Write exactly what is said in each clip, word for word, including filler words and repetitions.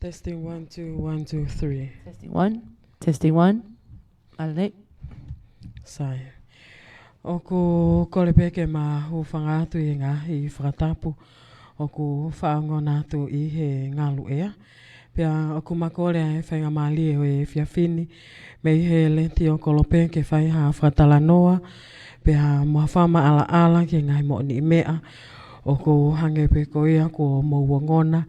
Testing, one, two, one, two, three. Testing one, testing one. ʻAle. Sai. ʻOku kole pē ke ma hūfanga atu ʻi he ngaahi fakatapu ʻoku faʻa ongona atu ʻi he ngaluʻea. Pea ʻoku ma kole ʻa e faingamālie ʻo e efiafi ni mei he Letiō Kolope ke fai ha fakatalanoa pea mo ha fakamaʻalaʻala ki he ngaahi moʻoniʻi meʻa ʻoku hangē pē ko ia kuo mou ongona,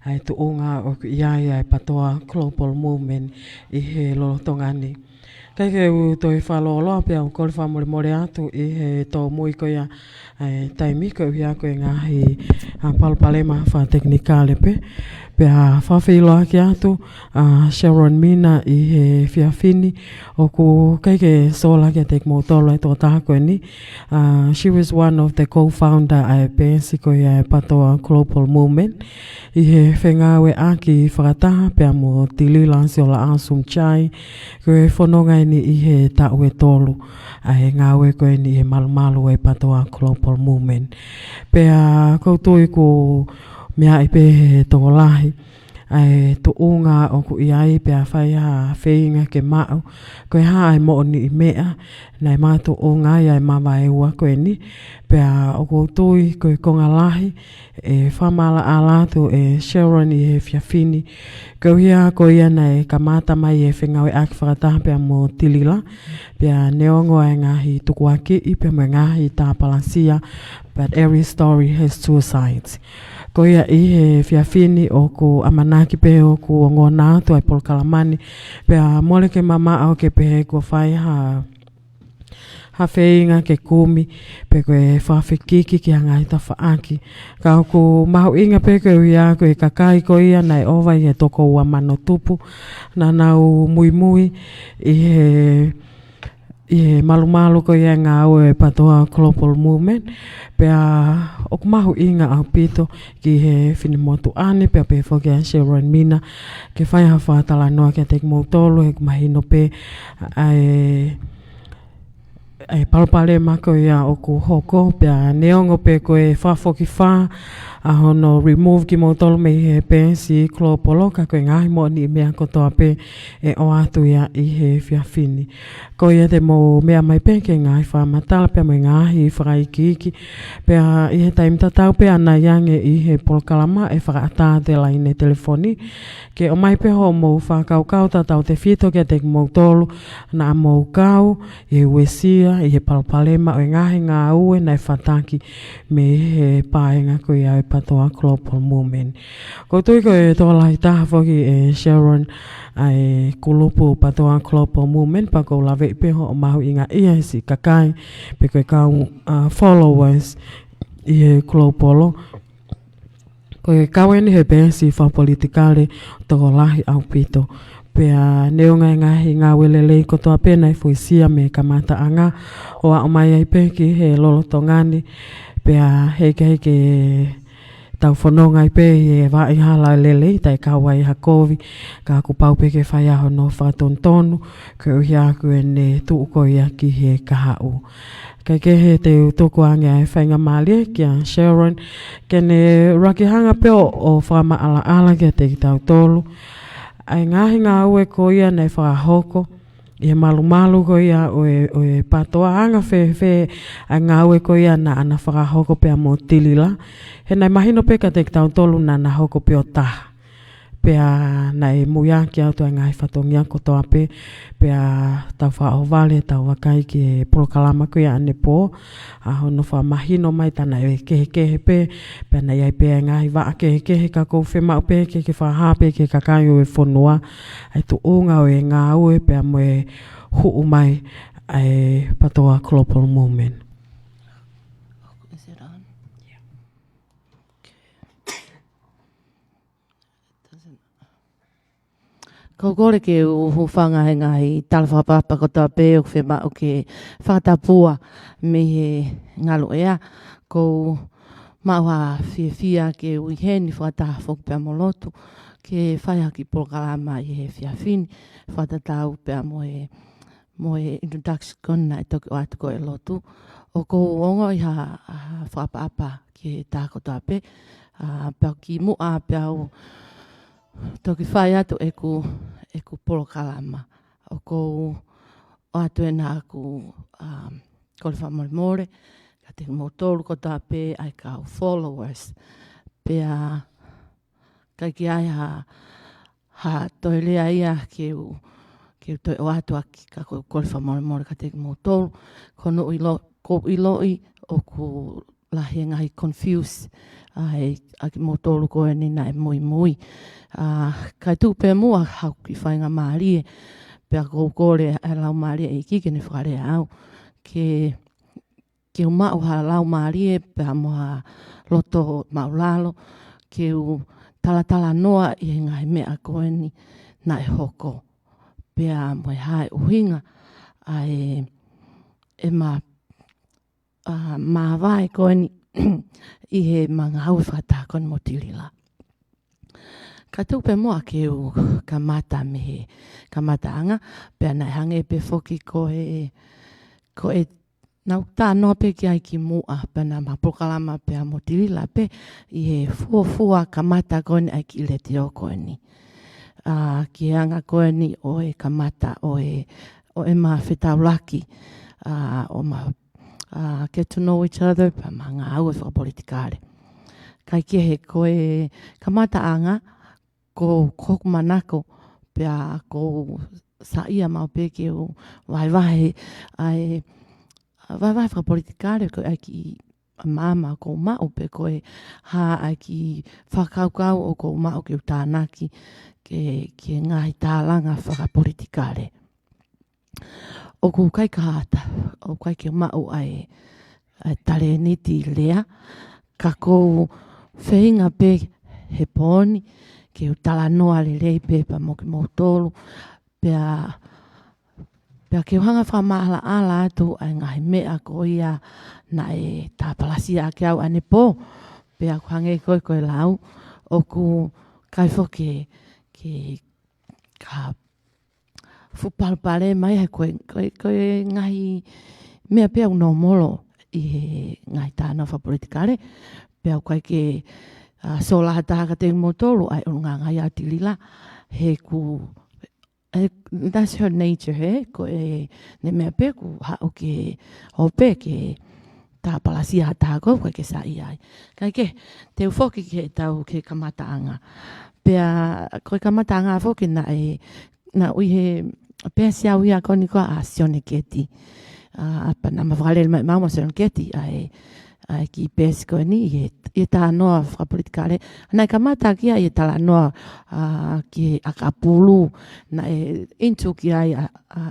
ʻa e tuʻunga ʻoku ʻi ai ʻa e PATOA Global Movement ʻi he lolotonga ni. ʻIkai ke u toe fakalōloa pea u kole fakamolemole atu ʻi he tōmui ko ia ʻa e taimi koeʻuhi ko e ngaahi, ʻa, palopalema fakatekinikale pē. Pea fakafeʻiloaki atu ʻa Sharon Mina ʻi he efiafi ni, ʻoku ʻikai ke sola kiate kimoutolu ʻa e tokotaha ko eni. ʻA, she was one of the co-founder ʻa e peesi ko ia ʻa e PATOA Global Movement ʻi he fengāueʻaki fakataha pea mo Tilila Siolaʻau Sumchai, ko e fononga eni ʻi he taʻu ʻe tolu ʻa e ngāue ko eni ʻi he malumalu ʻa e PATOA Global Movement. Pea ʻoku ou tui kuo meaʻi pē ʻe he tokolahi ʻa e tuʻunga ʻoku ʻi ai pea fai ha feinga ke maʻu ko e hā ʻa e moʻoniʻi meʻa naʻe makatuʻunga ai ʻa e mavaeua ko eni. Pea ʻoku ou tui ko e konga lahi ʻe fakamaʻalaʻala atu ʻe Sharon ʻi he efiafi ni, koeʻuhi ko ia naʻe kamata mai ʻi he fengāueʻaki fakataha pea mo Tilila, pea neongo ʻa e ngaahi tukuakiʻi pea mo e ngaahi tāpalasia, but every story has two sides. Ko ia ʻi he efiafi ni ʻoku ʻamanaki pē ʻoku ongona atu ʻa e polokalama ni, pea mole ke mamaʻo ke pehē kuo fai ha ha feinga ke kumi pe ko e fakafekiki ki ha ngaahi tafaʻaki. Ka ʻoku mahuʻinga pē koeʻuhi ko e kakai ko ia naʻe ʻova ʻi he toko ua mano tupu naʻa nau muimui ʻi he, ʻi he malumalu ko ia ʻa e ngāue ʻa e PATOA Global Movement. Pea ʻoku mahuʻinga ʻaupito ki he finemotuʻa ni pea pehē foki ʻa Sharon Mina ke fai ha fakatalanoa kiate kimoutolu he ʻoku mahino pē ʻa e ʻa e palopalema ko ia ʻoku hoko, pea neongo pē ko e fakafokifā ʻa hono remove kimoutolu mei he peesi Global, ka ko e ngaahi moʻoniʻi meʻa kotoa pē ʻe ʻoatu ia ʻi he efiafi ni. Ko ia te mou meʻa mai pē ki he ngaahi fakamatala pea mo e ngaahi fakaikiiki. Pea ʻi he taimi tatau pē ʻa ʻanai ange ʻi he polokalama ʻe fakaʻatā ʻa e laine telefoni ke ʻomai pē hoʻomou fakakaukau tatau tefito kiate kimoutolu naʻa mou kau ʻi he uesia ʻi he palopalema ʻo e ngaahi ngāue naʻe fataki mei he paenga ko ia ʻo e PATOA Global Movement. ʻOku ou tui ko e tokolahi taha foki ʻe Sharon ʻa e kulupu PATOA Global Movement, pea ʻoku ou laveʻi pē hoʻo mahuʻingaʻia he siʻi kakai pe ko e kau, ʻa, followers ʻi he Global. Ko e kau eni he peesi fakapolitikale tokolahi ʻaupito. Pea neongo ʻa e ngaahi ngāue lelei kotoa pē naʻe fuesia mei he kamataʻanga ʻo aʻu mai ai pē ki he lolotonga ni, pea heʻikai ke tau fononga ai pē ʻi he vaʻa hala lelei, taʻe kau ai ha kovi, ka kuo pau pē ke fai ʻa hono fakatonutonu koeʻuhi ko ʻene tuʻu ko ia ki he kahaʻu. Kae kehe te u tuku ange ʻa e faingamālie kia Sharon ke ne ʻuluaki hanga pē ʻo, ʻo fakamaʻalaʻala kiate kitautolu ʻa e ngaahi ngāue ko ia naʻe fakahoko ʻi he malumalu ko ia ʻo e, ʻo e PATOA, anga fēfē ʻa e ngāue ko ia naʻa na fakahoko pea mo Tilila. He naʻe mahino pē kiate kitautolu naʻa na hoko pē ʻo taha. Pea naʻe muiaki atu ʻa e ngaahi fatongia kotoa pē, pea tau fakaʻohovale, tau vakai ki he polokalama ko ia ʻanepō, ʻa hono fakamahino mai taʻe kehekehe pē, pea naʻe ʻi ai pē ʻa e ngaahi vaʻa kehekehe, ka ʻoku ou fiemaʻu pē ke, ke fakahā pē ki he kakai ʻo e fonua ʻa e tuʻunga ʻo e ngāue pea mo e hū mai ʻa e PATOA Global Movement. Is it on? Yeah. Okay. It doesn't. ʻOku ou kole ke u hūfanga he ngaahi tala fakapapa kotoa pē ʻoku fiemaʻu ke fakatapua mei he ngaluʻea. ʻOku ou maʻu ha fiefia ke u ʻi heni fakataha foki pea mo lotu ke fai ha kiʻi polokalama ʻi he efiafi ni fakatatau pea mo e mo e introduction ko ena naʻe toki ʻoatu ko e lotu. ʻOku ou ongoʻi ha, ha fakaʻapaʻapa ki he taha kotoa pē. ʻA, pea kimuʻa pea u toki fai atu ʻeku, ʻeku polokalama. ʻOku ou ʻoatu ʻena ʻeku, um, kole fakamolemole kiate kimoutolu kotoa pē ʻa e kau followers. Pea ʻikai ke ʻi ai ha, ha toe lea ia ke u, ke u toe ʻoatu ʻaki, ka ko e kole fakamolemole kiate kimoutolu. Ko hono ʻilo, ʻoku ou ʻiloʻi ʻoku lahi e ngaahi confuse ʻa e, ʻa kimoutolu ko eni naʻe muimui. ʻA, kae tuku pē muʻa haʻaku kiʻi faingamālie, pea ʻoku ou kole ʻa e Laumālie ʻEiki ke ne fakalea au. Ke, ke u maʻu ha laumālie pea mo ha loto māʻulalo, ke u talatalanoa ʻi he ngaahi meʻa ko eni naʻe hoko. Pea mo e hā e ʻuhinga ʻa e, ʻema ʻa, māvae ko eni ʻi heʻema ngāue fakataha ko eni mo Tilila. Kae tuku pē muʻa ke u kamata mei he kamataʻanga, pea naʻe hangē pē foki ko e, ko e naʻa ku talanoa pē ki ai kimuʻa, pea naʻa ma polokalama pea mo Tilila pē ʻi he fuofua kamata ko eni ʻa e kiʻi letiō ko eni. ʻA, ki he anga ko eni ʻo e kamata ʻo e, ʻo ʻema fetaulaki, ʻa, ʻo ʻema, ʻa, get to know each other, pea ʻema ngāue fakapolitikale. Kae kehe ko e kamataʻanga, ko, ko hoku manako, pea ʻoku ou saiʻia maʻu pē ke u vahevahe ʻa e, ʻa, vahevahe fakapolitikale ko e ʻai ki maama ʻoku ou maʻu pe ko e hā ʻa e kiʻi fakakaukau ʻoku ou maʻu ke u tānaki ke, ke ngaahi tālanga fakapolitikale. ʻOku ʻikai ke hata, ʻoku ʻikai ke maʻu ʻa e, ʻa e talēniti lea, ka ʻoku ou feinga pē he pō ni ke u talanoa lelei pē pea mo kimoutolu, pea, pea ke u hanga fakamaʻalaʻala atu ʻa e ngaahi meʻa ko ia naʻe tāpalasia ʻaki au ʻanepō, pea ʻoku hangē ko e, ko e lau, ʻoku ʻikai foki ke, ke ka fuʻu palopalema ia he ko e, ko e, ko e ngaahi meʻa pē ʻoku nōmolo ʻi he ngaahi tānaki fakapolitikale, pea ʻoku ʻikai ke, ʻa, sola ha taha kiate kimoutolu ʻa e ʻulungaanga ia ʻa Tilila, he ʻoku ʻE, that's her nature, he? Ko ʻene meʻa pē ʻoku haʻu ke, ʻo pē ke tāpalasia ha taha ko ē ʻoku ʻikai ke saiʻia ai. Kae kehe, te u foki ki heʻetau, ki he kamataʻanga. Pea, ko e kamataʻanga foki naʻe, naʻe ʻi he peesi au ia ko eni ko ē ʻa Sione Keti. ʻA, pea naʻa ma fakalele mai maʻu mo Sione Keti, ʻa e, ʻa e kiʻi peesi ko eni ʻi he, ʻi he talanoa fakapolitikale. Naʻe kamata ʻaki ia ʻi he talanoa, ʻa, ki he ʻakapulu, naʻe into ki ai ʻa, ʻa,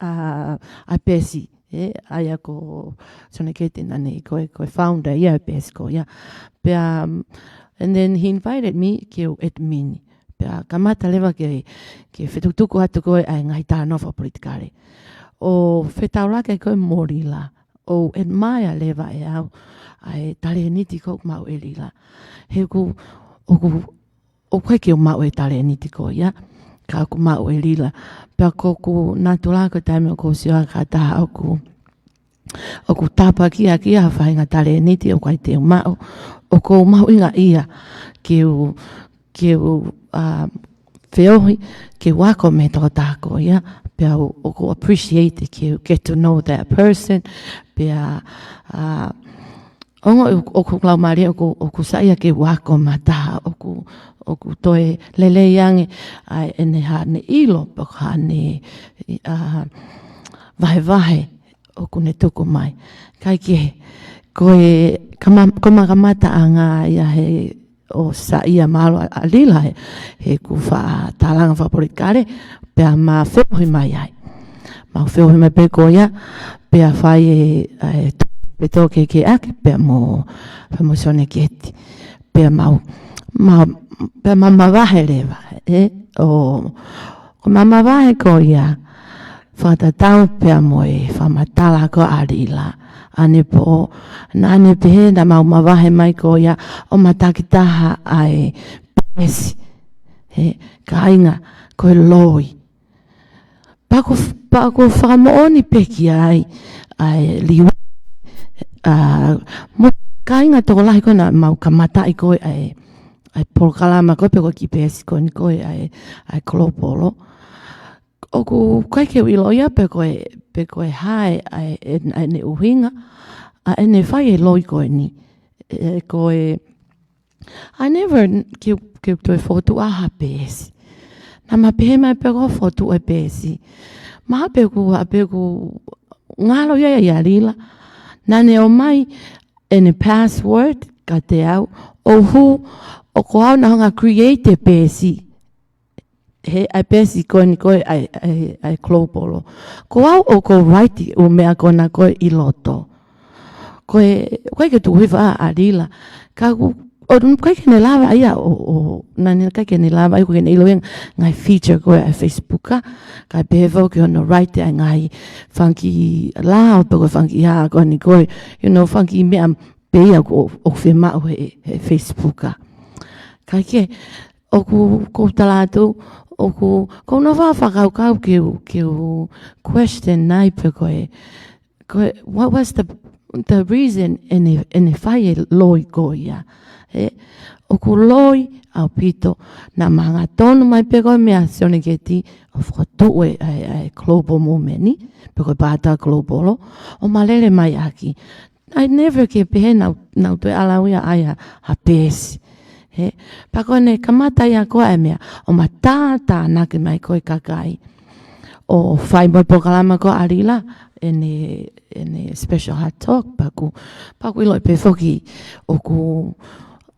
ʻa, ʻa e peesi, ē, ʻa ia ko Sione Keti naʻa ne ko e, ko e founder ia ʻa e peesi ko ia. Pea, um, and then he invited me ke u admin. Pea kamata leva ke, ke fetukutuku atu ko ē ʻa e ngaahi talanoa fakapolitikale. ʻO fetaulaki ko ē mo Lila, ʻo admire leva ʻe au ʻa e talēniti ko ē ʻoku maʻu ʻe Lila. He ʻoku, ʻoku, ʻoku ʻikai ke u maʻu e talēniti ko ia, ka ʻoku maʻu ʻe Lila. Pea ko ʻeku natula ko e taimi ʻoku ou sio ai ki ha taha ʻoku, ʻoku tāpuakiʻi ʻaki ia ha faʻahinga talēniti ʻoku ʻikai te u maʻu, ʻoku ou mahuʻingaʻia ke u, ke u, ʻa, feohi, ke u ako mei he tokotaha ko ia, pea ʻoku, ʻoku appreciate ke u get to know that person, pea, ʻa, ongo ʻoku, ʻoku laumālie, ʻoku, ʻoku saiʻia ke u ako mei ha taha, ʻoku, ʻoku toe lelei ange ʻa ʻene haʻane ʻilo, pe ko haʻane, ʻa, vahevahe ʻoku ne tuku mai. Kae kehe, ko e kama-, ko ʻema kamataʻanga ia he ʻo saiʻia mālō ʻa, ʻa Lila he, he ʻeku faʻa tālanga fakapolitikale, pea ma feohi mai ai. Mau feohi mai pē ko ia, pea fai e, e, pe tō ke ke ake, pea mo, pea mo Sione Keti. Pea mau, ma, pea ma mavahe leva, ē, ʻo, ko ʻema mavahe ko ia, fakatatau pea mo e fakamatala ko ē ʻa Lila ʻanepō, naʻa ne pehē naʻa mau mavahe mai ko ia ʻo ma takitaha ʻa e peesi, ē, kāinga, ko e loi. Pea ʻoku, pea ʻoku fakamoʻoni pē ki ai ʻa e liu, ʻa, mo e kāinga tokolahi ko ē naʻa mau kamataʻi ko ē ʻa e, ʻa e polokalama ko ē pe ko e kiʻi peesi ko eni ko ē ʻa e, ʻa e Global. ʻOku ʻikai ke u ʻilo ia pe ko e, pe ko e hā ʻa e, ʻa e, ʻa ʻene ʻuhinga, ʻa ʻene fai e loi ko eni. ʻE, ko e, I never, ke, ke toe fokotuʻu ha peesi. Naʻá ma pehē mai pe ko e fokotuʻu e peesi. Mahalo pe ʻoku, pe ʻoku ngalo ia ʻia Lila. Naʻá ne ʻomai ʻene password kiate au. ʻO hū, ʻo ko au naʻá ku hanga ʻo create e peesi. He ʻa e peesi ko eni ko ē ʻa e, ʻa e, ʻa e Global. Ko au ʻoku ou write ʻū meʻa ko ena ko ē ʻi loto. Ko e, ʻoku ʻikai ke tuku hifo ʻa, ʻa Lila. Ka ʻoku, ʻoku ʻikai ke ne lava ia ʻo, ʻo, naʻá ne ʻikai ke ne lava ia ʻoku ke ne ʻilo e ngaahi feature ko ē ʻa e Facebook ʻa. Kae pehē foki hono write ʻa e ngaahi fanga kiʻi lao pe ko e fanga kiʻi hā ko eni ko ē. You know, fanga kiʻi meʻa pē ia ʻoku, ʻoku fiemaʻu he, he Facebook ʻa. Kae kehe, ʻoku, ʻoku ou tala atu, ʻoku, ʻoku ou nofo ʻo fakakaukau ke u, ke u question ai pe ko e, ko e, what was the, the reason ʻene, ʻene fai e loi ko ia. He, ʻoku loi ʻaupito, naʻá ma hanga ʻo tonu mai pe ko e meʻa Sione Keti ʻo fokotuʻu e, ʻa e, ʻa e Global Movement ni, pe ko e Pātā Global, ʻo ma lele mai ʻaki. I never ke pehē naʻá ku, naʻá ku toe ʻalu au ia ʻo ʻai ha, ha peesi. He, pea ko ʻene kamata ia ko ē ʻa e meʻa, ʻo ma tātānaki mai ko ē kakai. ʻO fai mo e polokalama ko ē ʻa Lila, ʻene, ʻene special hot talk, pea ʻoku, pea ʻoku ʻiloʻi pē foki, ʻoku,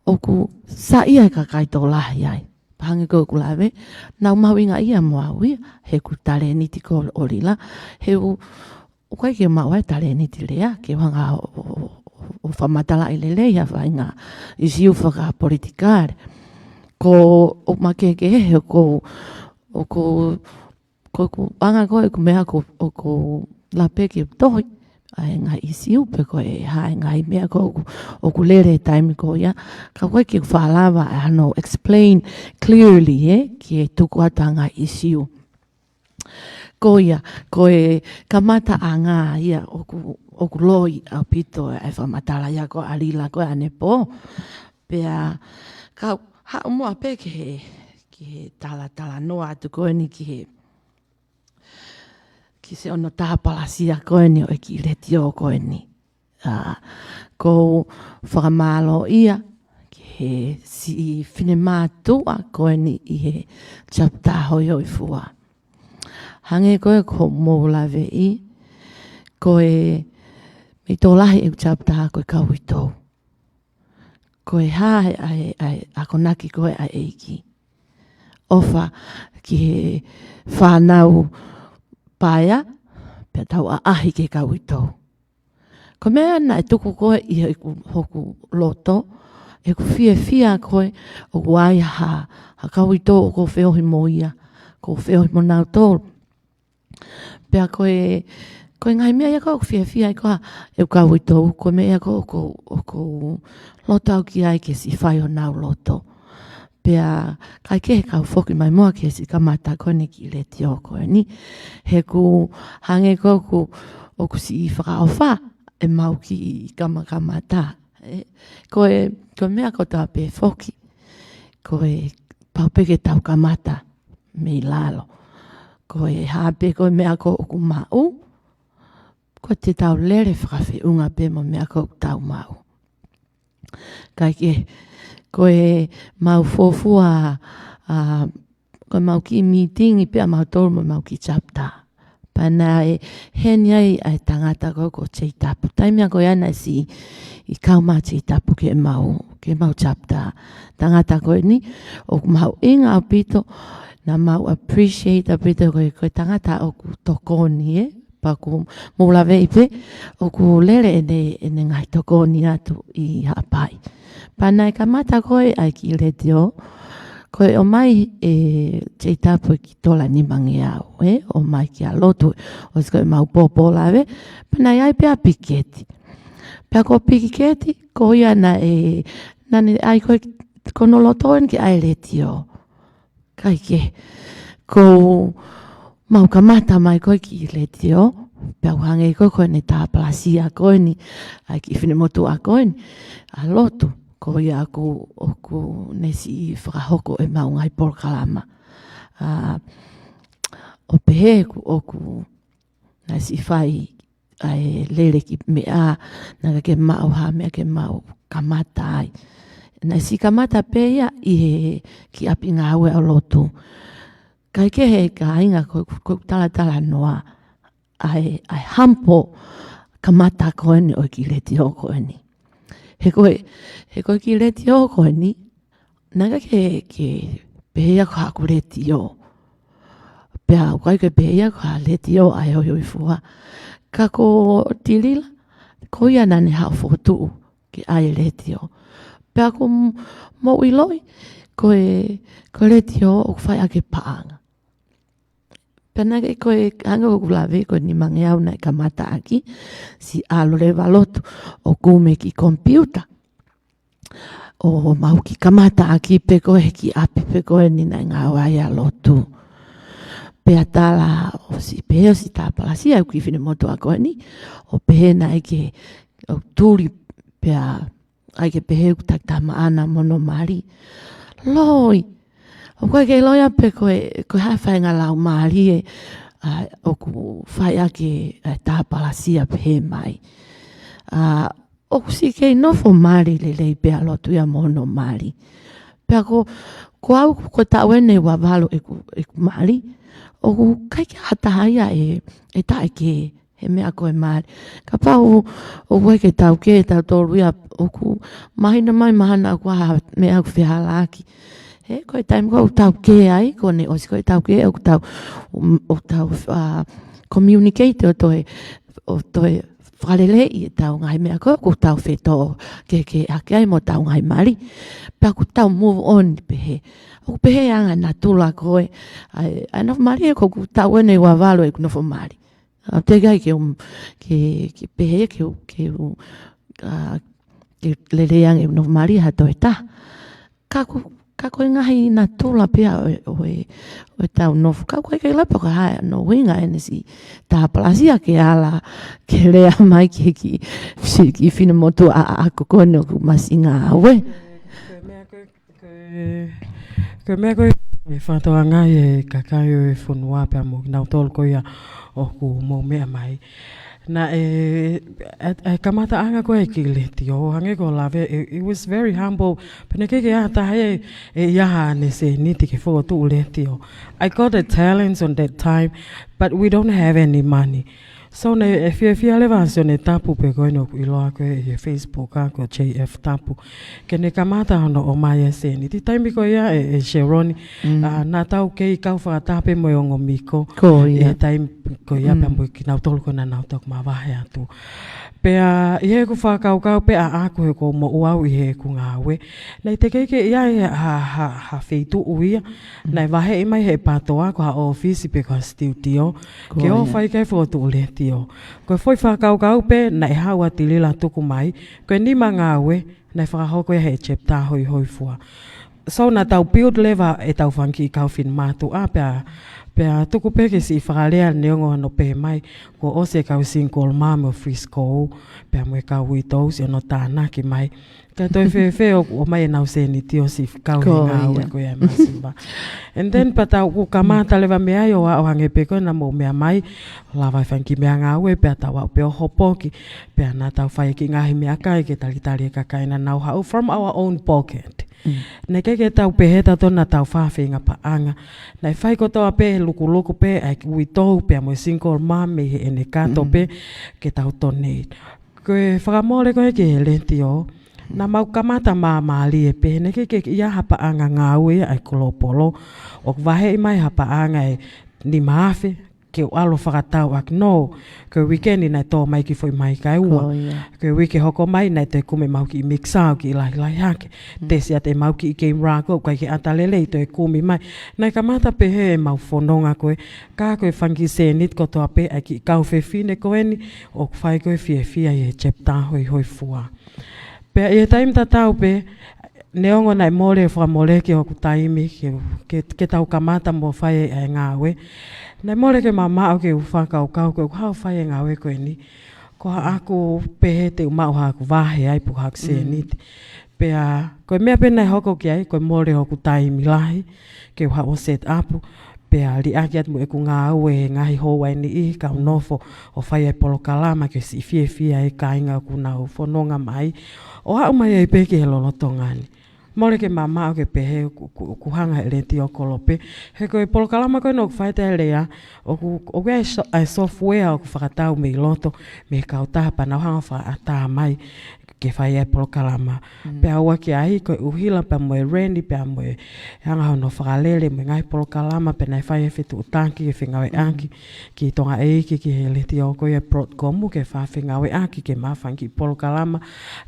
ʻoku saiʻia e kakai tokolahi ai. Pea hangē ko ʻeku lave, naʻá ku mahuʻingaʻia mo au ia, he ʻoku talēniti ko ē ʻo Lila, he ʻoku ʻoku ʻikai ke maʻu ai talēniti lea, ke u hanga ʻo, ʻo, ʻo, ʻo fakamatalaʻi lelei ha faʻahinga ʻisiū fakapolitikale. Ko ʻeku makehekehe, ʻoku, ʻoku, ko ʻeku anga ko ē ʻeku meʻa ko, ʻoku ou lava pē ke u tohi ʻa e ngaahi ʻisiū pe ko e hā e ngaahi meʻa ko ē ʻoku, ʻoku lele he taimi ko ia. Ka ʻoku ʻikai ke u faʻa lava ʻa hono explain clearly, ē, ke tuku atu ʻa e ngaahi ʻisiū. Ko ia, ko e kamataʻanga ia ʻoku, ʻoku loi ʻaupito ʻa e fakamatala ia ko ē ʻa Lila ko ē ʻanepō. Pea ka u haʻu muʻa pē ki he, ki he talatalanoa atu ko eni ki he, ki he ʻono tāpalasia ko eni ʻo e kiʻi letiō ko eni. ʻA, ʻoku ou fakamālōʻia ki he siʻi finemātuʻa ko eni ʻi he chapter hoihoifua. Hangē ko ē ko hoʻomou laveʻi, ko e meʻa tokolahi ʻeku chapter ko e kau uitou. Ko e hā e, ʻa e, ʻa e akonaki ko ē ʻa e ʻEiki. ʻOfa ki he fānau paea, pea tau ʻaʻahi ki he kau uitou. Ko e meʻa naʻe tuku ko ē ʻi heʻeku, hoku loto, ʻeku fiefia ko ē ʻoku ʻi ai ha, ha kau uitou ʻoku ou feohi mo ia, ʻoku ou feohi mo nautolu. Pea ko e, ko e ngaahi meʻa ia ko ē ʻoku ou fiefia ai ko ē ʻeku kau uitou, ko e meʻa ia ko ē ʻoku, ʻoku ou loto au ki ai ke siʻi fai honau loto. Pea ʻikai ke kau foki mai muʻa ki he siʻi kamata ko eni kiʻi letiō ko eni. He ʻoku hangē ko ē ʻoku, ʻoku siʻi fakaʻofa ʻemau kiʻi kamakamata. ʻE, ko e, ko e meʻa kotoa pē foki. Ko e pau pē ke tau kamata mei lalo. Ko e hā pē ko e meʻa ko ē ʻoku maʻu, ko ʻete tau lele fakafeʻunga pē mo e meʻa ko ē ʻoku tau maʻu. Kae kehe, ko ʻemau fuofua, ʻa, ko ʻemau kiʻi mītingi pē ʻamautolu mo ʻemau kiʻi chapter. Pea naʻe heni ai ʻa e tangata ko ē ko Jay Tapu. Taimi ia ko ia naʻe siʻi kau mai ʻa Jay Tapu ki heʻemau, ki heʻemau chapter. Tangata ko eni, ʻoku mahuʻinga ʻaupito, naʻa mau appreciate ʻaupito ko e, ko e tangata ʻoku tokoni, ē? Pea ʻoku mou laveʻi pē, ʻoku lele ʻene, ʻene ngaahi tokoni atu ʻi Haʻapai. Pea naʻe kamata ko ē ʻa e kiʻi letiō, ko e ʻomai ʻe Jay Tapu e kiʻi tola nimangeau, ē? ʻOmai kia lotu, ʻosi ko ʻemau pōpō lave, pea naʻe ʻi ai pē ʻa e piketi. Pea ko e piketi, ko ia naʻe, naʻá ne ʻai ko ē, ko hono loto eni ke ʻai e letiō. Kae kehe, ko ʻemau kamata mai ko ē kiʻi letiō, pea u hangē ko ē ko ʻene tāpalasia ko eni, ʻa e kiʻi finemotuʻa ko eni, ʻa lotu, ko ia ʻoku, ʻoku ne siʻi fakahoko ʻemau ngaahi polokalama. ʻA, ʻo pehē ʻoku, ʻoku naʻe siʻi fai ʻa e lele ki meʻa, naʻa ke maʻu ha meʻa ke maʻu kamata ai. Naʻe siʻi kamata pē ia ʻi he kiʻi ʻapi ngāue ʻa e lotu. Kae kehe kāinga ko, ko talatala noa ʻa e, ʻa e hampo kamata ko eni ʻo e kiʻi letiō ko eni. He ko e, he ko e kiʻi letiō ko eni, naʻe ʻikai ke, ke pehē ia ko haʻaku letiō. Pea ʻoku ʻikai ke pehē ia ko ha letiō ʻa e hoihoifua. Ka ko Tilila, ko ia naʻa ne haʻu fokotuʻu ke ʻai e letiō. Pea ʻoku m-, mou ʻiloʻi, ko e, ko e letiō ʻoku fai ʻaki e paʻanga. Pea naʻe ʻikai ko e anga ʻoku lave ko e nimangeau naʻe kamata ʻaki, siʻi ʻalu leva lotu ʻo kumi e kiʻi komipiuta. ʻO mau kiʻi kamata ʻaki pē ko e kiʻi ʻapi pē ko eni naʻe ngāue ai ʻa e lotu. Pea tala ʻo siʻi pehē ʻo siʻi tāpalasia ʻeku kiʻi finemotuʻa ko eni. ʻO pehē naʻe ʻikai ke, ʻo tuli pea ʻikai ke pehē ʻoku takitaha maʻana mo hono mali. Loi. ʻOku ʻikai ke loi ia pē ko e, ko e hā e faʻahinga laumālie, ʻa, ʻoku fai ʻaki e, ʻa e tāpalasia pehē mai. ʻA, ʻoku siʻi kei nofo mali lelei pē ʻa e lotu ia mo hono mali. Pea ko, ko au ko e taʻu eni ʻe ua valu ʻeku, ʻeku mali. ʻOku ʻikai ke ʻi ai ha taha ia ʻe, ʻe taʻe kē he meʻa ko e mali. Kapau ʻoku ʻikai ke tau kē, tautolu ia ʻoku mahino mai mahalo ʻoku ʻi ai ha meʻa ʻoku fehālaaki. He ko e taimi ko ē ʻoku tau kē ai, ko ʻene ʻosi ko e tau kē, ʻoku tau, ʻoku tau, ʻa, communicate ʻo toe, ʻo toe fakaleleiʻi ʻetau ngaahi meʻa ko ē ʻoku tau fetōkehekehe ʻaki ai mo ʻetau ngaahi mali. Pea ʻoku tau move on pehē. ʻOku pehē ʻa e anga natula ko ē, ʻa e, ʻa e nofo mali ē, ko ʻeku taʻu eni ʻe ua valu ʻeku nofo mali. ʻA, teʻeki ai ke u, ke, ke pehē ke u, ke u, ʻa, ke lelei ange ʻeku nofo mali ha toe taha. Ka ko, ka ko e ngaahi natula pē ia ʻo e, ʻo e, ʻo ʻetau nofo. Ka ʻoku ʻikai ke lava pē ko e hā hono ʻuhinga ʻene siʻi tāpalasia ke ala ke lea mai ki he kiʻi, siʻi kiʻi finemotuʻa ʻaʻaku ko eni ʻoku masiʻi ngāue. Ko e meʻa ko ē, ko e, ko e meʻa ko ē ʻe fakatokangaʻi ʻe he kakai ʻo e fonua pea mo kinautolu ko ia ʻoku mou meʻa mai. Naʻe, ʻa e, ʻa e kamataʻanga ko ē kiʻi letiō, hangē ko e lave, it, it was very humble. Pea naʻe ʻikai ke ʻi ai ha taha ia ʻe, ʻe ʻi ai haʻane sēniti ke fokotuʻu letiō. I got a talent on that time, but we don't have any money. So naʻe, ʻe fiefia leva ʻa Sione Tapu pē ko eni ʻoku ʻiloa ko ē ʻi he Facebook ʻa ko J F Tapu. Ke ne kamata hono ʻomai e sēniti. Taimi ko ia ē, ē Sheroni, Mm. ʻa, naʻa tau kei kau fakataha pē mo e ongo miko. Ko ia. ʻI he taimi ko ia Mm. pea mo kinautolu ko ē naʻa nau toki mavahe atu. Pea ʻi heʻeku fakakaukau pē ʻaʻaku he ʻoku ou moʻua au ʻi heʻeku ngāue. Naʻe teʻeki ke ʻi ai ha, ha, ha feituʻu ia. Mm. Naʻe vaheʻi mai ʻe he PATOA ko ha ʻōfisi pe ko ha studio. Ko ia. Ke ō ʻo fai ki ai e fokotuʻu letiō. Ko e foʻi fakakaukau pē naʻe haʻu ʻa Tilila ʻo tuku mai. Ko e nima ngāue, naʻe fakahoko ia ʻe he chapter hoihoifua. So naʻa tau build leva ʻetau fanga kiʻi kau finemātuʻa pea, pea tuku pē ke siʻi fakalea neongo hono pehē mai, kuo ʻosi e kau single mom ʻo Frisco, pea mo e kau uitou siʻi hono tānaki mai. Kae toe fēfē ʻoku ʻomai ʻenau sēniti ʻo siʻi kau he Ko ngāue ia. ko ia ʻa e masiva. And then pea tau ʻoku kamata leva mei ai ʻo aʻu hangē pē ko ena mou meʻa mai, lava e fanga kiʻi meʻangāue, pea tau aʻu pē ʻo hopoki, pea naʻa tau fai e kiʻi ngaahi meʻakai ke talitali e kakai naʻa nau haʻu from our own pocket. Mm. Naʻe ʻikai ke tau pehē tautolu naʻa tau fai ha feinga paʻanga. Naʻe fai kotoa pē he lukuluku pē ʻa e uitou pea mo e single mom mei heʻene kato Mm. pē ke tau donate. Ko e fakamole ko ē ki he letiō, naʻa mau kamata māmālie pē, naʻe ʻikai ke ʻi ai ha paʻanga ngāue ʻa e kolopolo. ʻOku vaheʻi mai ha paʻanga ʻe nima afe, ke u ʻalu ʻo fakatau ʻaki, no, ko e weekend naʻe tō mai e kiʻi foʻi maika ʻe ua. Ko ia. Ko e uike hoko mai naʻe toe kumi ʻemau kiʻi mixer ʻo kiʻi lahilahi hake. Mm. Tesi atu ʻemau kiʻi game rock ʻoku ʻikai ke ʻata lelei toe kumi mai. Naʻe kamata pehē ʻemau fononga ko ē, ka ko e fanga kiʻi sēniti kotoa pē ʻa e kiʻi kau fefine ko eni, ʻoku fai ko ē fiefia ʻi he chapter hoihoifua. Pea ʻi he taimi tatau pē, neongo naʻe mole e fakamole ki hoku taimi ke, ke, ke tau kamata mo fai e ngāue. Naʻe mole ke mamaʻo ke u fakakaukau ko ʻeku haʻu ʻo fai e ngāue ko eni, ko haʻaku pehē te u maʻu haʻaku vahe ai pe ko haʻaku Mm. sēniti. Pea ko e meʻa pē naʻe hoko ki ai, ko e mole hoku taimi lahi ke u haʻu ʻo set up, pea liʻaki atu mo ʻeku ngāue he ngaahi houa ʻe niʻihi, kau nofo ʻo fai e polokalama ke siʻi fiefia e kāinga ʻoku nau fononga mai, ʻo aʻu mai ai pē ki he lolotonga ni. Mole ke mamaʻo ke pehē ʻoku, ʻoku, ʻoku hanga he letiō kolope. He ko e polokalama ko ē naʻa ku fai, Telea, ʻoku, ʻoku ʻi ai e so-, ʻa e software ʻoku fakatau mei loto, mei he kautaha pea nau hanga ʻo fakaʻatā mai ke fai e polokalama. Pea ʻoku ʻi ai ko e ʻuhila pea mo e reni pea mo e hanga hono fakalele mo e ngaahi polokalama pea naʻe fai e fetuʻutaki ke fengāueʻaki ki Tonga ʻEiki, ki he letiō ko ia Broadcom ke fakafengāueʻaki ke maʻu fanga kiʻi polokalama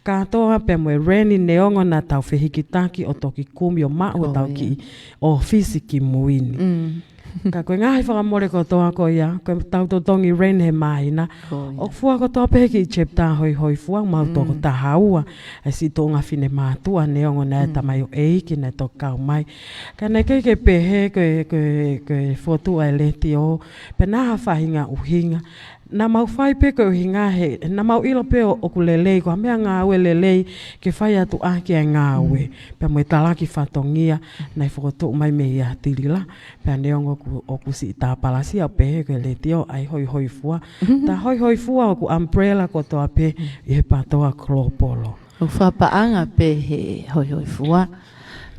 kātoa pea mo e reni neongo naʻa tau fehikitaki ʻo toki kumi ʻo maʻu ʻo tau kiʻi ʻōfisi ki mui ni. Ka ko e ngaahi fakamole kotoa ko ia, ko e tau totongi reni he māhina, ʻoku fua kotoa pē he kiʻi chapter hoihoifua, mau toko taha ua, ʻa e siʻi tuʻunga finemātuʻa neongo naʻe tamaioʻeiki naʻe toki kau mai. Ka naʻe ʻikai ke pehē ko e, ko e, ko e fotu ʻa e letiō, pea naʻe ʻi ai ha faʻahinga ʻuhinga. Naʻa mau fai pē ko e ʻuhinga he, naʻa mau ʻilo pē ʻo, ʻoku lelei, ko ha meʻangāue lelei ke fai atu ʻaki e ngāue. Pea mo e talaki fatongia, naʻe fokotuʻu mai mei a Tilila. Pea neongo ʻoku, ʻoku siʻi tāpalasia ʻo pehē ko e letiō ʻa e hoihoifua. Tā hoihoifua ʻoku umbrella kotoa pē ʻi he PTOA Kolopolo. ʻOku fakapaʻanga pē he hoihoifua.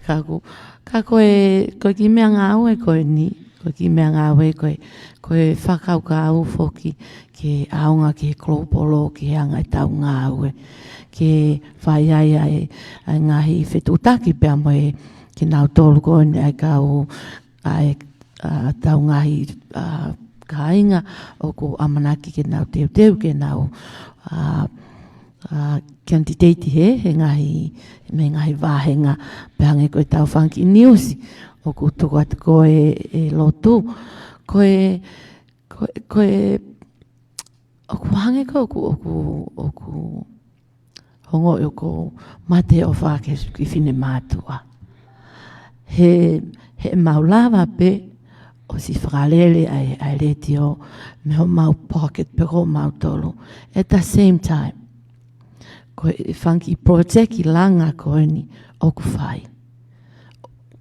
Ka ʻoku, ka ko e, ko e kiʻi meʻangāue ko eni, ko e kiʻi meʻangāue ko e, ko e fakakaukau foki ke ʻaonga ki he kolopolo, ki he anga ʻetau ngāue. Ke fai ai ʻa e, ʻa e ngaahi fetuʻutaki pea mo e, kinautolu ko eni ʻa e kau, ʻa e, ʻa, tau ngaahi, ʻa, kāinga ʻoku ʻamanaki ke nau teuteu, ke nau, ʻa, ʻa, candidate he, he ngaahi, mei he ngaahi vāhenga, pea hangē ko e tau fanga kiʻi niusi ʻoku tuku atu ko e, e lotu. Ko e, ko e, ko e, ʻoku hangē ko ʻoku, ʻoku, ʻoku ongoʻi ʻoku mate ʻofa ki he kiʻi finemātuʻa. He, he mau lava pē ʻo siʻi fakalele ʻa e, ʻa e letiō mei homau pocket pē ko mautolu. At the same time, ko e fanga kiʻi project langa ko eni ʻoku fai.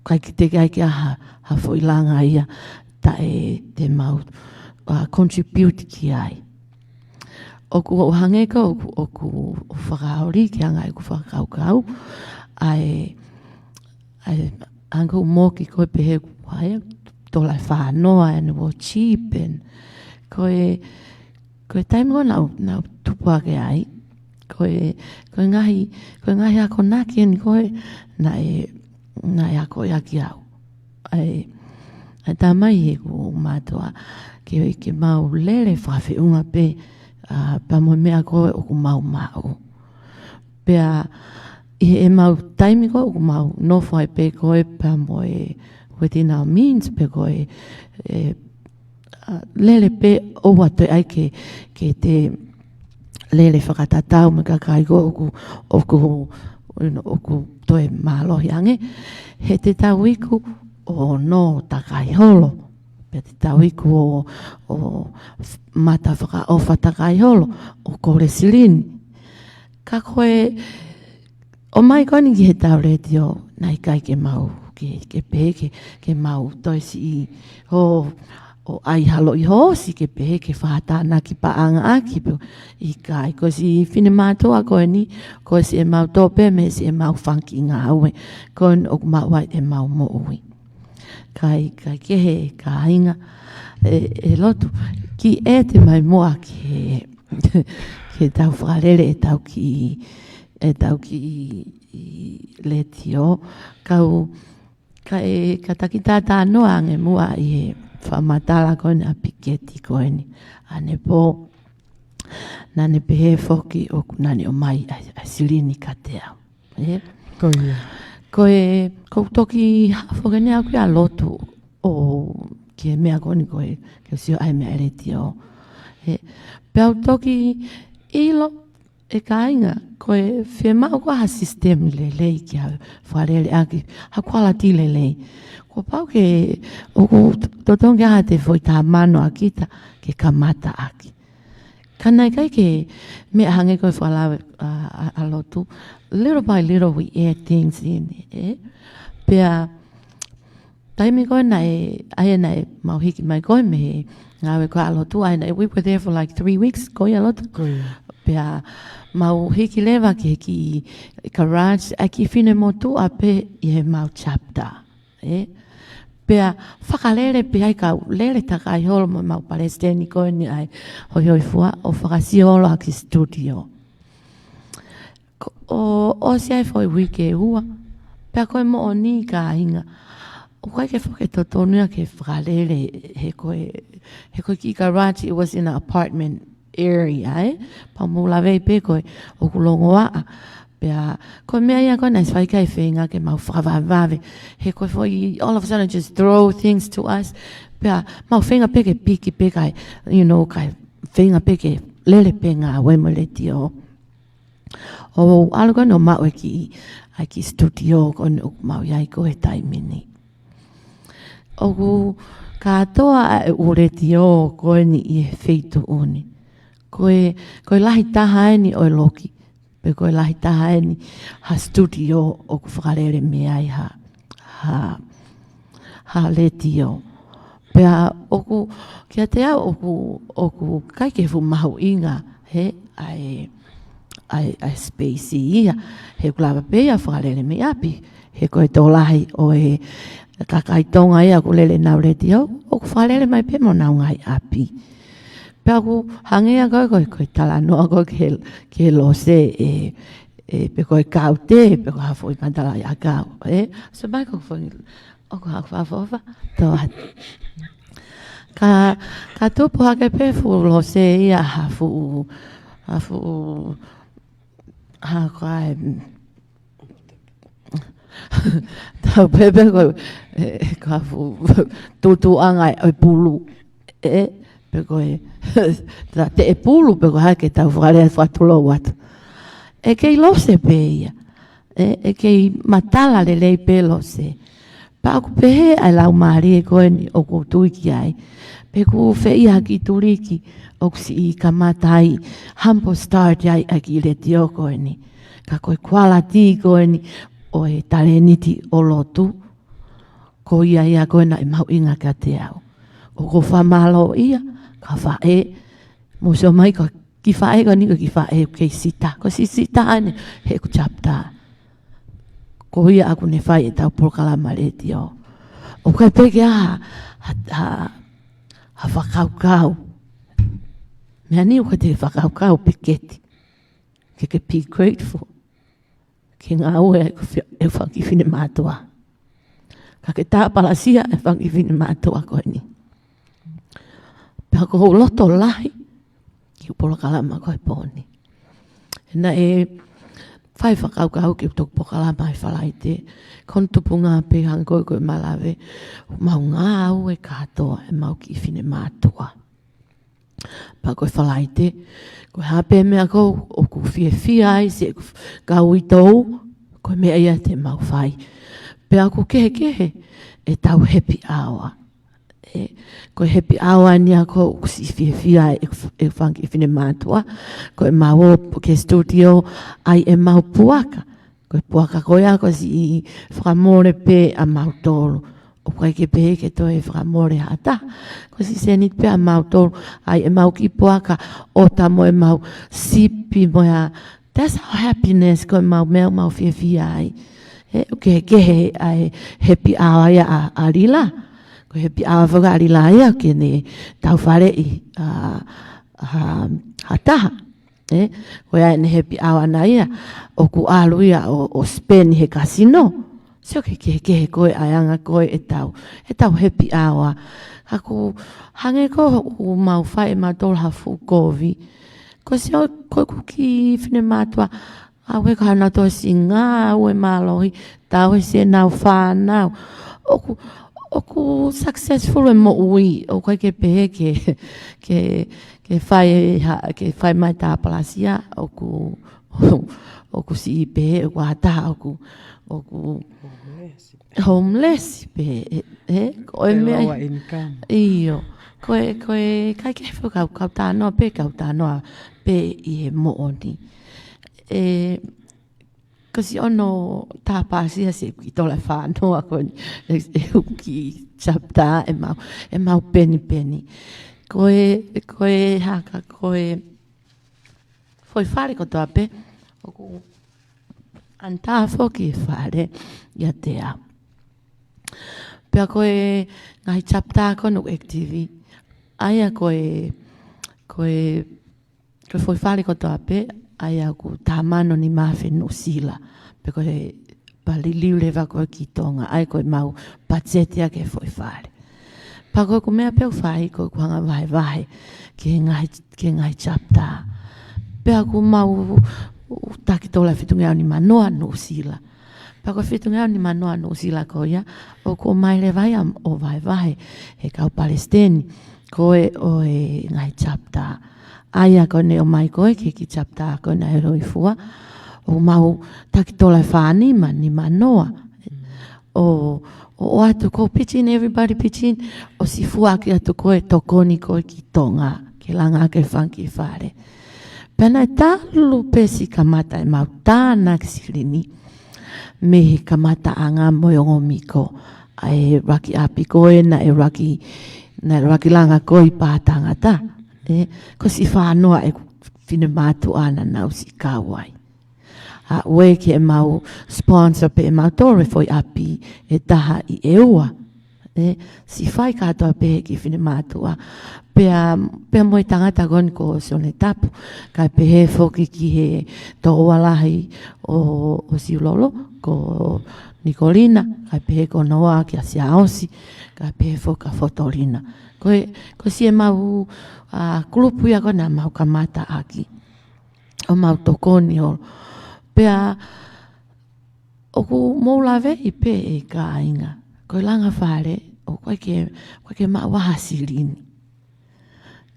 ʻIkai ke teʻeki ai ke ʻi ai ha, ha foʻi langa ia taʻe te mau, ʻa, contribute ki ai. ʻOku ou hangē ko ʻoku, ʻoku ou fakaoli ke anga ʻeku fakakaukau. ʻA e, ʻa e, hangē ko e moki ko e pehē ko hai, tola e fānoa and were cheap and ko e, ko e taimi ko ē naʻa ku, naʻa ku tupu hake ai. Ko e, ko e ngaahi, ko e ngaahi akonaki eni ko ē naʻe, naʻe akoʻi ʻaki au. ʻA e, ʻa e tamai heʻeku mātuʻa ke, ke mau lele fakafeʻunga pē, ʻa, pea mo e meʻa ko ē ʻoku mau maʻu. Pea ʻi heʻemau taimi ko ē ʻoku mau nofo ai pē ko ē pea mo e within our means pē ko e, e, ʻa, lele pē ʻoua toe ʻai ke, ke te lele fakatatau mo e kakai ko ē ʻoku, ʻoku, you know, ʻoku toe mālohi ange. He te tau iku ʻo nō takai holo. Pea te tau iku ʻo, ʻo mata fakaʻofa takai holo, ʻo kole silini. Ka ko e, ʻomai ko eni ki he tau letiō, naʻe ʻikai ke mau, ke, ke pehē ke, ke mau toe siʻi, ʻo, ʻo ʻai ha loʻi hoosi ke pehē ke fakatānaki paʻanga ʻaki pē. ʻIkai, ko e siʻi finemātuʻa ko eni, ko e siʻemau tō pē mei he siʻemau fanga kiʻi ngāue. Ko eni ʻoku maʻu ai ʻemau moʻui. Kae, kae kehe kāinga, e, e lotu, kiʻi ʻete mai muʻa ki he, ki he tau fakalele ʻetau kiʻi, ʻetau kiʻi letiō, kau, kae, ka taki tātānoa ange muʻa ʻi he fakamatala ko eni ʻa Piketi ko eni. ʻAnepō, naʻa ne pehē foki ʻoku, naʻa ne ʻomai ʻa, ʻa e silini kiate au. ʻE? Ko ia. Ko e, ko e toki hafo ke ne au ki a lotu ʻo ki he meʻa ko eni ko e, ke sio ai meʻa letiō. ʻE, pea u toki ʻilo e kāinga, ko e fiemaʻu ko ha system lelei ke fakalele ʻaki, ha quality lelei. Kuo pau ke, ʻoku totonu ke ʻi ai ha foʻi tā mano ʻa kita ke kamata ʻaki. Ka naʻe ʻikai ke meʻa hangē ko e fakalave ʻa, ʻa, ʻa lotu. Little by little we add things in, ē? Pea, taimi ko ē naʻe, ʻa ia naʻe mau hiki mai ko ē mei he ngāue ko ē ʻa lotu, ʻa ia naʻe, we were there for like three weeks, ko ia lotu. Ko ia. Pea, mau hiki leva ki he kiʻi garage, ʻa e kiʻi finemotuʻa pē ʻi he mau chapter, ē? Pea, fakalele pē ai kau, lele takai holo mo mau palesiteni ko eni ʻa e hoihoifua ʻo fakasio holo ʻaki studio. Ko, ʻo, ʻosi ai foʻi uike ʻe ua. Pea ko e moʻoni kāinga. ʻOku ʻikai ke foki totonu ia ke fakalele he ko e, he ko e kiʻi garage, it was in an apartment area, ē? Pea mou lave pē ko e ʻoku longoaʻa. Pea, ko e meʻa ia ko ē naʻe ʻosi fai kae feinga ke mau fakavavevave. He ko e foʻi, all of a sudden just throw things to us. Pea, mau feinga pē ke piki pē kae, you know, kae feinga pē ke lele pē ngāue mo e letiō. ʻO ʻalu ko eni ʻo maʻu e kiʻi, ʻa e kiʻi studio ko eni ʻoku mau ʻi ai ko ē he taimi ni. ʻOku kātoa ʻa e ʻū letiō ko eni ʻi he feituʻu ni. Ko e, ko e lahi taha eni ʻo e loki. Pe ko e lahi taha eni ha studio ʻoku fakalele mei ai ha, ha, ha letiō. Pea ʻoku, kiate au ʻoku, ʻoku ʻikai ke fuʻu mahuʻinga, he, ʻa e, ʻa e, ʻa e space ia, he ʻoku lava pē ia fakalele mei ʻapi, he ko e tokolahi ʻo e kakai Tonga ia ʻoku lele ʻenau letiō, ʻoku fakalele mai pē mei honau ngaahi ʻapi. Pea ʻoku hangē ia ko e, ko e, ko e talanoa ko ē ki he, ki he lose ē, ē, pe ko e kaute, pe ko ha foʻi matalaʻiʻakau, ē? So mai ko e foʻi, ʻoku haʻaku faʻofaʻo, tō atu. Ka, ka tupu hake pē fuʻu lose ia ha fuʻu, ha fuʻu, ha ko e, tau pehē pē ko e, ē, ko ha fuʻu tutuʻanga ʻo e pulu. Ē, pe ko e, ta te e pulu, pe ko e hā ke tau fakalea fakatulou atu. ʻE kei lose pē ia. Ē, ʻe kei matala lelei pē lose. Pea ʻoku pehē ʻa e laumālie ko eni ʻoku ou tui ki ai. Pe ʻoku fēʻia ha kiʻi tuliki ʻoku siʻi kamata ai, humble start ai ʻa e kiʻi letiō ko eni. Ka ko e quality ko eni ʻo e talēniti ʻo lotu. Ko ia ia ko ē naʻe mahuʻinga kiate au. ʻOku ou fakamālō ia, ka faʻē, mou sio mai ko e kiʻi faʻē ko eni ko e kiʻi faʻē kei sita. Ko e siʻi sita eni he ʻeku chapter. Ko ia ʻoku ne fai ʻetau polokalama letiō. ʻOku ʻikai pē ke ʻi ai ha, ha, ha, ha fakakaukau. Meʻa ni ʻoku ʻikai te fakakaukau pē keti. Ke ke be grateful. Ke ngāue ʻa e fanga kiʻi finemātuʻa. Ka ke tāpalasia ʻa e fanga kiʻi finemātuʻa ko eni. Pea ʻoku ou loto lahi ki he polokalama ko e pō ni. He naʻe fai fakakaukau ki he toki polokalama ʻi Falaite. Ko hono tupunga pē hangē ko e, ko e malave. Mau ngāue kātoa ʻemau kiʻi finemātuʻa. Pea ko e Falaite, ko e hā pē meʻa ʻoku, ʻoku fiefia ai siʻeku kau uitou, ko e meʻa ia te mau fai. Pea ʻoku kehekehe ʻetau happy hour. Ē, ko e happy hour ni ʻoku, ʻoku siʻi fiefia ai ʻeku, ʻeku fanga kiʻi finemātuʻa, ko ʻemau ō ki he studio ʻai ʻemau puaka. Ko e puaka ko ia ko e siʻi fakamole pē ʻa mautolu. ʻOku ʻikai ke pehē ke toe fakamole ha taha. Ko e siʻi sēniti pē ʻa mautolu. ʻAi ʻemau kiʻi puaka ʻo tā mo ʻemau sipi mo ia. That's our happiness, ko ʻemau meʻa ʻoku mau fiefia ai. He ʻoku kehekehe ʻa e happy hour ia ʻa, ʻa Lila. Ko e happy hour faka ʻa Lila ia ke ne tau faleʻi ʻa, ʻa, ha taha. Ē, ko ia ʻene happy hour ʻana ia, ʻoku ʻalu ia ʻo, ʻo spend he kasino. Sio ki he kehekehe ko ē ʻa e anga ko ē ʻetau, ʻetau happy hour. Ka ʻoku hangē ko ē ʻoku mau fai ʻe mautolu ha fuʻu kovi. Ko e sio ko ē ʻeku kiʻi finemātuʻa, ʻoku ʻikai ke nau toe siʻi ngāue mālohi, tauhi siʻenau fānau. ʻOku, ʻoku successful e moʻui, ʻoku ʻikai ke pehē ke, ke, ke fai ha, ke fai mai tāpalasia, ʻoku, ʻoku siʻi pehē, ʻoku ʻi ai ha taha, ʻoku, ʻoku homeless pē, ē, ē, ko e meʻa. Lower income. ʻIo. Ko e, ko e, ʻikai ke fuʻu kau, kau talanoa pē, kau talanoa pē ʻi he moʻoni. ʻE, ko siʻono tāpāsia siʻi kiʻi tola fānoa ko eni, ʻe, ʻe uki chapter ʻemau, ʻemau penipeni. Ko e, ko e haka, ko e foʻi fale kotoa pē, ʻoku ʻanitā foki e fale ʻiate au. Pea ko e ngaahi chapter ko eni ʻoku active, ʻa ia ko e, ko e, ko e foʻi fale kotoa pē, ʻa ia ʻoku taha mano nima afe Nuʻusila. Pea ko e pea liliu leva ko ē ki Tonga, ʻa ia ko ʻemau patiseti ia ki he foʻi fale. Pea ko ʻeku meʻa pē ʻoku fai, ko ʻeku hanga vahevahe ki he ngaahi, ki he ngaahi chapter. Pea ʻoku mau taki tola fitungeau nimanoa Nuʻusila. Pea ko e fitungeau nimanoa Nuʻusila ko ia, ʻoku ʻomai leva ia ʻo vahevahe he kau palesiteni ko ē ʻo e ngaahi chapter. ʻA ia ko ʻene ʻomai ko ē ki he kiʻi chapter ko ena ʻe hoi fua, ʻoku mau taki tola ʻe fā nima, nimanoa. ʻO, ʻo, ʻoatu ko e pitch in, everybody pitch in, ʻo siʻi foaki atu ko ē tokoni ko ē ki Tonga, ke langa ʻaki e fanga kiʻi fale. Pea naʻe talu pē siʻi kamata ʻemau tānaki silini mei he kamataʻanga mo e ongo miko ʻa e ʻuluaki ʻapi ko ē naʻe ʻuluaki, naʻe ʻuluaki langa ko ē ʻi Pātangata. ʻE, ko siʻi fānoa ʻeku finemātuʻa naʻa nau siʻi kau ai. ʻA, ʻoku ʻi ai ʻemau sponsor pē ʻemau tolu e foʻi ʻapi ʻe taha ʻi ʻEua. ʻE, siʻi fai kātoa pē he kiʻi finemātuʻa. Pea, pea mo e tangata ko eni ko Sione Tapu, kae pehē foki ki he tokoua lahi ʻo, ʻo Siulolo, ko Nikolina, kae pehē ko Noa kia Siaosi, kae pehē foki kia Fotolina. Ko e, ko siʻemau, ʻa, kulupu ia ko ē naʻa mau kamata ʻaki ʻo mau tokoni holo. Pea ʻoku mou laveʻi pē ʻe kāinga, ko e langa fale ʻoku ʻikai ke, ʻoku ʻikai ke maʻu ha silini.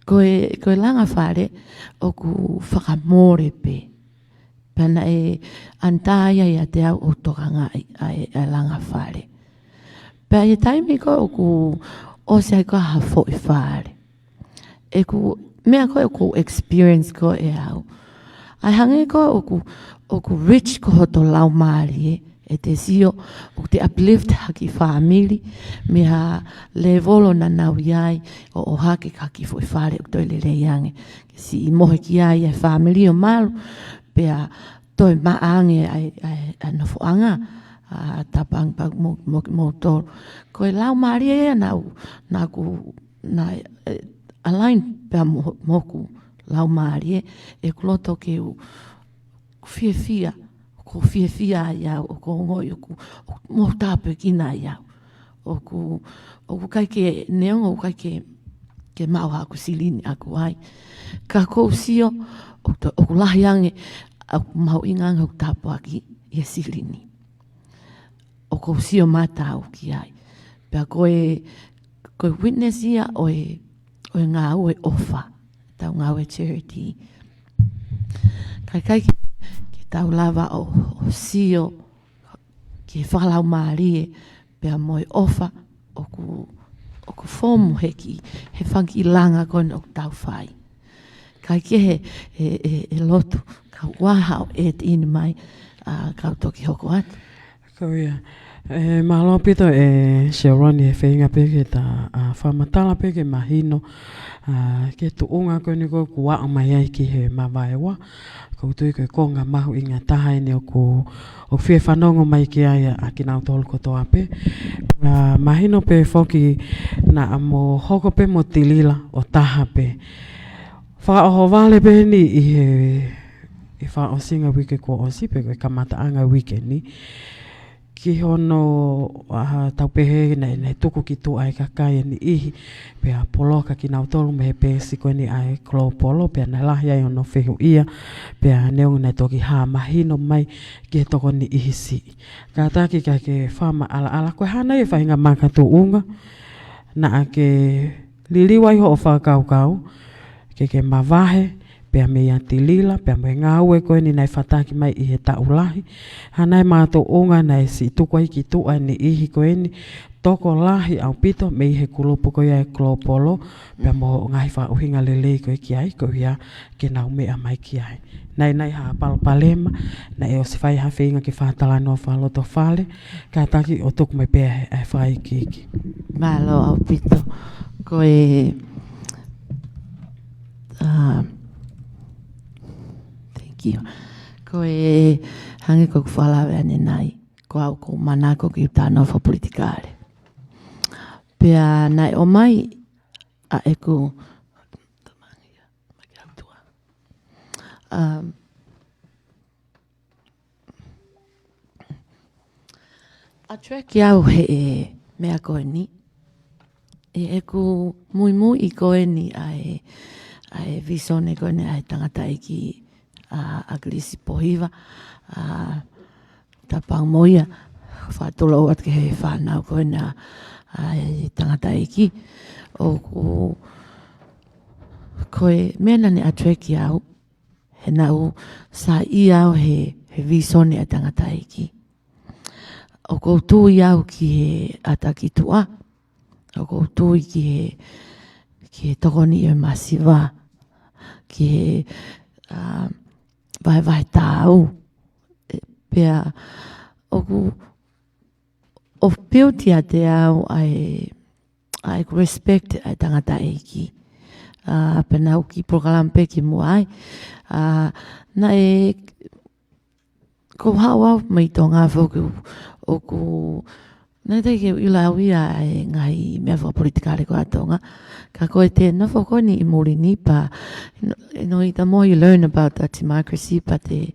Ko e, ko e langa fale ʻoku fakamole pē. Pea naʻe ʻanitā ia ʻiate au ʻo tokangaʻi ʻa e, ʻa e langa fale. Pea ʻi he taimi ko ē ʻoku ʻosi ai ko ē ha foʻi fale, ʻeku meʻa ko ē ʻoku experience ko ē ʻe au, ʻa e hangē ko ē ʻoku, ʻoku rich ko ē hoto laumālie, ʻete sio, ʻoku te uplift ha kiʻi fāmili mei ha lēvolo naʻa nau ʻi ai, ʻo, ʻohake ki ha kiʻi foʻi fale ʻoku toe lelei ange ke siʻi mohe ki ai e fāmili ʻo malu, pea toe maʻa ange ʻa e, ʻa e, ʻa e nofoʻanga, ʻa, tapu ange pē mo, mo, moutolu. Ko e laumālie ia naʻa ku, naʻa ku, naʻe, ʻe, align pea mo, mo hoku laumālie, ʻeku loto ke u, ku fiefia, ʻoku ou fiefia ai au, ʻoku ou ongoʻi ʻoku, ʻoku mou tāpuekina ai au. ʻOku, ʻoku ʻikai ke, neongo ʻoku ʻikai ke, ke maʻu haʻaku silini ʻaʻaku ai, ka ʻoku ou sio ʻoku to-, ʻoku lahi ange, ʻoku mahuʻinga ange hoku tāpuaki ʻi he silini. ʻOku ou sio mata au ki ai. Pea ko e, ko e witness ia ʻo e, ʻo e ngāue ʻofa, ʻetau ngāue charity. Ka ʻikai ke, ke tau lava ʻo, ʻo sio ki he fakalaumālie pea mo e ʻofa ʻoku, ʻoku fomu he kiʻi, he fanga kiʻi langa ko ena ʻoku tau fai. Kae kehe, ʻe, ʻe, ʻe lotu, kau ʻoatu ʻe Tini mai, ʻa, kau toki hoko atu. Ko ia. ʻE, mālō ʻaupito ʻe Sharon he feinga pē ke ta, ʻa, fakamatala pē ke mahino, ʻa, ki he tuʻunga ko eni ko ē kuo aʻu mai ai ki he mavaeua. ʻOku ou tui ko e konga mahuʻinga taha eni ʻoku, ʻoku fie fanongo mai ki ai ʻa, ʻa kinautolu kotoa pē. ʻA, mahino pē foki naʻa mo hoko pē mo tilila ʻo taha pē. Fakaʻohovale pē eni ʻi he, ʻi he fakaʻosinga uike kuo ʻosi pe ko e kamataʻanga uike ni, ki hono, ʻa, tau pehē naʻe, naʻe tuku ki tuʻa ʻe he kakai ʻe niʻihi, pea poloka kinautolu mei he peesi ko eni ʻa e Global, pea naʻe lahi ai hono fehuʻia, pea neongo naʻe toki hā mahino mai ki he tokoni ʻi he siʻi. Kātaki kae ke fakamaʻalaʻala, ko e hā nai e faʻahinga makatuʻunga naʻa ke liliu ai hoʻo fakakaukau ke ke mavahe, pea mei a Tilila, pea mo e ngāue ko eni naʻe fataki mai ʻi he taʻu lahi. Hangē ko e mātuʻa naʻe siʻi tuku ai ki tuʻa e niʻihi ko eni, tokolahi ʻaupito mei he kulupu ko ia e Global, pea mo e ngaahi fakaʻuhinga lelei ko ē ki ai, ko ia ke nau meʻa mai ki ai. Naʻe ʻi ai ha palopalema, naʻe ʻosi fai ha feinga ke fakatalanoa fakalotofale, kātaki ʻo tuku mai pē ʻa e fakaikiiki. Mālō ʻaupito. Ko e, ah, thank you. Ko e hangē ko ʻeku fakalave ʻanenai, ko au ʻoku ou manako ke u talanoa fakapolitikale. Pea naʻe ʻomai ʻa ʻeku, um, attract au ʻe he meʻa ko eni. ʻI heʻeku muimui ko eni ʻa e, ʻa e visone ko eni ʻa e tangataʻeiki, ʻa, ʻAkilisi Pōhiva, ʻa, Tāpau mo ia, fakatulou atu ki he fānau ko ena, ʻa e tangataʻeiki. ʻOku, ko e meʻa naʻá ne attract au, he naʻá ku saiʻia au he, he visone ʻa e tangataʻeiki. ʻOku ou tui au ki he ʻata ki tuʻa, ʻoku ou tui ki he, ki he tokoni ʻa e masiva, ki he, ah, vahevahe taau. ʻE, pea ʻoku, ʻoku build ʻiate au ʻa e, ʻa e respect ʻa e tangataʻeiki. Ah, pea naʻá ku kiʻi polokalama pē kimuʻa ai. Ah, naʻe, ko e haʻu au mei Tonga foki, ʻoku, naʻe teʻeki ke u ʻilo au ia ʻa e ngaahi meʻa fakapolitikale ko ē ʻa Tonga. Ka ko e te nofo ko eni ʻi muli ni pea, you know, you know, the more you learn about that democracy, but the,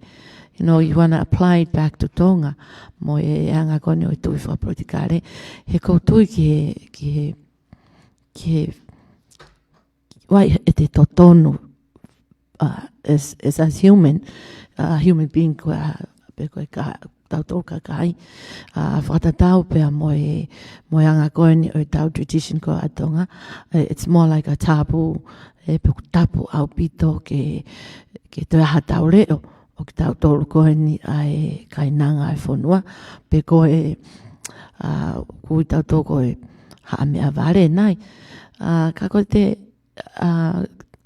you know, you wanna apply it back to Tonga. Mo e anga ko eni ʻo e tui fakapolitikale. He ʻoku ou tui ki he, ki he, ki he, ʻoku ʻi ai e totonu, uh, as, as, as human, uh, human being ko ē, pe ko e ka, tautolu kakai, uh, fakatatau pea mo e, mo e anga ko eni ʻo ʻetau tradition ko ē ʻa Tonga. Uh, it's more like a taboo, ʻe, pe ʻoku tapu ʻaupito ke, ke toe ʻi ai haʻatau leʻo, ʻo kitautolu ko eni ʻa e kainanga ʻa e fonua, pe ko e, uh, ʻoku ʻi ai tautolu ko e haʻameʻavale nai. Uh, ka ko e te, uh,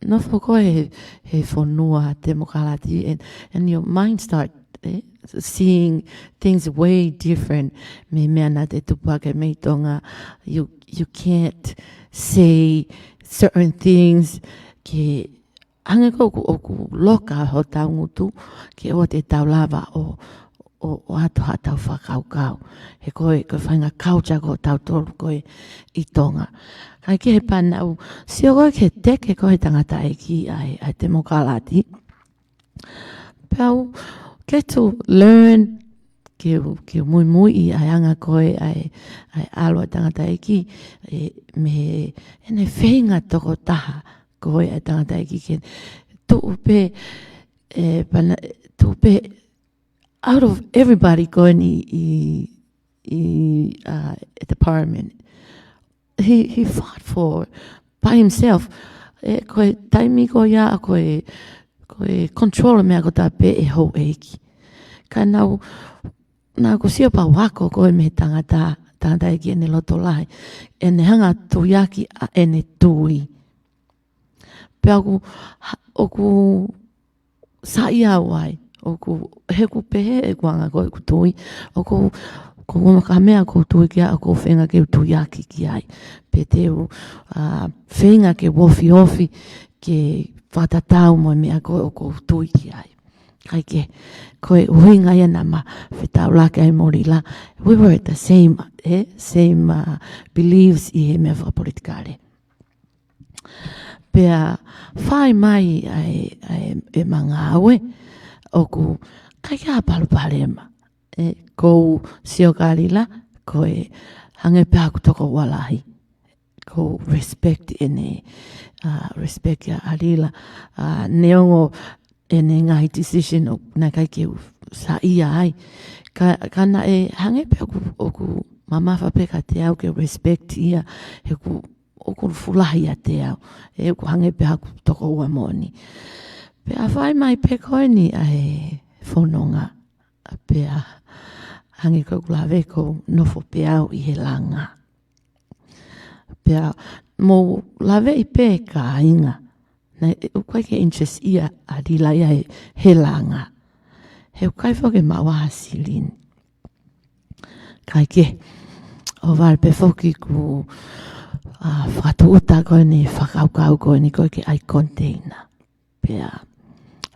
nofo ko ē he, he fonua temokalati, and, and your mind start, eh, seeing things way different. Mei he meʻa naʻá te tupu hake mei Tonga, you, you can't say certain things ke hangē ko ē ʻoku, ʻoku loka hotau ngutu ke ʻoua te tau lava ʻo, ʻo, ʻo ʻoatu haʻatau fakakaukau. He ko e, ko e faʻahinga culture ko ē ʻa tautolu ko ē ʻi Tonga. Kae kehe pea naʻá ku sio ko ē ki he teke ko ē ʻa e tangataʻeiki ʻa e, ʻa e temokalati. Pea u get to learn, ke u, ke u muimui ʻi he anga ko ē ʻa e, ʻa e ʻalu ʻa e tangataʻeiki, ʻe, mei heʻene feinga tokotaha ko ē ʻa e tangataʻeiki ke tuʻu pē, ʻe, pana, tuʻu pē out of everybody ko eni ʻi, ʻi, uh, at the parliament. He, he fought for by himself. ʻE, ko e taimi ko ia, ko e, ko e control meʻa kotoa pē ʻe he houʻeiki. Ka naʻá ku, naʻá ku sio pē ʻoku ako ko ē mei he tangata, tangataʻeiki ʻene loto lahi, ʻene hanga ʻo tuiaki ʻa ʻene tui. Pea ʻoku, ha-, ʻoku saiʻia au ai, ʻoku, he ʻoku pehē ʻeku anga ko ē ʻeku tui, ʻoku, ko e ʻuhinga ko e meʻa ʻoku ou tui ki ai, ʻoku ou feinga ke u tuiaki ki ai. Pe te u, uh, feinga ke u ofiofi, ke fakatatau mo e meʻa ko ē ʻoku ou tui ki ai. Kae kehe, ko e ʻuhinga ia naʻá ma fetaulaki ai mo Lila. We were the same, eh, same, uh, beliefs ʻi he meʻa fakapolitikale. Pea fai mai ʻa e, ʻa e, ʻema ngāue, ʻoku ʻikai ha palopalema. ʻE, ʻoku ou sio kia Lila, ko e hangē pē haʻaku tokoua lahi. ʻOku ou respect ʻene, uh, respect ʻa Lila, uh, neongo ʻene ngaahi decision ʻoku naʻe ʻikai ke u saiʻia ai. Ka, ka naʻe hangē pē ʻoku, ʻoku mamafa pē kiate au ke respect ia, he ʻoku, ʻoku fuʻu lahi ʻiate au. ʻE ʻoku hangē pē haʻaku tokoua moʻoni. Pea fai mai pē ko eni ʻa e fononga. Pea hangē ko ʻeku lave, ʻoku ou nofo pē au ʻi he langa. Pea mou laveʻi pē kāinga. Naʻe ʻikai ke interest ia ʻa Lila ia he, he langa. He ʻikai foki ke maʻu ha silini. Kae kehe, ʻohovale pē foki ʻeku, ʻa, fakatūʻuta ko eni, fakakaukau ko eni ko ē ke ʻai container. Pea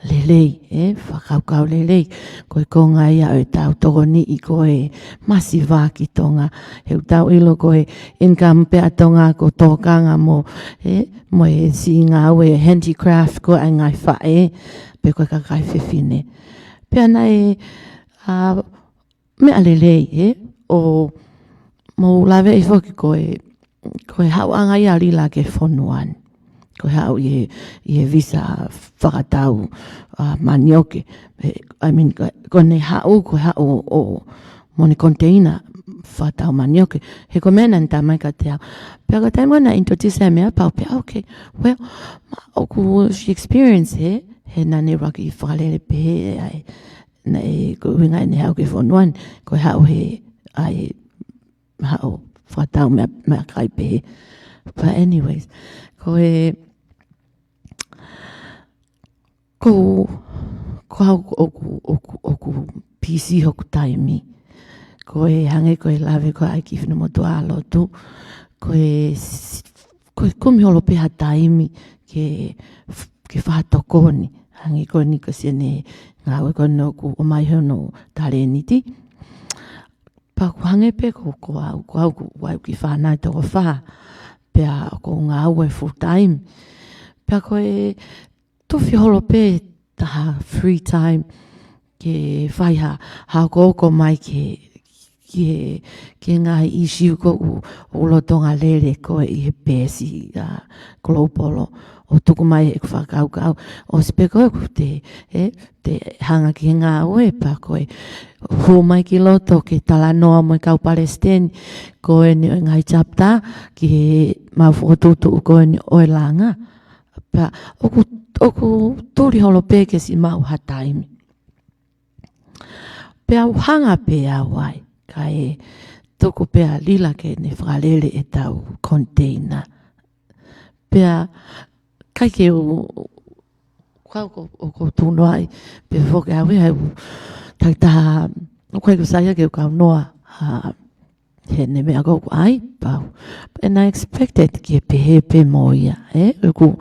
lelei, ē, fakakaukau lelei. Ko e konga ia ʻo ʻetau tokoniʻi ko e masiva ki Tonga. He ʻoku tau ʻilo ko e income pē ʻa Tonga ko e tokanga mo, ē, mo e siʻi ngāue handicraft ko ē ʻa e ngaahi faʻē, pe ko e kakai fefine. Pea naʻe, ʻa, meʻa lelei, ē, ʻo mou laveʻi foki ko e, ko e haʻuʻanga ia ʻa Lila ki he fonua ni. Ko e haʻu ʻi he, ʻi he visa fakatau, ʻa, manioke. Ē, I mean, ko, ko ʻene haʻu, ko e haʻu ʻo, ʻo mo ʻene container fakatau manioke. He ko e meʻa naʻa ne tā mai kiate au. Pea ko e taimi ko ē naʻe introduce e meʻa, pea u pehē, okay, well, ma, ʻoku she experience he, he naʻa ne ʻuluaki fakalele pehē ʻa e, naʻe, ko e ʻuhinga ʻene haʻu ki he fonua ni, ko e haʻu he, ʻa e, haʻu fakatau meʻa, meʻakai pehē. But anyways, ko e, ko, ko au ʻoku, ʻoku, ʻoku busy hoku taimi. Ko e hangē ko e lave ko ē ʻa e kiʻi finemotuʻa lotu. Ko e s-, ko e kumi holo pē ha taimi ke, ke fakatokoni. Hangē ko eni ko e siʻene ngāue ko eni ʻoku ʻomai hono talēniti. Pea ʻoku hangē pē ko, ko au, ko au, ko au kiʻi fānau ʻe toko fā. Pea ʻoku ou ngāue full time. Pea ko e tufi holo pē taha free time ke fai ha, ha okooko mai ke, ke, ke ngaahi issue ko ē ʻoku, ʻoku lolotonga lele ko ē ʻi he peesi, ʻa, global ʻo, ʻo tuku mai ʻeku fakakaukau. ʻOsi pē ko ē ʻoku te, ē, te hanga ki he ngāue pea ko e hū mai ki loto ke talanoa mo e kau palesiteni ko eni ʻo e ngaahi chapter ki he mau fokotuʻutuʻu ko eni ʻo e langa. Pea ʻoku, ʻoku tuli holo pē ke siʻi maʻu ha taimi. Pea u hanga pē au ai, kae tuku pē ʻa Lila ke ne fakalele ʻetau container. Pea ʻikai ke u, ko au ʻoku, ʻoku ou tuʻu noa ai, pea foki au ia he ʻoku takitaha, ʻoku ʻikai ke u saiʻia ke u kau noa, ʻa, heʻene meʻa ko ē ʻoku ʻai, pea u. And I expected ke pehē pē mo ia, ē? ʻOku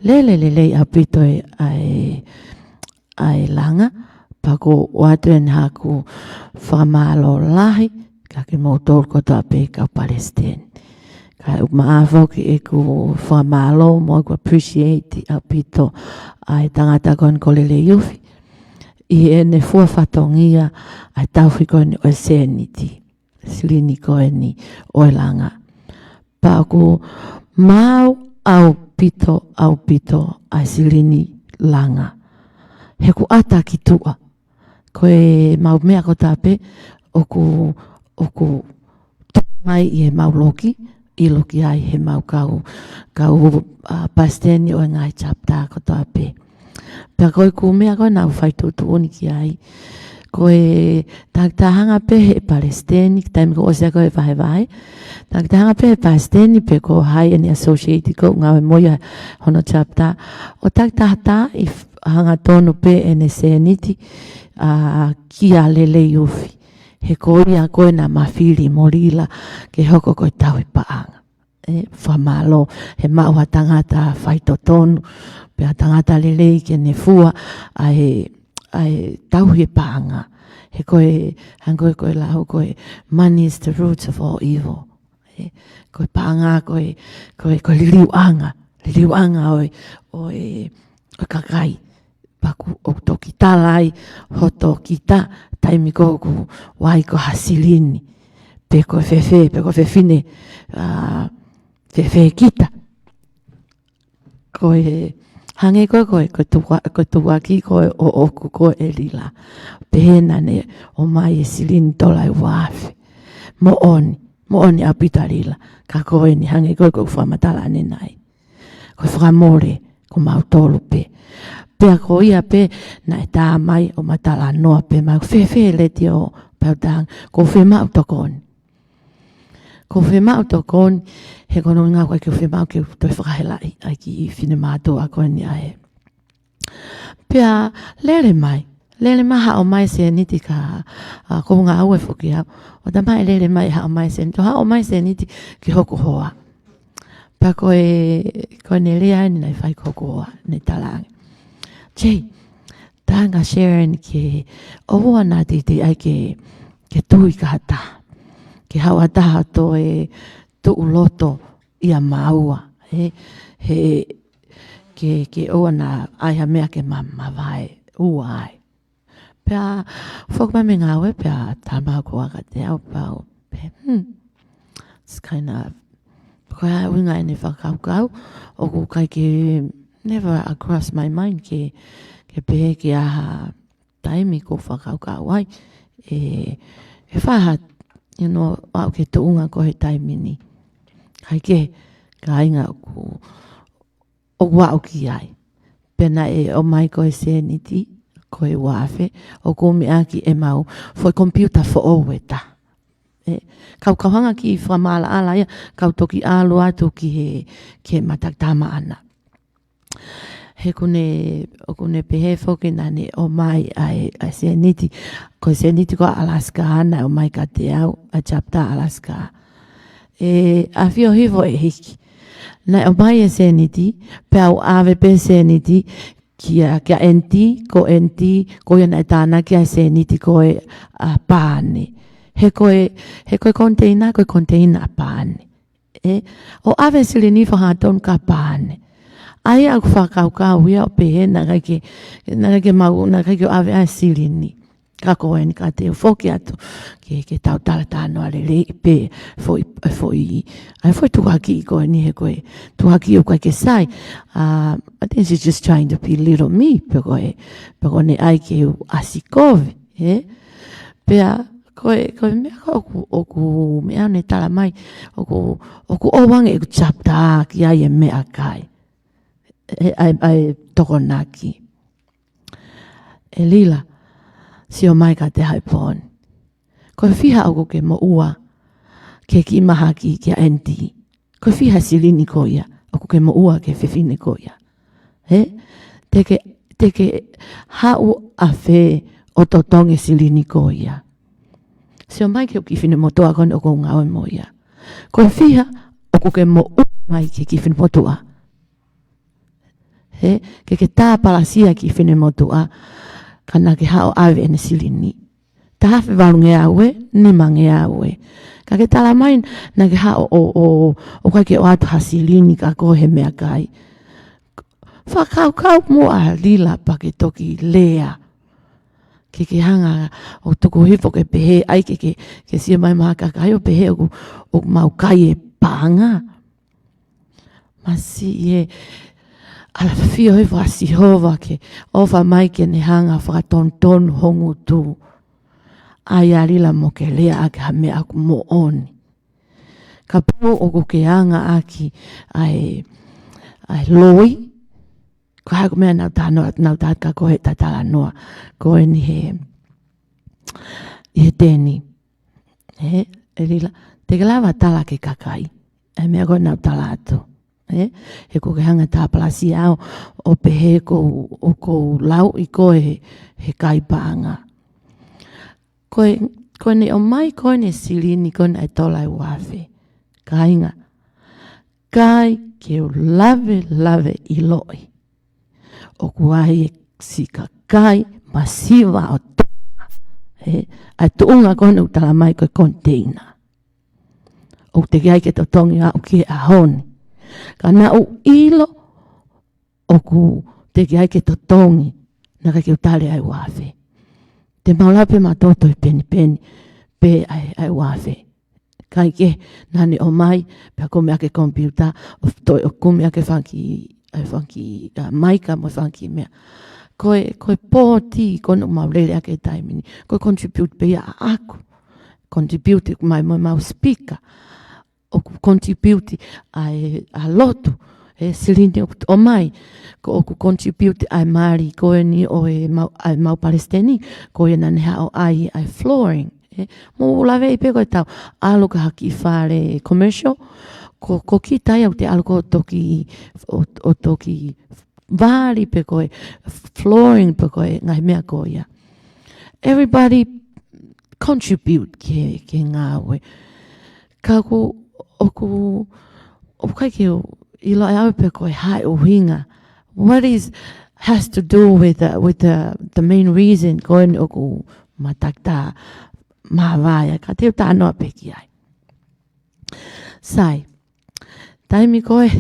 lele lelei ʻaupito e, ʻa e, ʻa e langa, pea ʻoku ʻoatu eni haʻaku fakamālō lahi, kiate kimoutolu kotoa pē kau palesiteni. Kae ʻumaʻā foki ʻeku fakamālō mo ʻeku appreciate ʻaupito ʻa e tangata ko eni ko Lele Iufi. ʻI heʻene fua fatongia ʻa e tauhi ko eni ʻo e sēniti. Silini ko eni ʻo e langa. Pea ʻoku maau ʻaupito, ʻaupito ʻa e silini langa. He ʻoku ʻata ki tuʻa. Ko e mau meʻa kotoa pē, ʻoku, ʻoku tuʻu mai ʻi he mau loki, ʻilo ki ai he mau kau, kau, ʻa, palesiteni ʻo e ngaahi chapter kotoa pē. Pea ko ʻeku meʻa ko ē naʻa ku fai tuʻutuʻuni ki ai. Ko e takitaha hanga pē he palesiteni, taimi ko ē ʻosi ko ē vahevahe. Takitaha hanga pē he palesiteni pe ko hai ʻene associate ko ē ngāue mo ia hono chapter. ʻO takitaha tā i f-, hangatonu pē ʻene sēniti, ʻa, kia Lele Iufi. He ko ia ko ē naʻa ma fili mo Lila ke hoko ko e tauhi paʻanga. ʻE, fakamālō, he maʻu ha tangata faitotonu, pea tangata lelei ke ne fua, ʻa e, ʻa e tauhi e paʻanga. He ko e, hangē ko e, ko e lau ko e, money is the root of all evil. ʻE, ko e paʻanga, ko e, ko e, ko e liliuʻanga, liliuʻanga ʻo e, ʻo e, ʻo e kakai. Pea ʻoku, ʻoku toki tala ai hoto kita, taimi ko ē ʻoku ʻi ai ko ha silini. Pe ko e fēfē, pe ko e fefine, ʻa, fēfē kita. Ko e, hangē ko e, ko e, ko e tuʻa-, ko e tuʻuaki ko ē ʻoʻoku ko ē Lila. Pehē naʻa ne ʻomai e silini tola ʻe ua afe. Moʻoni, moʻoni ʻaupito ʻa Lila. Ka ko eni hangē ko ē ʻoku ou fakamatala ʻanenai. Ko e fakamole, ko mautolu pē. Pea ko ia pē naʻe tā mai ʻo ma talanoa pē mai, fēfē letiō? Pea u talaange, ʻoku ou fiemaʻu tokoni. ʻOku ou fiemaʻu tokoni, he ko hono ʻuhinga ʻoku ʻikai ke u fiemaʻu ke u toe fakahelaʻi ʻa e kiʻi finemātuʻa ko eni ʻa ē. Pea lele mai, lele mai, haʻu mai e sēniti ka, ʻa, ko e ngāue foki au. ʻO tā mai e lele mai, haʻu mai e sēniti, ʻo haʻu mai e sēniti ki hoku hoa. Pea ko e, ko ʻene lea eni naʻe fai ki hoku hoa, ne talaange, Jay, talaange kia Sharon ke ʻoua naʻa teitei ʻai ke, ke tui ki ha taha. Ke haʻu ha taha ʻo toe tuʻuloto ʻia maua, he, he, ke, ke ʻoua naʻa ʻai ha meʻa ke ma, mavaeua ai. Pea foki mai mei he ngāue, pea tā mai hoku hoa kiate au, pea u pehē, hmm, it's kind of, ko e hā e ʻuhinga ʻene fakakaukau, ʻoku ʻikai ke, never cross my mind ke, ke pehē ke ʻi ai ha taimi ʻoku ou fakakaukau ai ʻe, ʻe fai ha, you know, aʻu ki he tuʻunga ko ē he taimi ni. Kae kehe, kāinga, ʻoku, ʻoku ou aʻu ki ai. Pea naʻe ʻomai ko e sēniti, ko e uaafe, ʻo kumi ʻaki ʻemau foʻi komipiuta foʻou ʻe taha. ʻE, kau, kau hanga ki he fakamaʻalaʻala ia, kau toki ʻalu atu ki he, ki he mataʻi tama ʻana. He ʻoku ne, ʻoku ne pehē foki naʻa ne ʻomai ʻa e, ʻa e sēniti, ko e sēniti ko Alaska naʻe ʻomai kiate au, ʻa e Chapter Alaska. ʻE, ʻafio hifo ʻEiki. Naʻe ʻomai e sēniti, pea u ʻave pē sēniti kia, kia ʻEniti, ko ʻEniti, ko ia naʻe tānaki ʻa e sēniti ko ē, ʻa, pane. He ko e, he ko e koniteina, ko e koniteina ʻa pane. ʻE, ʻo ʻave silini fakahangatonu kia pane. ʻA ia ʻoku ou fakakaukau ia ʻo pehē naʻe ʻikai ke, naʻe ʻikai ke maʻu, naʻe ʻikai ke ʻave ʻa e silini. Ka ko eni ka te u foki atu ke, ke tau talatalanoa lelei pē foʻi, foʻi, ʻa e foʻi tukuakiʻi ko eni he ko e tukuakiʻi ʻoku ʻikai ke sai. Uh, I think she's just trying to belittle me, pe ko e, pe ko ʻene ʻai ke u ʻasi kovi, ē? Pea ko e, ko e meʻa ko ē ʻoku, ʻoku meʻa ne tala mai, ʻoku, ʻoku ʻoange ʻeku chapter ki ai e meʻakai. ʻE, ʻa e, ʻa e tokonaki. ʻE Lila, sio mai kiate au he pō ni. Ko e fiha ʻoku ke moʻua ke kiʻi mahaki kia ʻEniti? Ko e fiha silini ko ia ʻoku ke moʻua ki he fefine ko ia? He? Te ke, te ke haʻu ʻafē ʻo totongi silini ko ia? Sio mai ki he kiʻi finemotuʻa ko eni ʻoku ou ngāue mo ia. Ko e fiha ʻoku ke moʻua mai ki he kiʻi finemotuʻa? He, ke ke tāpalasia e kiʻi finemotuʻa, ka naʻa ke haʻu ʻave ʻene silini. Taha afe valungeau ē, nimangeau ē. Ka ke tala mai naʻa ke haʻu ʻo, ʻo, ʻo, ʻoku ʻikai ke ʻoatu ha silini kia koe he meʻakai. Fakakaukau muʻa Lila pea ke toki lea. Ke ke hanga ʻo tuku hifo ke pehē, ʻai ke, ke, ke sio mai maha kakai ʻo pehē ʻoku, ʻoku mau kai e paʻanga. Masiʻi ē, ʻafio hifo ʻa Sihova ke ʻofa mai ke ne hanga fakatonutonu ho ngutu. ʻAi ā Lila mo ke lea ʻaki ha meʻa ʻoku moʻoni. Kapau ʻoku ke anga ʻaki ʻa e, ʻa e loi, ko e hā ko e meʻa naʻa ku talanoa, naʻa ku talaatu kia koe he talanoa ko eni he, ʻi he teni. He, ʻe Lila, te ke lava tala ki he kakai ʻa e meʻa ko ē naʻa ku talaatu. He, he ʻoku ke hanga tāpalasia au ʻo pehē ʻoku ou, ʻoku ou lauʻi koe he, he kai paʻanga. Ko e, ko ʻene ʻomai ko eni e silini ko ena ʻe tola ʻe uaafe. Kāinga, ʻikai ke u lave, lave ʻiloʻi ʻoku ʻi ai e siʻi kakai masiva ʻo Tonga. He, ʻa e tuʻunga ko ena ʻoku tala mai ko e koniteina. ʻOku teʻeki ai ke totongi ʻo aʻu ki he ʻaho ni. Ka naʻa ku ʻilo ʻoku teʻeki ai ke totongi, naʻe ʻikai ke u tali ʻa e uaafe. Te mau lava pē mautolu ʻo penipeni pē ʻa e, ʻa e uaafe. Kae kehe, naʻa ne ʻomai, pea kumi ʻaki e komipiuta, ʻo toe ʻo kumi ʻaki e fanga kiʻi, ʻa e fanga kiʻi, ʻa, maika mo e fanga kiʻi meʻa. Ko e, ko e pōti ko ena ʻoku mau lele ʻaki he taimi ni. Ko e contribute pē ia ʻaʻaku. Contribute mai mo ʻemau speaker. ʻOku contribute ʻa e, ʻa e lotu, ʻE silini ʻoku ʻomai, ko ʻoku contribute ʻa e mali ko eni ʻo e mau, ʻa e mau palesiteni, ko ia naʻa ne haʻu ʻai ʻa e flooring. ʻE, mou laveʻi pē ko e tau ʻalu ki ha kiʻi fale commercial, ko, ko kita ia ʻoku te ʻalu ko e toki, ʻo, ʻo toki vali pe ko e flooring pe ko e ngaahi meʻa ko ia. Everybody contribute ki he, ki he ngāue. Ka ʻoku, ʻoku, ʻoku ʻikai ke u ʻiloʻi ʻe au pe ko e hā e ʻuhinga. What is, has to do with the, with the, the main reason ko eni ʻoku matakita māvae ai, ka te u talanoa pē ki ai. Sai, taimi ko ē,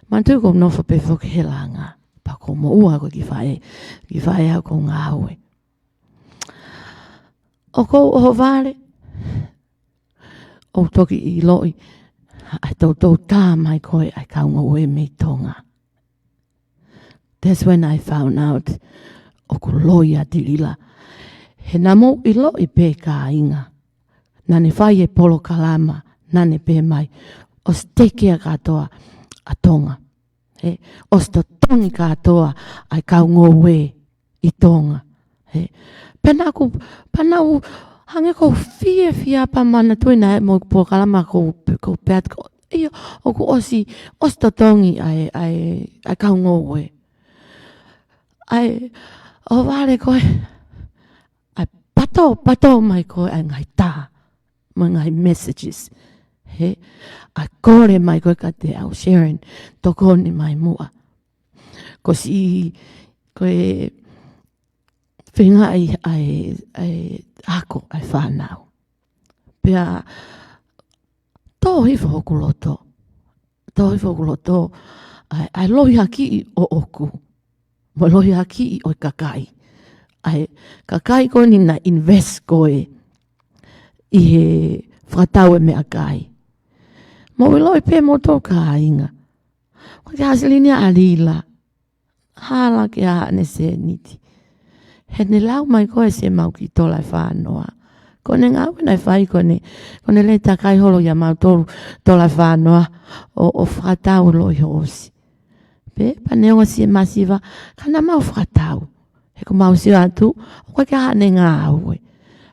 manatuʻi ʻoku ou nofo pē foki he langa, pea ʻoku ou moʻua ko e kiʻi faʻē, kiʻi faʻē au ʻoku ou ngāue. ʻOku ou ʻohovale, ʻo toki ʻiloʻi ʻa e toutou tā mai ko ē ʻa e kau ngoue mei Tonga. That's when I found out ʻoku loi ʻa Tilila. He naʻa mou ʻiloʻi pē kāinga, naʻa ne fai e polokalama, naʻa ne pehē mai, ʻosi take care kātoa ʻa Tonga. ʻE, ʻosi totongi kātoa ʻa e kau ngoue ʻi Tonga. ʻE, pea naʻa ku, pea naʻa ku hangē ʻoku ou fiefia pea manatuʻi naʻe mo e polokalama ko, ko Pat ko, ʻio, ʻoku ʻosi, ʻosi totongi ʻa e, ʻa e, ʻa e kau ngoue. ʻA e, ʻohovale ko ē, ʻa e pato, pato mai ko ē ʻa e ngaahi tā, mo e ngaahi messages. He, ʻa e kole mai ko ē kiate au, Sharon, tokoni mai muʻa. Ko siʻi, ko e feingaʻi ʻa e, ʻa e ako ʻa e fānau. Pea tō hifo hoku loto. Tō hifo hoku loto. ʻA e, ʻa e lohiakiʻi ʻoʻoku. Mo e lohiakiʻi ʻo e kakai. ʻA e kakai ko eni naʻe invest ko ē ʻi he fakatau e meʻakai. Mou ʻiloʻi pē moutolu kāinga. Ko e kiʻi silini ʻa Lila. Hala ke ʻa ʻene sēniti. He ne lau mai ko ē siʻemau kiʻi tola ʻe fā noa. Ko ʻene ngāue naʻe fai ko ʻene, ko ʻene lele takai holo ia mautolu tola ʻe fā noa ʻo, ʻo fakatau loʻi hoosi. Pea, pea neongo siʻi masiva, ka naʻa mau fakatau. He ʻoku mau sio atu, ʻoku ʻikai ke ʻa ʻene ngāue.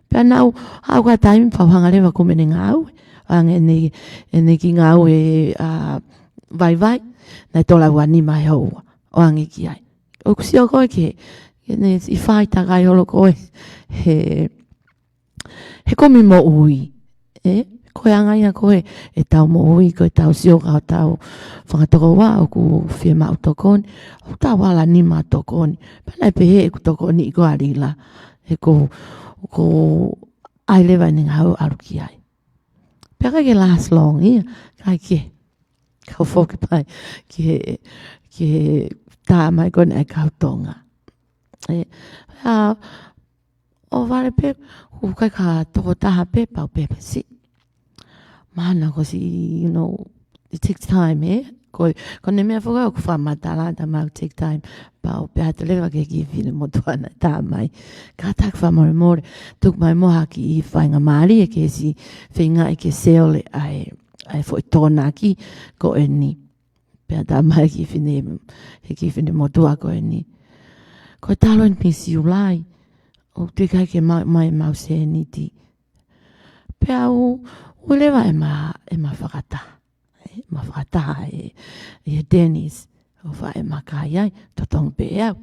Pea naʻa ku haʻu ha taimi pea u hanga leva ʻo kumi ʻene ngāue. ʻO hangē ʻene, ʻene kiʻi ngāue, ʻa, vaivai, naʻe tola ua nima he houa. ʻO hangē ki ai. ʻOku sio ko ē ke, ke ne siʻi fai takai holo ko ē he, he kumi moʻui. ʻE, ko e anga ia ko ē ʻetau moʻui, ko ʻetau sio ka ʻoku tau fakatokoua ʻoku fiemaʻu tokoni, ʻoku tau ala nima tokoni. Pea naʻe pehē ʻeku tokoniʻi ko ē ʻa Lila, he ʻoku, ʻoku ʻai leva ʻene ngāue ʻo ʻalu ki ai. Pea ʻikai ke last long ia, ʻikai ke. Kau foki pē ki he, ki he tā mai ko ē ʻa e kau Tonga. ʻE, ʻa, ʻohovale pē, ʻoku ʻikai ke tokotaha pē pea u pehē pē siʻi. Mahalo ko siʻi, you know, it takes time, ē? Ko, ko ʻene meʻa foki ʻoku fakamatala, tā mai ʻoku take time. Pea u pehē atu leva ki he kiʻi finemotuʻa naʻe tā mai. Kātaki fakamolemole, tuku mai muʻa ha kiʻi faingamālie ke siʻi feingaʻi ke sell ʻa e, ʻa e foʻi tokonaki ko eni. Pea tā mai kiʻi fine, he kiʻi finemotuʻa ko eni. Ko e talu eni mei Siulai, ʻoku teʻeki ai ke maʻu mai ʻemau sēniti. Pea u, u leva ʻema, ʻema fakataha. ʻE, ʻema fakataha ʻe, ʻe Dennis. ʻO fai ʻema kai ai, totongi pē ʻe au.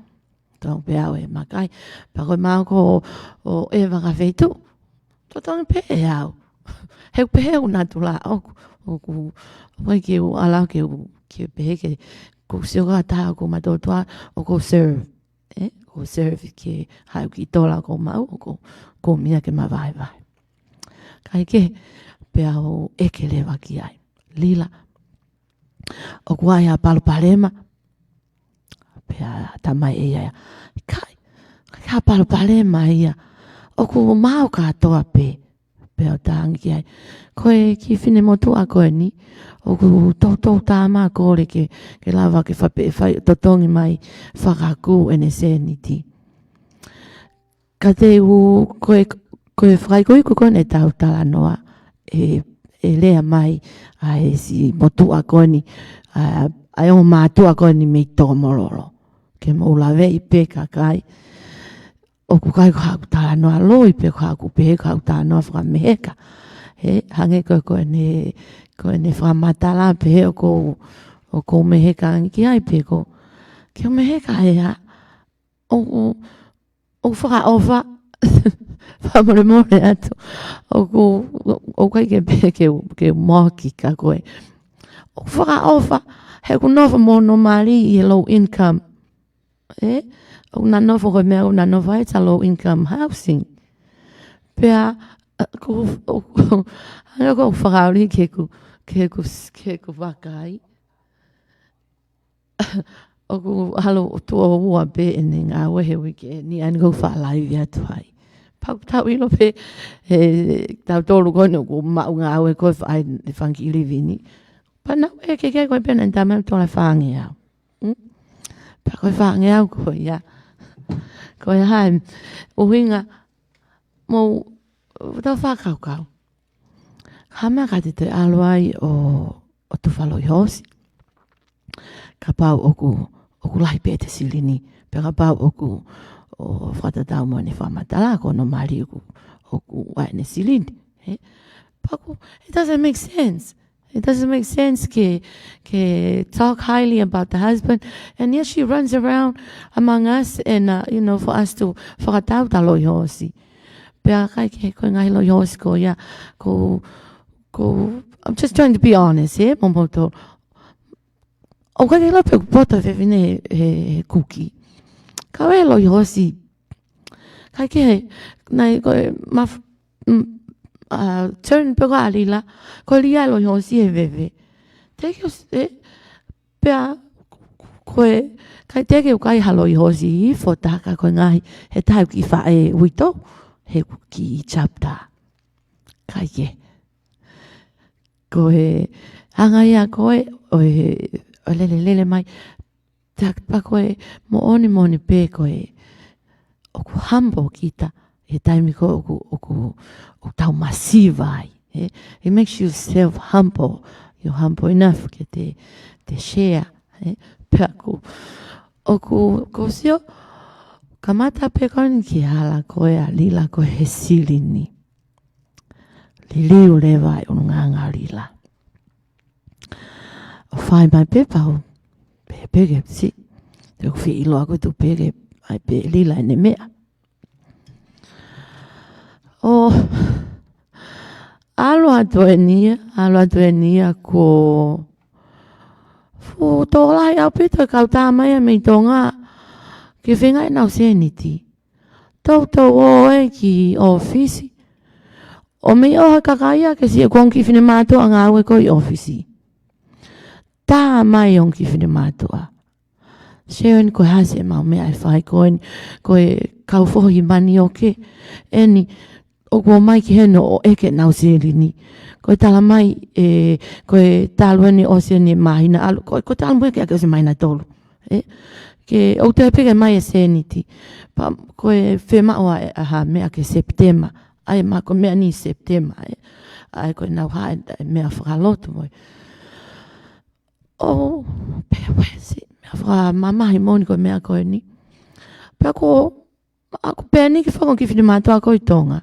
Totongi pē ʻe au ʻema kai. Pea ko e maʻu ko ē ʻo e vakafeituʻu. Totongi pē ʻe au. He ʻoku pehē ʻeku natula ʻoku, ʻoku, ʻoku ʻikai ke u ala ke u, ke pehē ke, ʻoku ou sio kātoa ʻoku mātuʻa ʻoku ou serve. ʻE, ʻoku ou serve ke haʻu ki tola ʻoku ou maʻu, ʻoku, ʻoku ou meʻa ke ma vaivai. Kae kehe, pea u ʻeke leva ki ai. Lila. ʻOku ʻi ai ha palopalema. Pea tā mai ʻe ia ia. ʻIkai, ʻikai ha palopalema ia. ʻOku maʻu kātoa pē. Pea u talaange ki ai. Ko e kiʻi finemotuʻa ko eni. ʻOku toutou tā mai kole ke, ke lava ke fape, fai, totongi mai fakakū ʻene sēniti. Ka te u, ko e, ko e fakaikuiku ko eni ʻetau talanoa, ʻe, ʻe lea mai ʻa e siʻi motuʻa ko eni, ʻa, ʻa e ongo mātuʻa ko eni mei Tokomololo. Ke mou laveʻi pē kakai. ʻOku ʻikai ko haʻaku talanoa loi pe ko haʻaku pehē ko haʻaku talanoa fakameheka. He, hangē ko, ko ʻene, ko ʻene fakamatala pehē ʻoku ou, ʻoku ou meheka ange ki ai pe ko. Ke u meheka ʻe hā, ʻoku, ʻoku fakaʻofa, fakamolemole atu. ʻOku, ʻoku ʻikai ke pehē ke, ke moki ka ko ē. ʻOku fakaʻofa, he ʻoku nofo mo hono mali ʻi he low income. ʻE, ʻoku na nofo ko e meʻa, ʻoku na nofo ai, it's a low income housing. Pea, ʻa, ko, ʻo, ʻo, hangē ko e fakaoli ke ku, ke ku, ke ku vakai. ʻOku ʻalu ʻo tuʻo ua pē ʻene ngāue he uike ni, ʻa eni ʻoku ou faʻa laivi atu ai. Pea ʻoku tau ʻilo pē, he, tautolu ko eni ʻoku maʻu ngāue ko ē fa-, ʻa e fanga kiʻi live in. Pea naʻe ʻeke ke ko e pena tama ʻe tola fāngeau. Hmm? Pea ko e fāngeau ko ia. Ko e hā e ʻuhinga mou tau fakakaukau. Hā meʻa ka te te ʻalu ai ʻo, ʻo tufa loʻihosi. Kapau ʻoku, ʻoku lahi pē ʻete silini. Pea kapau ʻoku, ʻo fakatatau mo ʻene fakamatala, ko hono mali ʻoku, ʻoku ʻi ai ʻene silini. He? Pea ʻoku, it doesn't make sense. It doesn't make sense ke, ke talk highly about the husband, and yet she runs around among us and, uh, you know, for us to fakatau ta loʻihosi. Pea ʻikai ke ko e ngaahi loʻihosi ko ia, ko, ko, I'm just trying to be honest, eh, mo moutolu. ʻOku ʻikai ke ʻilo pe ʻoku poto e fefine he, he, he kuki. Ka ʻoku ʻi ai e loʻihosi. ʻIkai ke, naʻe ko e maf-, mm, uh, turn pe ko ʻa Lila, ko Lila e loʻihosi he veve. Teʻeki ke u s-, eh, pea, ko e, ʻikai teʻeki ke u kai ha loʻihosi hifo taha ka ko e ngaahi, he taha ʻoku kiʻi faʻē uitou, he ʻoku kiʻi chapter. ʻIkai ke. Ko e, hanga ia ko e, ʻo e, ʻo lele lele mai, Pea, pea ko e moʻoni moʻoni pē ko e ʻoku humble kita he taimi ko ē ʻoku, ʻoku, ʻoku tau masiva ai, eh? It makes you self humble. You're humble enough ke te, te share, eh? Pea ʻoku, ʻoku, ʻoku ou sio, kamata pē ko eni ke hala ko ē ʻa Lila ko ē he silini. Liliu leva e ʻulungaanga ʻo Lila. ʻO fai mai pē pau, pē, pē ke si, te u fie ʻilo ʻaku tu pē ke, ʻai pē Lila ʻene meʻa. ʻO, ʻalu atu eni ia, ʻalu atu eni ia ko fuʻu tokolahi ʻaupito e kau tama ia mei Tonga, ke feinga ʻenau sēniti. Toutou ō ē ki ʻōfisi. ʻO mei ʻoho e kakai ia ke sio ko e ongo kiʻi finemātuʻa ngāue ko ē ʻi ʻōfisi. Tā mai ongo kiʻi finemātuʻa. Sharon, ko e hā siʻemau meʻa ʻe fai ko eni, ko e kau fohi manioke eni, ʻoku ō mai ki heni ʻo ʻeke ʻenau silini. Ko e tala mai, ē, ko e talu eni ʻosi eni e māhina ʻalu, ko, ko e talu mai ke ʻosi e māhina ʻe tolu. Ē, ke ʻoku toe pē ke ʻomai e sēniti. Pea ko e fiemaʻu ʻa e, ʻa ha meʻa ki Sepitema. ʻAi ma ko e meʻa ni Sepitema, ē. ʻAi ko ʻenau hā e, e meʻa fakalotu mo e. ʻO, pea ʻosi, meʻa fakamamahi moʻoni ko e meʻa ko eni. Pea ko, ʻaku pehē ni ki he ongo kiʻi finemātuʻa ko ē ʻi Tonga.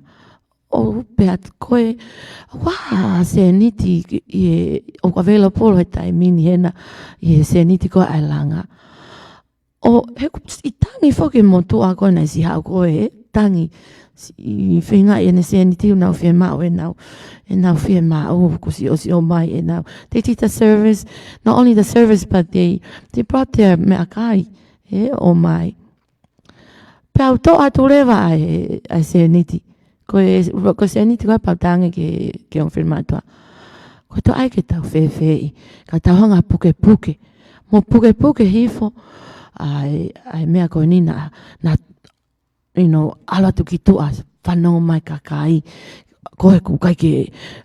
ʻO pehē atu ko e, ʻoku ʻi ai ha sēniti ʻi he, ʻoku available he taimi ni hena, ʻi he sēniti ko ē ʻa e langa. ʻO he ʻoku siʻi tangi foki e motuʻa ko ē naʻe siʻi haʻu ko ē, tangi, siʻi feinga ʻene sēniti ʻoku nau fiemaʻu ʻenau, ʻenau fiemaʻu, kuo siʻosiʻo mai ʻenau. They did the service, not only the service, but they, they brought their meʻakai, ē, ʻomai. Pea u toʻo atu leva ʻa e, ʻa e sēniti. Ko e, ko e sēniti ko ē pea u tangi ki he, ki he ongo finemātuʻa. Ko e toe ʻai ke tau fēfeeʻi, ka tau hanga pukepuke. Mo pukepuke hifo, ʻa e, ʻa e meʻa ko eni naʻa, naʻa, you know, ʻalu atu ki tuʻa, fanongo mai kakai, ko e ʻoku ʻikai ke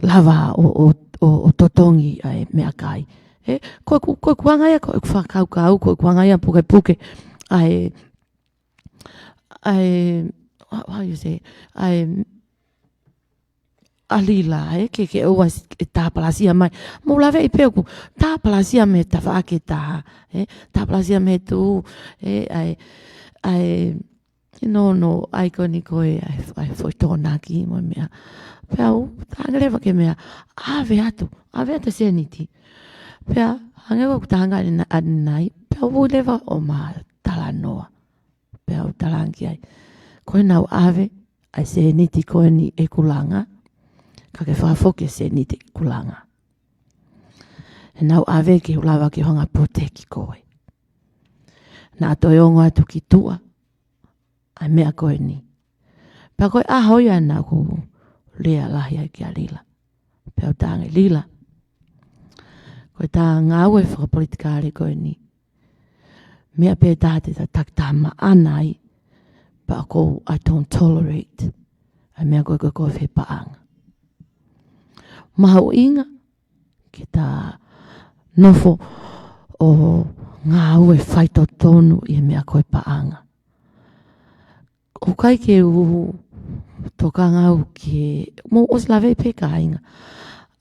lava ʻo, ʻo, ʻo, ʻo totongi ʻa e meʻakai. Ē, ko e ʻoku, ko e ʻoku anga ia, ko e ʻoku fakakaukau, ko e ʻoku anga ia pukepuke, ʻa e, ʻa e, how, how you say, ʻa e, ʻa Lila, ē, ke, ke ʻoua s-, ʻe tāpalasia mai. Mou laveʻi pē ʻoku tāpalasia mei he tafaʻaki ʻe taha, ē, tāpalasia mei he tuʻu, ē, ʻa e, ʻa e, ʻi he nounou ʻa e ko eni ko e, ʻa e, ʻa e foʻi Tokonaki mo e meʻa. Pea u, talaange leva ki he meʻa, ʻave atu, ʻave atu e sēniti. Pea hangē ko ʻeku talaange ʻanenai, pea u ui leva ʻo ma talanoa. Pea u talaange ki ai, ko ʻenau ʻave ʻa e sēniti ko eni ʻeku langa, ka ke fakafoki e sēniti ʻeku langa. ʻEnau ʻave ke u lava ke u hanga ʻo protect koe. Naʻa toe ongo atu ki tuʻa ʻa e meʻa ko eni. Pea ko e ʻaho ia naʻa ku lea lahi ai kia Lila. Pea u talaange, Lila, ko ʻeta ngāue fakapolitikale ko eni, meʻa pē taha te ta takitaha maʻana ai, pea ʻoku ou, I don't tolerate ʻa e meʻa ko ē ko e kovi he paʻanga. Mahuʻinga ke ta nofo ʻo ngāue faitotonu ʻi he meʻa ko e paʻanga. ʻOku ʻikai ke u tokanga au ke, mou ʻosi laveʻi pē kāinga.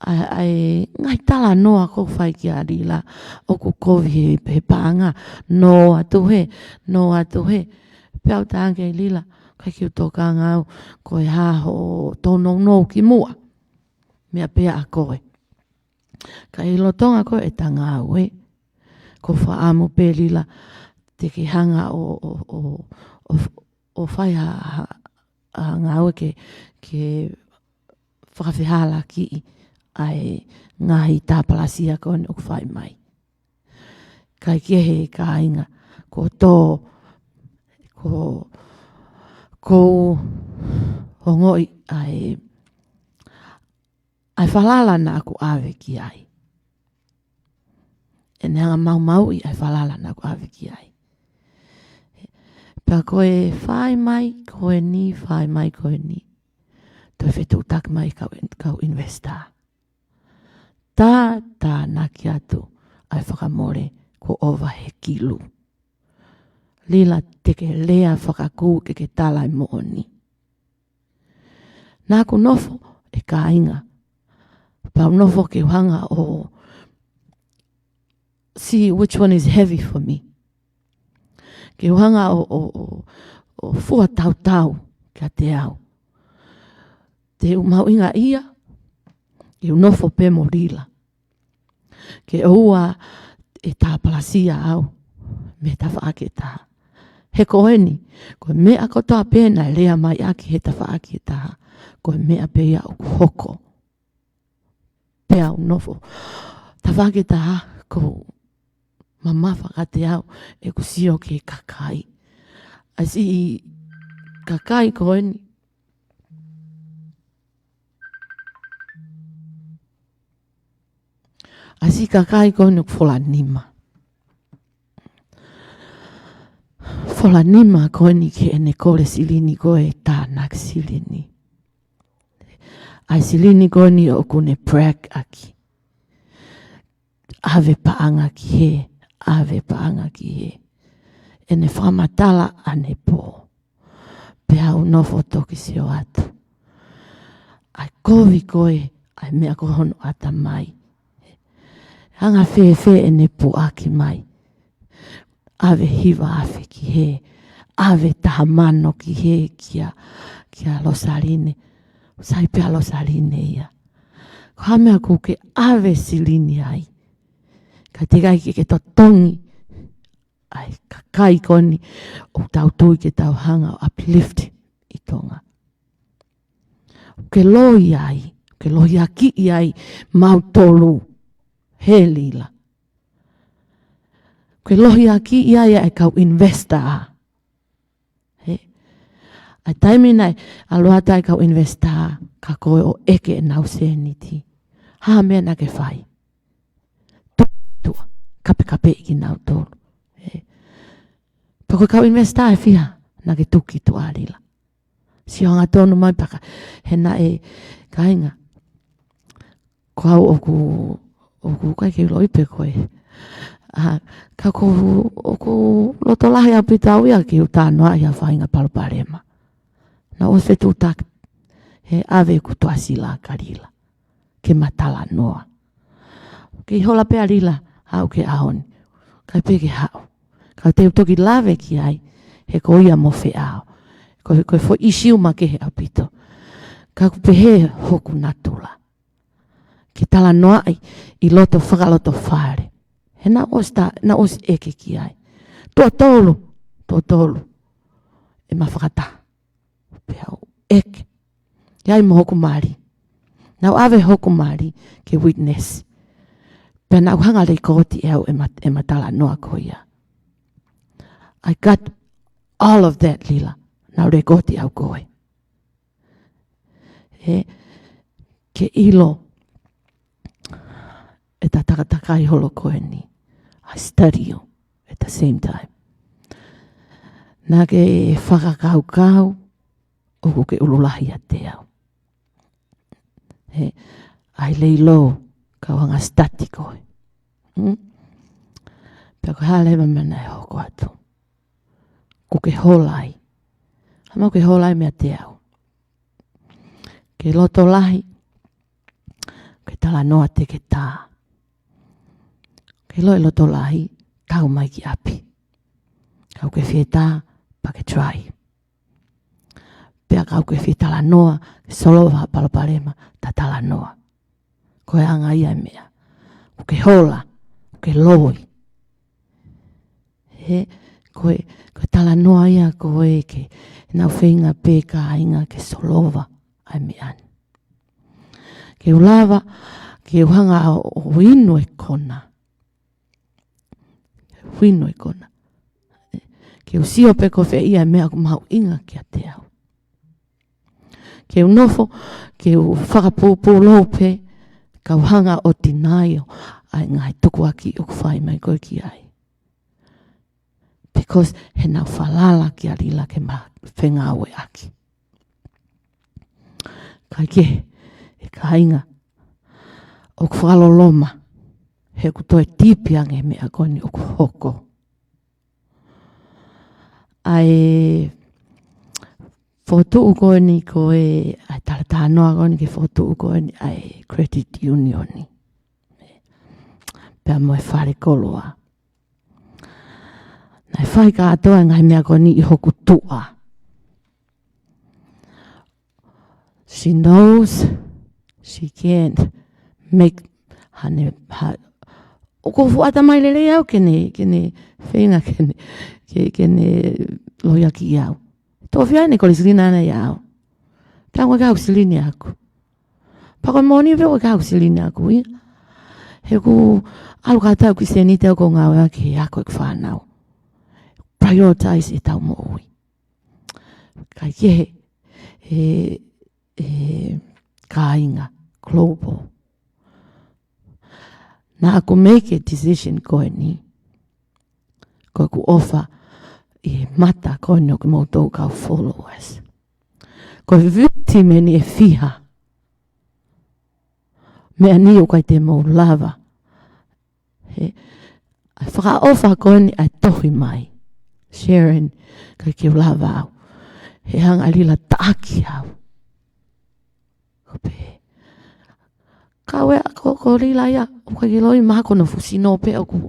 ʻA, ʻa e ngaahi talanoa ʻoku fai kia Lila, ʻoku kovi he, he paʻanga, nō atu hē, nō atu hē. Pea u talaange kia Lila, ʻikai ke u tokanga au, ko e hā hoʻo tōnounou ki muʻa. Meʻa pē ʻa koe. Ka ʻi he lolotonga ko ē ʻeta ngāue, ʻoku ou fakaʻamu pē Lila, te ke hanga ʻo, ʻo, ʻo, ʻo, ʻo fai ha, ha, ha ngāue ke, ke fakafehālaaki ʻa e ngaahi tāpalasia ko eni ʻoku fai mai. Kae kehe kāinga, ko tō, ko, ko u ongoʻi ʻa e, ʻa e falala naʻa ku ʻave ki ai. ʻEne anga maumauʻi ʻa e falala naʻa ku ʻave ki ai. Pea ko e fai mai ko eni, fai mai ko eni, toe fetuʻutaki mai kau, kau investor. Tā, tānaki atu ʻa e fakamole ko ʻova he kilu. Lila, te ke lea fakakū ke ke tala e moʻoni. Naʻa ku nofo ʻe kāinga. Pea u nofo ke u hanga ʻo see which one is heavy for me. Ke u hanga ʻo, ʻo, ʻo, ʻo fua tautau kiate au. Te u mahuʻingaʻia, ke u nofo pē mo Lila. Ke ʻoua ʻe tāpalasia au mei he tafaʻaki ʻe taha. He ko eni, ko e meʻa kotoa pē naʻe lea mai ʻaki he tafaʻaki ʻe taha, ko e meʻa pē ia ʻoku hoko. Pea u nofo. Tafaʻaki ʻe taha ʻoku mamafa kiate au ʻeku sio ki he kakai. ʻA e siʻi kakai ko eni. ʻA e siʻi kakai ko eni ʻoku fola nima. Fola nima ko eni ki heʻene kole silini ko e tānaki silini. ʻA e silini ko eni ʻoku ne brag ʻaki. ʻAve paʻanga ki hē, ʻave paʻanga ki hē. ʻEne fakamatala ʻanepō. Pea u nofo toki sio atu. ʻA e kovi ko ē, ʻa e meʻa ko hono ʻatamai. Anga fēfē ʻene puʻaki mai. ʻAve hiva afe ki hē, ʻave taha mano ki hē kia, kia Losaline. Sai pē ʻa Losaline ia. Ko e hā e meʻa ʻoku ke ʻave silini ai? Ka teʻeki ai ke ke totongi ʻa e kakai ko eni ʻoku tau tui ke tau hanga ʻo uplift ʻi Tonga. ʻOku ke loi ai, ʻoku ke lohiakiʻi ai mautolu he Lila. ʻOku ke lohiakiʻi ai ʻa e kau investor. He, ʻa e taimi naʻe ʻalu atu ai e kau investor, ka ko e ʻo ʻeke ʻenau sēniti. Hā e meʻa naʻa ke fai? Tuʻa, tuʻa, kapekapeʻi kinautolu. He, pea ko e kau investor ʻe fiha naʻa ke tuki tuʻa, Lila? Sio hangatonu mai pē ka, he naʻe kāinga. Ko au ʻoku, ʻoku ʻikai ke u ʻiloʻi pe ko e. ʻA, ka ʻoku, ʻoku loto lahi ʻaupito au ia ke u talanoaʻi ha faʻahinga palopalema. Naʻa ku ʻosi fetuʻutaki He ʻave ʻeku tuʻasila kia Lila ke ma talanoa. Kei hola pē ʻa Lila ʻo aʻu ki he ʻaho ni. ʻIkai pē ke haʻu. Ka te u toki lave ki ai, he ko ia mo Feʻao. Ko, ko e foʻi ʻīsiu makehe ʻaupito. Ka ʻoku pehē hoku natula ke talanoaʻi ʻi loto fakalotofale. He naʻá ku ʻosi ta-, naʻá ku ʻosi ʻeke ki ai. Tuʻo tolu, tuʻo tolu ʻema fakataha. Pea u ʻeke ki ai mo hoku mali. Naʻá ku ʻave hoku mali ke witness. Pea naʻá ku hanga ʻo lekooti ʻe au ʻema, ʻema talanoa ko ia. I got all of that, Lila. Naʻá ku lekooti ʻe au koe. He ke ʻilo ʻeta takatakai holo ko eni. I study you at the same time. Naʻá ke fakakaukau ʻoku ke ʻulu lahi ʻiate au. He ʻai leilou kau hanga study koe. Hmm? Pea ko e hā leva e meʻa naʻe hoko atu? ʻOku ke hola ai. Hā e meʻa ʻoku ke hola ai meiate au? Ke loto lahi, ke talanoa te ke tā. Ke ʻilo e loto lahi, tau mai ki ʻapi. Kapau ʻoku ke fie tā, pea ke try. Pea kapau ʻoku ke fie talanoa, ke solova ha palopalema, ta talanoa. Ko e anga ia e meʻa. ʻOku ke hola, ʻoku ke loi. He, ko e, ko e talanoa ia ko ē ke, naʻá ku feinga pē kāinga ke solova ʻa e meʻa ni. Ke u lava, ke u hanga ʻo, ʻo inu e kona. Inu e kona. Ke u sio pe ko fē ia e meʻa ʻoku mahuʻinga kiate au. Ke u nofo, ke u fakapūpūlou pē, kau hanga ʻo deny ʻa e ngaahi tukuakiʻi ʻoku fai mai ko ē ki ai. Because he naʻá ku falala kia Lila ke ma fengāueʻaki. Kae kehe, ʻe kāinga, ʻoku fakaloloma, he ʻoku toe tipi ange e meʻa ko eni ʻoku hoko. ʻA e fokotuʻu ko eni ko ē, ʻa e talatalanoa ko eni ki he fokotuʻu ko eni ʻa e credit union. Pea mo e fale koloa. Naʻe fai kātoa e ngaahi meʻa ko eni ʻi hoku tuʻa. She knows she can't make hane ha-, ʻoku fuata mai lelei au ke ne, ke ne feinga ke ne, ke, ke ne loia ki au. Tō fia ne kole silini ʻana ia au. Tau ngā kau silini aku. Pea ko e moʻoni pē ʻoku kau silini aku ia. He ʻoku ʻalu kātoa ʻeku sēniti ʻoku ngāueʻaki he ako ʻeku fānau. Prioritize ʻetau moʻui. Kae kehe, e, e, kāinga, global. Naʻá ku make e decision ko eni. Ko ʻeku ʻofa ʻi he mata ko eni ʻo kimoutolu kau followers. Ko e victim eni ʻe fiha. Meʻa ni ʻoku ʻikai te mou lava. He, ʻa e fakaʻofa ko eni ʻa e tohi mai. Sharon, ʻikai ke u lava au. He hanga ʻe Lila ʻo taʻaki au. Ko pē. Ka ʻoua, ko, ko Lila ia, ʻoku ʻikai ke loi, mahalo ko hono fuʻu sino pē ʻoku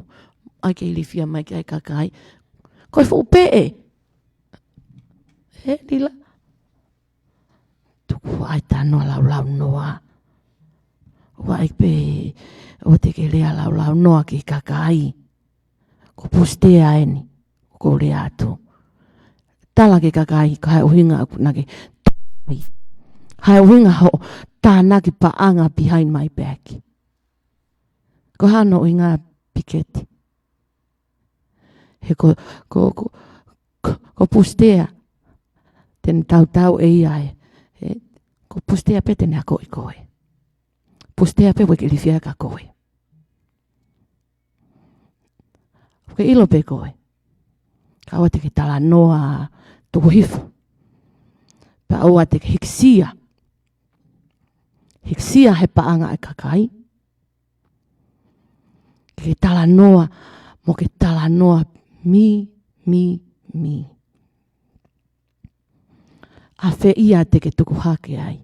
ʻai ke ilifia mai ki ai e kakai. Ko e fuʻu peʻe. He Lila. Tuku ai e talanoa laulaunoa. ʻOua ʻe pehē ʻoua te ke lea laulaunoa ki he kakai. Ko Pustea eni, ʻoku ou lea atu. Tala ki he kakai, ko e hā e ʻuhinga ʻoku na ke, hā e ʻuhinga hoʻo tānaki paʻanga behind my back. Ko e hā hono ʻuhinga, Piketi? He ko, ko, ko, ko, ko Pustea, te ne tautau ʻe ia ē. He, ko Pustea pē te ne akoʻi koe. Pustea pē ʻoku ke ilifia kia koe. ʻOku ke ʻilo pē koe. Ka ʻoua te ke talanoa tuku hifo. Pea ʻoua te ke hikisia. Hikisia he paʻanga ʻa e kakai. Ke talanoa, mo ke talanoa mi, mi, mi. ʻA fē ia te ke tuku hake ai.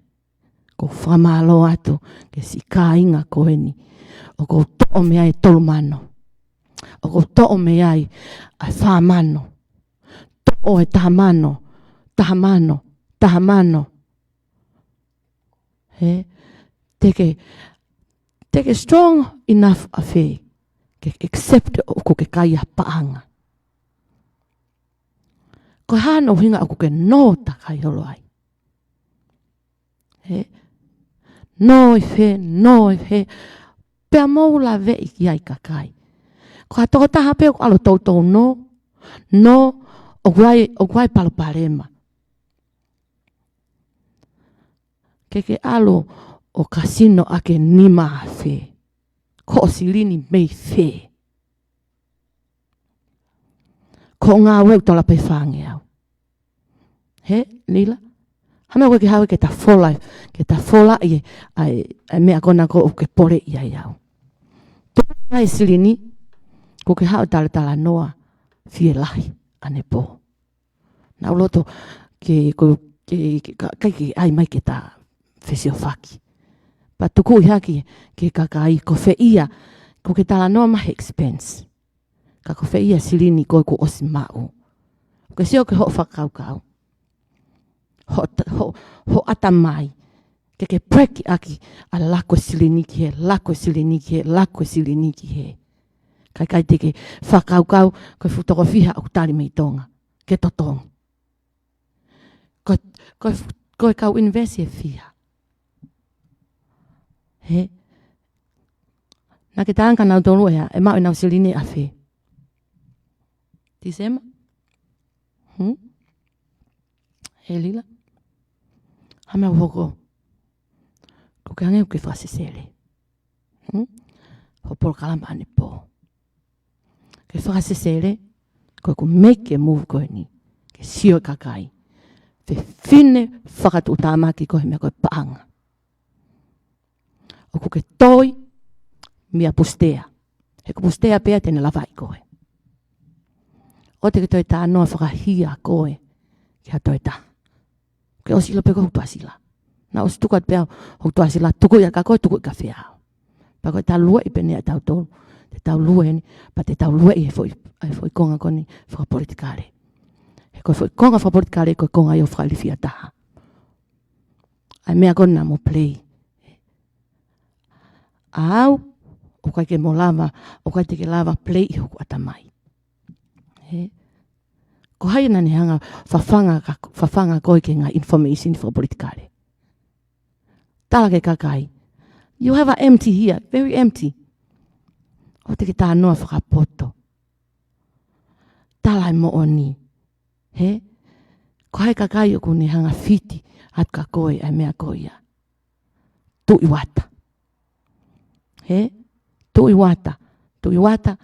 ʻOku fakamālō atu ki he siʻi kāinga ko eni. ʻOku ou toʻo mei ai e tolu mano. ʻOku ou toʻo mei ai ʻa e fā mano. Toʻo e taha mano, taha mano, taha mano. Hē? Te ke, te ke strong enough ʻafē ke accept ʻoku ke kai ha paʻanga. Ko e hā hono ʻuhinga ʻoku ke nō takai holo ai? Hē? Nō ʻi fē, nō ʻi fē. Pea mou laveʻi ki ai kakai. Ko ha tokotaha pē ʻoku ʻalu toutou nō, nō, ʻoku ʻi ai, ʻoku ʻi ai e palopalema. Ke ke ʻalu ʻo kasino ʻaki e nima ʻa fē? Ko hoʻo silini mei fē? Ko e ngāue ʻoku tola pē fāngeau. Hē, Lila? Hā e meʻa ʻoku ke haʻu ke ta fola, ke ta fola ʻi ai, ʻa e meʻa ko ena ʻoku ke poleʻi ai au. Tuku ʻa e silini, ʻoku ke haʻu talatalanoa fielahi ʻanepō. Naʻa ku loto ke, ko, ke, ke, ka, kai ke ʻai mai ke ta fesiofaki. Pea tuku ʻi hake ki he kakai, ko fē ia, ʻoku ke talanoa mai he expense. Ka ko fē ia silini ko ē kuo ʻosi maʻu. ʻOku ke sio ki hoʻo fakakaukau. Hoʻo ta-, hoʻo, hoʻo ʻatamai. Ke ke break ʻaki ʻa e laku e silini ki hē, laku e silini ki hē, laku e silini ki hē. Kae ʻikai te ke fakakaukau, ko e fuʻu toko fiha ʻoku tali mei Tonga. Ke totongi. Ko, ko, ko e kau invest ʻe fiha. Hē? Naʻa ke talaange kia nautolu ʻe ʻe maʻu ʻenau silini ʻa fē? Tisema? Hmm? Hē Lila? Hā e meʻa ʻoku hoko? ʻOku ke hangē ʻoku ke fakasesele. Hmm? Hoʻo polokalama ʻanepō. Ke fakasesele, ko ʻeku make e move ko eni. Ke sio e kakai. Fefine fakatuʻutāmaki ko e meʻa ko e paʻanga. ʻOku ke toi, meʻa pusitea. He ko e pusitea pē ia te ne lavaʻi koe. ʻOua te ke toe talanoa fakahia koe ki ha toe taha. Ke ʻosi ʻilo pē ko hoku tuʻasila. Naʻa ʻosi tuku atu pē au hoku tuʻasila, tuku ia kia koe, tuku ia kia fē au. Pea ko e tau lueʻi pē eni ʻa tautolu. Te tau lue eni, pea te tau lueʻi he foʻi, ʻa e foʻi konga ko eni fakapolitikale. He ko e foʻi konga fakapolitikale, ko e konga ia ʻoku fakailifia taha. ʻA e meʻa ko ena mo play. ʻA au, ʻoku ʻikai ke mo lava, ʻoku ʻikai te ke lava play ʻi hoku ʻatamai. Hē? Ko hai naʻa ne hanga fafanga ka, fafanga koe ki he ngaahi information fakapolitikale? Tala ki he kakai. You have an empty here, very empty. ʻOua te ke talanoa fakapoto. Tala e moʻoni. Hē? Ko hai e kakai ʻoku ne hanga fiti atu kia koe ʻa e meʻa ko ia? Tuʻi Uata. Hē? Tuʻi Uata. Tuʻi Uata.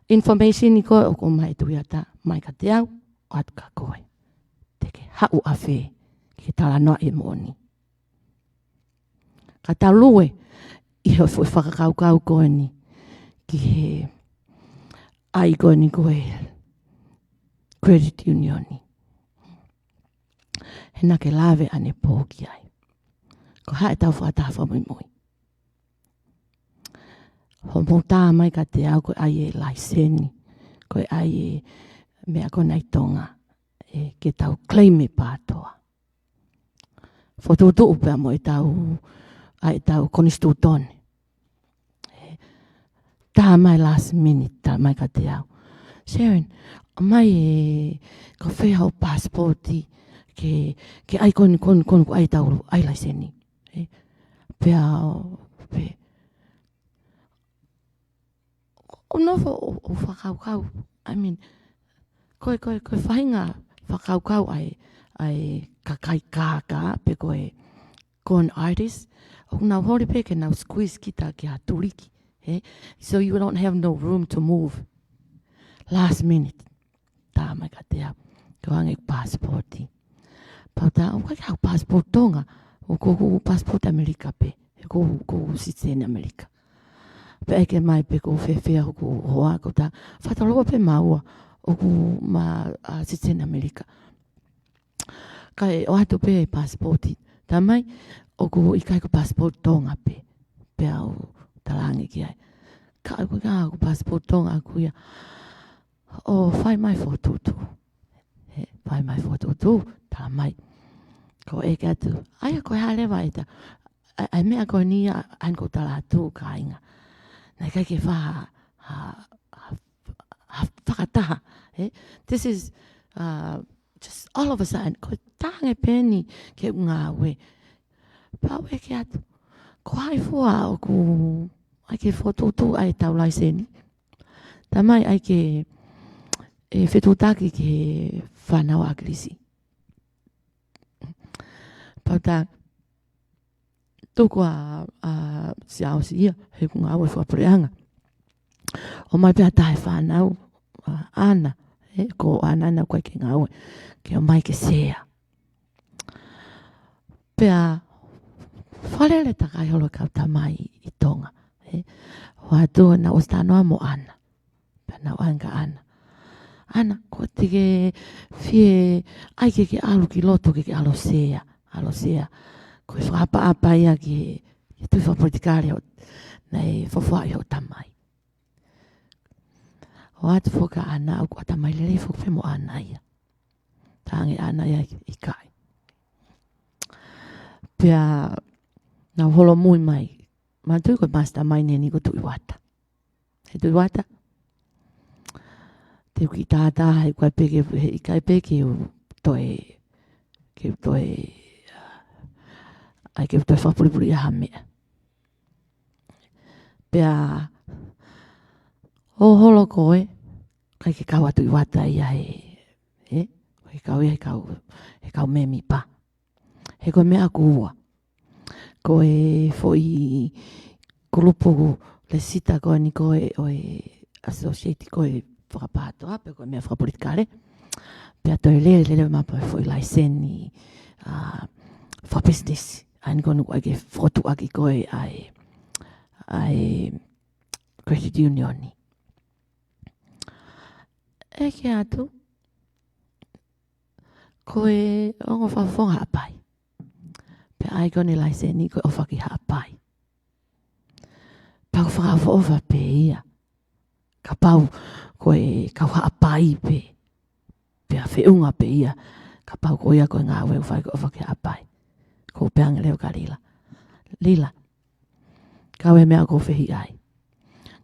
Information ko ē ʻoku ʻomai ʻe Tuʻi Uata mai kiate au, ʻoatu kia koe. Te ke haʻu ʻafē ke talanoaʻi e moʻoni? Ka tau lue ʻi he foʻi fakakaukau ko eni ki he ʻai ko eni ko e credit union. He naʻa ke lave ʻanepō ki ai. Ko e hā ʻetau fakataha fakamuimui? Hoʻomou tā mai kiate au ko e ʻai e laiseni, ko e ʻai e meʻa ko ena ʻi Tonga, ē, ke tau claim e PATOA. Fokotuʻutuʻu pea mo ʻetau, ʻa ʻetau konisitūtone. Ē, tā mai last minute, tā mai kiate au. Sharon, ʻomai e, ko fē haʻo passport ke, ke ʻai ko eni, ko eni, ko eni, ʻai ʻetau, ʻai laiseni. Ē, pea, pea, ʻo nofo ʻo, ʻo fakakaukau. I mean, ko e, ko e, ko e faʻahinga fakakaukau ʻa e, ʻa e kakai kākā, pe ko e con artist. ʻOku nau holi pē ke nau squeeze kita ki ha tuliki, hē? So you don't have no room to move. Last minute. Tā mai kiate au. Ke u ʻoange e passport. Pea u tā, ʻoku ʻikai ke haʻu passport Tonga. ʻOku, ʻoku passport ʻAmelika pē. He ʻoku, ʻoku citizen ʻAmelika. Pea ʻeke mai pe ʻoku fēfē hoku hoa, ʻoku ou tā, fakatotolo pē maua ʻoku ma, ʻa, citizen ʻAmelika. Kae ʻoatu pē passport. Tā mai, ʻoku ʻikai ko e passport Tonga pē, pea u talaange ki ai. Ka ʻoku ʻikai ko e passport Tonga ʻaʻaku ia. ʻO fai mai fokotuʻutuʻu. He, fai mai fokotuʻutuʻu, tala mai. Ko e ke atu. ʻAi ko e hā leva ʻeta. ʻAi, ʻai meʻa ko eni ia, ʻai ko tala atu kāinga. Naʻe ʻikai ke fai ha, ha, ha, ha fakataha. He, this is, uh, just all of a sudden. Ko e tange peni ke ngāue. Pau e ke atu. Ko hai fua ʻoku, ʻai ke fokotuʻutuʻu ʻai tau laiseni. Tamai ʻai ke, e, fetuʻutaki ke fānau ʻa Kilisi. Pau tā, tuku ʻa, ʻa Siaosi ia, he ʻoku ngāue fakapuleʻanga. ʻOmai pē ha taha e fānau, ʻa, ʻAna, he ko ʻAna naʻe ʻikai ke ngāue, ke ʻomai ke sea. Pea, fakalele takai holo kau tamai ʻi Tonga, he, ʻo atu naʻa ʻosi talanoa mo ʻAna. Pea naʻa ku ʻai kia ʻAna. ʻAna, ko e te ke fie ʻai ke ke ʻalu ki loto ke ke ʻalu sea, ʻalu sea. Ko e fakaʻapaʻapa ia ki he, ki he tui fakapolitikale ʻo, naʻe fuofua ʻi hoʻo tamai. ʻO atu foki ʻa ʻAna, ʻoku ʻa tamai lelei foki pē mo ʻAna ia. Tange ʻAna ia ʻikai. Pea, naʻa ku holomui mai. Manatuʻi ko e mastermind eni ko Tuʻivata. He Tuʻivata. Te u kiʻi tātā, he ʻikai pē ke, he ʻikai pē ke u toe, ke u toe, ʻai ke u toe fakapulipuli ʻa ha meʻa. Pea, ʻo holo ko e, ʻikai ke kau ʻa Tuʻivata ia he, he, ʻikai ke kau ia he kau, he kau mēmipa. He ko e meʻa ʻoku ua. Ko e foʻi kulupu lēsisita ko eni ko e ʻo e associate ko e fakapātoa, pe ko e meʻa fakapolitikale. Pea toe lele, lele mai pē foʻi laiseni, ʻa, fakapisinisi. ʻA eni ko eni ʻoku ʻai ke fokotuʻuaki ko e ʻa e, ʻa e credit union. ʻEke atu, ko e ongo fakafofonga Haʻapai. Pea ʻai ko eni laiseni ko e ʻOfaki Haʻapai. Pea ʻoku fakaʻofoʻofa pē ia. Kapau ko e kau Haʻapai pē. Pea feʻunga pē ia. Kapau ko ia ko e ngāue ʻoku fai ko e ʻOfaki Haʻapai. Ko u pehē ange leva kia Lila. Lila. Kau e meʻa ʻoku ou fehiʻa ai.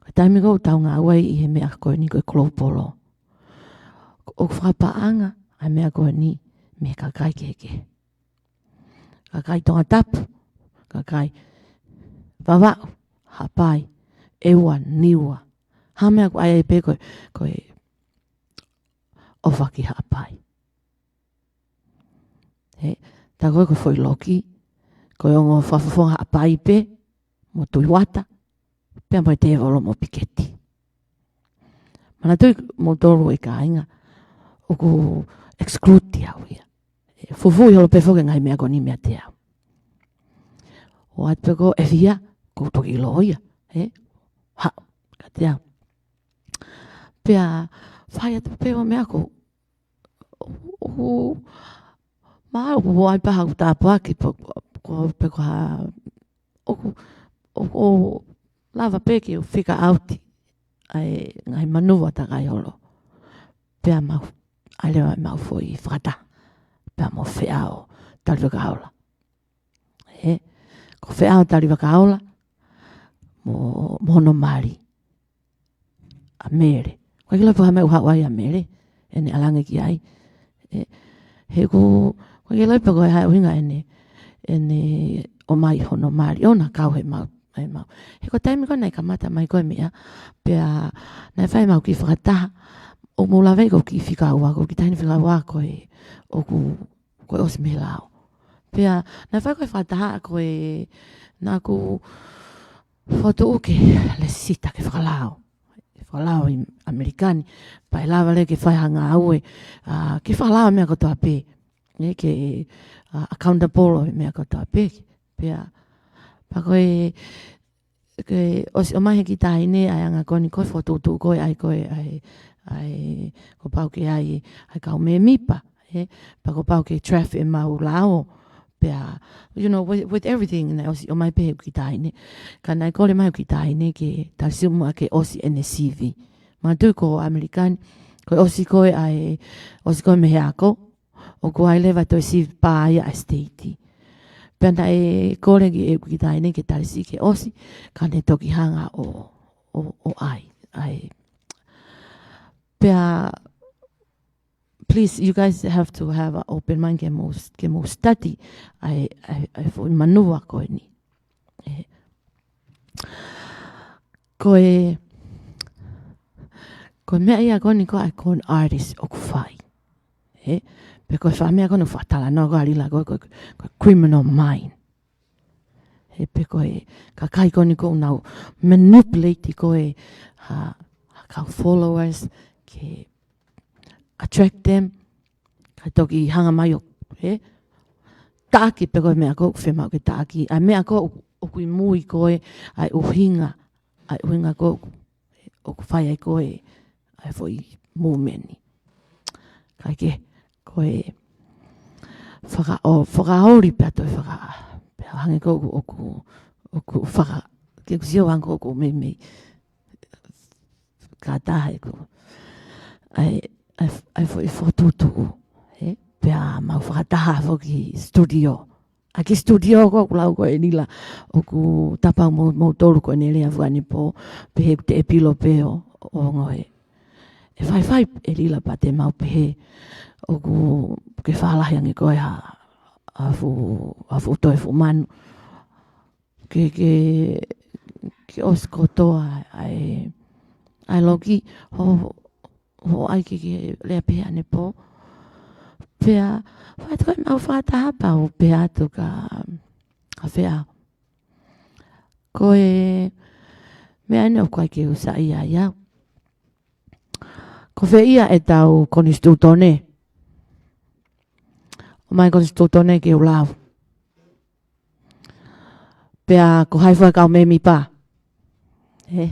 Ko e taimi ʻoku tau ngāue ai ʻi he meʻa ko eni ko e global. ʻOku fakapaʻanga ʻa e meʻa ko eni mei he kakai kehekehe. Kakai Tongatapu, kakai Vavaʻu, Haʻapai, ʻEua, Niua. Ha meʻa ʻoku ʻai ai pē ko e, ko e ʻOfaki Haʻapai. He, tā ko e ko e foʻi loki, ko e ongo fakafofonga Haʻapai pē, mo Tuʻivata, pea mo e tēvolo mo Piketi. Manatuʻi moutolu e kāinga, ʻoku exclude au ia. He, fufuuʻi holo pē foki e ngaahi meʻa ko eni meiate au. ʻO atu pē ko e fia, ko u toki ʻilo ia. He, ha, kiate au. Pea, fai atu pē ʻo meʻa ko, ʻo, ʻo, ma, ʻoku ʻai pē haʻaku tāpuaki, pe ko, pe ko ha, ʻoku, ʻoku, ʻo lava pē ke u fika ʻauti, ʻa e ngaahi manuva takai holo. Pea mau, ʻai leva mau foʻi fakataha. Pea mo Feʻao Talivakaola. He, ko Feʻao Talivakaola, mo, mo hono mali. ʻA Mele. ʻOku ʻikai ke ʻilo pe ko e hā e meʻa ʻoku haʻu ai ʻa Mele. ʻEne ʻalu ange ki ai. He, he ʻoku, ʻoku ʻikai ke ʻilo pe ko e hā e ʻuhinga ʻene, ʻene ʻomai hono mali. ʻO na kau he mau, he mau. He ko e taimi ko ē naʻe kamata mai ko e meʻa. Pea, naʻe fai mau kiʻi fakataha. ʻOku mou lave ko e kiʻi fika ua, ko e kiʻi taimi fika ua ko e, ʻoku, ko e ʻosi mei he lao. Pea, naʻe fai ko e fakataha ko e, naʻa ku fokotuʻu ke lēsisita ke fakalao. Fakalao ʻi ʻAmelika ni, pea ʻe lava leva ke fai ha ngāue, ʻa, ke fakalao meʻa kotoa pē. ʻE ke, ʻa, accountable ʻo e meʻa kotoa pē. Pea, pea ko e, ke ʻosi ʻomai he kiʻi taʻahine ʻa e anga ko eni ko e fokotuʻutuʻu ko e ʻai ko e ʻai, ʻai, kuo pau ke ʻai, ʻai kau mēmipa, ē, pea kuo pau ke draft ʻemau lao, pea, you know, with, with everything, naʻe ʻosi ʻomai pē ʻe he kiʻi taʻahine. Ka naʻe kole mai ʻe he kiʻi taʻahine ke tau sio muʻa ke ʻosi ʻene sivi. Manatuʻi ko ʻAmelika ni, ko e ʻosi ko ē ʻa e, ʻosi ko ē mei he ako, ʻoku ʻi ai leva ʻa e toe sivi pē ia ʻa e state. Pea naʻe kole ki he kiʻi taʻahine ke tali siʻi ke ʻosi, ka ne toki hanga ʻo, ʻo, ʻo ʻai, ʻai. Pea, please, you guys have to have an open mind ke mou, ke mou study ʻa e, ʻa e, ʻa e foʻi manuʻa ko eni. ʻE. Ko e, ko e meʻa ia ko eni ko ē ʻa e con artist ʻoku fai. ʻE. Pe ko e fai meʻa ko eni ʻoku fakatalanoa ko ē ʻa Lila ko e, ko e, ko e criminal mind. ʻE, pe ko e kakai ko eni ʻoku nau manipulate ko ē ha, ha kau followers ke attract them, kae toki hanga mai ʻo, ʻe, taʻaki pe ko e meʻa ko ē ʻoku fiemaʻu ke taʻaki, ʻa e meʻa ko ē ʻoku, ʻoku ʻi mui ko ē, ʻa e ʻuhinga, ʻa e ʻuhinga ko ē ʻoku, ʻoku fai ai ko ē ʻa e foʻi movement ni. Kae kehe, ko e faka-, ʻo fakaoli pea toe faka-, pea hangē ko ē ʻoku, ʻoku, ʻoku faka-, ke u sio hangē ko ē ʻoku meimei kātaki ʻeku, ʻa e, ʻa e, ʻa e foʻi fokotuʻutuʻu, ʻe, pea mau fakataha foki studio. ʻA e kiʻi studio ko ē ʻoku lau ko ē ʻe Lila, ʻoku tapa mo, moutolu ko eni ʻi he ʻaho ni pō, pehē ʻoku te ʻepilo pē ʻo, ʻo ongoʻi. ʻE faifai ʻe Lila pea te mau pehē, ʻoku ke fakalahi ange ko ē ha, ha fuʻu, ha fuʻu toe fuʻu manu. Ke, ke, ke ʻosi kotoa ʻa e, ʻa e loki, ho, ho ʻai ke, ke lea pē ʻanepō. Pea, fai ko ē mau fakataha pea u pehē atu kia, kia Fea. Ko e meʻa eni ʻoku ʻikai ke u saiʻia ai au. Ko fē ia ʻetau konisitūtone? ʻOmai konisitūtone ke u lau. Pea ko hai fua kau mēmipa? ʻE.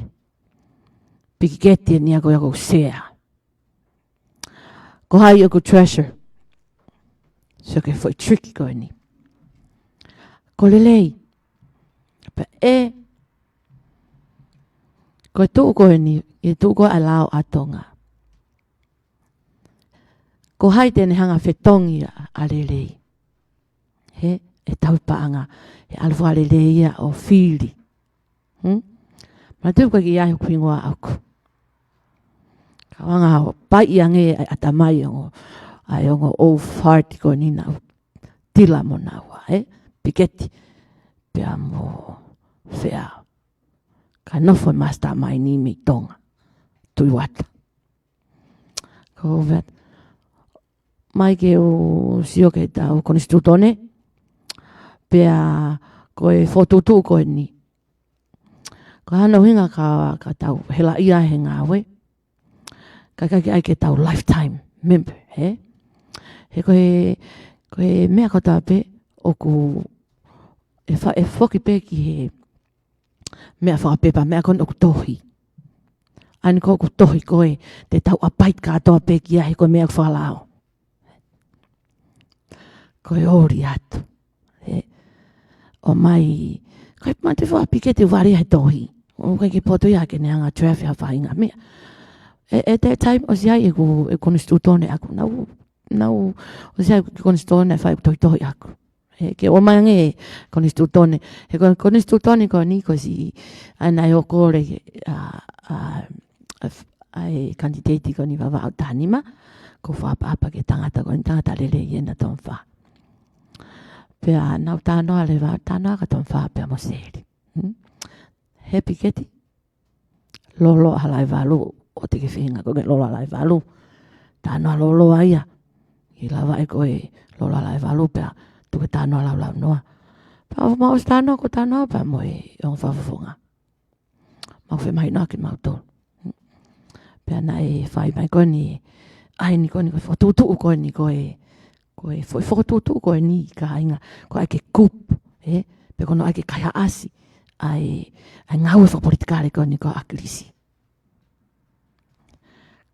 Pikiketi eni ia ko ia ʻoku sea. Ko hai ʻoku treasurer? Sio ki he foʻi trick ko eni. Ko Lelei. Pea ʻe. Ko e tuʻu ko eni, ʻi he tuʻu ko ē ʻa e lao ʻa Tonga. Ko hai te ne hanga fetongi ʻa, ʻa Lelei? ʻE, ʻetau paʻanga, ʻe ʻalu fua Lelei ia ʻo fili. Hmm? Manatuʻi ʻoku ʻikai ke ʻi ai hoku hingoa ʻaʻaku. Ka u hanga ʻo paiʻi ange ʻa e ʻatamai ʻo e ongo, ʻa e ongo ʻo fāti ko eni naʻa ku tila mo naua, ʻe, Piketi, pea mo Fea. Ka nofo e mastermind ni mei Tonga. Tuʻi Uata. Ko Uata. ʻOmai ke u sio ki heʻetau konisitūtone. Pea ko e fokotuʻutuʻu ko eni. Ko hono ʻuhinga ka, ka tau helaʻia he ngāue. Ka ʻikai ke ʻai ke tau lifetime member, ʻe? He ko e, ko e meʻa kotoa pē ʻoku ʻe fa-, ʻe foki pē ki he meʻa fakapepa, meʻa ko eni ʻoku tohi. ʻA eni ko ē ʻoku tohi ko ē, te tau abide kātoa pē ki ai he ko e meʻa ʻoku fakalao. Ko e ʻoli atu. ʻE, ʻomai, ko e mate fua Piketi ʻoku vale he tohi. ʻOku ʻikai ke poto ia ke ne hanga draft ha faʻahinga meʻa. ʻE, at that time, ʻosi ʻi ai ʻeku, ʻeku konisitūtone ʻaʻaku. Naʻa ku, naʻa ku, ʻosi ʻi ai ʻeku konisitūtone ʻe fai ʻeku tohitohi ʻaʻaku. ʻE, ke ʻomai ange konisitūtone. He ko e konisitūtone ko eni ko e siʻi, ʻa ena ʻe ʻoku kole, ʻa, ʻa, ʻa, ʻa e kanititeiti ko eni Vavaʻu taha nima, ko Fua Papa ke tangata ko eni tangata lelei ʻena Tonga fā. Pea naʻa ku talanoa leva, talanoa kia Tonga fā pea mo Seli. Hmm? He Piketi, lolo ʻa Halaevalu, ʻoua te ke feinga ko e lolo ʻa Halaevalu. Talanoa lolo ai ia. ʻI lava ʻe ko e lolo ʻa Halaevalu pea tuku e talanoa laulaunoa. Pea ʻoku mau ʻosi talanoa ko e talanoa pea mo e ongo fakafofonga. Mau femahinoʻaki mautolu. Pea naʻe fai mai ko eni, ʻa eni ko eni ko e fokotuʻutuʻu ko eni ko e, ko e fo-, fokotuʻutuʻu ko eni kāinga, ko e ʻai ke kupu, ʻe? Pe ko hono ʻai ke kaihaʻasi ʻa e, ʻa e ngāue fakapolitikale ko eni ko ʻAkilisi.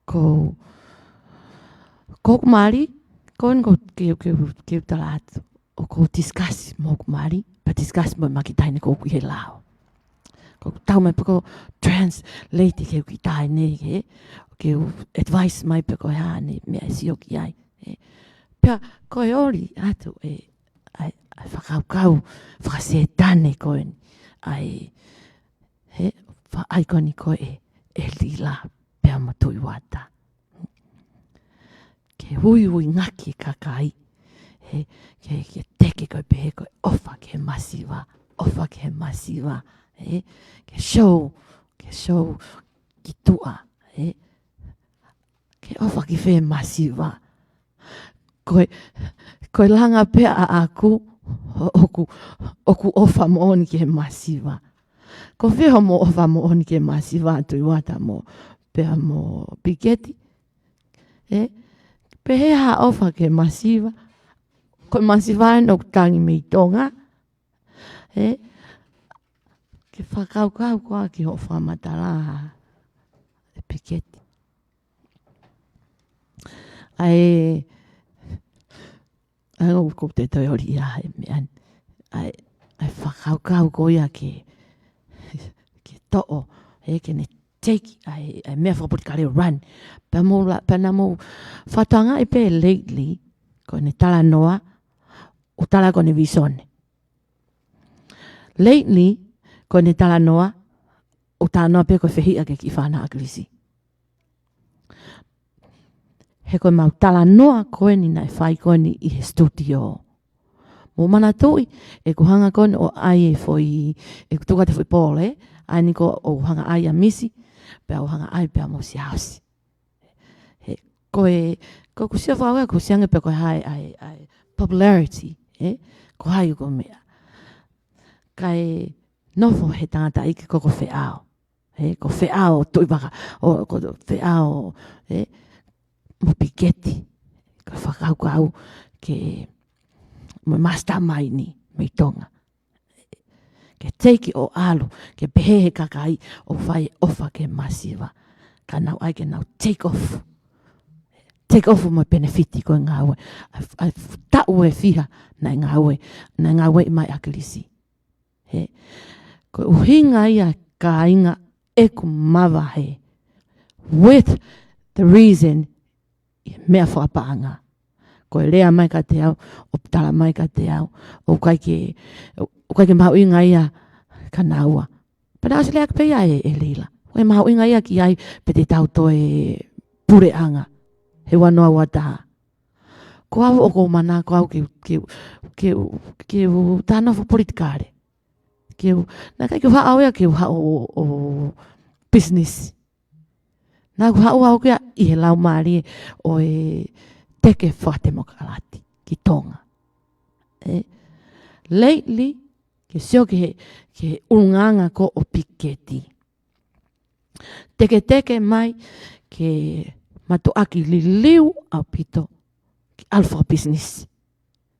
Ko, ko hoku mali, ko eni ko ke, ke, ke u tala atu. ʻoku ou discuss mo hoku mali, pea discuss mo e maki taine ko ē ʻi he lao. ʻOku ou tau mai pē ʻo translate ki he kiʻi taine, ke, ke u advice mai pe ko e hā ʻene meʻa ʻe sio ki ai. Ē. Pea ko e ʻoku ʻi ai ʻa e, ʻa e, ʻa e fakakaukau fakasētane ko eni. ʻA e, he, faʻa ʻai ko eni ko ē ʻe Lila pea mo Tuʻi Uata. Ke uiuiʻaki e kakai. He, ke, ke teke ko ē pehē ko e ʻofa ki he masiva, ʻofa ki he masiva. He, ke show, ke show ki tuʻa. He, ke ʻofa ki fē masiva. Ko e, ko e langa pē ʻaʻaku, ʻoku, ʻoku ʻofa moʻoni ki he masiva. Ko fē hoʻomo ʻofa moʻoni ki he masiva, Tuʻi Uata mo, pea mo Piketi. Ē, pehē ha ʻofa ki he masiva. Ko e masiva ʻeni ʻoku tangi mei Tonga. Ē, ke fakakaukau koā ki hoʻo fakamatala ʻe Piketi. ʻA e, ʻa e, ʻoku te toe ʻoli ia he meʻa ni. ʻA e, ʻa e fakakaukau ko ia ke, ke toʻo, ē, ke ne take ʻa e, ʻa e meʻa fakapolitikale ʻo run. Pea mou la, pea naʻa mou fakatokangaʻi pē lately, ko ʻene talanoa, ʻo tala ko ʻene visone. Lately, ko ʻene talanoa, ʻo talanoa pē ko e fehiʻa ki he kiʻi fānau ʻAkilisi. He ko ʻemau talanoa ko eni naʻe fai ko eni ʻi he studio. Mou manatuʻi, ʻeku hanga ko eni ʻo ʻai e foʻi, ʻeku tuku atu e foʻi pole, ʻa eni ko ʻeku hanga ʻai ʻa Misi, pea u hanga ʻai pea mo Siaosi. He, ko e, ko ʻeku sio fakakaukau, ʻoku ou sio ange pē ko e hā e, ʻa e, ʻa e popularity, ē, ko hai ʻoku meʻa. Kae nofo he tangataʻeiki ko Feʻao. Ē, ko Feʻao Tuʻivaka, ʻo, ko Feʻao, ē, mo Piketi. Ko e fakakaukau ke, mo e mastermind mei Tonga. Ke take ʻo ʻalu, ke pehē he kakai ʻoku fai ʻofa ki he masiva. Ka nau ʻai ke nau take off. Take off mo e benefit ko e ngāue. ʻA e, ʻa e taʻu ʻe fiha naʻe ngāue, naʻe ngāue mai ʻAkilisi. He, ko e ʻuhinga ia kāinga ʻeku mavahe. With the reason ʻi he meʻa fakapaʻanga. Ko e lea mai kiate au, ʻo tala mai kiate au, ʻoku ʻikai ke, ʻoku ʻikai ke mahuʻinga ia kia naua. Pea naʻe ʻosi lea pē ia ʻe, ʻe Lila. ʻOku ʻikai mahuʻinga ia ki ai pe te tau toe puleʻanga. He ua noa ua taha. Ko au ʻoku ou manako au ke, ke, ke, ke u tā nofo politikale. Ke u, naʻe ʻikai ke u haʻu au ia ke u haʻu ʻo, ʻo business. Naʻa ku haʻu au ki ai ʻi he laumālie ʻo e teke fakatemokalati ki Tonga. Ē, lately, ke sio ki he, ki he ʻulungaanga ko ē ʻo Piketi. Teketeke mai ke mātuʻaki liliu ʻaupito ke ʻalu fakapisinisi.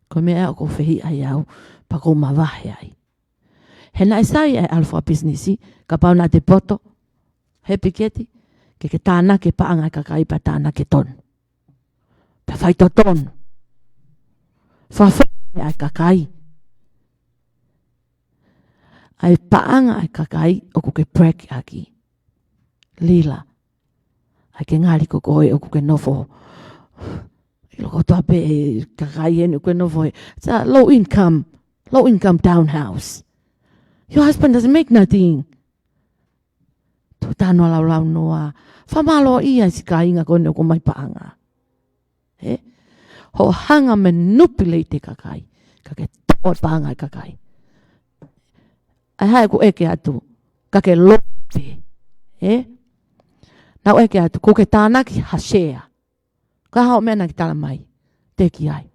Ko e meʻa ʻoku ou fehiʻa ai au, pea ʻoku ou mavahe ai. He naʻe sai ʻa e ʻalu fakapisinisi, kapau naʻa te poto, he Piketi, ke ke tānaki e paʻanga ʻa e kakai pea tānaki e tonu. Pea faitotonu. Fafai ʻa e kakai. ʻA e paʻanga ʻa e kakai ʻoku ke prek ʻaki. Lila. ʻAi ke ngali ko koe ʻoku ke nofo. ʻIlo kotoa pē ʻe kakai eni ʻoku ke nofo he. It's a low income, low income townhouse. Your husband doesn't make nothing. Tuʻu tano a laulau noa. Fakamālō ia si kāinga ko eni ʻoku mai paʻanga. Ē? Hoʻo hanga manipulate e kakai. Ka ke toʻo e paʻanga ʻa e kakai. ʻAi hae ku ʻeke atu. Ka ke lope. Ē? Naʻa ku ʻeke atu. Ko ke tānaki ha share. Ka hao meʻa naʻa ke tala mai. Teki ai.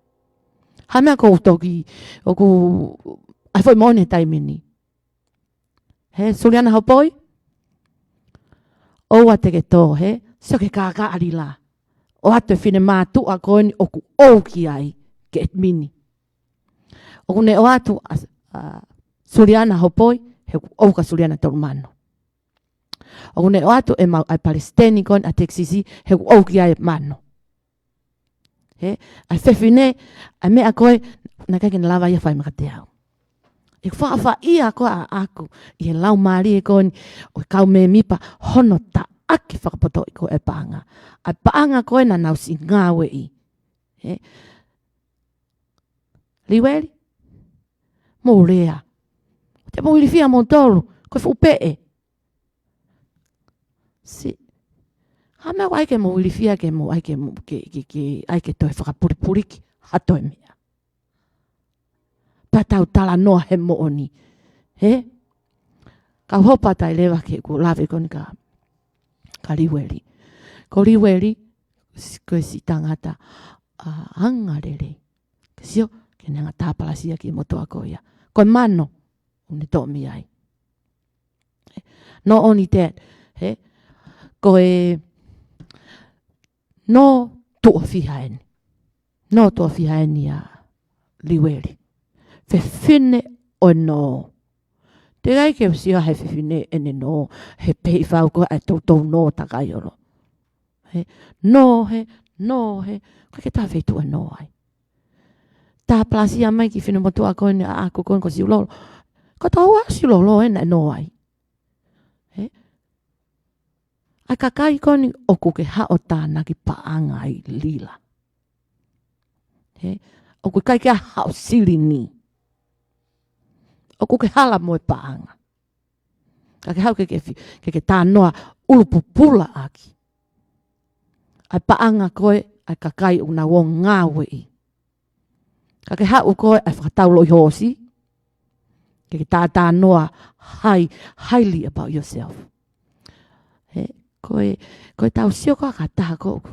Ha meʻa ko u toki. ʻOku. ʻAi foʻi moʻoni he taimi ni. He, Suliana Hopoi? ʻOua te ke tō, he? Sio ki he kākā ʻa Lila. ʻOatu e finemātuʻa ko eni ʻoku ʻou ki ai, ke ʻetimini. ʻOku ne ʻoatu ʻa, ʻa, Suliana Hopoi, he ʻoku ʻou kia Suliana Tolumano. ʻOku ne ʻoatu ʻemau ʻa e palesiteni ko eni ʻa Texas, he ʻoku ʻou ki ai Mano. ʻA e fefine, ʻa e meʻa ko ē, naʻe ʻikai ke ne lava ia fai mei kiate au. ʻOku faʻa faʻa ʻi ai ko ē ʻaʻaku, ʻi he laumālie ko eni, ʻo e kau mēmipa hono taʻaki fakapotoʻi ko ē paʻanga. ʻA e paʻanga ko ē naʻa nau siʻi ngāueʻi. Ē? Liueli, mou lea. Te mou ilifia moutolu, ko e fuʻu peʻe. Siʻi, ha meʻa ʻoku ʻai ke mou ilifia ke mou ʻai ke mou, ke, ke, ke, ʻai ke toe fakapulipuliki, ha toe meʻa. Pea tau talanoa he moʻoni. He? Kau hopa tai leva ke ʻoku lave ko eni kia, kia Liueli. Ko Liueli, s-, ko e siʻi tangata, ʻa, anga lelei. Ke sio, ke ne hanga tāpalasia ki he motuʻa ko ia. Ko e mano, ʻoku ne toʻo mei ai. Not only that, he? Ko e, nō tuʻo fiha eni. Nō tuʻo fiha eni ʻa Liueli. Fefine ʻo e nō. Teʻeki ai ke sio he fefine ʻene nō, he pehē fau ko ē ʻa e toutou nō takai olo. He, nō he, nō he, ʻikai ke ta feituʻu ʻa e nō ai. Tāpalasia mai ki he finemotuʻa ko eni ʻaʻaku ko eni ko Siulolo. Ko e tau ʻa Siulolo ē naʻe nō ai. He? ʻA e kakai ko eni ʻoku ke haʻu ʻo tānaki paʻanga ai Lila. He? ʻOku ʻikai ke haʻu silini. ʻOku ke hala mo e paʻanga. Ka ke haʻu ke ke fi-, ke ke tānoa ʻulupupula ʻaki ʻa e paʻanga ko ē ʻa e kakai ʻoku nau ō ngāueʻi. Ka ke haʻu ko ē ʻo fakatau loʻi hoosi, ke ke tātānoa high, highly about yourself. He, ko e, ko e tau sio ko ē ki ha taha ko ē ʻoku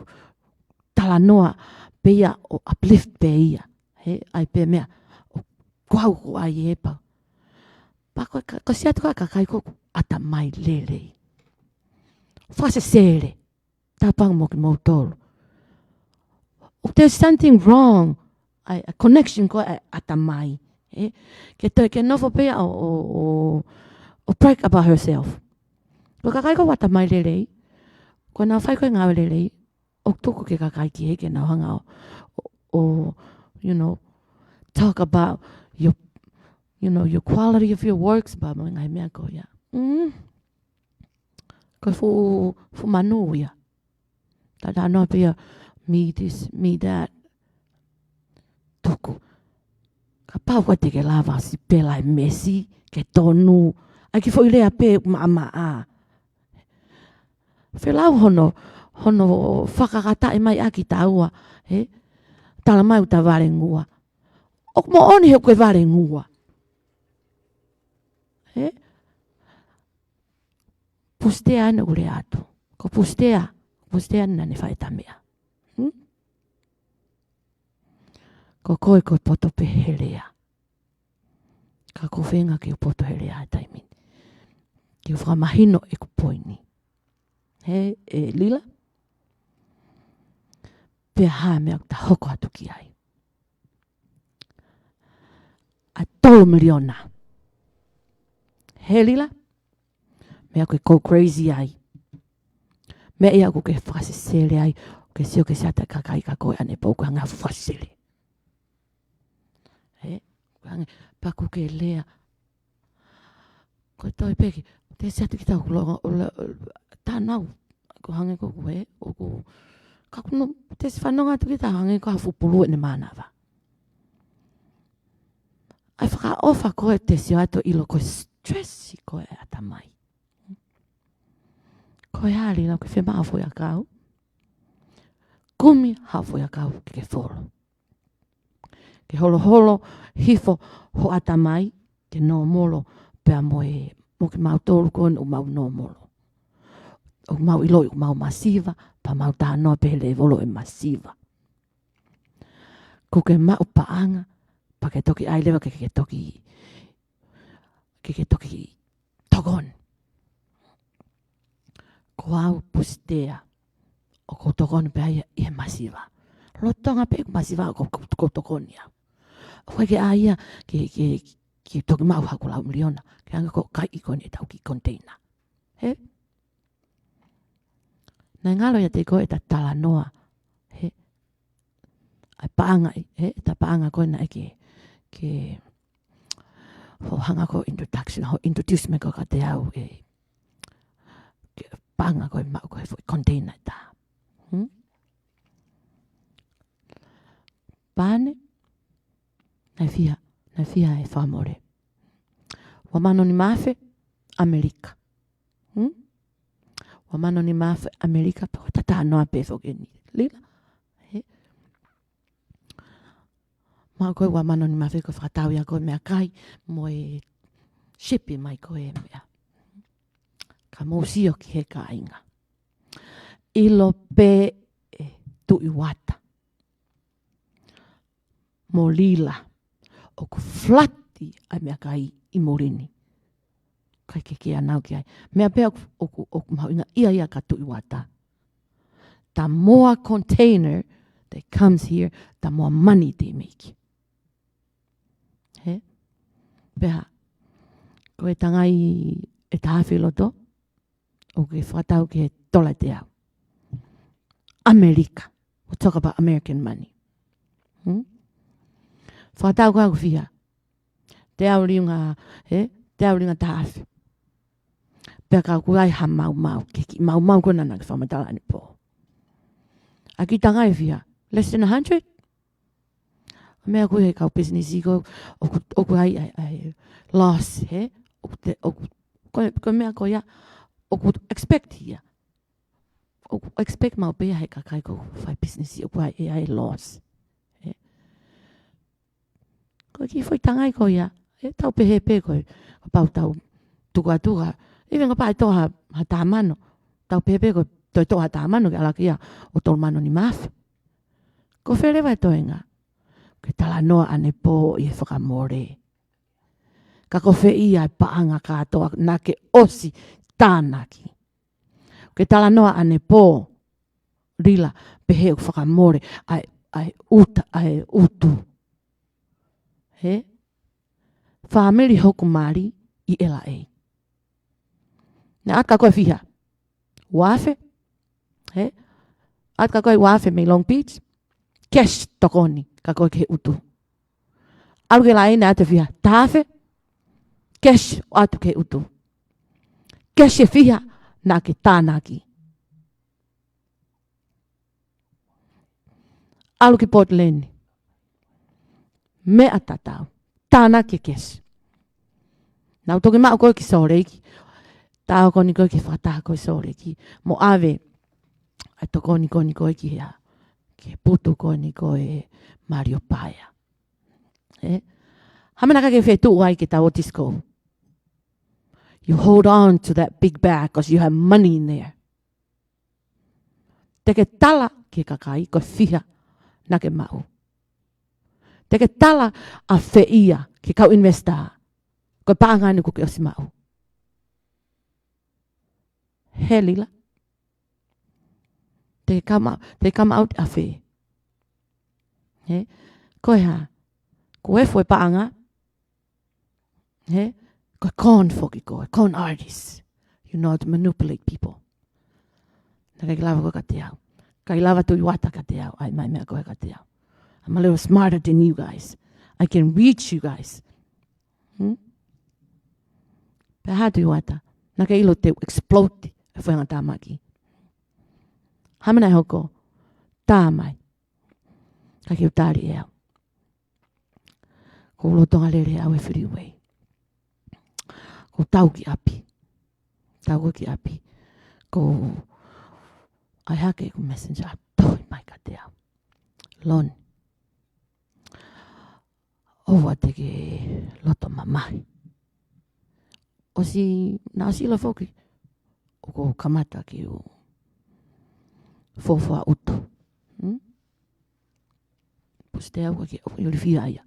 talanoa pē ia ʻo uplift pē ia. He, ʻai pē meʻa, ʻoku au ko ʻai ē pau. Pea ko e ka-, ko e sio atu ko ē ki he kakai ko ē ʻoku ʻatamai lelei. Fakasesele. Tāpango mo kimoutolu. ʻOku there's something wrong. ʻA e, ʻa e connection ko ē ʻa e ʻatamai. Ē? Ke toe, ke nofo pē ia ʻo, ʻo, ʻo, ʻo brag about herself. Ko e kakai ko ē ʻoku ʻatamai lelei. Ko ʻenau fai ko ē ngāue lelei. ʻOku tuku ke kakai ki he ke nau hanga ʻo, ʻo, ʻo, you know, talk about your, you know, your quality of your works, blah, blah, ngaahi meʻa ko ia. Mm. Ko e fuʻu, fuʻu manu ia. Talanoa pē ia, me this, me that. Tuku. Kapau ʻoku ʻikai te ke lava sipela e mesi, ke tonu. ʻAi ke foʻi lea pē maʻamaʻa. Felau hono, hono fakakakato mai ʻaki taua, he? Tala mai ʻoku ta valengua. ʻOku moʻoni he ʻoku ke valengua. He? Pusitea ʻene ʻoku lea atu. Ko Pusitea, Pusitea naʻa ne fai ʻeta meʻa. Hmm? Ko koe ko e poto pē he lea. Ka ko e feinga ke u poto he lea he taimi ni. Ke u fakamahino ʻeku poini. He, ē Lila. Pea hā meʻa ʻoku ta hoko atu ki ai. ʻA e tolu miliona. He Lila. Meʻa ʻoku ke go crazy ai. Meʻa ia ʻoku ke fakasesele ai. ʻOku ke sio ke siata kakai ka ko e ʻanepō ʻoku hanga fakasesele. He, ʻoku hanga, pea ʻoku ke lea. Ko e toe pē ki, te siata kita ʻoku lo, ʻo la, ʻo la, tānau. ʻOku hanga ko ē, ʻoku, ka ʻoku nau, te si fanonga atu kita hanga ko e fuʻu pulu ʻene mānava. ʻAi fakaʻofa ko ē te sio atu ʻilo ko e stress ko ē ʻatamai. Ko e hali lau ke fema a foʻi ʻakau. Kumi ha foʻi ʻakau ke ke folo. Ke holoholo hifo ho ʻatamai, ke nōmolo, pea mo e, mo kimautolu ko eni ʻoku mau nōmolo. ʻOku mau ʻiloʻi ʻoku mau masiva, pea mau tānoa pē he lēvolo e masiva. ʻOku ke maʻu paʻanga, pea ke toki ʻai leva ke ke toki, ke ke toki tokoni. Ko au Pusitea, ʻoku ou tokoni pē ia ʻi he masiva. Lolotonga pē ʻeku masiva ʻoku, ʻoku, ʻoku ou tokoni au. ʻOku ʻikai ke ʻai ia ke, ke, ke toki maʻu haku lau miliona, ke hanga ko ē ʻo kai ko eni ʻetau kiʻi container. He? Naʻe ngalo ia te ko ʻeta talanoa. He? ʻa e paʻanga, ē, ʻeta paʻanga ko ē naʻe ke, ke, hoʻo hanga ko e introduction, hoʻo introduce mai ko ē kiate au, ē, ke paʻanga ko ē maʻu ko ē foʻi container ʻe taha. Hmm? Pane, naʻe fiha, naʻe fiha e fakamole. Ua mano nima afe ʻAmelika. Hmm? Ua mano nima afe ʻAmelika, pe ko e tatanoa pē foki eni. Lila. He. Maʻu ko ē ua mano nima afe ko e fakatau ia ko e meʻakai mo e shipi mai ko e meʻa. Ka mou sio ki he kāinga. ʻIlo pē ʻe Tuʻi Uata mo Lila ʻoku flat ʻa e meʻakai ʻi muli ni. ʻIkai ke ke ʻanau ki ai. Meʻa pē ʻoku, ʻoku, ʻoku mahuʻinga ia ia kia Tuʻi Uata. The more container that comes here, the more money they make. He? Pea, ko e tangai ʻe taha afe ʻi loto, ʻoku ke fakatau ki he tola ʻe teau. ʻAmelika. We'll talk about American money. Hmm? Fakatau ko ē ʻoku fiha. Teau liunga, he? Teau liunga taha afe. Pea ka ʻoku ʻi ai ha maumau, ke kiʻi maumau ko ē naʻa ke fakamatala ʻanepō. ʻA e kiʻi tangai ʻe fiha. Less than a hundred? Meʻa ko ē he kau business ko ē, ʻoku, ʻoku ʻi ai, ʻi ai, ʻi ai loss, he? ʻOku te, ʻoku, ko e, ko e meʻa ko ia, ʻoku expect ia. ʻOku expect maʻu pē ia he kakai ko ē fai business ʻoku ʻi ai, ʻi ai loss. He? Ko e kiʻi foʻi tangai ko ia, ʻe tau pehē pē ko ē, kapau tau tukutuku. Even kapau ʻe toʻo ha, ha taha mano, tau pehē pē ko e toe toʻo ha taha mano ke ʻalu ki ai ʻo tolu mano nima afe. Ko fē leva e toenga? Ke talanoa ʻanepō ʻi he fakamole. Ka ko fē ia e paʻanga kātoa naʻa ke ʻosi tānaki? Ke talanoa ʻanepō, Lila, pehē ʻoku fakamole ʻa e, ʻa e uta, ʻa e utu. He? Fāmili hoku mali ʻi L A. Naʻe ʻatu kia koe fiha? Ua afe. He? ʻAtu kia koe ua afe mei Long Beach. Cash tokoni kia koe ki he utu. ʻAlu ki L A naʻe ʻatu fiha? Taha afe. Cash ʻoatu ki he utu. Cash ʻe fiha naʻa ke tānaki? ʻAlu ki Portland. Meʻa tatau. Tānaki e cash. Naʻa ku toki maʻu koe ki Salt Lake. Tokoni koe ki he fakataha ko ē Salt Lake. Mo ʻave ʻa e tokoni ko eni ko ē ki he, ki he putu ko eni ko ē Mario Paea. Ē? Hā e meʻa naʻa ke fetuʻu ai ke tau ʻo Disco? You hold on to that big bag 'cause you have money in there. Te ke tala ki he kakai ko e fiha naʻa ke maʻu. Te ke tala ʻafē ia ki he kau investor ko e paʻanga eni kuo ke ʻosi maʻu? He Lila. Te ke come out, te ke come out ʻafē? He? Ko e hā? Ko e fua e paʻanga. He? Ko e con foki koe, con artist. You know how to manipulate people. Naʻe ʻikai ke lava koe kiate au. ʻIkai lava Tuʻi Uata kiate au. ʻAi mai meʻa ko ē kiate au. I'm a little smarter than you guys. I can reach you guys. Hmm? Pea hā Tuʻi Uata? Naʻa ke ʻilo te u explode e fua e ngaahi tāmaki. Hā e meʻa naʻe hoko? Tā mai. ʻIkai ke u tali ʻe au. Ko u lolotonga lele au he freeway. Ko u tau ki ʻapi. Tau ko ē ki ʻapi. Ko u ʻai hake ʻeku Messenger, tohi mai kiate au. Lon. ʻOua te ke loto mamahi. ʻOsi, naʻa ʻosi ʻilo foki ʻoku ou kamata ke u fuofua utu. Hmm? Pusi te au ke ʻoku ilifia ia.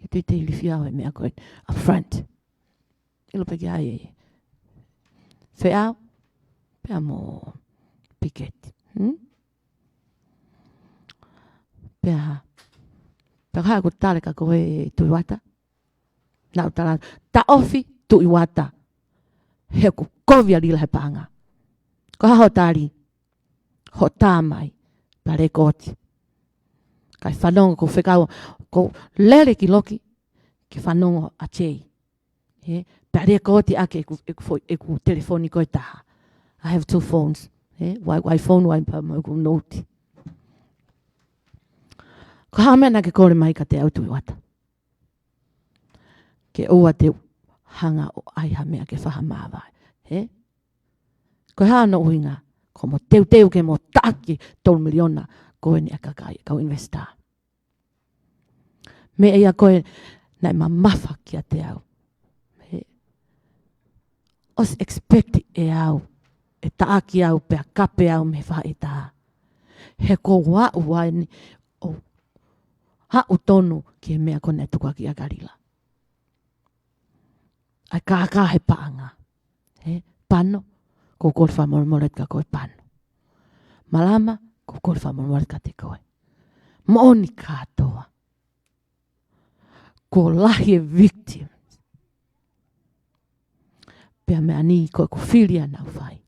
Ke te te ilifia au he meʻa ko ē. Up front. ʻIlo pē ke ai e feʻao pea mo piketi. Hmm? Pea hā? Pea hā ʻeku tala kia koe Tuʻi Uata? Naʻa ku tala, taʻofi Tuʻi Uata. He ʻoku kovi ʻa Lila he paʻanga. Ko e hā hoʻo tali? Hoʻo tā mai. Pea lēkooti. Kae fanongo ʻoku ou fekau, ʻoku ou lele ki loki, ke fanongo ʻa Jay. He, pea lea ko oti ʻaki ʻeku, ʻeku fo-, ʻeku telefoni ko ē ʻe taha. I have two phones. He, ʻoku ʻi ai, ʻoku ʻi ai e phone, ʻoku ʻi ai pē mo ʻeku note. Ko e hā e meʻa naʻa ke kole mai kiate au Tuʻi Uata? Ke ʻoua te u hanga ʻo ʻai ha meʻa ke fakamāvae. He? Ko e hā hono ʻuhinga? Ko hoʻomo teuteu ke mo taʻaki e tolu miliona ko eni ʻa e kakai, kau investor. Meʻa ia ko ē naʻe mamafa kiate au. He, ʻosi expect ʻe au, ʻe taʻaki au pea kape au mei he faʻahitaha. He ʻoku ou aʻu ai eni ʻo aʻu tonu ki he meʻa ko ē naʻe tukuakiʻi ʻa Kalila. ʻA e kākā he paʻanga. He, Pano, ʻoku ou kole fakamolemole atu kia koe Pano. Malama, ʻoku ou kole fakamolemole atu kiate koe. Moʻoni kātoa. Kuo lahi e victims. Pea meʻa ni ko ʻeku fili ia naʻa ku fai.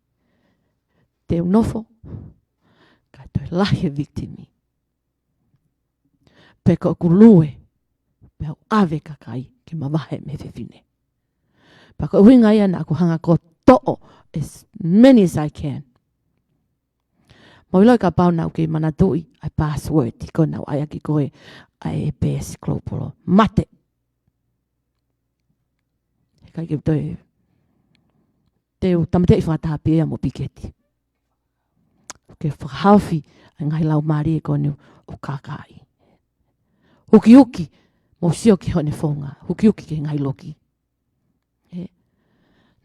Te u nofo, kae toe lahi e victim. Pea ko ʻeku lue, pea u ʻave e kakai ke mavahe mei he fefine. Pea ko e ʻuhinga ia naʻa ku hanga ʻo toʻo as many as I can. Mou ʻilo kapau naʻa ku kei manatuʻi ʻa e password ko ē naʻa ku ʻai ʻaki ko ē ʻa e Best Global. Mate. He ʻikai ke toe, te u tāmateʻi fakataha pē ia mo Piketi. Ke fakahaofi ʻa e ngaahi laumālie ko eni ʻoku kākaaʻi. Hukihuki, mou sio ki hono founga. Hukihuki ki he ngaahi loki. He.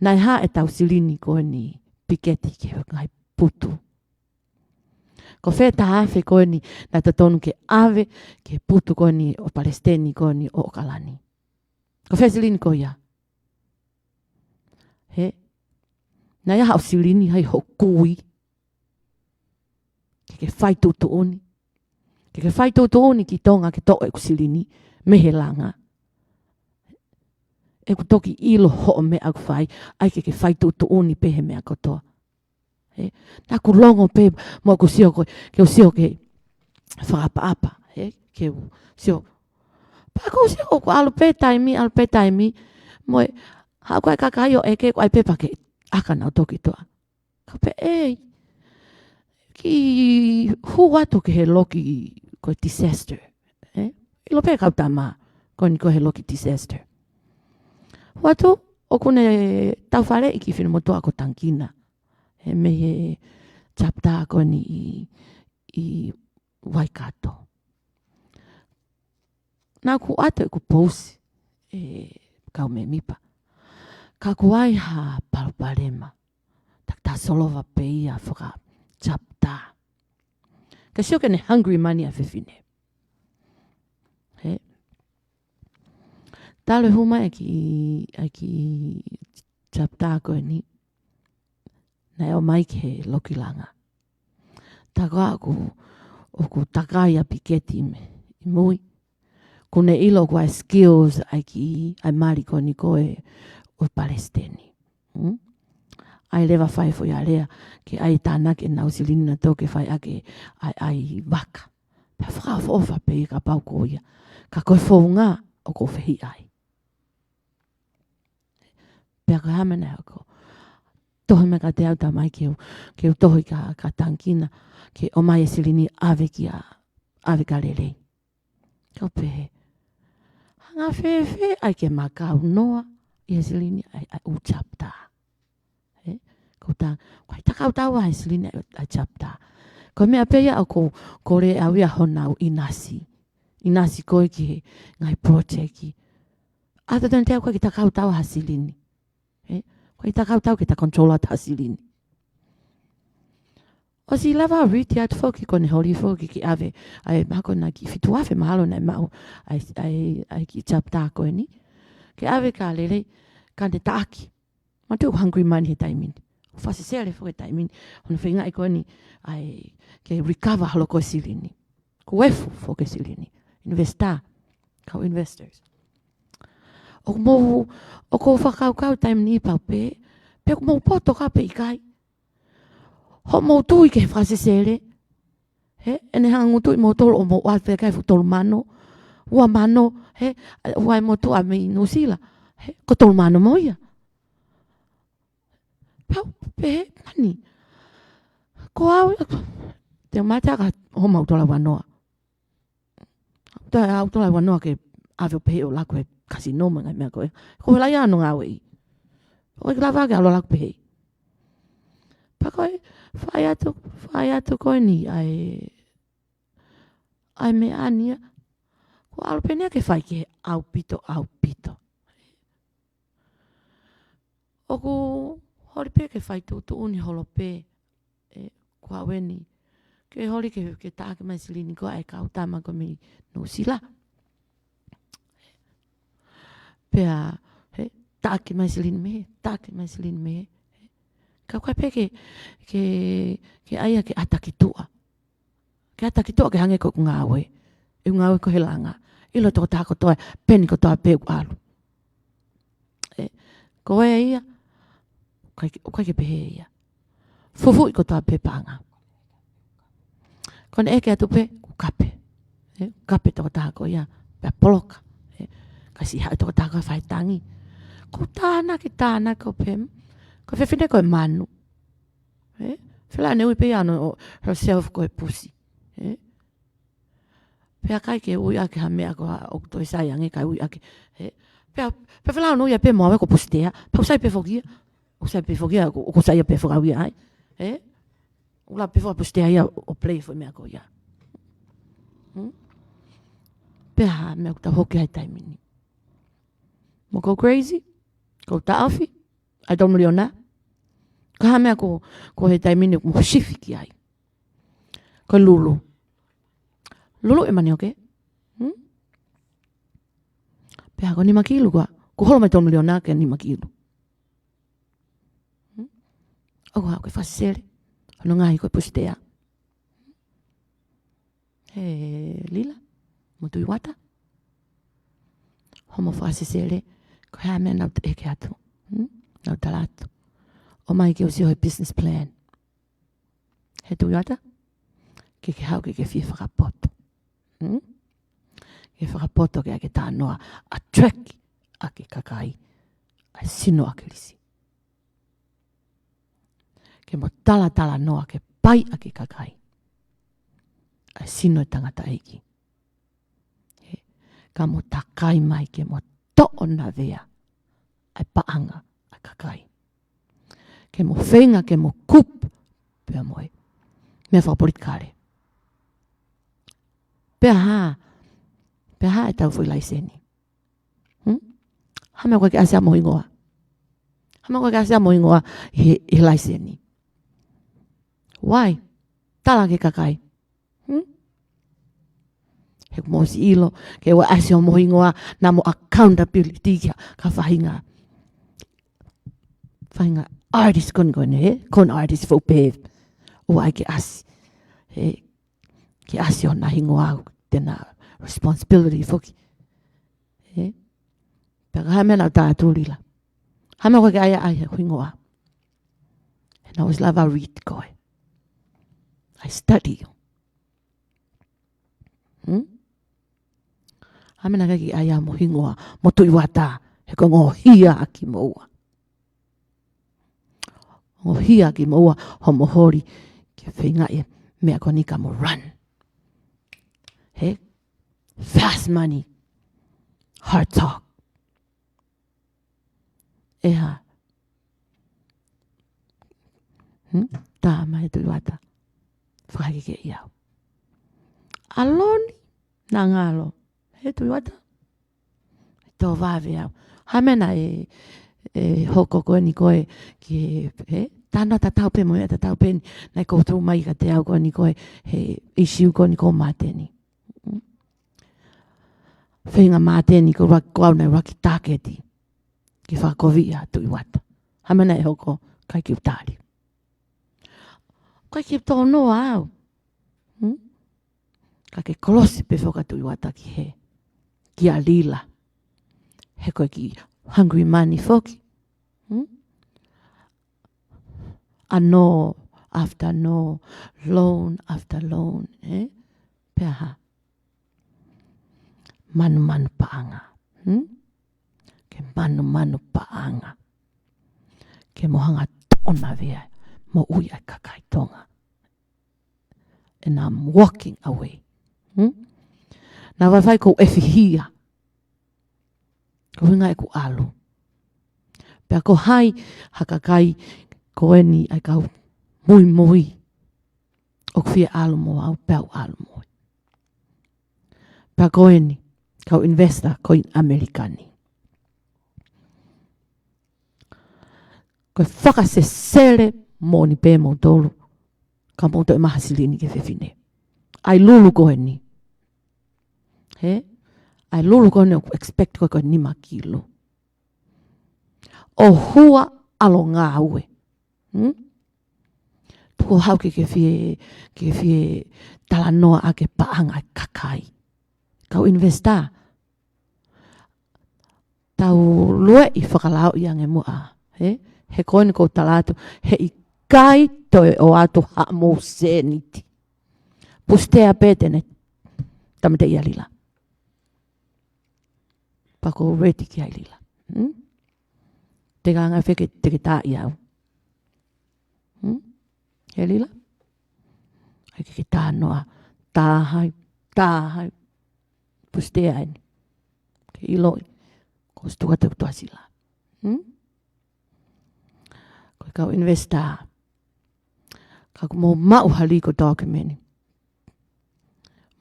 Naʻe hā ʻetau silini ko eni Piketi ki he ngaahi putu? Ko e fē taha afe ko eni naʻe totonu ke ʻave ki he putu ko eni ʻo e palesiteni ko eni ʻo ʻOkalani? Ko e fē silini ko ia? He. Naʻe ʻi ai haʻo silini, ʻi ai hoʻo kui. Ke ke fai tuʻutuʻuni. Ke ke fai tuʻutuʻuni ki Tonga ke toʻo ʻeku silini mei he langa. ʻOku toki ʻilo hoʻo meʻa ʻoku fai, ʻai ke ke fai tuʻutuʻuni pē he meʻa kotoa. He, naʻa ku longo pē, mo ʻeku sio ko ē, ke u sio ki he fakaʻapaʻapa, he, ke u sio. Pea ʻoku ou sio ʻoku ʻalu pē taimi, ʻalu pē taimi, mo e, haʻu ko ē e kakai ʻo ʻeke, ʻoku ʻi ai pē pea ke ʻaka naʻa ku toki toʻa. Ka pehē, ʻei, ke u hū atu ki he loki ko e Disaster. Ē? ʻIlo pē kau tama, ko eni ko e loki Disaster. Hū atu, ʻoku ne taufaleʻi ki he finemotuʻa ko Tangikina. Ē, mei he chapter ko eni ʻi, ʻi Waikato. Naʻa ku ʻoatu ʻeku pousi, ē, kau mēmipa. Ka ʻoku ʻi ai ha palopalema. Taki ta solova pē ia faka-chapter. Ka sio ki heʻene hungry money ʻa e fefine. He. Talu e hū mai ʻa e kiʻi, ʻa e kiʻi chapter ko eni. Naʻe ō mai ki he loki langa. Tā ko ā ʻoku, ʻoku takai ʻa Piketi ʻi mui. ʻOku ne ʻilo ʻoku ʻi ai e skills ʻa e kiʻi, ʻa e mali ko eni ko ē ʻo e palesiteni. Hmm? ʻAi leva fai foʻi alea, ke ʻai tānaki ʻenau silini naʻa nau toki fai ʻaki ʻa e, ʻa e vaka. Pea fakaʻofoʻofa pē ia kapau ko ia. Ka ko e founga ʻoku ou fehiʻa ai. Pea ko e hā e meʻa naʻe hoko? Tohi mai kiate au tamai ke u, ke u tohi kia, kia Tangikina, ke ʻomai e silini ʻave kia, ʻave kia Lelei. Kau pehē, anga fēfē ʻai ke ma kau noa ʻi he silini ʻa e, ʻa e ʻū chapter. Ē? Ko ta, ko e takautau ʻa e silini ʻa e, ʻa e chapter. Ko e meʻa pē ia ʻoku ou kole au ia honau ʻinasi. ʻInasi ko ē ki he ngaahi project. ʻA e totonu te u ko e kiʻi takautau ha silini. Ē? Ko e kiʻi takautau ke ta control atu ha silini. ʻOsi lava retire atu foki ko eni holi foki ke ʻave, ʻa e mahalo ko ena kiʻi fitu afe mahalo naʻe maʻu, ʻa e, ʻa e, ʻa e kiʻi chapter ko eni. Ke ʻave kia Lelei, ka ne taʻaki. Manatuʻi ʻoku hungry money he taimi ni. ʻOku fakasesele foki he taimi ni. Hono feingaʻi ko eni, ʻa e, ke recover holo ko ē silini. Ko e efu foki e silini. Investor. Kau investors. ʻOku mou, ʻoku ou fakakaukau taimi ni pau pē, pe ʻoku mou poto ka pe ʻikai. Hoʻomou tui ki he fakasesele. He, ʻene hanga ʻo ngutuʻi moutolu ʻo mou ʻalu fēfē ki he fuʻu tolu mano, ua mano, he, ʻa e motuʻa mei Nuʻusila. He, ko e tolu mano mo ia. Pau, pehē, mani. Ko au, te mata ka homa ʻo tolauanoa. Tolauanoa ke ʻave ʻo pehē ʻo laku he kasino mo e ngaahi meʻa ko ē. Ko e lahi ʻa hono ngāueʻi. ʻOku ʻikai lava ke ʻalu ʻo laku pehē. Pea ko e, fai atu, fai atu ko eni ʻa e, ʻa e meʻa ni ia. Ko e ʻalu pē eni ia ke fai ki he ʻaupito, ʻaupito. ʻOku holi pē ke fai tuʻutuʻuni holo pē, ē, ko au eni. Ke holi ke, ke taʻaki mai silini ko ē ʻa e kau tama ko ē mei Nuʻusila. Pea, he, taʻaki mai silini mei hē, taʻaki mai silini mei hē. Ka ʻoku ʻikai pē ke, ke, ke ʻai ia ke ʻata ki tuʻa. Ke ʻata ki tuʻa ke hangē ko ʻeku ngāue. ʻEku ngāue ko e langa. ʻIlo ʻe he tokotaha kotoa, peni kotoa pē ʻoku ʻalu. Ē, ko e ia, ʻoku ʻikai ke, ʻoku ʻikai ke pehē ia. Fufuʻi kotoa pē paʻanga. Ko ʻene ʻeke atu pē, ʻoku kape. Ē, kape tokotaha ko ia, pea poloka. Ē, ka siʻi haʻu e tokotaha ko ē ʻo fai e tangi. Ko e tānaki, tānaki ʻo pehē, ko e fefine ko e manu. Ē, fēfē ʻene ui pē ia ʻo, ʻo herself ko e pusi. Ē? Pea ʻikai ke ui ʻaki ha meʻa ko ē ʻoku toe sai ange kae ui ʻaki. Ē? Pea, pea fēfē hono ui ia pē mo au ko e pusitea. Pea ʻoku sai pē foki ia. ʻOku sai pē foki ia, ʻoku, ʻoku sai ia pē foki au ia ai. Ē? ʻOku lava pē foki e pusitea ia ʻo play foki e meʻa ko ia. Hmm? Pea hā e meʻa ʻoku tau hoko ai he taimi ni. Mo ko e crazy, ko e taʻofi, ʻa e tolu miliona. Ka hā e meʻa ko, ko e he taimi ni ʻoku mou sifi ki ai. Ko e lulu. Lulu e mani oke. Hmm? Pea ko e nima kilu ko ē. Kuo holo mai e tolu miliona ki he nima kilu. Hmm? ʻOku hā ko e fakasesele. Hono ngaahi ko e pusitea. He Lila, mo Tuʻi Uata. Hoʻomo fakasesele, ko e hā e meʻa naʻa nau ʻeke atu. Hmm? Naʻa nau tala atu. ʻOmai ke u sio he business plan. He Tuʻi Uata, ke ke haʻu ke ke fie fakapoto. Hmm? Ke fakapoto ke ʻai ke talanoa, attract ʻaki e kakai, ʻa e sino ʻa Kilisi. Ke mo talatalanoa ke pai ʻaki e kakai, ʻa e sino ʻo e tangataʻeiki. He, ka mo takai mai ke mo toʻo navea ʻa e paʻanga ʻa e kakai. Ke mo feinga, ke mo kupu, pea mo e meʻa fakapolitikale. Pea hā, pea hā e tau foʻi laiseni. Hmm? Hā e meʻa ʻoku ʻikai ke ʻasi ai homo hingoa. Hā e meʻa ʻoku ʻikai ke ʻasi ai homo hingoa he, he laiseni. Why? Tala ki he kakai. Hmm? He ʻoku mou ʻosi ʻilo, ke ʻoua ʻe ʻasi homo hingoa, naʻa mo accountability ki ha, ki ha faʻahinga. Faʻahinga artist ko eni ko eni, he? Con artist foʻou pē. ʻOua ʻe ke ʻasi. He, ke ʻasi hona hingoa, te na responsibility foki. He? Pea ko e hā e meʻa naʻa ku tala atu Lila. Hā e meʻa ʻoku ʻikai ke ʻai ai hoʻo hingoa. He naʻa ku ʻosi lava read koe. I study you. Hmm? Hā e meʻa naʻe ʻikai ke ʻai ai homo hingoa, mo Tuʻi Uata, he ko e ongoʻi ia ʻa kimoua. Ongoʻi ia ʻa kimoua, hoʻomo holi, ke feinga e meʻa ko eni ka mo run. He, fast money, hard talk. ʻE hā. Hmm? Tā mai Tuʻi Uata. Fakaheke ke ia. ʻAloni, naʻa ngalo. He Tuʻi Uata. Tō vave au. Hā e meʻa naʻe, ʻe hoko ko eni ko ē, ki he, he, talanoa tatau pē mo e meʻa tatau pē ni, naʻe go through mai kiate au ko eni ko ē, he issue ko eni ko Māteni. Feinga Māteni ko ua-, ko au naʻe ʻuluaki tāketi. Ke fakakoviʻi ʻa Tuʻi Uata. Hā e meʻa naʻe hoko, ʻikai ke u tali. ʻIkai ke u tō noa au. Hmm? Ka ke kolosi pē foki ʻa Tuʻi Uata ki he. Kia Lila. He ko e kiʻi hungry money foki. Hmm? ʻA no, after no, loan after loan, ē? Pea hā? Manumanu paʻanga. Hmm? Ke manumanu paʻanga. Ke mo hanga toʻona vea, moʻui ʻa e kakai Tonga. And I'm walking away. Hmm? Naʻa faifai ʻoku ou ʻefihia. Ko e ʻuhinga ʻeku ʻalu. Pea ko hai ha kakai ko eni ʻa e kau muimui ʻoku fie ʻalu mo au, pea u ʻalu mo ia. Pea ko eni, kau investor ko eni ʻAmelika ni. Ko e fakasesele moʻoni pē moutolu, ka mou toe maha silini ki he fefine. ʻA e lulu ko eni. Hē? ʻA e lulu ko eni ʻoku expect ko e ko e nima kilo. ʻO hua ʻalongāue. Hmm? Tuku hau ke ke fie, ke fie talanoa ʻa e paʻanga ʻa e kakai. Kau investor. Tau lueʻi fakalao ʻi ange muʻa. Hē? He ko eni ʻoku ou tala atu, heʻikai toe ʻoatu haʻamou sēniti. Pusitea pē te ne tāmateʻi ʻa Lila. Pea ʻoku ou ready ki ai Lila. Hmm? Te ke anga fē ke, te ke tā ʻi au. Hmm? Hē Lila? ʻAi ke ke tā noa. Tā hai, tā hai. Pusitea eni. Ke ʻiloʻi. Ko e stuka te u tuasila. Hmm? Ko e kau investor. Ka ʻoku mou maʻu ha legal document.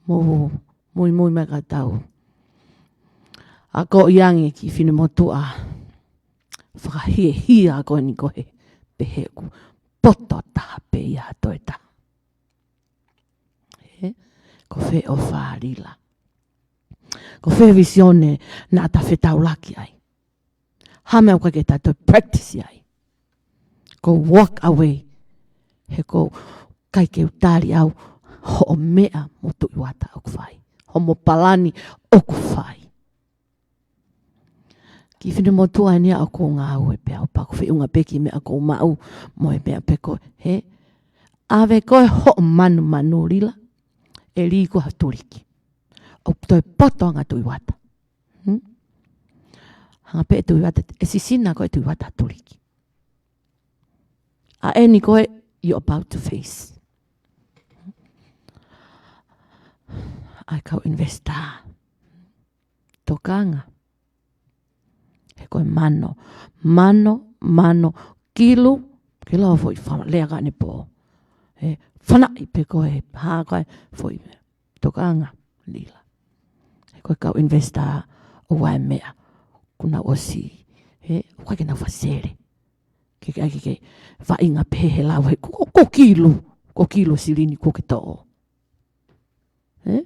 Mou muimui mai ka tau akoʻi ange ki he finemotuʻa fakahiahia ko eni ko e pehē ʻoku poto taha pē ia ha toe taha. Hē? Ko fē ʻofa ʻa Lila? Ko fē vīsone naʻa ta fetaulaki ai? Hā meʻa ʻoku ʻikai ke ta toe practice ai? Ko e walk away. He ʻoku ʻikai ke u tali au hoʻo meʻa mo Tuʻi Uata ʻoku fai. Hoʻomo palani ʻoku fai. Ki he finemotuʻa eni ʻoku ou ngāue pē au pea ʻoku feʻunga pē ki he meʻa ʻoku ou maʻu mo e meʻa pē ko ē. Hē? ʻAve ko e hoʻo manumanu Lila. ʻE lī ko ha tuliki. ʻOku toe poto anga Tuʻi Uata. Hmm? Hanga pē ʻe Tuʻi Uata, ʻe sisina ko ē Tuʻi Uata tuliki. ʻA eni ko ē, you're about to face. ʻA e kau investor. Tokanga. He ko e mano. Mano, mano, kilu, ke lau foʻi fa-, lea ka ʻanepō. He fanaʻi pē ko e hā ko e foʻi meʻa. Tokanga, Lila. He ko e kau investor ʻoku ʻi ai e meʻa. Kuo nau ʻosi. Hē, ʻoku ʻikai ke nau fakasele. Ke, ke, ke, ke vaʻinga pē he lau he ko, ko kilu. Ko kilu silini ko ke toʻo. Hē?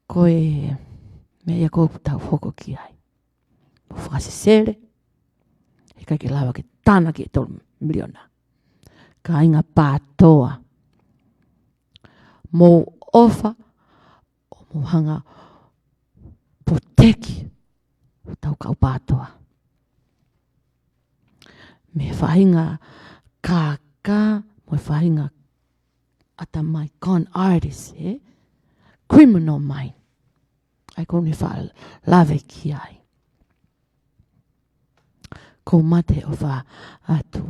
Ko e meʻa ia ʻoku tau hoko ki ai. Mo fakasesele, heʻikai ke lava ke tānaki e tolu miliona. Kāinga Pātoa. Mou ʻofa, ʻo mou hanga protect hotau kau Pātoa. Mei he faʻahinga kākā, mo e faʻahinga ʻatamai con artist, ē? Criminal mind. ʻAi ʻoku ne faʻa lave ki ai. Ko e mate ʻofa atu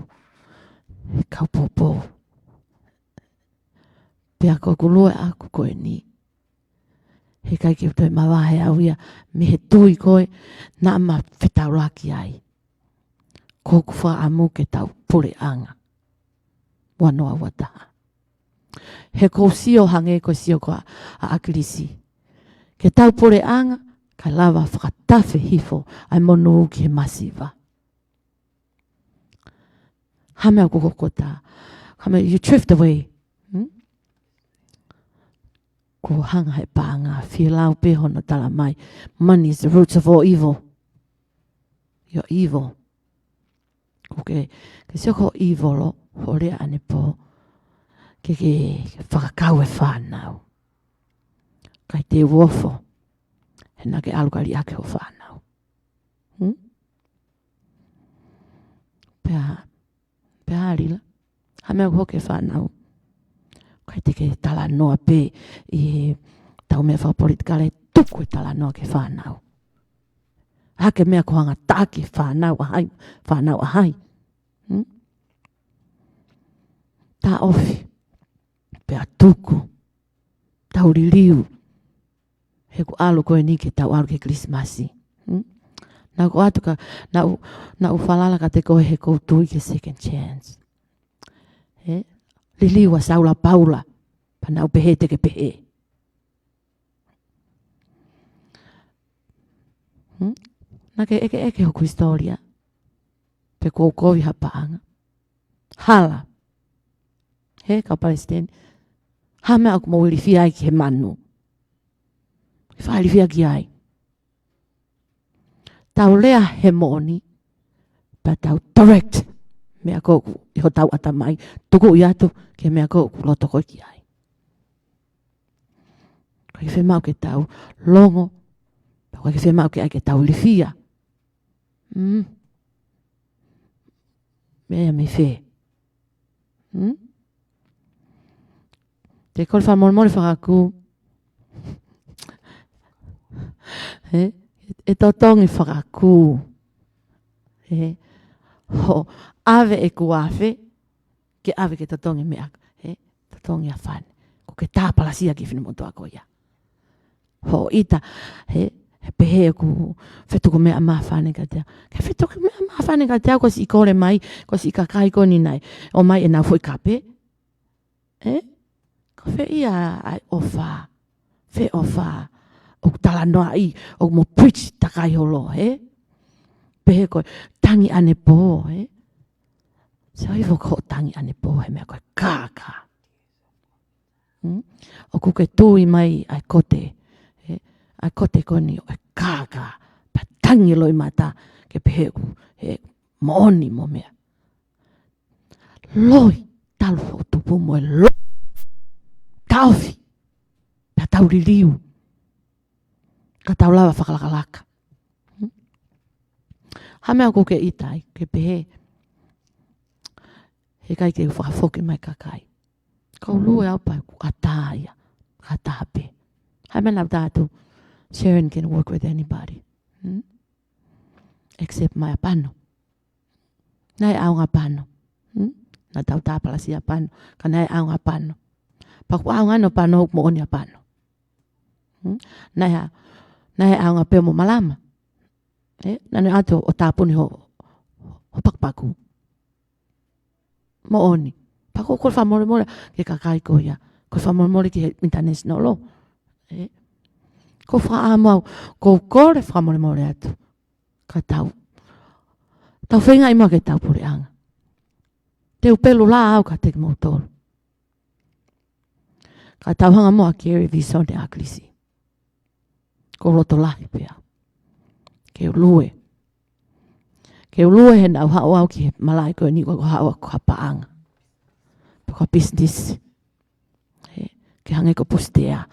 he kau poupou. Pea ko ʻeku lue ʻaku ko eni. Heʻikai ke u toe mavahe au ia mei he tui ko ē naʻa ma fetaulaki ai. Ko ʻeku fakaʻamu ke tau puleʻanga. Ua noa ua taha. He ʻoku ou sio hangē ko e sio ko ē ʻa ʻAkilisi. Ke tau puleʻanga, kae lava fakatafe hifo ʻa e monū ki he masiva. Hā meʻa ʻoku kokota. Hā meʻa, you drift away. Hmm? Kuo hanga he paʻanga, fie lau pē hono tala mai. Money is the roots of all evil. You're evil. ʻOku ke, ke sio ko e evil ʻo, hoʻo lea ʻanepō. Ke ke fakakau e fānau. ʻIkai te u ofo. He naʻa ke ʻalu ka liʻaki hoʻo fānau. Hmm? Pea, pea Lila. Ha meʻa ʻoku hoko ki he fānau. ʻIkai te ke talanoa pē ʻi heʻetau meʻa fakapolitikale, tuku e talanoa ki he fānau. Hake meʻa ko e hanga ʻo taʻaki fānau ʻa hai, fānau ʻa hai. Hmm? Taʻofi. Pea tuku. Tau liliu. He ʻoku ʻalu ko eni ke tau ʻalu ki he Kilisimasi. Hmm? Naʻa ku ʻoatu ka, naʻa ku, naʻa ku falala kiate koe he ʻoku ou tui ki he second chance. He? Liliu ʻa Saula Paula. Pea naʻa ku pehē te ke pehē. Hmm? Naʻa ke ʻekeʻeke hoku hisitōlia. Pe ʻoku ou kovi ha paʻanga. Hala. He, kau palesiteni. Ha meʻa ʻoku mou ilifia ai ki he manu. Fakailifia ki ai. Tau lea he moʻoni. Pea tau direct. Meʻa ko ē ʻi hotau ʻatamai. Tuku ʻi atu ki he meʻa ko ē ʻoku loto koe ki ai. ʻIkai ke fiemaʻu ke tau longo. Pea ʻikai ke fiemaʻu ke ʻai ke tau ilifia. Mm. Meʻa mei fē? Mm? Te u kole fakamolemole fakakū. He? ʻE totongi fakakū. He? Hoʻo ʻave ʻeku afe, ke ʻave ke totongi meʻa. He? Totongi ʻa fānau. ʻOku ke tāpalasia ki he finemotuʻa ko ia. Hoʻo ʻita, he, he pehē ʻoku fetuku meʻa mai ʻa fānau kiate au. Ke fetuku meʻa mai ʻa fānau kiate au, ko e siʻi kole mai, ko e siʻi kakai ko eni naʻe ʻomai ʻenau foʻi kape. Ē? Ko fē ia ʻa e ʻofa? Fē ʻofa? ʻOku talanoaʻi, ʻoku mo preach takai holo, he? Pehē ko e tangi ʻanepō, he? Sio hifo ko e tangi ʻanepō, he meʻa ko e kākā. Hmm? ʻOku ke tui mai ʻa e kote, he? ʻA e kote ko eni ʻo e kākā, pea tangi loʻimata, ke pehē ʻoku, he moʻoni mo e meʻa. Loi, talu hoʻo tupu mo e loi. Taʻofi. Pea tau liliu. Ka tau lava fakalakalaka. Ha meʻa ʻoku ke ʻita ai, ke pehē. He ʻikai ke u fakafoki mai kakai. Ka u lue au pea ʻoku ʻatā ia. ʻAtā pē. Ha meʻa naʻa ku tala atu. Sharon can work with anybody. Hmm? Except mai ʻa Pano. Naʻe ʻaonga ʻa Pano. Hmm? Naʻa tau tāpalasia ʻa Pano. Ka naʻe ʻaonga ʻa Pano. Pea ʻoku ʻaonga ʻa Pano, moʻoni ʻa Pano. Hmm? Naʻe ʻa-, naʻe ʻaonga pē mo Malama. Ē, naʻa ne ʻoatu ʻo tāpuni ho, ho pakupaku. Moʻoni. Pea ʻoku ou kole fakamolemole ki he kakai ko ia. Ko e fakamolemole ki he international law. Ē? ʻOku ou fakaʻamu au, ʻoku ou kole fakamolemole atu. Ka tau. Tau feingaʻi mai ke tau puleʻanga. Te u pelu lā au kiate kimoutolu. Ka tau hanga muʻa ki he visone ʻa ʻAkilisi. ʻOku ou loto lahi pē au. Ke u lue. Ke u lue he naʻa ku haʻu au ki he malaʻe ko eni ʻoku haʻu au ko ha paʻanga. Pe ko ha business. He, ke hangē ko Pusitea.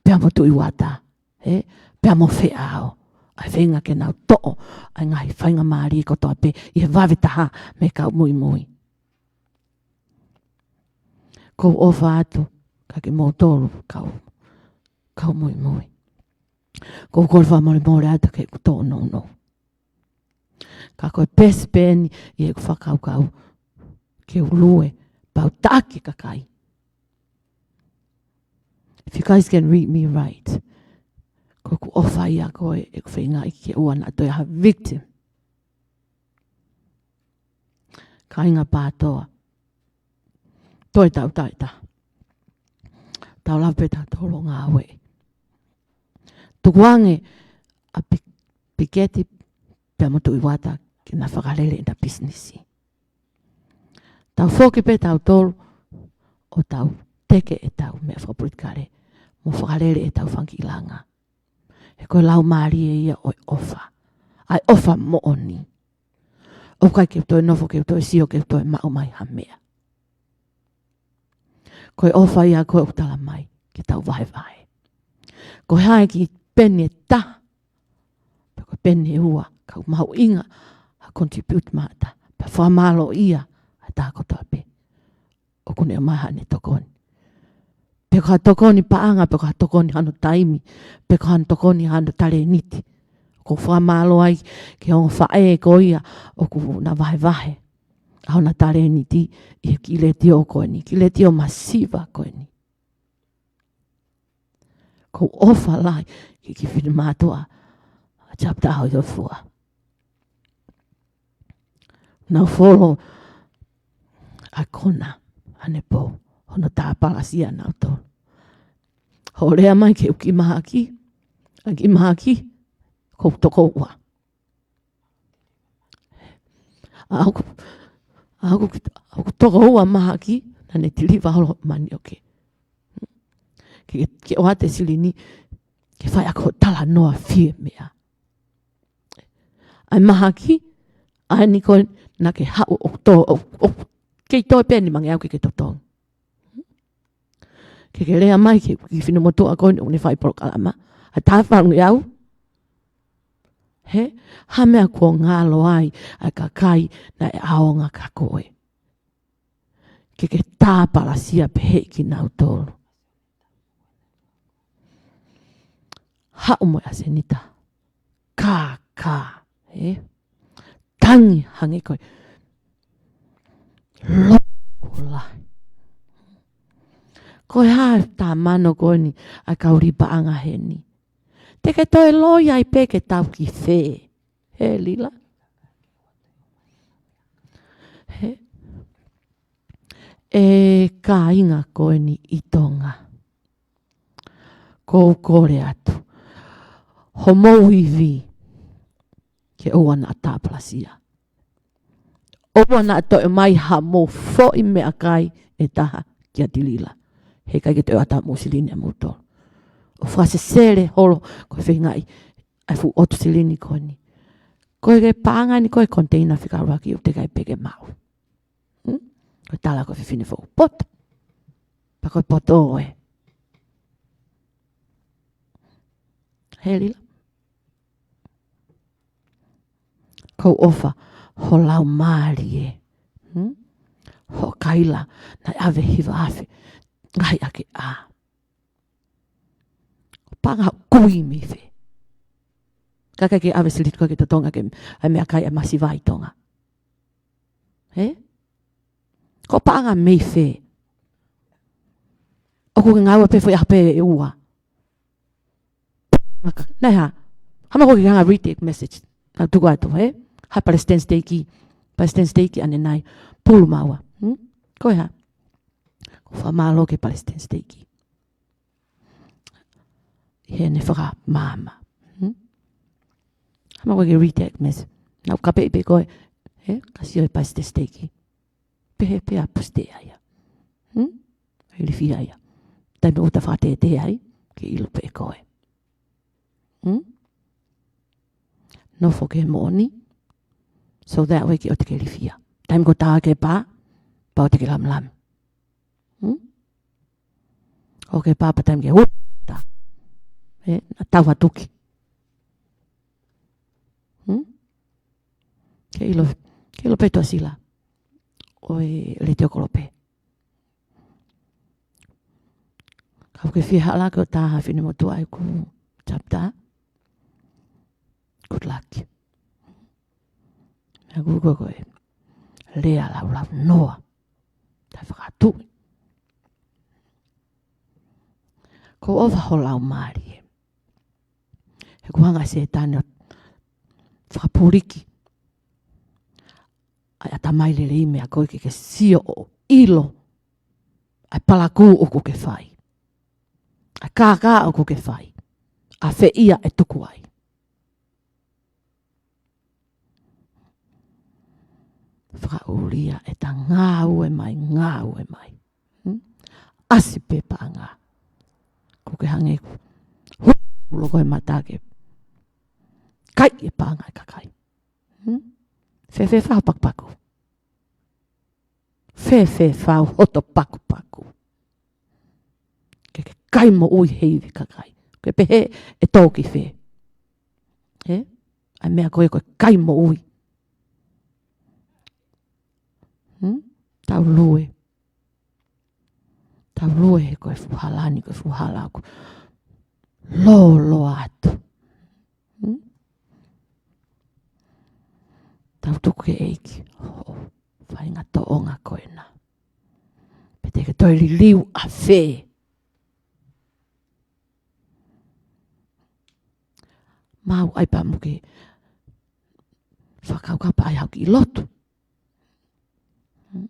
Pea mo Tuʻi Uata. He, pea mo Feʻao. ʻA e feinga ke nau toʻo. ʻA e ngaahi faingamālie kotoa pē. ʻI he vave taha mei he kau muimui. ʻOku ou ʻofa atu. Kiate kimoutolu. Kau. Kau muimui. ʻOku ou kole fakamolemole atu ke u tōnounou. Ka ko e best pē eni ʻi heʻeku fakakaukau ke u lue pea u taʻaki e kakai. If you guys can read me right. ʻOku ou ʻofa ʻia koe ʻeku feingaʻi ke ʻoua naʻa toe ha victim. Kāinga Pātoa. Toe tau taʻeta. Tau lava pē tautolu ʻo ngāueʻi. Tukuange ʻa Pi-, Piketi pea mo Tuʻi Uata ke na fakalele ʻena pisinisi. Tau foki pē tautolu ʻo tau teke ʻetau meʻa fakapolitikale mo fakalele ʻetau fanga kiʻi langa. He ko e laumālie ia ʻo e ʻofa. ʻA e ʻofa moʻoni. ʻOku ʻikai ke u toe nofo, ke u toe sio, ke u toe maʻu mai ha meʻa. Ko e ʻofa ia ko ē ʻoku tala mai, ke tau vahevahe. Ko e hā e kiʻi peni ʻe taha, pe ko e peni ʻe ua, ka ʻoku mahuʻinga ha contribute maʻata, pea fakamālōʻia ʻa e taha kotoa pē. ʻoku ne ʻomai haʻane tokoni. Pe ko ha tokoni paʻanga, pe ko ha tokoni hano taimi, pe ko ha tokoni hano talēniti. ʻOku ou fakamālō ai ki he ongo faʻē ko ia ʻoku na vahevahe ʻa hona talēniti ʻi he kiʻi letiō ko eni, kiʻi letiō masiva ko eni. ʻOku ou ʻofa lahi ki he kiʻi finemātuʻa ʻa Chapter Hoʻoifua. Nau folo ʻa e kona ʻanepō, hono tāpalasia nautolu. Hoʻo lea mai ki he kiʻi mahaki, ʻa e kiʻi mahaki, ʻoku ou tokoua. ʻA ʻoku, ʻa ʻoku, ʻa ʻoku tokoua mahaki, naʻa ne tiliva holo manioke. Ke, ke ʻoatu e silini, ke fai ʻaki hoʻo talanoa fie meʻa. ʻA e mahaki, ʻa eni ko ē naʻa ke haʻu ʻo tō, ʻo, ʻo, kei toe pē ni mange au ke ke totongi. Ke ke lea mai ki he kiʻi finemotuʻa ko eni ʻoku ne fai polokalama. ʻA e tāfalunge au. He, ha meʻa kuo ngalo ai ʻa e kakai naʻe ʻaonga kia koe. Ke ke tāpalasia pehē kinautolu. Haʻu mo e ʻasenita. Kākā, ē? Tangi hangē ko e loto lahi. Ko e hā tā mano ko eni ʻa e kau lī paʻanga heni. Te ke toe loi ai pē ke tau ki fē. He Lila. He. ʻE kāinga ko eni ʻi Tonga. Ko u kole atu. Homou ivi ke ʻoua naʻa tāpalasia. ʻOua naʻa toe ʻomai hamou foʻi meʻakai ʻe taha kia Tilila. He ʻikai ke toe ʻoatu hamou silini ʻamoutolu. ʻO fakasesele holo ko e feingaʻi ʻa e fuʻu ʻotu silini ko eni. Ko e paʻanga ni ko e container fika ʻuluaki ʻoku teʻeki ai pē ke maʻu. Hmm? Ko e tala ko e fefine foʻou poto. Pea ko e poto ē. He Lila. Ko u ʻofa ho laumālie. Hmm? Ho kaila naʻe ʻave hiva afe. Ngaahi ake ʻā. Paʻanga kui mei fē. Ka ʻikai ke ʻave silini ko ē ke totongi ʻaki ʻa e meʻakai ʻa e masiva ʻi Tonga. He? Ko e paʻanga mei fē. ʻOku ke ngāue pē foʻi ʻaho pē ʻe ua. Maka, naʻe hā. Hama ko ke hanga read e message. Naʻa tuku atu, he? Ha Palestine State ki. Palestine State ki ʻanenai. Pulu maua. Hmm? Ko e hā. Ko u fakamālō ki he Palestine State ki. He ne fakamaama. Hmm? Hama ko ke read e message. Naʻa ku kapeʻi pē koe. He? Ka sio e Palestine State ki. Pehē pē ʻa Pusite ai ia. Hmm? Ilifia ia. Taimi ʻoku ta fakatētē ai, ke ʻilo pē koe. Hmm? Nofo ke moʻoni, so that way ke ʻoua te ke ilifia. Taimi ko ē ta ke pā, pea ʻoua te ke lamlam. Hmm? ʻOua ke pā pea taimi ke uta. Ē, naʻa tau hatuki. Hmm? Ke ʻilo, ke ʻilo pē tuʻasila. ʻOi, Letiō Kolope. Ka ʻoku ke fie hala ke ʻo tā ha finemotuʻa ʻi hoku chapter. Good luck. Meʻa ʻoku ko e lea laulau noa. Taʻe fakatuʻi. Ko u ʻofa ho laumālie. He ʻoku hanga ʻe Sētane ʻo fakapuliki ʻa e ʻatamai lelei mei koe ke ke sio ʻo ʻilo ʻa e palakū ʻoku ke fai. ʻA e kākā ʻoku ke fai. ʻA fē ia ʻe tuku ai. Fakaʻulia ʻeta ngāue mai, ngāue mai. Hmm? ʻAsi pē paʻanga. ʻOku ke hangē kuo hulu ko e mata ke kai e paʻanga ʻa e kakai. Hmm? Fēfē fau pakupaku. Fēfē fau hoto pakupaku. Ke ke kai moʻui he ivi kakai. Ke pehē ʻe tō ki fē. He? ʻA e meʻa ko ē ko e kai moʻui. Hmm? Tau lue. Tau lue he ko e fuʻu hala ni, ko e fuʻu hala ʻoku lōloa atu. Hmm? Tau tuku ki he ʻEiki hoʻo faʻahinga tōʻonga ko ena. Pe te ke toe liliu ʻafē. Mau ai pē mo ke fakakaukau pē ʻa e haʻu ki lotu. Hmm?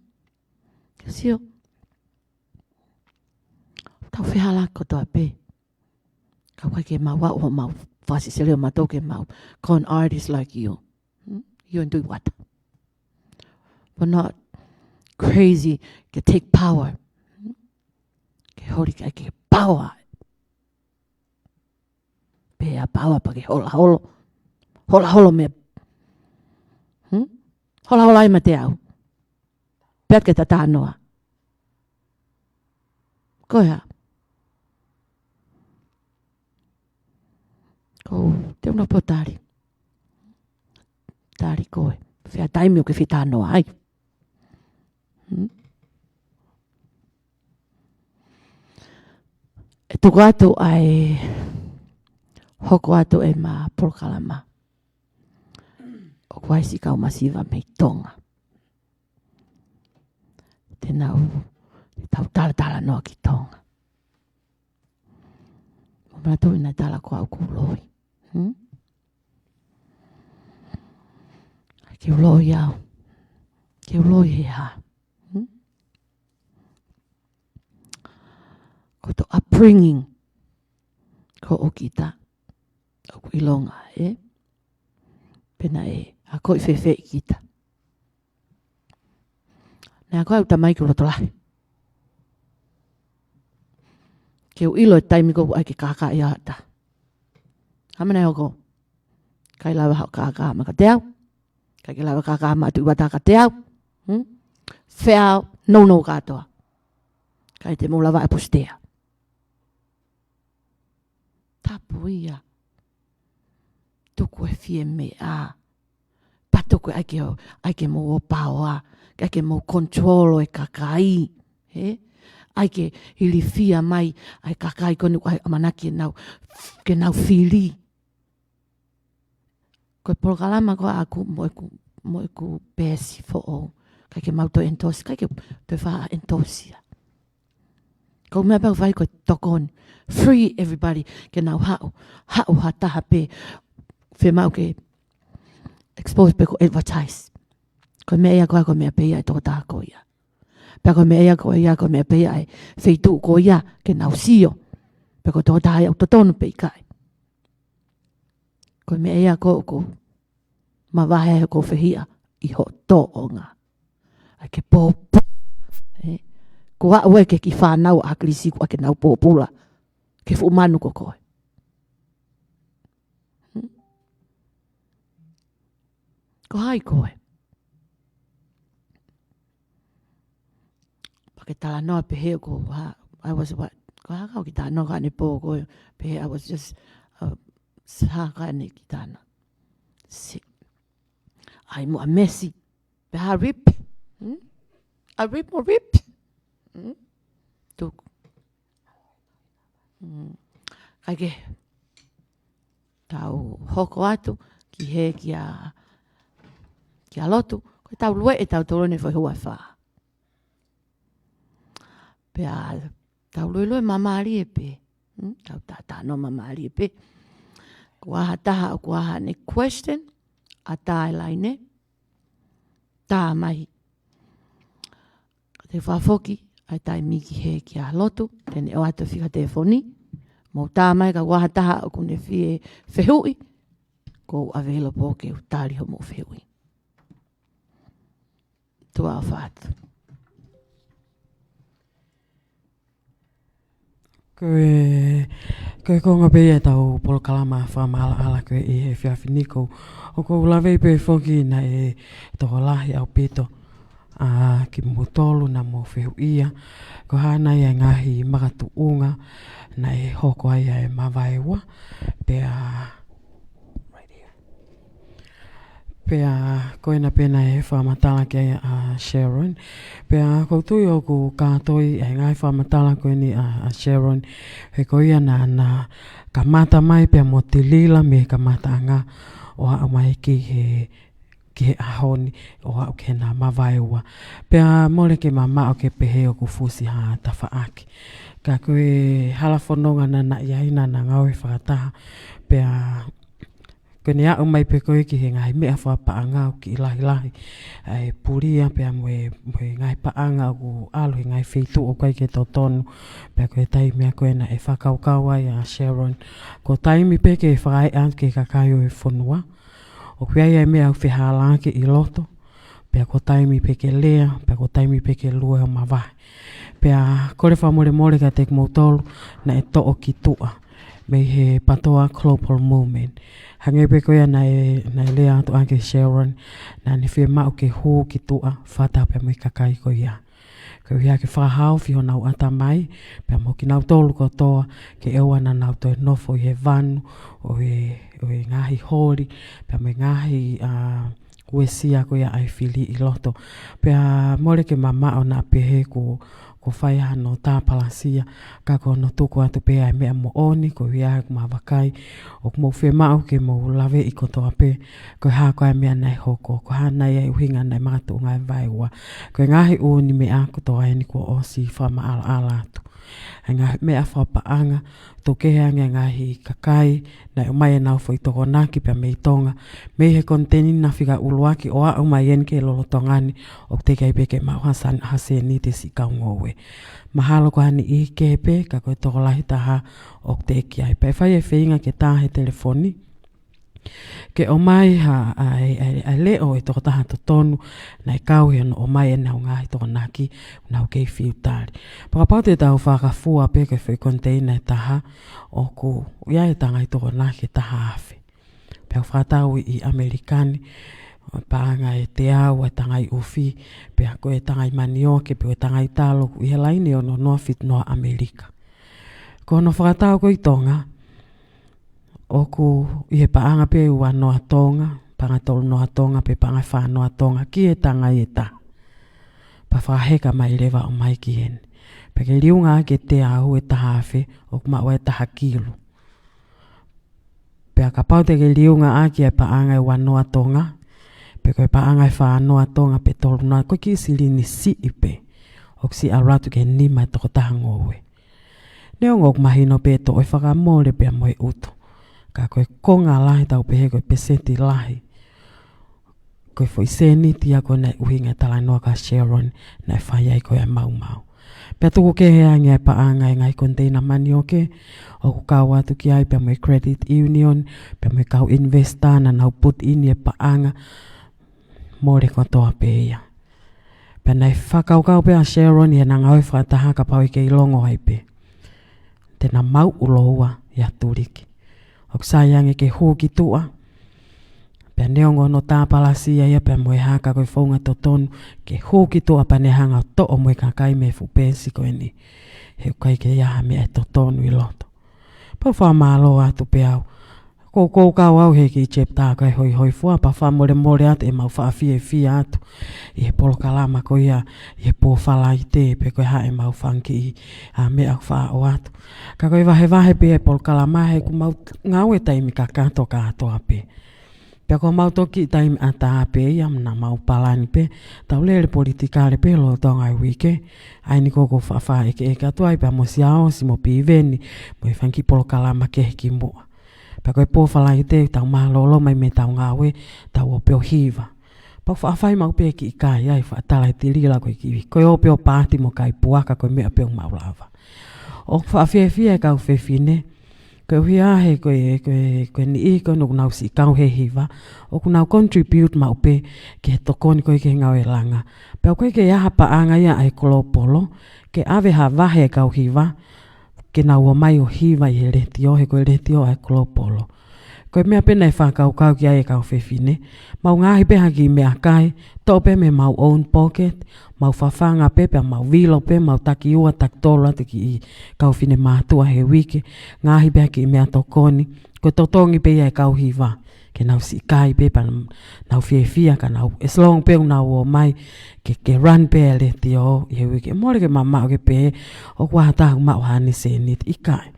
Ke sio. Tau fehālaaki kotoa pē. Ka ʻoku ʻikai ke mau aʻu ʻo mau fasi sele ʻo mātou ke mau con artist like you. Hmm? You and do what? But not crazy ke take power. Hmm? Ke holi ke ʻai ke power. Pea power pea ke hola holo. Hola holo meʻa. Hmm? Hola holo ai mate au. Pea ke tatanoa. Ko ia. Ko te una potari. Tari koe. Fea taimi ʻoku ke fetanoa ai. Hmm? ʻE tuku atu ʻa e hoko atu ʻema polokalama. ʻOku ʻi ai siʻi kau masiva mei Tonga. Te nau, te tau talatalanoa ki Tonga. Mo mātou ina tala ko au ʻoku loi. Hmm? Ke u loi au. Ke u loi he hā. Hmm? Ko hoto upbringing. Ko ʻo kita. ʻOku ʻilonga, ē? Pea naʻe akoʻi fēfē ʻe kita. Naʻe akoʻi ʻe au tamai ke u loto lahi. Ke u ʻilo e taimi ko ē ʻai ke kākā ia ʻata. Hā meʻa naʻe hoko. ʻIkai lava haʻo kākā maʻa kiate au. ʻIkai ke lava kākā maʻa Tuʻi Vata kiate au. Hmm? Fea nounou kātoa. ʻIkai te mou lava e pusitea. Tapu ia. Tuku e fie meʻa. Pea tuku e ʻai ke, ʻai ke mou ō paoa. ʻAi ke mou control e kakai. He? ʻAi ke ilifia mai ʻa e kakai ko eni ʻoku ʻamanaki ke nau, ke nau fili. Ko e polokalama ko ʻaku mo ʻeku, mo ʻeku peesi foʻou. ʻIkai ke mau toe endorse, ʻikai ke toe faʻa endorse ia. Ko e meʻa pē ʻoku fai ko e tokoni. Free everybody ke nau haʻu, haʻu ha taha pē. Fiemaʻu ke expose pe ko e advertise. Ko e meʻa ia ko ē, ko e meʻa pē ia ʻa e tokotaha ko ia. Pea ko e meʻa ia ko ē, ko e meʻa pē ia ʻa e feituʻu ko ia ke nau sio. Pe ko e tokotaha ia ʻoku totonu pe ʻikai. Ko e meʻa ia ko ē ʻoku mavahe ai hoʻo fehiʻa ʻi hoʻo tōʻonga. ʻAi ke pōpula. Ē? Ko au ē ke ki fānau ʻa Kilisi ʻoku ʻai ke nau pōpula. Ke fuʻu manu ko koe. Hmm? Ko hai koe? Pea ke talanoa pehē ʻoku ha, I was what? Ko e hā ʻoku ke talanoa ki ai ʻanepō ko ē pehē I was just, uh, s-, hā ko ē ʻanepō ki talanoa. Si. ʻAi mo a mesi. Pea ha rip. Hmm? A rip mo rip. Hmm? Tuku. Hmm. ʻIkai ke tau hoko atu ki he kia, kia lotu. Ko e tau lue ʻe tau tolo ne fai hua fā. Pea tau luelue māmālie pē. Hmm? Tau tatano māmālie pē. Ko e hā ha taha ʻoku ʻi ai haʻane question, ʻatā e laine. Tā mai. Ka te fafoki ʻa e taimi ki he kia lotu, te ne ʻoatu e fika telefoni. Mou tā mai ka ʻi ai ha taha ʻoku ne fie fehuʻi. ʻOku ou available ke u tali hoʻomou fehuʻi. Tuʻa ʻofa atu. Ko e, ko e konga pē ia ʻetau polokalama fakamaʻalaʻala ko ē ʻi he efiafi ni ko, ʻoku ou lave pē foki naʻe tokolahi ʻaupito, ā, kimoutolu naʻa mou fehuʻia. Ko e hā nai e ngaahi makatuʻunga naʻe hoko ai ʻa e mavaeua. Pea, right here. Pea ko ena pē naʻe fakamatala ki ai ʻa Sharon. Pea ʻoku ou tui ʻoku kātoi ʻa e ngaahi fakamatala ko eni ʻa, ʻa Sharon, he ko ia naʻa na kamata mai pea mo Tilila mei he kamataʻanga ʻo aʻu mai ki he, ki he ʻaho ni ʻo aʻu ki heʻena mavaeua. Pea mole ke mamaʻo ke pehē ʻoku fusi ha tafaʻaki. Ka ko e hala fononga naʻa na ʻi ai naʻa na ngāue fakataha. Pea ko ʻene aʻu mai pē ko ē ki he ngaahi meʻa fakapaʻanga ʻoku kiʻi lahilahi ʻa e pulia pea mo e, mo e ngaahi paʻanga ʻoku ʻalu he ngaahi feituʻu ʻoku ʻikai ke totonu. Pea ko e taimi ko ē naʻe fakakaukau ai ʻa Sharon, ko e taimi pē ke fakaeʻa ki he kakai ʻo e fonua. ʻOku ʻi ai ʻa e meʻa ʻoku fehālaaki ʻi loto, pea ko e taimi pē ke lea, pea ko e taimi pē ke lue ʻo mavahe. Pea kole fakamolemole kiate kimoutolu naʻe toʻo ki tuʻa mei he PATOA Global Movement. Hangē pē ko ia naʻe, naʻe lea atu ʻaki ʻe Sharon, naʻa ne fiemaʻu ke hū ki tuʻa fakataha pea mo e kakai ko ia. Koeʻuhi ke fakahaofi honau ʻatamai, pea mo kinautolu kotoa ke ʻoua naʻa nau toe nofo ʻi he vanu ʻo e, ʻo e ngaahi holi, pea mo e ngaahi, ʻa, uesia ko ia ʻa e fili ʻi loto. Pea mole ke mamaʻo naʻa pehē kuo, kuo fai hano tāpalasia, ka ko hono tuku atu pē ʻa e meʻa moʻoni, koeʻuhi ʻoku ma vakai ʻoku mou fiemaʻu ke mou laveʻi kotoa pē, ko e hā ko ā e meʻa naʻe hoko, ko e hā nai ʻa e ʻuhinga naʻe makatuʻunga ai e vaeua. Ko e ngaahi ʻū meʻa kotoa eni kuo ʻosi fakamaʻalaʻala atu. ʻA e ngaahi meʻa fakapaʻanga, tokehe ange ʻa e ngaahi kakai naʻe ʻomai ʻenau foʻi tokonaki pea mei Tonga, mei he koniteina fika ʻuluaki ʻo aʻu mai eni ki he lolotonga ni, ʻoku teʻeki ai pē ke maʻu ha san-, ha sēniti siʻi kau ngoue. Mahalo ko ha niʻihi kehe pē, ka ko e tokolahi taha ʻoku teʻeki ai. Pea fai e feinga ke tā he telefoni ke ʻomai ha, ʻa e, ʻa e, ʻa e leʻo ʻo e tokotaha totonu naʻe kau he ʻenau ʻomai ʻenau ngaahi tokonaki, ʻenau kei fiu tali. Pea kapau te tau fakafua pē ki he foʻi koniteina ʻe taha, ʻoku ʻi ai e tangai tokonaki ʻe taha afe. Pea ʻoku fakatau ʻi ʻAmelika ni, paʻanga ʻe teau ʻa e tangai ʻufi, pea ko e tangai manioke, pe ko e tangai talo, ʻoku ʻi he laine ʻe ono noa fitu noa ʻAmelika. Ko hono fakatau ko ē ʻi Tonga, ʻoku ʻi he paʻanga pē ua noa Tonga, paʻanga tolu noa Tonga, pe paʻanga fā noa Tonga, ki he tangai ʻe taha. Pea fakaheka mai leva ʻo ʻomai ki heni. Pea ke liunga ʻaki e teau ʻe taha afe, ʻoku maʻu ai e taha kilu. Pea kapau te ke liunga ʻaki e paʻanga ʻe ua noa Tonga, pe ko e paʻanga ʻe fā noa Tonga, pe tolu noa, ko e kiʻi silini siʻi pē ʻoku siʻi ʻalu atu ki he nima ʻo e tokotaha ngoue. Neongo ʻoku mahino pē ʻe toʻo e fakamole pea mo e ʻutu, ka ko e konga lahi, tau pehē ko e peseti lahi, ko e foʻi sēniti ia ko ē naʻe ʻuhinga e talanoa kia Sharon naʻe fai ai ko ē ʻa e maumau. Pea tuku kehe ange ʻa e paʻanga ʻo e ngaahi koniteina manioke ʻoku kau atu ki ai pea mo e credit union, pea mo e kau investor naʻa nau put in e paʻanga, mole kotoa pē ia. Pea naʻe fakakaukau pē ʻa Sharon ʻi heʻena ngāue fakataha, kapau ʻe kei longo ai pē, te na maʻu ʻuloua ʻi ʻAtuliki. ʻOku sai ange ke hū ki tuʻa, pea neongo hono tāpalasia ia pea mo e hā, ka ko e founga totonu ke hū ki tuʻa pea ne hanga ʻo toʻo mo e kakai mei he fuʻu peesi ko eni. He ʻoku ʻikai ke ʻi ai ha meʻa ʻe totonu ʻi loto. Pea ʻoku fakamālō atu pē au. Ko, ko e kau au he kiʻi chapter ko ē hoihoifua, pea fakamolemole atu ʻemau fakafiefia atu ʻi he polokalama ko ia ʻi he pō Falaite, pe ko e hā ʻemau fanga kiʻi, ʻa, meʻa ʻoku fakaʻosi atu. Ka ko e vahevahe pē ʻa e polokalama he ʻoku mau ngāue taimi kakato kātoa pē. Pea ko ʻemau toki taimi ʻatā pē ia, naʻa mau palani pē, tau lele politikale pē lolotonga e uike. ʻA eni ko ē ʻoku ou fakaʻekeʻeke atu ai pea mo Siaosi mo Piveni, mo e fanga kiʻi polokalama kehe kimuʻa. Pea ko e pō Falaite tau mālōlō mai mei heʻetau ngāue, tau ō pē ʻo hiva. Pea ʻoku faʻa fai maʻu pē kiʻi kai ai, fakatala ʻe Tilila ko e kiʻi, ko e ō pē ʻo paati mo kai puaka, ko e meʻa pē ʻoku mau lava. ʻOku fakafiefia e kau fefine, koeʻuhi he ko e, ko e, ko e niʻihi ko ē ʻoku nau siʻi kau he hiva, ʻoku nau contribute maʻu pē ki he tokoni ko ē ki he ngāue langa. Pea ʻoku ʻikai ke ʻi ai ha paʻanga ia ʻa e Kolopolo ke ʻave ha vahe e kau hiva ke nau ō mai ʻo hiva ʻi he letiō, he ko e letiō ʻa e Kolopolo. Ko e meʻa pē naʻe fakakaukau ki ai e kau fefine, mau ngaohi pē ha kiʻi meʻakai, toʻo pē mei heʻemau own pocket, mau fafanga pē pea mau vilo pē, mau taki ua, taki tolu atu kiʻi kau finemātuʻa he uike, ngaohi pē ha kiʻi meʻatokoni, ko e totongi pē ia e kau hiva ke nau siʻi kai pē pea nau fiefia ka nau, as long pē ʻoku nau ō mai ke, ke run pē e letiō ʻi he uike. Mole ke mamaʻo ke pehē ʻoku ʻi ai ha taha ʻoku maʻu haʻane sēniti, ʻikai.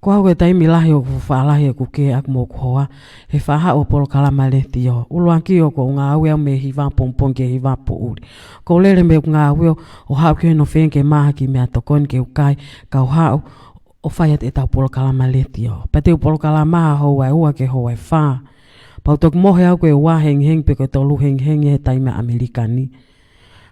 Ko au ko e taimi lahi ʻoku faʻa lahi ʻeku kē ʻaʻaku mo hoku hoa he faʻa haʻu ʻo polokalama letiō. ʻUluaki ʻoku ou ngāue au mei he hiva pongipongi ki he hiva poʻuli. ʻOku ou lele mei heʻeku ngāue ʻo, ʻo haʻu ki he nofenga ke maʻu ha kiʻi meʻatokoni ke u kai, kau haʻu ʻo fai atu ʻetau polokalama letiō. Pea te u polokalama houa ʻe ua ki he houa ʻe fā. Pea u toki mohe au ko e ua hengihengi pe ko e tolu hengihengi he taimi ʻa ʻAmelika ni.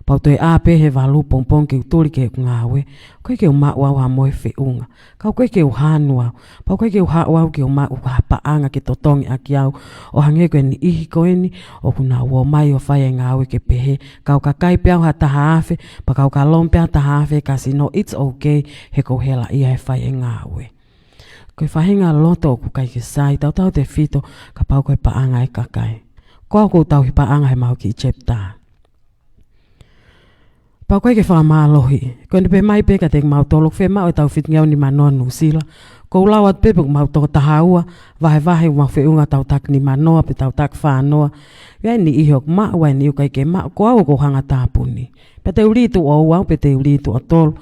Pea u toe ʻā pē he valu pongipongi ke u tuli ki heʻeku ngāue. ʻOku ʻikai ke u maʻu au ha mohe feʻunga. Ka ʻoku ʻikai ke u hanu au. Pea ʻoku ʻikai ke u haʻu au ke u maʻu ha paʻanga ke totongi ʻaki au. ʻO hangē ko e niʻihi ko eni ʻoku nau ō mai ʻo fai e ngāue ke pehē, ka u ka kai pē au ha taha afe, pea ka u ka loan pē au ha taha afe he kasino, it's okay, he ʻoku ou helaʻia he fai e ngāue. Ko e faʻahinga loto ʻoku ʻikai ke sai, tautautefito kapau ko e paʻanga e kakai. Ko au ʻoku ou tauhi paʻanga he mau kiʻi chapter. Pea ʻoku ʻikai ke fakamālohiʻi. Ko eni pē mai pē kiate kimautolu ʻoku fiemaʻu ʻetau fitungeau nimanoa Nuʻusila. ʻOku ou lau atu pē pe ʻoku mau toko taha ua, vahevahe ʻoku mau feʻunga ʻetau taki nimanoa pe ʻetau taki fānoa. ʻI ai e niʻihi ʻoku maʻu, ʻi ai e niʻihi ʻoku ʻikai ke maʻu, ko au ʻoku ou hanga tāpuni. Pea te u lī tuʻo ua pe te u lī tuʻo tolu.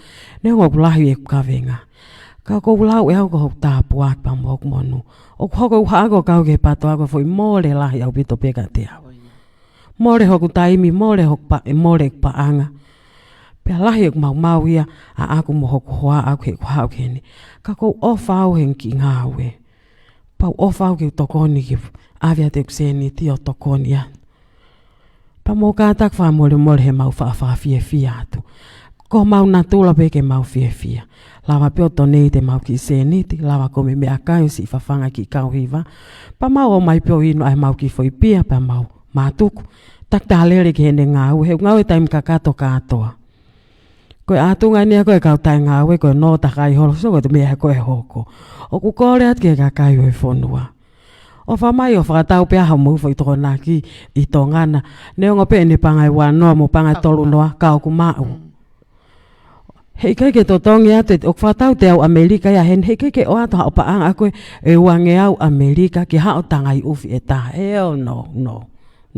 Neongo ʻoku lahi ʻeku kavenga, ka ʻoku ou lau ʻe au ko hoku tāpuaki pea mo hoku monū. ʻOku hoko ʻeku haʻu ʻo kau ki he PATOA ko e foʻi mole lahi ʻaupito pē kiate au. Mole hoku taimi, mole hoku pa-, mole ʻeku paʻanga. Pea lahi ʻeku maumau ia ʻaʻaku mo hoku hoa ʻaʻaku heʻeku haʻu ki heni. Ka ʻoku ou ʻofa au he kiʻi ngāue. Pea u ʻofa au ke u tokoni ke ʻave atu ʻeku sēniti ʻo tokoni ia. Pea mou kātaki fakamolemole he mau faʻa fakafiefia atu. Ko homau natula pē ke mau fiefia. Lava pē ʻo donate ʻemau kiʻi sēniti, lava ko e meʻakai ʻo siʻi fafanga kiʻi kau hiva. Pea mau ō mai pē ʻo inu ai ʻemau kiʻi foʻi pia, pea mau mātuku. Taki taha lele ki heʻene ngāue, he ʻoku ngāue taimi kakato kātoa. Ko e ʻātunga eni ia ko e kau taʻe ngāue, ko e nō takai holo, so ko e meʻa ko ē ʻe hoko. ʻOku kole atu ki he kakai ʻo e fonua. ʻOfa mai ʻo fakatau pē ʻa hoʻomou foʻi tokonaki ʻi Tonga na. Neongo pē ʻene paʻanga ʻe ua noa mo paʻanga ʻe tolu noa, ka ʻoku maʻu. Heʻikai ke totongi atu, ʻoku fakatau teau ʻAmelika ia heni, heʻikai ke ʻoatu haʻo paʻanga ko ē ʻe uangeau ʻAmelika ke haʻo tangai ʻufi ʻe taha. Hell no, no.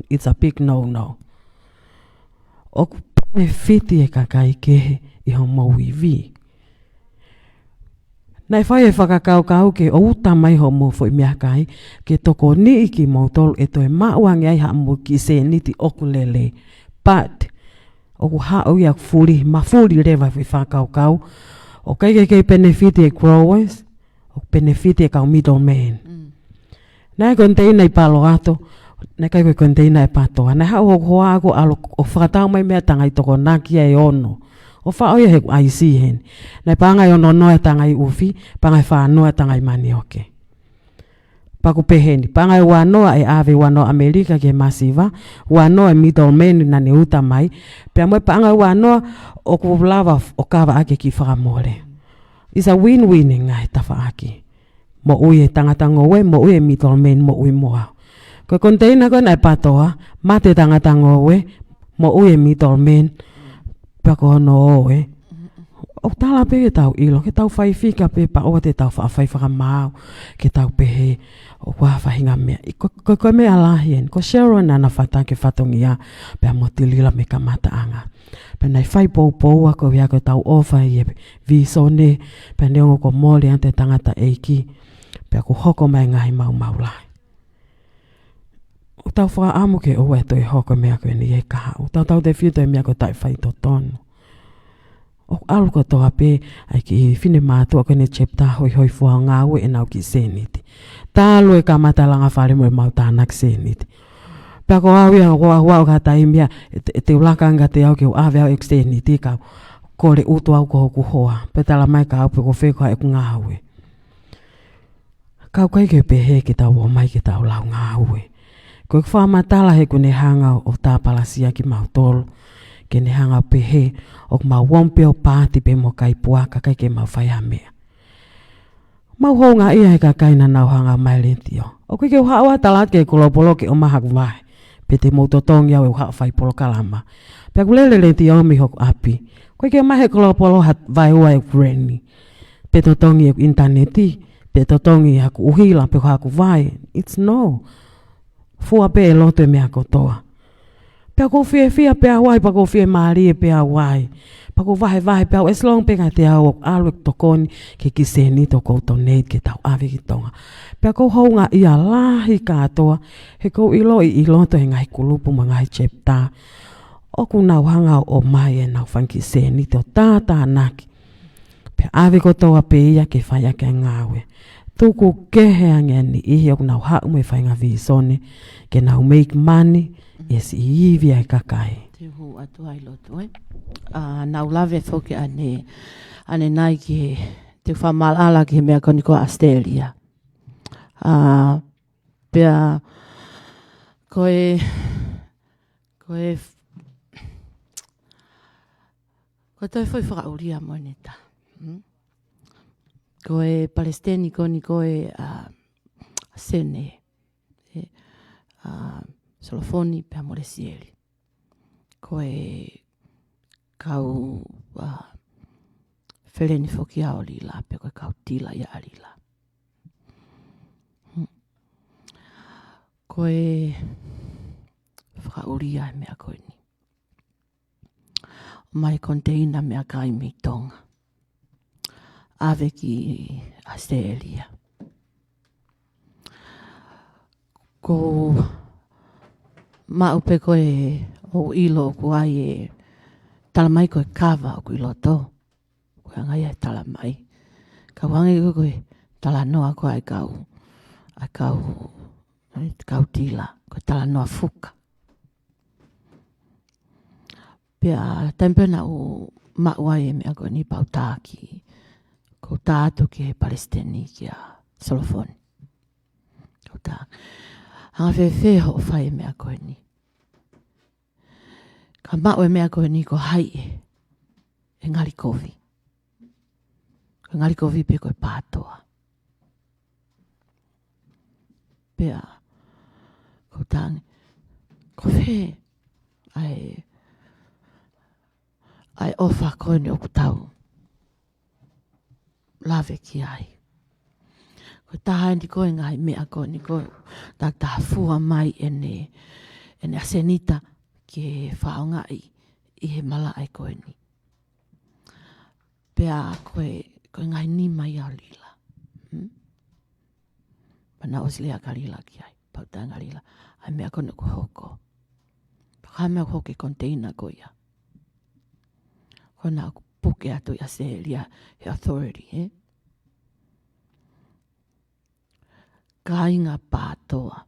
It's a big no, no. ʻOku penefiti e kakai kehe ʻi hoʻomou ivi. Naʻe fai e fakakaukau ke ʻoua ʻe uta mai hoʻomou foʻi meʻakai, ke tokoniʻi kimoutolu ʻe toe maʻu ange ai haʻamou kiʻi sēniti ʻoku lelei. But, ʻoku haʻu ia ʻoku fuli, mafuli leva e foʻi fakakaukau. ʻOku ʻikai ke kei penefiti e growers, ʻoku penefiti e kau middleman. Mm. Naʻe koniteina ʻi Palo Alto, naʻe ʻikai ko e koniteina ʻe PATOA. Naʻe haʻu hoku hoa ʻaʻaku ʻo ʻalu ʻo fakatau mai meʻa tangai tokonaki ia ʻe ono. ʻO faʻo ia heʻeku ʻaisi heni. Naʻe paʻanga ʻe ono noa e tangai ʻufi, paʻanga ʻe fā noa e tangai manioke. Pea ʻoku pehē ni, paʻanga ʻe ua noa ʻe ʻave ua noa ʻAmelika ki he masiva, ua noa e middleman naʻa ne uta mai, pea mo e paʻanga ʻe ua noa ʻoku lava ʻo kava ʻaki e kiʻi fakamole. It's a win-win e ngaahi tafaʻaki. Moʻui e tangata ngoue, moʻui e middleman, moʻui mo au. Ko e koniteina ko ena ʻe PATOA, mate e tangata ngoue, moʻui e middleman, pea ko hono ō ē. ʻOku tala pē ke tau ʻilo, ke tau fai fika pē pea ʻoua te tau faʻa fai fakamaau, ke tau pehē, ʻoku ʻi ai ha faʻahinga meʻa. Ko, ko, ko e meʻa lahi eni, ko Sharon naʻa na fata ke fatongia, pea mo Tilila mei kamataʻanga. Pea naʻe fai poupoua ko ia ko ʻetau ʻofa ʻi he vīsone, pea neongo kuo mole atu e tangataʻeiki, pea kuo hoko mai e ngaahi maumau lahi. ʻOku tau fakaʻamu ke ʻoua ʻe toe hoko e meʻa ko eni ʻi he kahaʻu. Tautautefito e meʻa ko e taʻefaitotonu. ʻOku ʻalu kotoa pē ʻa e kiʻi finemātuʻa ko eni chapter hoihoifua ʻo ngāue ʻenau kiʻi sēniti. Talu e kamata langa fale mo ʻemau tānaki sēniti. Pea ko au ia, ko au, ko au ka taimi ia, ʻe te, ʻe te u laka ange kiate au ke u ʻave au ʻeku sēniti ka u kole ʻutu au ko hoku hoa. Pea tala mai kia au pe ko fē ko ā ʻeku ngāue. Ka ʻoku ʻikai ke pehē ke tau ō mai ke tau lau ngāue. Ko ʻeku fakamatala he ʻoku ne hanga ʻo tāpalasia kimautolu. Ke ne hanga ʻo pehē, ʻoku mau ō mai pē ʻo paati pē mo kai puaka kae ʻikai ke mau fai ha meʻa. Mau houngaʻia he kakai naʻa nau hanga mai letiō. ʻOku ʻikai ke u haʻu ʻo tala atu ki he kolopolo ke ʻomai haku vahe. Pe te mou totongi au ʻeku haʻu ʻo fai polokalama. Pea ʻoku lele letiō mei hoku ʻapi. ʻOku ʻikai ke ʻomai he kolopolo ha vaeua ʻeku reni. Pe totongi ʻeku ʻinitaneti. Pe totongi haku ʻuhila, pe ko haku vae. It's no. fua pē ʻe loto e meʻa kotoa. Pea ʻoku ou fiefia pē au ai, pea ʻoku ou fiemālie pē au ai. Pea ʻoku ou vahevahe pē au, as long pē kiate au ʻoku ʻalu e tokoni ki he kiʻi sēniti ʻoku ou donate ke tau ʻave ki Tonga. Pea ʻoku ou houngaʻia lahi kātoa, he ʻoku ou ʻiloʻi ʻi loto he ngaahi kulupu mo e ngaahi chapter ʻoku nau hanga ʻo ʻomai ʻenau fanga kiʻi sēniti ʻo tātānaki. Pea ʻave kotoa pē ia ke fai ʻaki e ngāue. Tuku kehe ange ʻa e niʻihi ʻoku nau haʻu mo e faʻahinga vīsone ke nau make money ʻi he siʻi ivi ʻa e kakai. Te u hū atu ai lotu, ē? ʻA, naʻa ku lave foki ʻanenai ki he, te u fakamaʻalaʻala ki he meʻa ko eni ko ʻAositelēlia. ʻA, pea, ko e, ko e, ko e toe foʻi fakaʻulia mo ʻeneta. Hmm? Ko e palesiteni ko eni ko e, ʻa, Senē, ē, ʻa, Solofoni pea mo Lesieli. Ko e kau, ʻa, feleni foki ia ʻo Lila, pe ko e kau tila ia ʻa Lila. Hmm. Ko e fakaʻulia e meʻa ko eni. ʻOmai container meʻakai mei Tonga. ʻAve ki ʻAositelēlia. ʻOku ou maʻu pē ko e ʻoku ou ʻilo ʻoku ʻi ai e talamai ko e kava ʻoku ʻi loto. Ko e anga ia e talamai. Ka ʻoku hangē ko e, ko e talanoa ko ē ʻa e kau, ʻa e kau, ʻa e kau tila, ko e talanoa fuka. Pea taimi pē naʻa ku maʻu ai e meʻa ko eni pea u tā ki, ko u tā atu ki he palesiteni kia Solofoni. Ko u tā. Anga fēfē hoʻo fai e meʻa ko eni. Ka maʻu e meʻa ko eni ko hai ʻe, ʻe ngali kovi. Ko e ngali kovi pē ko e pātoa. Pea, ko u tā ange, ko fē ʻa e, ʻa e ʻofa ko eni ʻoku tau lave ki ai. Ko e taha eni ko e ngaahi meʻa ko eni ko e, ta, ta fua mai ʻene, ʻene ʻasenita ke fakaʻaongaʻi ʻi he malaʻe ko eni. Pea ko e, ko e ngaahi nima ia ʻo Lila. Hmm? Pea naʻe ʻosi lea kia Lila ki ai, pea u tā ange kia Lila, ʻa e meʻa ko eni ʻoku hoko. Pea ko e hā e meʻa ʻoku hoko ki he container ko ia. Ko ena ʻoku puke atu ʻi ʻAositelēlia he authority, ē? Kāinga pātoa.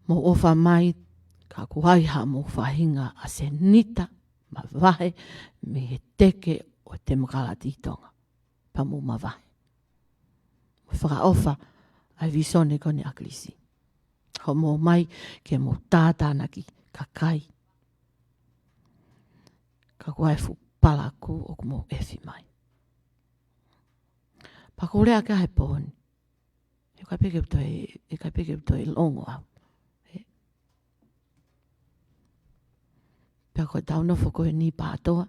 Mou ʻofa mai, ka ʻoku ʻi ai haʻamou faʻahinga ʻasenita mavahe mei he teke ʻo e temokalati ʻi Tonga. Pea mou mavahe. Mou fakaʻofa ʻa e vīsone ko eni ʻa ʻAkilisi. Hoʻomou ō mai ke mou tātānaki kakai. Ka ʻoku ʻi ai e fuʻu palakū ʻoku mou ʻefi mai. Pea ko u lea ki ai he pō ni. ʻIkai pē ke u toe, ʻikai pē ke u toe longo au. Ē. Pea ko ʻetau nofo ko eni pātoa,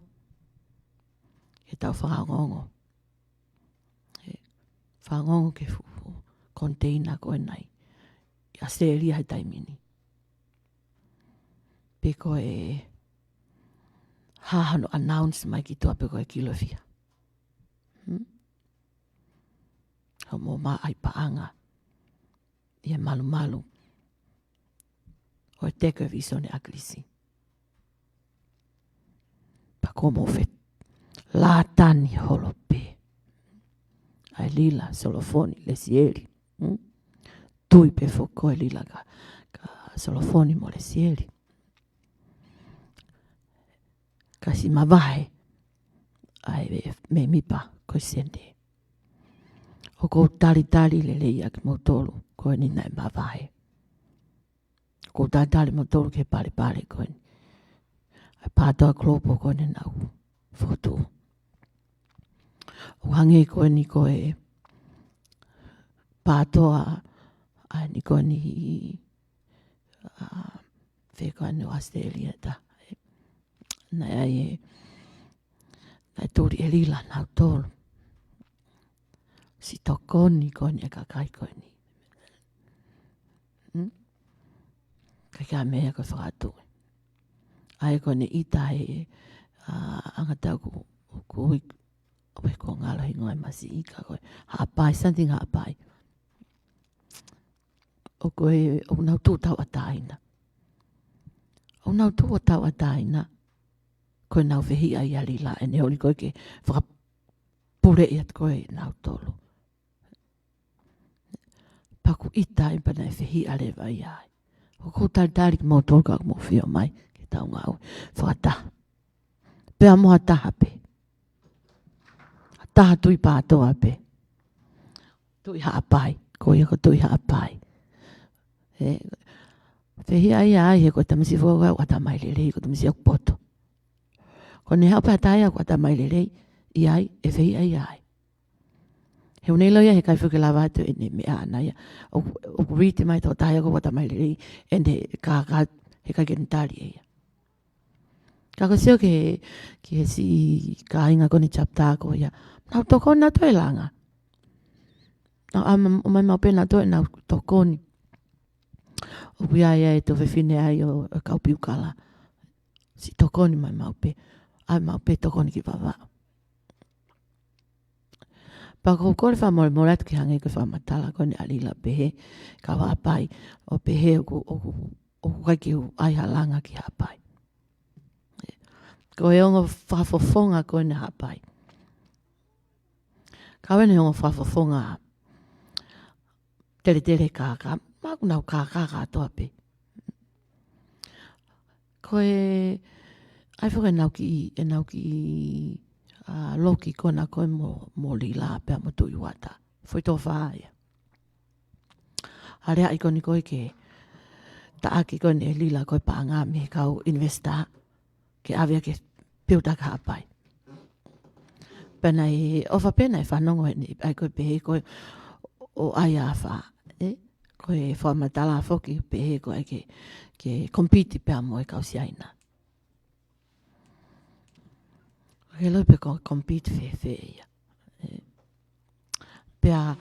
ʻetau fakaongoongo. Ē. Fakaongoongo ki he fuʻu container ko ena ʻi ʻAositelēlia he taimi ni. Pe ko e hā hano announce mai ki tuʻa pe ko e kilo fia. Hmm? Hoʻomou maʻu ai paʻanga ʻi he malumalu ʻo e teke ʻo e vīsone ʻa ʻAkilisi. Pea ko hoʻomou felātani holo pē. ʻA e Lila, Solofoni, Lesieli. Hmm? Tui pē foki ko e Lila ka, ka Solofoni mo Lesieli. Ka siʻi mavahe ʻa e mēmipa ko e Senē. ʻOku ou talitali lelei ʻa kimoutolu ko eni naʻe mavahe. ʻOku ou talitali kimoutolu ki he palepale ko eni. ʻA e pātoa Global ko eni naʻa ku fokotuʻu. ʻOku hangē ko eni ko e pātoa ʻa eni ko eni, ʻa, fē ko eni ʻo ʻAositelēlia ta. Naʻe ʻi ai e, naʻe tuli ʻe Lila nautolu. Siʻi tokoni ko eni ʻa e kakai ko eni. Hmm? Ka ke meʻa ko e fakatuʻi. ʻA ia ko ʻene ʻita he, ʻa, angatau ku, ku ui, ʻo pe ko ngalo hingoa e masiʻi ka ko e Haʻapai, something Haʻapai. ʻO ko e, ʻo nau tuʻu tauʻatāina. ʻO nau tuʻu tauʻatāina. Ko e nau fehiʻa ia Lila, ʻene holi ko e ke fakapuleʻi atu ko e nau tolo. Pea ʻoku ʻita ai pea naʻe fehiʻa leva ia ai. ʻOku ou talitali kimoutolu ka mou fio mai ke tau ngāue fakataha. Pea mo ha taha pē. Ha taha tui pātoa pē. Tui Haʻapai. Ko ia ko Tui Haʻapai. ʻE, fehiʻa ia ai he ko e tamasiʻi foʻou ʻoku ʻatamai lelei, ko e tamasiʻi ʻoku poto. Ko ʻene haʻu pē ha taha ia ʻoku ʻatamai lelei, ʻi ai, ʻe fehiʻa ia ai. He ʻoku ne ʻilo ia he ʻikai foki ke lava atu ʻene meʻa ʻana ia. ʻOku, ʻoku read mai tō taha ia ʻoku ʻatamai lelei, ʻene kākā, he ʻikai ke ne tali ʻe ia. Ka ko e sio ki he, ki he siʻi kāinga ko eni chapter ko ia. Nau tokoni atu e langa. Nau ʻomai maʻu pē nautolu ʻenau tokoni. ʻOku ʻi ai e tuofefine ai ʻo, ʻo e kau piukala. Siʻi tokoni mai maʻu pē. ʻAi maʻu pē tokoni ki Vavaʻu. Pea ʻoku ou kole fakamolemole atu ke hangē ko e fakamatala ko eni ʻa Lila pehē, ka Haʻapai, ʻo pehē ʻoku, ʻoku, ʻoku ʻikai ke u ʻai ha langa ki Haʻapai. Ko e ongo fakafofonga ko eni Haʻapai. Ka ʻoku ʻi ai ʻene ongo fakafofonga teletele kākā, maʻa ʻenau kākā kātoa pē. Ko e, ʻai foki ʻenau kiʻi, ʻenau kiʻi, ʻa, loki ko ena ko e mo, mo Lila pea mo Tuʻi Uata. Foʻi tōfā ia. ʻA e lea ʻa ia ko eni ko e ke taʻaki ko eni ʻe Lila ko e paʻanga mei he kau ʻinivesitā. Ke ʻave ke piutaki Haʻapai. Pea naʻe ʻofa pē naʻe fanongo ʻene ʻai ko e pehē ko e ʻo ʻai afā. ʻE, ko e fakamatala foki pehē ko e ke, ke compete pea mo e kau Siaina. Ke ʻilo pe ko e compete fēfē ia. ʻE. Pea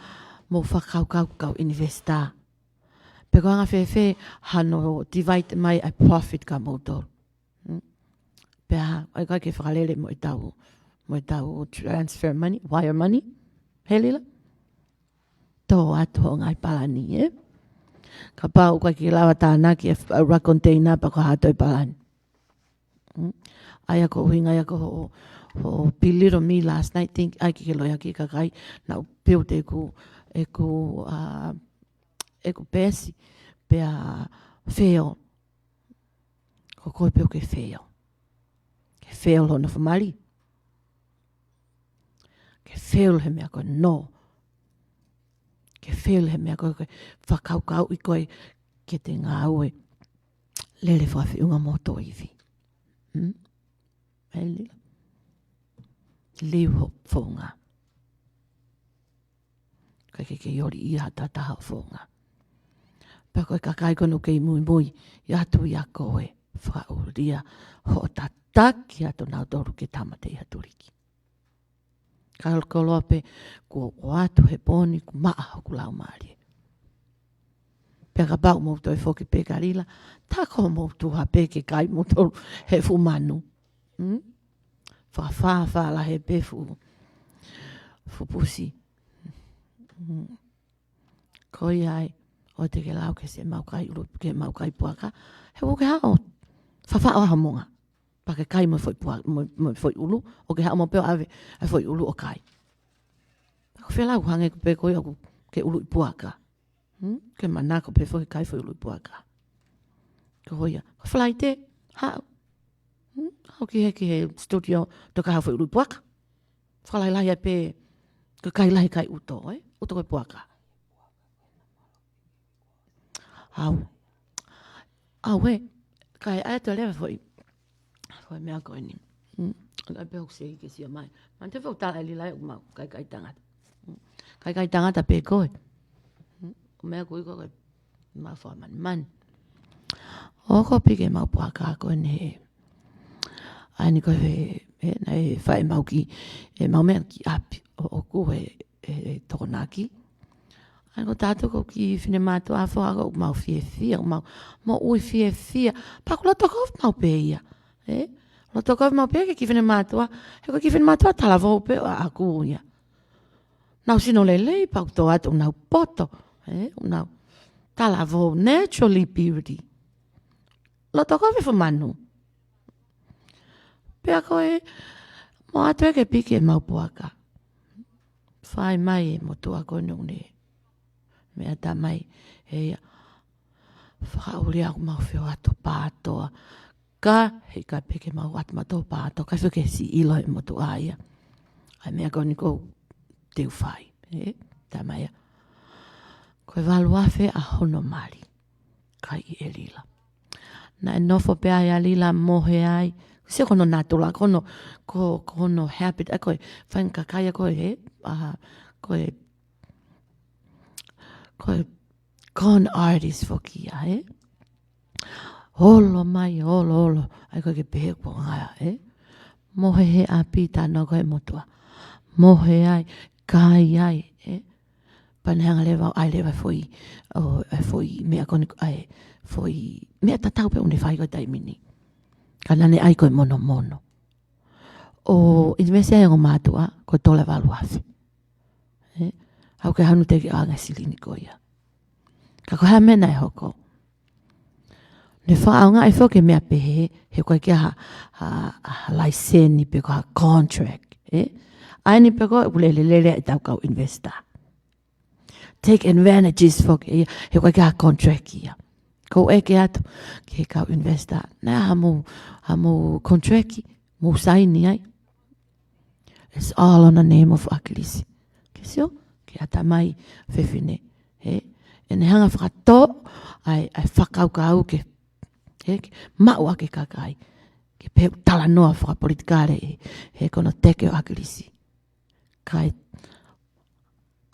mou fakakaukau kau ʻinivesitā. Pe ko e anga fēfē hano divide mai ʻa e profit kia moutolu. Hmm? Pea, ʻai kai ke fakalele mo e tau, mo e tau transfer money, wire money. He Lila? Tō atu hoʻo ngaahi palani, ē? Kapau ʻoku ʻikai ke lava tānaki e f-, ʻa e container pea ko e hā toe palani. Hmm? ʻA ia ko e ʻuhinga ia ko hoʻo, hoʻo belittle me last night, think, ʻai ke ke loea ki he kakai, naʻa ku build ʻeku, ʻeku, ʻa, ʻeku peesi, pea fail. Ko koe pē ʻoku ke fail. Ke fail hono fāmili. Ke fail he meʻa ko ē nō. Ke fail he meʻa ko ē ke fakakaukauʻi koe ke te ngāue lele fakafiʻunga mo hoto ivi. Hmm? He Lila. Liliu ho founga. Ka ke ke ʻiloʻi ʻe ha taha ho founga. Pea ko e kakai ko ena ʻoku kei muimui ʻi atu ʻia koe, fakaʻulia hoʻo tataki atu nautolu ke tāmateʻi ha tuliki. Ka koloa pē kuo ʻoatu he pō ni kuo maʻa hoku laumālie. Pea kapau mou toe foki pē kia Lila, tā ko mou tuha pē ke kai moutolu he fuʻu manu. Hmm? Fakafāfā lahi pē fuʻu, fuʻu pusi. Hmm. Ko ia ai, ʻoua te ke lau ke se mau kai ʻulu, ke mau kai puaka. He ʻoku ke haʻu, fafaʻo ʻa hoʻo monga. Pea ke kai mo e foʻi pua-, mo, mo e foʻi ʻulu, ʻo ke haʻu mo pē ʻo ʻave ʻa e foʻi ʻulu ʻo kai. Ko e felau hangē ko pē ko ia ʻoku ke ʻuluʻi puaka. Hmm? Ke manako pē foki kai foʻi ʻuluʻi puaka. Ko ia, ko Falaite, haʻu. Hmm? Haʻu ki he, ki he studio, toki haʻu foʻi ʻuluʻi puaka. Fakalahilahi ai pē, ko e kai lahi kai ʻuto, ē? ʻUto ko e puaka. ʻAu. ʻAuē, kai ʻai atu leva foʻi. Foʻi meʻa ko eni. Hmm. ʻAi pē ʻoku se ke sio mai. Mante fau tala e Lila ʻoku mau, kai kai tangata. Hmm. Kai kai tangata pē koe. Hmm. Ko e meʻa ko ē ko e mau fua mani mani. ʻOku piki mau puaka ko eni he. ʻAi ni ko e, he, naʻe fai mau ki, ʻe mau meʻa ki ʻapi. ʻO, ʻoku he, he Tokonaki. ʻA ia ko tatou ko e kiʻi finemātuʻa foki ʻoku mau fiefia, ʻoku mau moʻui fiefia. Pea ko e loto kovi maʻu pē ia. Ē? Loto kovi maʻu pē ia ki he kiʻi finemātuʻa. He ko e kiʻi finemātuʻa talavou pē ʻoʻoku ia. Nau sino lelei pea ʻoku tō atu ʻenau poto. Ē? ʻEnau talavou, naturally beauty. Loto kovi fumanu. Pea ko e, mo ʻatu ē ke piki ʻemau puaka. Fai mai e motuʻa ko eni ʻoku ne meʻa atu mai, ʻe ia, fakaʻuli ʻoku mau fio atu pātoa. Ka, he ʻikai pē ke mau ʻatu mautolu pātoa, ka fio ke siʻi ʻilo e motuʻa ia. ʻA e meʻa ko eni ʻoku te u fai, ē, tā mai ia. Ko e valu afe ʻa hono mali. Kai ʻe Lila. Naʻe nofo pē ai ʻa Lila mohe ai. Sio ko hono natula, ko hono, ko, ko hono habit, ʻa ko e, fai kakai ʻa ko e, ē, ʻa, ko e, ko e con artist foki ia, ē. Olo mai, olo, olo. ʻA ia ko e ke pehē ko ngā, ē. Mohe he ʻapi tā naʻa ko e motuʻa. Mohe ai, kai ai, ē. Pea ne hanga leva, ʻai leva foʻi, ʻo, ʻai foʻi, meʻa ko eni, ʻai foʻi, meʻa tatau pē ʻoku ne fai ko e taimi ni. Ka naʻa ne ʻai ko e monomono. ʻO invest ai ʻa e ongo mātuʻa, ko e tola valu afe. Ē? Haʻu ke hanu te ke ʻanga silini ko ia. Ka ko e hā e meʻa naʻe hoko. Ne fakaʻaongaʻi foki e meʻa pehē, he ʻoku ʻikai ke ʻi ai ha, ha, ha laiseni pe ko ha contract, ē? ʻA eni pē ko e ʻoku lele lele ʻetau kau investor. Take advantages foki, ē, he ʻoku ʻikai ke ʻi ai ha contract ia. Ko e ʻeke atu, ki he kau investor, naʻe ʻi ai hamou, hamou contract, mou saini ai. It's all on the name of ʻAkilisi. Ke sio, ke ʻata mai fefine. Ē, ʻene hanga fakatō, ʻai, ʻai fakakaukau ke, ē, ke maʻu ʻa e kakai. Ke pehē ʻoku talanoa fakapolitikale ē, he ko hono teke ʻo ʻAkilisi. Kae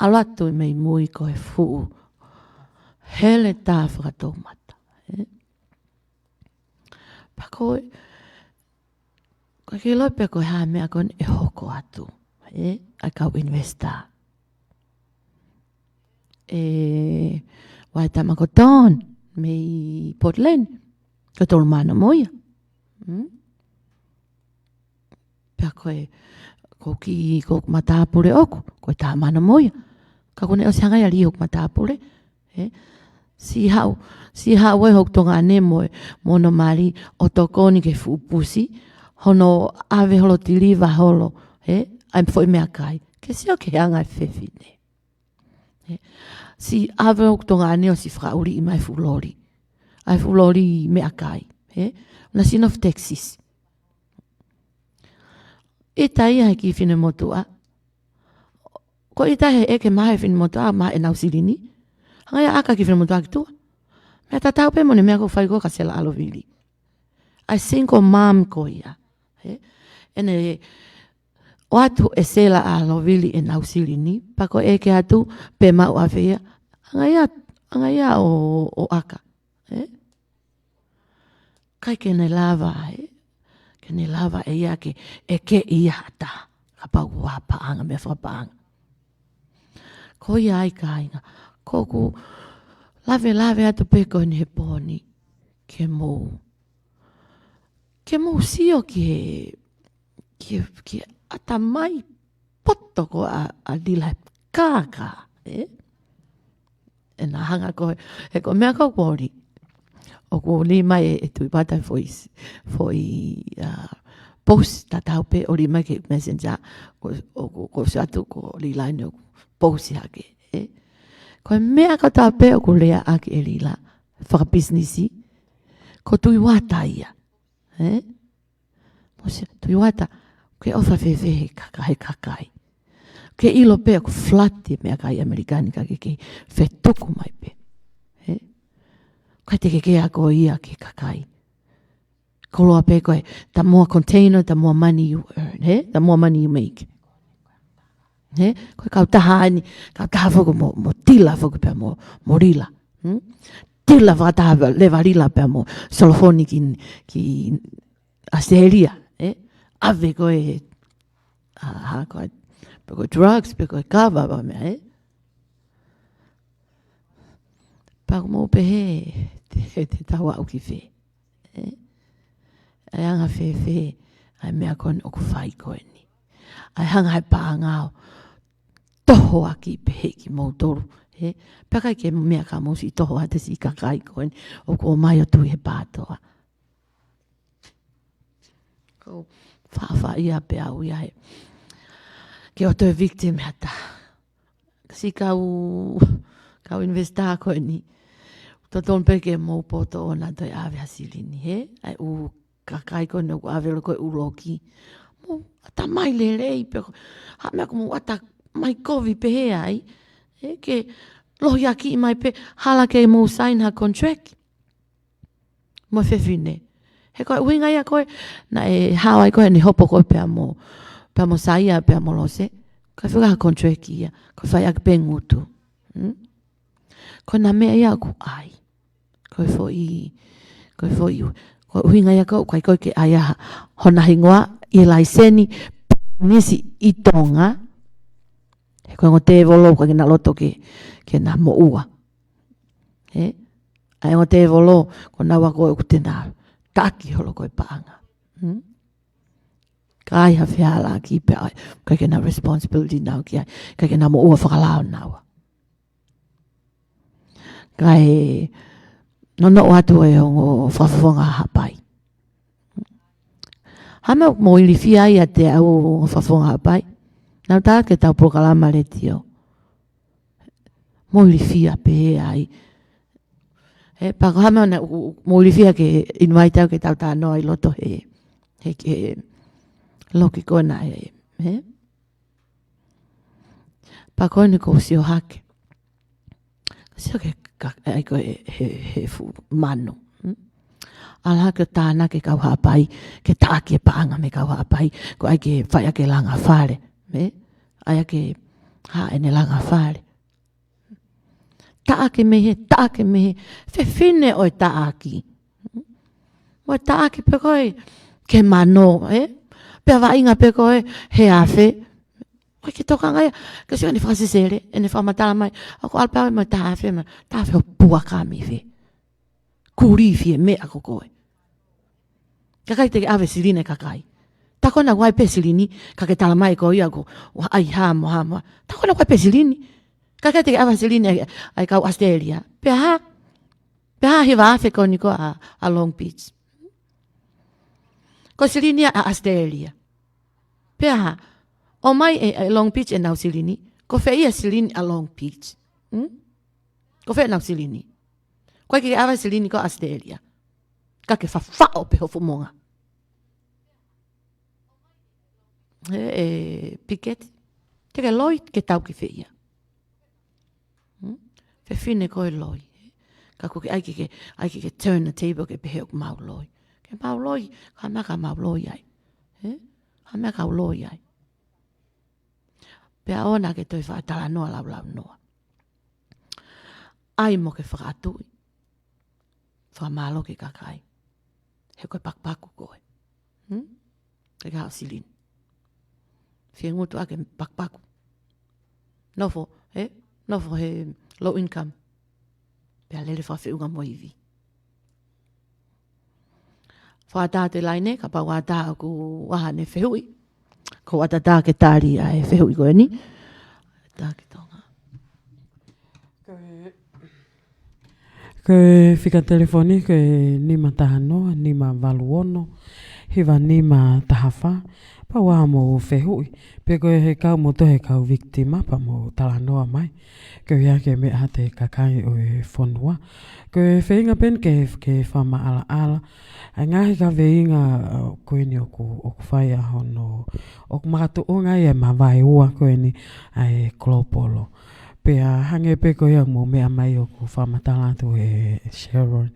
ʻalu atu mei mui ko e fuʻu heletā fakatoumata. Ē? Pea ko e, ko e ke ʻilo pē ko e hā e meʻa ko eni ʻe hoko atu. Ē? ʻA e kau investor. Ē, ʻa e tama ko Don, mei Portland. Ko e tolu mano mo ia. Hmm? Pea ko e, ko e kiʻi, ko e matāpule ʻoʻoku, ko e taha mano mo ia. Ka ko ʻene ʻosi hanga ia ʻo lī hoku matāpule. Ē? Siʻi haʻu, siʻi haʻu ʻa hoku tuongaʻane mo, mo hono mali ʻo tokoni ki he fuʻu pusi. Hono ʻave holo tiliva holo. Ē? ʻA e foʻi meʻakai. Ke sio ki he anga e fefine. Ē, siʻi ʻave hoku tuongaʻane ʻo siʻi fakaʻuliʻi mai e fuʻu loli. ʻA e fuʻu loli meʻakai. Ē, naʻa siʻi nofo Texas. ʻIta ia he kiʻi finemotuʻa. Ko e ʻita he ʻeke mai he finemotuʻa, maʻu ʻenau silini. Hanga ia ʻo ʻaka e kiʻi finemotuʻa ki tuʻa. Meʻa tatau pē mo ʻene meʻa ko ē ʻoku fai ko ē kia Sela ʻAlovili. ʻA e single mom ko ia. Ē, ʻene ʻoatu ʻe Sela ʻAlovili ʻenau silini, pea ko e ʻeke atu pe maʻu ʻave ia, hanga ia, hanga ia ʻo, ʻo ʻaka. Ē? ʻIkai ke ne lava, ē? Ke ne lava ʻe ia ke ʻeke ia ʻe ha taha. Kapau ʻoku ʻi ai ha paʻanga, meʻa fakapaʻanga. Ko ia ai kāinga. Ko ʻeku lavelave atu pē ko eni he pō ni. Ke mou, ke mou sio ki he, ki he, ki he ʻatamai poto ko ē ʻa, ʻa Lila he kākā, ē? ʻEna hanga ko ē, he ko e meʻa ko ē ʻoku lī. ʻOku lī mai ʻe, ʻe Tuʻivata foʻi, foʻi, ʻa, post tatau pē ʻoku lī mai ki he Messenger, ko, ʻoku, ko e ʻosi atu ko Lila eni ʻoku post hake, ē? Ko e meʻa kotoa pē ʻoku lea ʻaki ʻe Lila, fakapisinisi, ko Tuʻivata ia. Ē? Mou sio, Tuʻivata, ke ʻofa fēfē he kaka-, he kakai. Ke ʻilo pē ʻoku flat e meʻakai ʻAmelika ni ka ke kei fetuku mai pē. Ē? ʻIkai te ke kei ako ia ki he kakai. Koloa pē ko e, the more container, the more money you earn, ē? The more money you make. Ē? Ko e kautaha eni, kautaha foki mo, mo Tila foki pea mo, mo Lila. Hmm? Tila fakataha leva Lila pea mo Solofoni ki, ki ʻAositelēlia, ē? ʻAve ko ē, ʻa, ʻa, ko e, pe ko e drugs, pe ko e kava, pe ko e meʻa, ē? Pea ʻoku mou pehē, te, te tau aʻu ki fē? ʻE? ʻE anga fēfē ʻa e meʻa ko eni ʻoku fai ko eni? ʻE hanga ʻe he paʻanga ʻo tohoakiʻi pehē kimoutolu, ē? Pea ʻikai ke meʻa ka mou siʻi toho ʻa e siʻi kakai ko eni ʻoku ʻomai ʻo tui he PATOA. Ko e faʻafaʻia pē au ia he ke ʻoua toe victim ha taha. Siʻi kau, kau investor ko eni. Totonu pē ke mou poto ʻo ʻoua toe ʻave ha silini, ē? ʻA e ʻū kakai ko eni ʻoku ʻave ʻo ko e ʻū loki. Mou ʻatamai lelei pē ko, ha meʻa ʻoku mou ʻatamai kovi pehē ai, ē? Ke lohiakiʻi mai pē, hala ke mou sign ha contract mo e fefine. He ko e ʻuhinga ia ko ē naʻe hao ai ko ē ʻene hopo ko ē pea mo, pea mo Saia, pea mo Lose. Ko e fika ha contract ia, ko e fai ʻaki pē ngutu. Hmm? Ko e meʻa ia ʻoku ʻai. Ko e foʻi, ko e foʻi, ko e ʻuhinga ia ko ē ʻoku ʻikai ko ē ke ʻai ʻa hona hingoa ʻi he laiseni pisinisi ʻi Tonga. He ko e ongo tēvolo ʻoku ʻikai ke na loto ke, ke na moʻua. Ē? ʻA e ongo tēvolo, ko naua ko ē ʻoku te na taki holo ko e paʻanga. Hmm? Ka ʻai ha fehālaaki pea ʻai, ʻikai ke na responsibility naua ki ai, ʻikai ke na moʻua fakalao naua. Kae nonoʻo atu e ongo fakafofonga Haʻapai. Ha meʻa ʻoku mou ilifia ai ʻiate au ongo fakafofonga Haʻapai? Naʻa tau ʻi he tau polokalama letiō. Mou ilifia pē ai. Ē, pea ko ha meʻa naʻa, ʻoku mou ilifia ke invite au ke tau talanoa ʻi loto he, he, he loki ko ena ē, ē? Pea ko eni ʻoku ou sio hake. Sio ki he ka-, ʻai ko ē he, he fuʻu manu. Hmm? ʻAlu hake ʻo tānaki e kau Haʻapai, ke taʻaki e paʻanga mei he kau Haʻapai, ko e ʻai ke fai ʻaki e langa fale. Ē? ʻAi ʻaki ha ʻene langa fale. Taʻaki mei hē, taʻaki mei hē, fefine ʻoku taʻaki. Mo e taʻaki pē ko ē ke mano, ē? Pea vaʻinga pē ko ē he afe. ʻOku ʻikai ke tokanga ia, ke sio ʻene fakasesele, ʻene fakamatala mai. ʻOku ʻalu pē au mo e taha afe, mo e taha afe ʻo puaka mei fē? Kulī fie meʻa ko koe. Kae ʻikai te ke ʻave silini e kakai. Tā ko ena ʻoku ʻai pē silini, ka ke tala mai ko ia ko, ʻoua ʻai hā mo hā mo hā. Tā ko ena ʻoku ʻai pē silini. Kae ʻikai te ke ʻave silini ʻa e, ʻa e kau ʻAositelēlia. Pea hā, pea hā hiva afe ko eni ko ē ʻa, ʻa Long Beach. Ko e silini ia ʻa ʻAositelēlia. Pea hā, ʻomai ʻe, ʻe Long Beach ʻenau silini, ko fē ia silini ʻa Long Beach? Hmm? Ko fē ʻenau silini? ʻOku ʻikai ke ʻave silini ko ē ʻa ʻAositelēlia. Ka ke fafaʻo pē ho fuʻu monga. Ē, ē, Piketi. Te ke loi, ke tau ki fē ia? Hmm? Fefine ko e loi. Ka ʻoku ʻikai ke, ke, ʻikai ke, ke turn the table ke pehē ʻoku mau loi. Ke mau loi, ha meʻa ka mau loi ai. Ē? Ha meʻa ka u loi ai. Pea ʻoua naʻa ke toe fakatalanoa laulaunoa. ʻAi mo ke fakaʻatuʻi. Fakamālō ki he kakai. He ko e pakupaku koe. Hmm? ʻIkai ke haʻu silini. Fie ngutu ʻaki e pakupaku. Nofo, ē? Nofo he low income. Pea lele fakafeʻunga mo e ivi. Fakaʻatā atu e laine, kapau ʻoku ʻatā ʻoku ʻi ai haʻane fehuʻi. Ko ʻatā ke tali ʻa e fehuʻi ko eni. ʻAtā ki Tonga. Ko e, ko e fika telefoni, ko e nima taha noa, nima valu ono, hiva nima taha fā. Kapau ʻoku ʻi ai haʻamou fehuʻi. Pe ko e he kau moutolu he kau victim, pea mou talanoa mai. Ko ia ke meʻa atu he kakai ʻo e fonua. Ko e feinga pē eni ke, ke fakamaʻalaʻala ʻa e ngaahi kaveinga, ʻa, ko eni ʻoku, ʻoku fai ʻa hono, ʻoku makatuʻunga ai e mavaeua ko eni ʻa e kolopolo. Pea hangē pē ko ia ʻoku mou meʻa mai ʻoku fakamatala atu ʻe Sharon.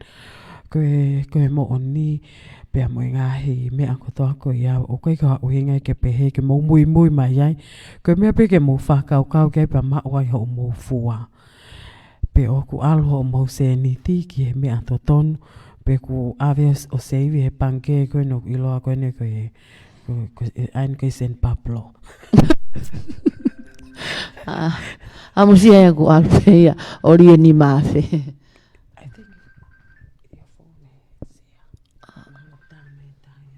Ko e, ko e moʻoni, pea mo e ngaahi meʻa kotoa ko ia, ʻoku ʻikai ko ha ʻuhinga ia ke pehē ke mou muimui mai ai. Ko e meʻa pē ke mou fakakaukau ki ai pea maʻu ai hoʻomou fua. Pe ʻoku ʻalu hoʻomou sēniti ki he meʻa totonu, pe ʻoku ʻave ʻo, ʻo seivi he pangikē ko eni ʻoku ʻiloa ko eni ko e, ko, ko, ʻa eni ko e San Pablo. ʻA, ʻamusia ia ʻoku ʻalu pē ia, ʻo ʻi ai e nima afe.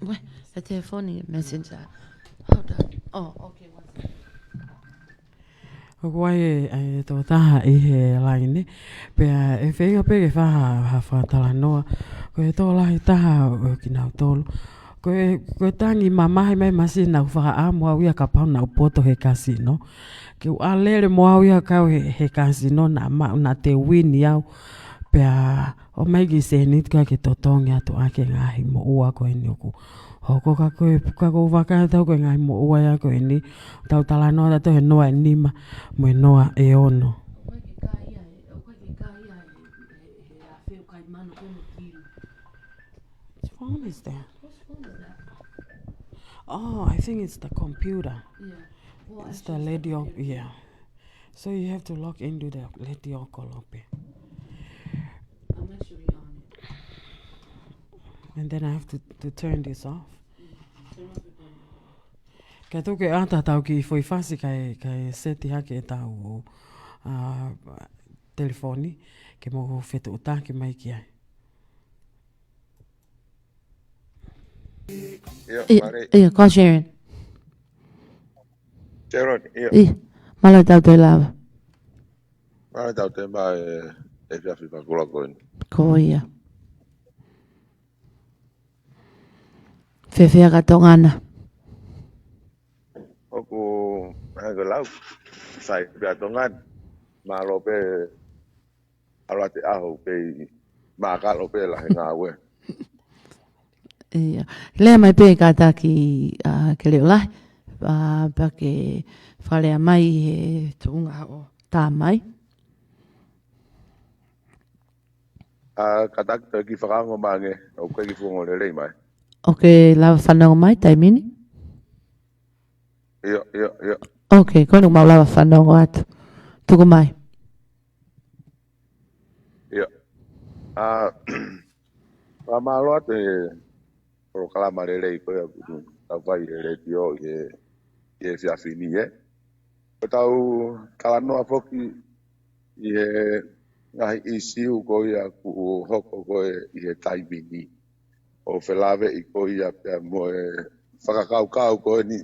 Uē, e telefoni, messenger. Hold on. Oh, okay, one second. ʻOku ʻi ai e, e tokotaha ʻi he laine. Pea ʻe feinga pē ke fai ha, ha fakatalanoa. Ko e tokolahi taha ʻo kinautolu. Ko e, ko e tangi mamahi mai masi naʻa ku fakaʻamu au ia kapau naʻa ku poto he kasino. Ke u ʻalu lele mo au ia kau he, he kasino naʻa ma, naʻa te wini au. Pea ʻomai ki sēniti ka ke totongi atu ʻa e ngaahi moʻua ko eni ʻoku hoko ka ko e, ka ko e vakai atu ko e ngaahi moʻua ia ko eni. Tau talanoa atu he noa ʻe nima mo e noa ʻe ono. Whose phone is that? Oh, I think it's the computer. It's the radio, yeah. So you have to log into the radio Kolope. I'm actually on it. And then I have to, to turn this off. Ka tuku ke ʻata tau ki foʻi fasi kai, kai seti hake e tau, uh, telefoni, ke mo fetuʻutaki mai ki ai. Ia, ʻIa, mālie. ʻIa, ko Sharon. Sharon, ia. ʻIa, mālō e tau toe lava. Mālō e tau toe mai e, e fiafi fakula ko eni. Ko ia. Fēfē ka Tonga na? ʻOku, hangē ko e lau. Sai pē ʻa Tonga na. Mālō pē ʻalu atu e ʻaho pē ʻi mākalo pē lahi ngāue. ʻIa. Lea mai pē kātaki, ʻa, ke leʻo lahi. ʻA, pea ke fakalea mai he tuʻunga ʻo tā mai. ʻA, kātaki toe kiʻi fakaongo mai ange, ʻoku ʻikai ke fuʻu ongo lelei mai. ʻOku ke lava fanongo mai, taimi ni? ʻIo, ʻio, ʻio. ʻOku ke, ko eni mau lava fanongo atu. Tuku mai. ʻIo. ʻA, fakamālō atu he polokalama lelei ko ia ʻoku tau fai he letiō ʻi he, ʻi he efiafi ni, ē. Ko ʻetau talanoa foki ʻi he ngaahi ʻīsiu ko ia ʻoku hoko ko ē ʻi he taimi ni. ʻO felāveʻi ko ia pea mo e fakakaukau ko eni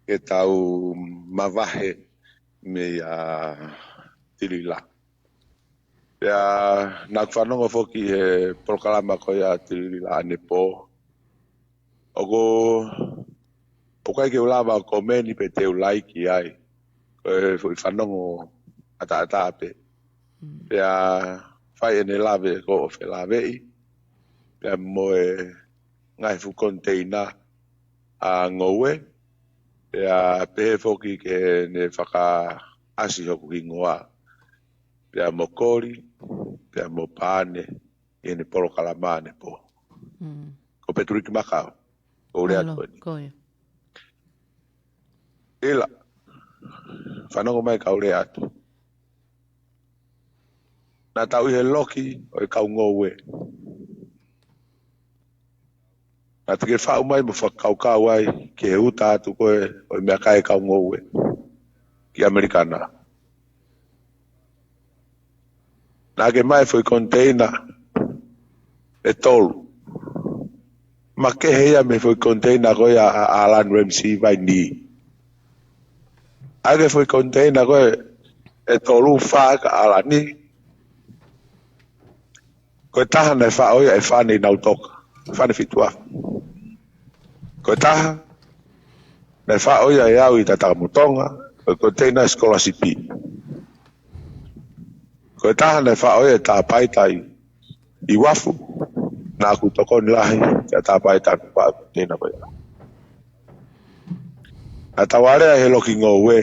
ke tau mavahe meia Tilila. Pea naʻa ku fanongo foki he polokalama ko ia Tilila ʻanepō. ʻOku, ʻoku ʻikai ke u lava ʻo komeni pe te u laiki ai. Ko e foʻi fanongo ʻataʻatā pē. Mm. Pea fai ʻene lave ko ʻo felāveʻi. Pea mo e ngaahi fuʻu koniteina ʻa ngoue. Pea pehē foki ke ne fakaʻasi hoku hingoa. Pea mo Koli, pea mo Paane, ʻi heʻene polokalama ʻanepō. Mm. Ko Peturiki Makau, ʻoku ou lea atu ko eni. Ko ia. Ila, fanongo mai kau lea atu. Naʻa tau ʻi he loki ʻo e kau ngoue. Naʻa te ke faʻu mai mo fakakaukau ai ki he uta atu ko ē ʻo e meʻakai kau ngoue ki ʻAmelika na. Naʻa ke ʻomai foʻi koniteina ʻe tolu. Makehe ia mei he foʻi koniteina ko ia ʻa ʻAlan Ramsey Vaini. ʻAi ke foʻi koniteina ko ē ʻe tolu, fā ka ʻAlani. Ko e taha naʻe faʻo ia ʻe Fane ʻi Nautoka, Fane Fituafu. Ko e taha naʻe faʻo ia ʻe au ʻi Tatakamotonga, ko e koniteina sikolasipi. Ko e taha naʻe faʻo ia ʻe Tāpaita ʻi, ʻi Uafu, naʻa ku tokoni lahi kia Tāpaita ʻo faʻo e koniteina ko ia. Naʻa tau alea ʻi he loki ngoue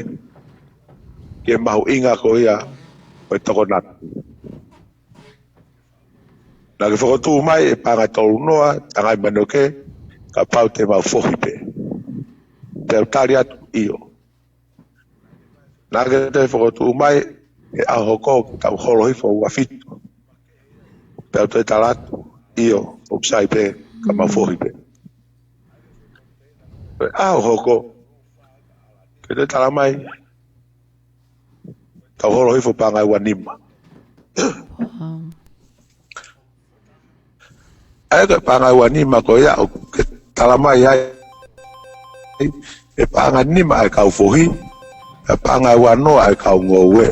ki he mahuʻinga ko ia ʻo e tokonaki. Naʻa ke fokotuʻu mai e paʻanga ʻe tolu noa, Tangai Manuke, kapau te mau fohi pē. Pea u tali atu, ʻio. Naʻa ke toe fokotuʻu mai e ʻaho hoko ke tau holo hifo ua fitu. Pea u toe tala atu, ʻio, ʻoku sai pē, ka mau fohi pē. Pea ʻaho hoko, ke toe tala mai, tau holo hifo paʻanga ʻe ua nima. Wow. ʻA ia ko e paʻanga ʻe ua nima ko ia ʻoku ke tala mai ai, ʻe paʻanga nima ʻa e kau fohi, ʻe paʻanga ʻe ua noa ʻa e kau ngoue.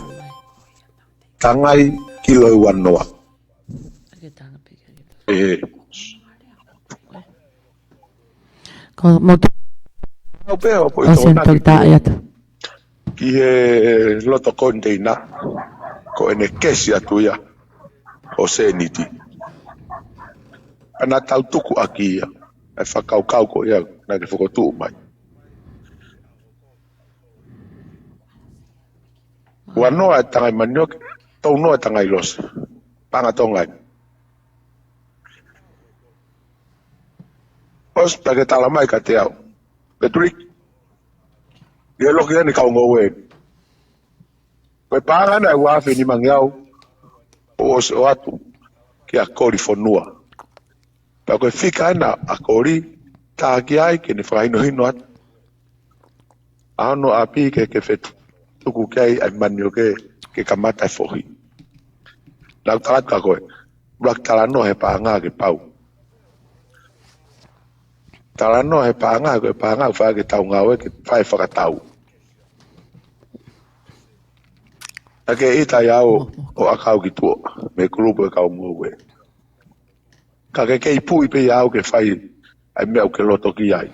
Tangai kilo ʻe ua noa. ʻE, Ko motu au pē ʻo poi ʻo tō seni naki toki taʻi atu. Ki he loto koniteina, ko ʻene kesi atu ia ʻo sēniti. Ana tau tuku ʻaki ia, ʻe fakakaukau ko ia, naʻa ke fokotuʻu mai. Ua noa ʻa e tangai manioke, tolu noa ʻa e tangai lose. Paʻanga Tonga ia. ʻOsi pea ke tala mai kiate au. Patrick, ʻe loki ʻeni kau ngoue. Ko e paʻanga ʻena ʻe ua afe nimangeau ʻo ʻosi ʻoatu kia Kolifonua. Pea ko e fika ʻena ʻa Koli, tā ki ai ke ne fakahinohino atu ʻa hono ʻapi ke ke fetuku ki ai ʻa e manioke ke kamata e fohi. Naʻa ku tala atu kia koe, ʻuluaki talanoa he paʻanga ke pau. Talanoa he paʻanga, ko e paʻanga ʻoku fai ke tau ngāue ke fai fakatau. Naʻa ke ʻita ia ʻo, ʻo ʻakau ki tuʻa, mei he kulupu ʻo e kau ngoue. Ka ke kei puʻi pē ia au ke fai ʻa e meʻa ʻoku ke loto ki ai.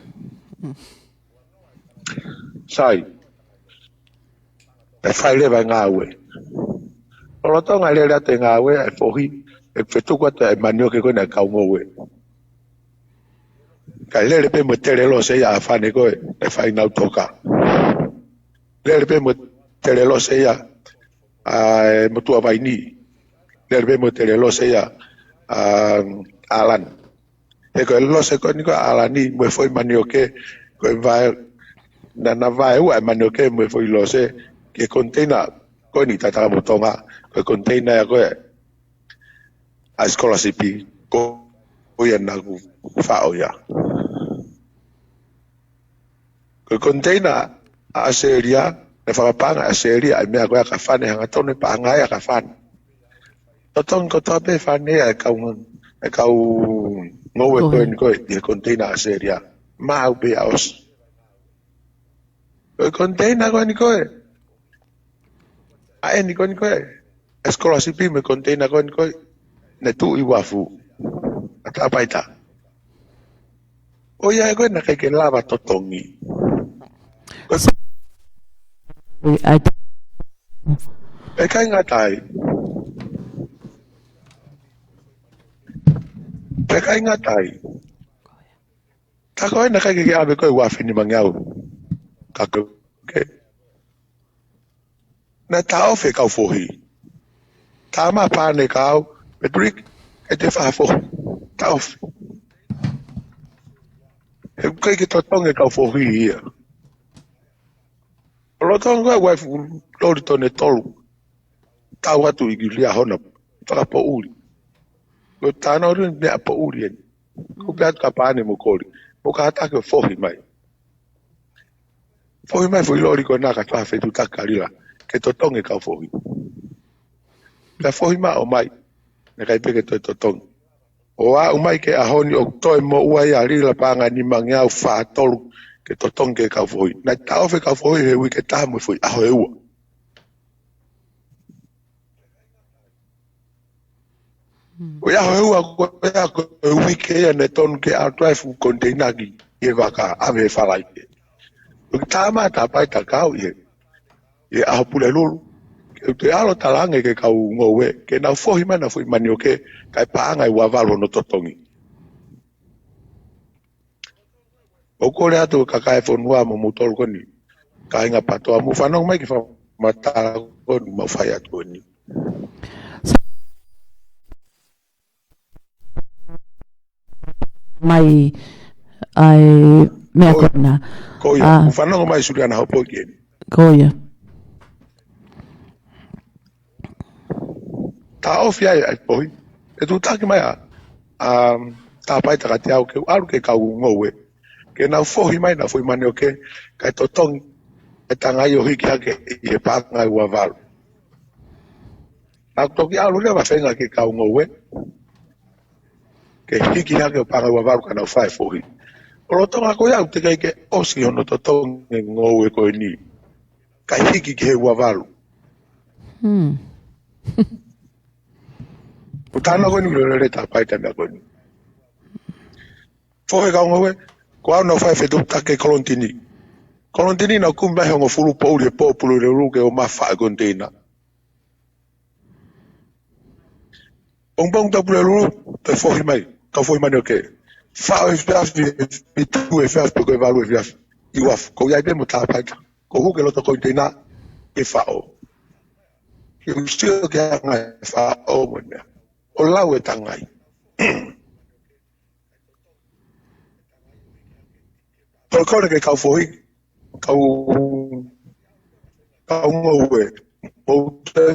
Sai, ʻe fai leva e ngāue. ʻO lolotonga e lele atu e ngāue, ʻa e fohi, ʻe fetuku atu e manioke ko ena ʻa e kau ngoue. Kae lele pē mo e tele lose ia ʻa fane ko ē, ʻe fai nau toka. Lele pē mo e tele lose ia ʻa e motuʻa vaini. Lele pē mo e tele lose ia ʻa ʻAlani. He ko e lose ko eni ko ē ʻa ʻAlani mo e foʻi manioke, ko e vae, naʻa na vaeua e manioke mo e foʻi lose ki he koniteina ko eni tataka mo Tonga, ko e koniteina ia ko ē ʻa e sikolasipi, ko ia naʻa ku faʻo ia. Ko e koniteina ʻa ʻAositelēlia, naʻe fakapaʻanga ʻe ʻAositelēlia ʻa e meʻa ko ia ʻa e fane, hangatonu e paʻanga ia ʻa e fane. Totongi kotoa pē fane ʻa e kau, ʻa e kau ngoue ko eni ko ē, ʻi he koniteina ʻa ʻAositelēlia. Maʻu pē ia ʻosi. Ko e koniteina ko eni ko ē. ʻA eni ko eni ko ē. E sikolasipi mo e koniteina ko eni ko ē. Ne tuʻu ʻi uafu. ʻA Tāpaita. ʻO ia ē ko ē naʻe ʻikai ke lava totongi. Ko e ʻai ʻIkai ngata ai. ʻIkai ngata ai. Tā ko ē naʻe ʻikai ke ke ʻave ko e ua afe nimangeau. Ka ko e, naʻe taʻofi e kau fohi. Tā mai Pane kia au, Patrick, ʻe te faʻa fohi. Taʻofi. He ʻoku ʻikai ke totongi e kau fohi ia. ʻO lolotonga ko e uaifi loli tone tolu. Tau atu ʻi ki Liahona, fakapoʻuli. Ko e tano ri meʻa poʻuli eni. Ko pea ka Pane mo Koli. Mo ka hataki ʻo fohi mai. Fohi mai foʻi loli ko ena ka taha fetu takalila. Ke totongi e kau fohi. Pea fohi mai ʻo mai. Naʻe ʻikai pē ke toe totongi. ʻO aʻu mai ki he ʻaho ni ʻoku toe moʻua ia ʻa Lila paʻanga nimangeau fā tolu ke totongi ki he kau fohi. Naʻe taʻofi e kau fohi he uike taha mo e foʻi ʻaho ʻe ua. Ko e ʻaho ʻe ua ko e, ko e uike ia naʻe tonu ke ʻalu atu ai e fuʻu koniteina ki he vaka ʻave he Falaite. ʻOku tā mai Tāpaita kia au ʻi he ʻi he ʻaho Pulelulu, ke u toe ʻalu ʻo talaange ki he kau ngoue, ke nau fohi mai ʻena foʻi manioke, kae paʻanga ʻe ua valu hono totongi. ʻOku ou kole atu ki he kakai e fonua mo moutolu ko eni, kāinga PATOA, mou fanongo mai ki he fakamatala ko eni ʻoku mau fai atu ko eni. Mai ʻa e meʻa ko ia. Ko ia. Mou fanongo mai Suliana Hopoiki eni. Ko ia. Taʻofi ai ʻa e fohi. ʻE tuʻutaki mai ʻa, ʻa Tāpaita kiate au ke u ʻalu ki he kau ngoue. Ke nau fohi mai ʻena foʻi manioke, kae totongi e tangai ʻo hiki hake ʻi he paʻanga ʻe ua valu. Naʻa ku toki ʻalu leva ʻo feinga ki he kau ngoue. ke hiki hake ʻo paʻanga ua valu ka nau fai e fohi. ʻO lolotonga ko ia ʻoku teʻeki ai ke ʻosi hono totongi e ngoue ko eni, kae hiki ki he ua valu. Hmm. ʻOku tau ʻilo ko eni lelei Tāpaita e meʻa ko eni. Fohi e kau ngoue, ko au naʻa ku fai e fetuʻutaki ki Kolonitini. Kolonitini naʻa ku kumi mai hongofulu poʻuli he pō Pulelulu ke ō mai ʻo faʻo e koniteina. Pongipongi Pulelulu, toe fohi mai, kau fohi manioke. Faʻo he efiafi, fitu he efiafi, pe ko e valu he efiafi, ʻi uafu. Ko au ia pē mo Tāpaita. Ko u hū ki loto koniteina ke faʻo. Ke u sio ki he anga e faʻo mo e meʻa. ʻO lau e tangai. Toe kole ki he kau fohi, kau, kau ngoue. Mou toe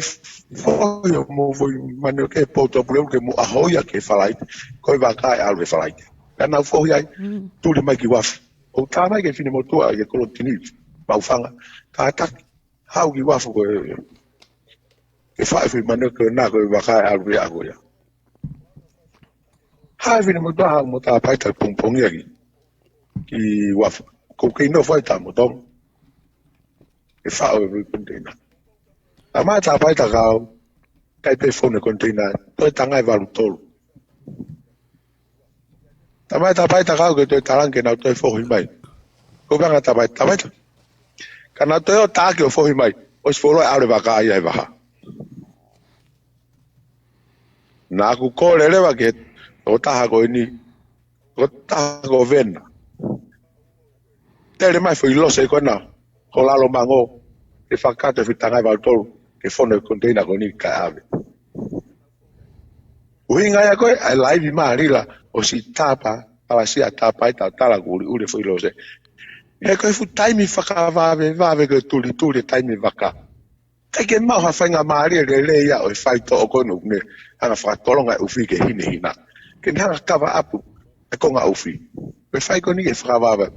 fohi ʻo mou fohi manioke he pō Pulelulu ke mou ʻaho ia ki he Falaite. Ko e vaka ʻe ʻalu he Falaite. Ka nau fohi ai, Mm. tuli mai ki uafu. ʻO tā mai ki he finemotuʻa ʻi he Kolonitini, Maʻufanga. Kātaki, haʻu ki uafu ko e, ke faʻo e fohi manioke ko ena ko e vaka ʻe ʻalu he ʻaho ia. Haʻu e finemotuʻa mo Tāpaita pongipongi ia ki, ki uafu. Ko u kei nofo ai ʻi Tamotonga. Ke faʻo e foʻi koniteina. Talamai ʻe Tāpaita kia au, ʻikai pē fonu e koniteina, toe tangai valu tolu. Talamai ʻe Tāpaita kia au ke toe talaange ke nau toe fohi mai. Ko u pehē ange kia Tāpaita, Tāpaita, ka nau toe ō ʻo taki ʻo fohi mai, ʻosi fuoloa ʻalu e vaka ia he vaha. Naʻa ku kole leva ki he tokotaha ko eni, tokotaha ko Vena. Tele mai e foʻi lose ko ena, ko Lalomango, ke fakakakato e foʻi tangai valu tolu, ke fonu e koniteina ko eni kae ʻave. ʻUhinga ia ko e, ʻa e laivi mai ʻa Lila, ʻo siʻi Tāpa, palasia Tāpaita ʻo tala kuo ʻuliʻuli e foʻi lose. He ko e fuʻu taimi fakavavevave ko e tulituli e taimi vaka. ʻIkai ke maʻu ha faingamālie lelei ia ʻo e faitoʻo ko eni ʻoku ne hanga ʻo fakatolonga e ʻufi ki he hinehina. Ke ne hanga ʻo kava ʻapu e konga ʻufi. Ko e fai ko eni ke fakavavevave.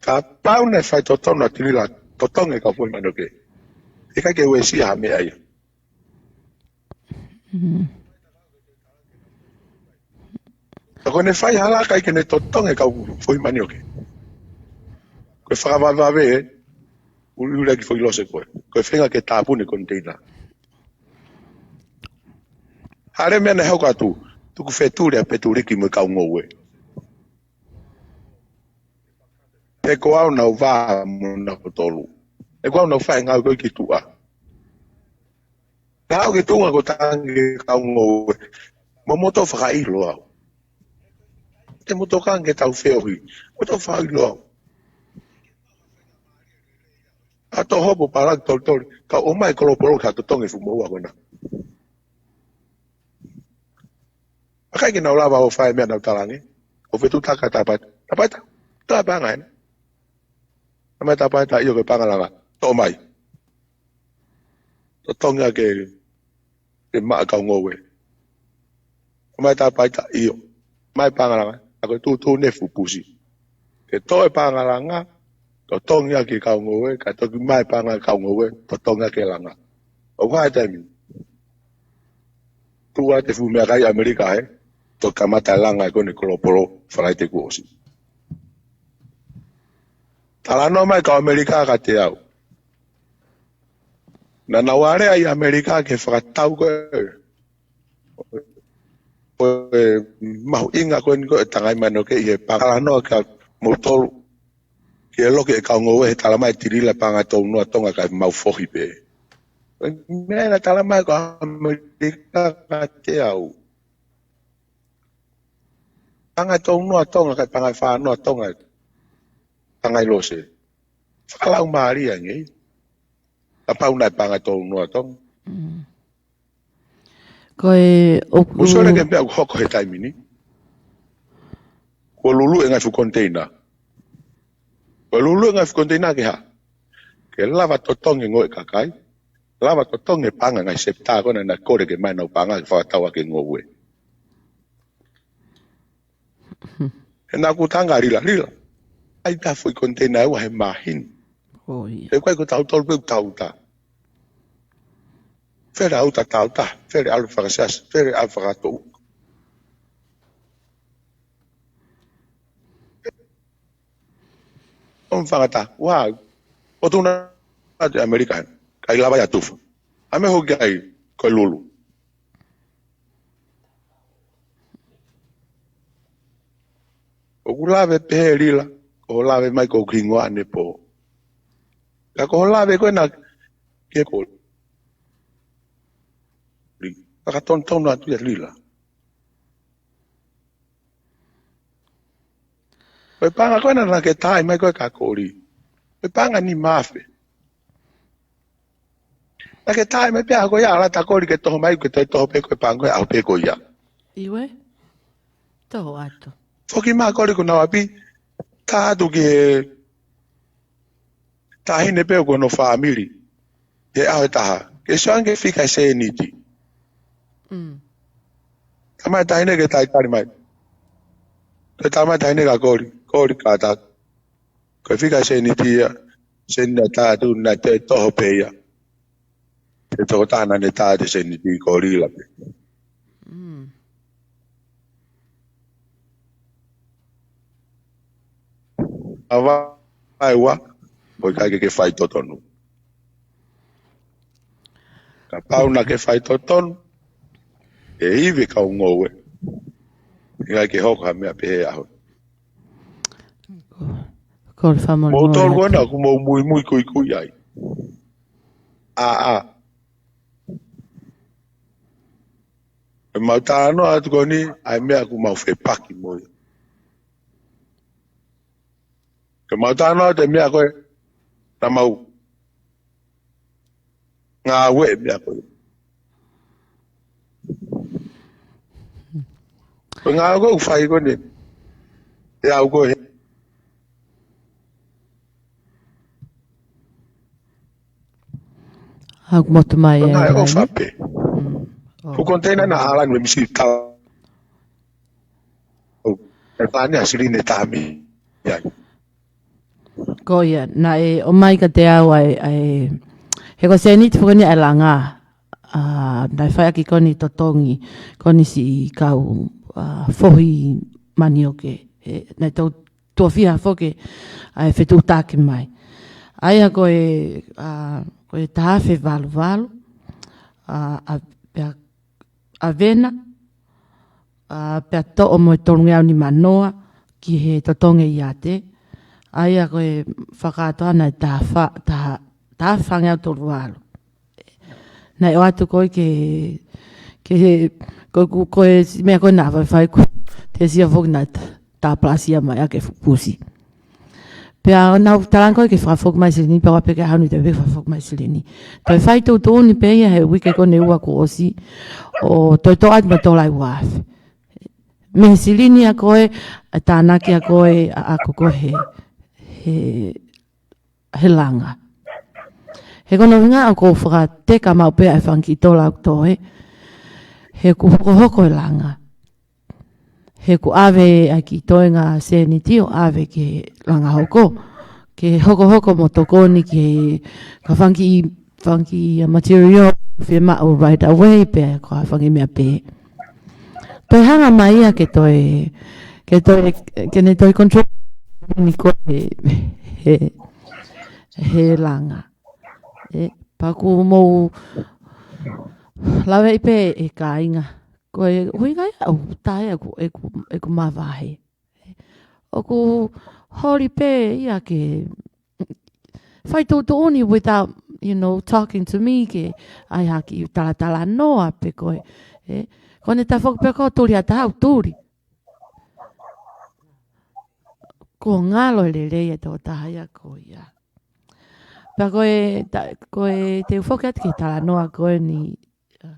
Kapau naʻe faitotonu ʻa Lila ʻo totongi e kau foʻi manioke, ʻikai ke uesia ha meʻa ia. Mm. Ka ko ʻene fai hala ʻikai ke ne totongi e kau foʻi manioke. Ko e fakavavevave, ʻuliʻuli e kiʻi foʻi lose ko ē. Ko e feinga ke tāpuni e koniteina. Hale meʻa naʻe hoko atu, tuku fetuli ʻa Petuliki mo e kau ngoue. He ko au naʻa ku vā mo naʻa ku tolu. He ko au naʻa ku fai e ngāue ko ē ki tuʻa. Naʻa ku ʻi tuʻa ko e tangi kau ngoue. Mo moto fakaʻilo au. Te moto kange tau feohi. Moto fakaʻilo au. ʻA e toʻo hopo palaki tolitoli. Kau ō mai Kolopolo ka totongi e fuʻu moʻua ko ena. ʻIkai ke nau lava ʻo fai e meʻa naʻa ku talaange. ʻO fetuʻutaki kia Tāpaita. Tāpaita, tā paʻanga ena. Talamai ʻe Tāpaita ʻio ko e paʻanga langa. Toʻo mai. Totongi ʻaki e maʻa e kau ngoue. Talamai ʻe Tāpaita ʻio. Mai paʻanga langa. ʻA ko e tuʻutuʻuni e fuʻu pusi. Ke toʻo e paʻanga langa. Totongi ʻaki e kau ngoue. Kae toki mai paʻanga e kau ngoue. Totongi ʻaki e langa. ʻO hā e taimi. Tuʻu atu e fuʻu meʻakai ʻAmelika he, toki kamata e langa ko eni Kolopolo, Falaite kuo ʻosi. Talanoa mai e kau ʻAmelika kiate au. Naʻa nau alea ʻi ʻAmelika ke fakatau ko e, ko e mahuʻinga ko eni ko e tangai manioke ʻi he paʻanga langa kia moutolu. Ke loki e kau ngoue he talamai ʻe Lila paʻanga ʻe tolunoa Tonga kae mau fohi pē. Meʻa naʻe talamai ʻe he kau ʻAmelika kiate au. Paʻanga ʻe tolunoa Tonga kae paʻanga ʻe fānoa Tonga. Tangai lose. Fakalaumālie ange. Kapau naʻe paʻanga ʻe tolunoa Tonga. Mm. Ko e ʻoku Mou sio leva ki he meʻa ʻoku hoko he taimi ni. Kuo luluʻi e ngaahi fuʻu koniteina. Kuo luluʻi e ngaahi fuʻu koniteina ke hā? Ke lava totongi e ngoue ʻa e kakai. Lava totongi e paʻanga e ngaahi sepitā ko ena naʻe kole ke mai ʻenau paʻanga ke fakatau ʻaki e ngoue. He naʻa ku talaange kia Lila, Lila. ʻAi pē ha foʻi koniteina ʻe ua he māhina. ʻIo. He ʻoku ʻikai ko tautolu pē ʻoku tau uta. Fele ʻa e uta tau uta, fele ʻalu fakasiasi, fele ʻalu fakatoʻuka. ʻOmi fangata, ua, ʻo tuna atu ʻi ʻAmelika, ʻikai lava ia tufa. ʻA me hoki ai, ko e lulu. ʻOku lave pehē Lila, ko hoʻo lave mai ko hoku hingoa ʻanepō. Ka ko hoʻo lave ko ena ke koli. Fakatonutonu atu ia Lila. Ko e paʻanga ko ena naʻa ke tā mai ko e ka koli. Ko e paʻanga nima afe. Naʻa ke tā mai pea ko ia ʻa e lata koli ke toho mai, ke toe toho pē ko e paʻanga ko ia, ʻaho pē ko ia. ʻIo. Toho atu. Foki mai koli ko Nauapi, tā atu ki he taʻahine pē ʻoku hono fāmili. He ʻaho ʻe taha. Ke sio ange ki he fika ʻo e sēniti. Mm. Tā mai taʻahine ke talitali mai. Ko e tā mai taʻahine ka koli, koli ka tā. Ko e fika ʻo e sēniti ia, sēniti naʻe tā atu, naʻe toe toho pē ia. He tokotaha naʻa ne tā atu e sēniti ko Lila pē. Mm. ʻA e vaeua, ʻoku ʻikai ke ke faitotonu. Kapau naʻa ke faitotonu, ʻe ivi kau ngoue. ʻIkai ke hoko ha meʻa pehē ʻaho. Ko e fakamolemole. Mou tolu ko ena, ʻoku mou muimui kuikui ai. ʻA, ʻa. ʻE mau talanoa atu ko eni, ʻa e meʻa ʻoku mau fepaki mo ia. Ke mau talanoa atu e meʻa ko ē, naʻa mau ngāue e meʻa ko ē. Ko e ngāue ko ē ʻoku fai ko eni, ʻe au ko ē. ʻOku motu mai ʻa e ʻofa pē. Mm. Ko e container naʻa ʻalu ʻo misi tau. ʻE pani a silini tami. Ia. Ko ia, naʻe ʻomai kiate au ʻa e, ʻa e, he ko e sēniti foki eni ʻa e langa, ʻa, naʻe fai ʻaki ko eni totongi, ko eni siʻi kau, ʻa, fohi manioke, he, naʻe tau tuʻo fiha foki ʻa e fetuʻutaki mai. ʻA ia ko e, ʻa, ko e taha afe valu valu, ʻa, ʻa, pea ʻa Vena, ʻa, pea toʻo mo e tolungeau nimanoa ki he totongi ʻiate. ʻA ia ko e fakatoa naʻe taha fā, taha, taha fāngeau tolu valu. Naʻe ʻoatu ko ē ke, ke, ko, ko, ko e meʻa ko ē naʻa faifai ko, te sio foki naʻe tā, tā palasia mai ʻa ke fupusi. Pea naʻa ku talaange ko ē ke fakafoki mai silini, pea ʻoua pē ke hanu te pē fakafoki mai silini. Toe fai tuʻutuʻuni pē ia he uike ko eni ua kuo ʻosi, ʻo toe toʻo atu mo e tolai ua afe. Mei he silini ʻa ko ē, ʻa e tānaki ʻa ko ē, ʻa, ʻa ko ko he, he, he langa. He ko hono ʻuhinga ʻoku ou fakateka maʻu pē ʻa e fanga kiʻi tola ʻoku toe, he ʻoku hokohoko e langa. He ʻoku ʻave ʻa e kiʻi toenga sēniti ʻo ʻave ki he langa hoko. Ke hokohoko mo tokoni ki he ka fanga kiʻi, fanga kiʻi, ʻa, material, fiemaʻu right away, pea ko e fanga kiʻi meʻa pē. Toe hanga mai ia ke toe, ke toe, ke ne toe control ni ko he, he, he langa. ʻE, pea ʻoku mou lave ai pē ʻe kāinga. Ko e ʻuhinga ia ʻoku tae ʻeku, ʻeku, ʻeku mavahe. ʻOku holi pē ia ke fai tuʻutuʻuni without, you know, talking to me ke ʻai ha kiʻi talatalanoa pē ko ē. ʻE, ko ʻene tafoki pē ko ē tuli ʻa taha ʻoku tuli. Ko e ngalo e lelei e tokotaha ia ko ia. Pea ko e, ta-, ko e te u foki atu ki he talanoa ko eni, ʻa,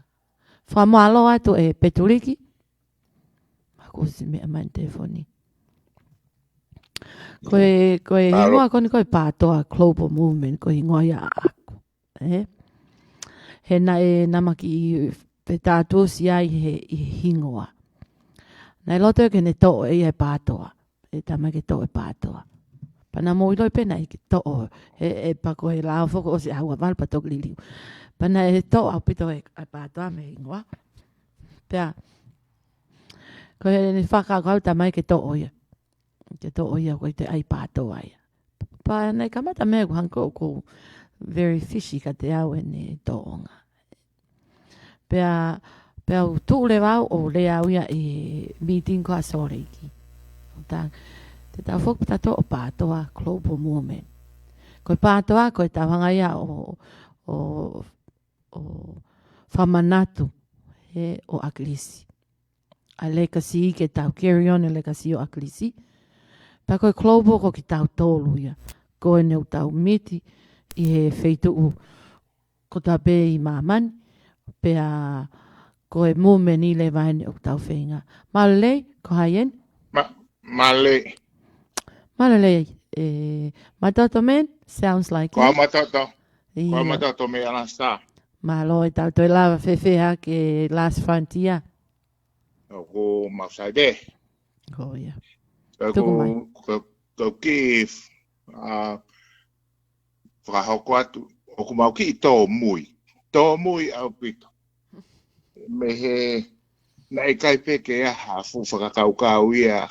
fakamālō atu ʻe Petuliki. Mālō. Ko si meʻa mai telefoni. Ko e, ko e hingoa ko eni ko e Pātoa Global Movement, ko e hingoa ia ʻaʻaku. ʻE? He naʻe namaki ʻi pe tātusi ai he, ʻi he hingoa. Naʻe loto ke ne toʻo ʻe ia e Pātoa. ʻE tama ke toʻo e Pātoa. Pea naʻa mou ʻilo pē naʻe ke toʻo. He, ʻe pea ko e lao foki ʻosi ʻaho ua valu pea toki liliu. Pea naʻe toʻo ʻaupito e, e Pātoa mei he hingoa. Pea, ko ʻene fakakaukau tama ke toʻo ia. Ke toʻo ia ko e te ʻai Pātoa ia. Pea naʻe kamata meʻa ʻoku hangē ʻoku very fishy kiate au ʻene tōʻonga. Pea, pea u tuʻu leva au ʻo lea au ia ʻi he meeting ko ē ʻa Salt Lake. ʻO tā, te tau foki pea tau ō ʻo pātoa Global Movement. Ko e pātoa, ko e tau hanga ia ʻo, ʻo, ʻo fakamanatu ʻe ʻo ʻAkilisi ʻa e legacy, ke tau carry on e legacy ʻo ʻAkilisi. Pea ko e Global ko kitautolu ia. Ko ʻene ʻoku tau miti ʻi he feituʻu kotoa pē ʻi māmani, pea ko e movement ʻi leva ʻeni ʻoku tau feinga. Mālō e lelei, ko hai eni? Ma, mālō e lelei. Mālō e lelei, ē, Matoto man, sounds like Ko au it. Matoto. Ko au ʻIo. Matoto mei Alasā. Mālō, ʻe tau toe lava fēfē hake Last Frontier? ʻOku mau sai pē. Ko ia. Tuku mai. Ko, ko, ko ki, ā, fakahoko atu, ʻoku mau kiʻi tōmui. Tōmui ʻaupito. Mei he, naʻe ʻikai pē ke ʻi ai ha fuʻu fakakaukau ia,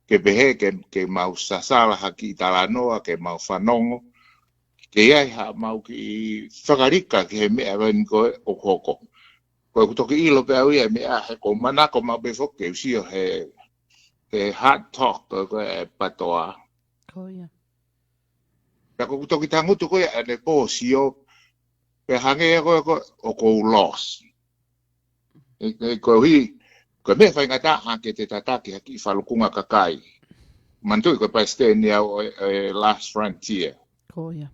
ke pehē, ke, ke mau sasala ha kiʻi talanoa, ke mau fanongo, ke ʻi ai haʻamau kiʻi fakalika ki he meʻa ko eni ko ē ʻoku hoko. Ko ʻeku toki ʻilo pē au ia meʻa he ʻoku ou manako maʻu pē foki ke u sio he, he Hard Talk ko ē ʻa e pātoa. Ko ia. Pea ko ʻeku toki tangutu ko ē ʻanepō ʻo sio, pea hangē ia ko ē ko ē ʻoku ou lost. ʻE, ʻe koeʻuhi, ko e meʻa faingataʻa ke te tataki ha kiʻi falukunga kakai. Manatuʻi ko e palesiteni au ʻo e, ʻo e Last Frontier. Ko ia.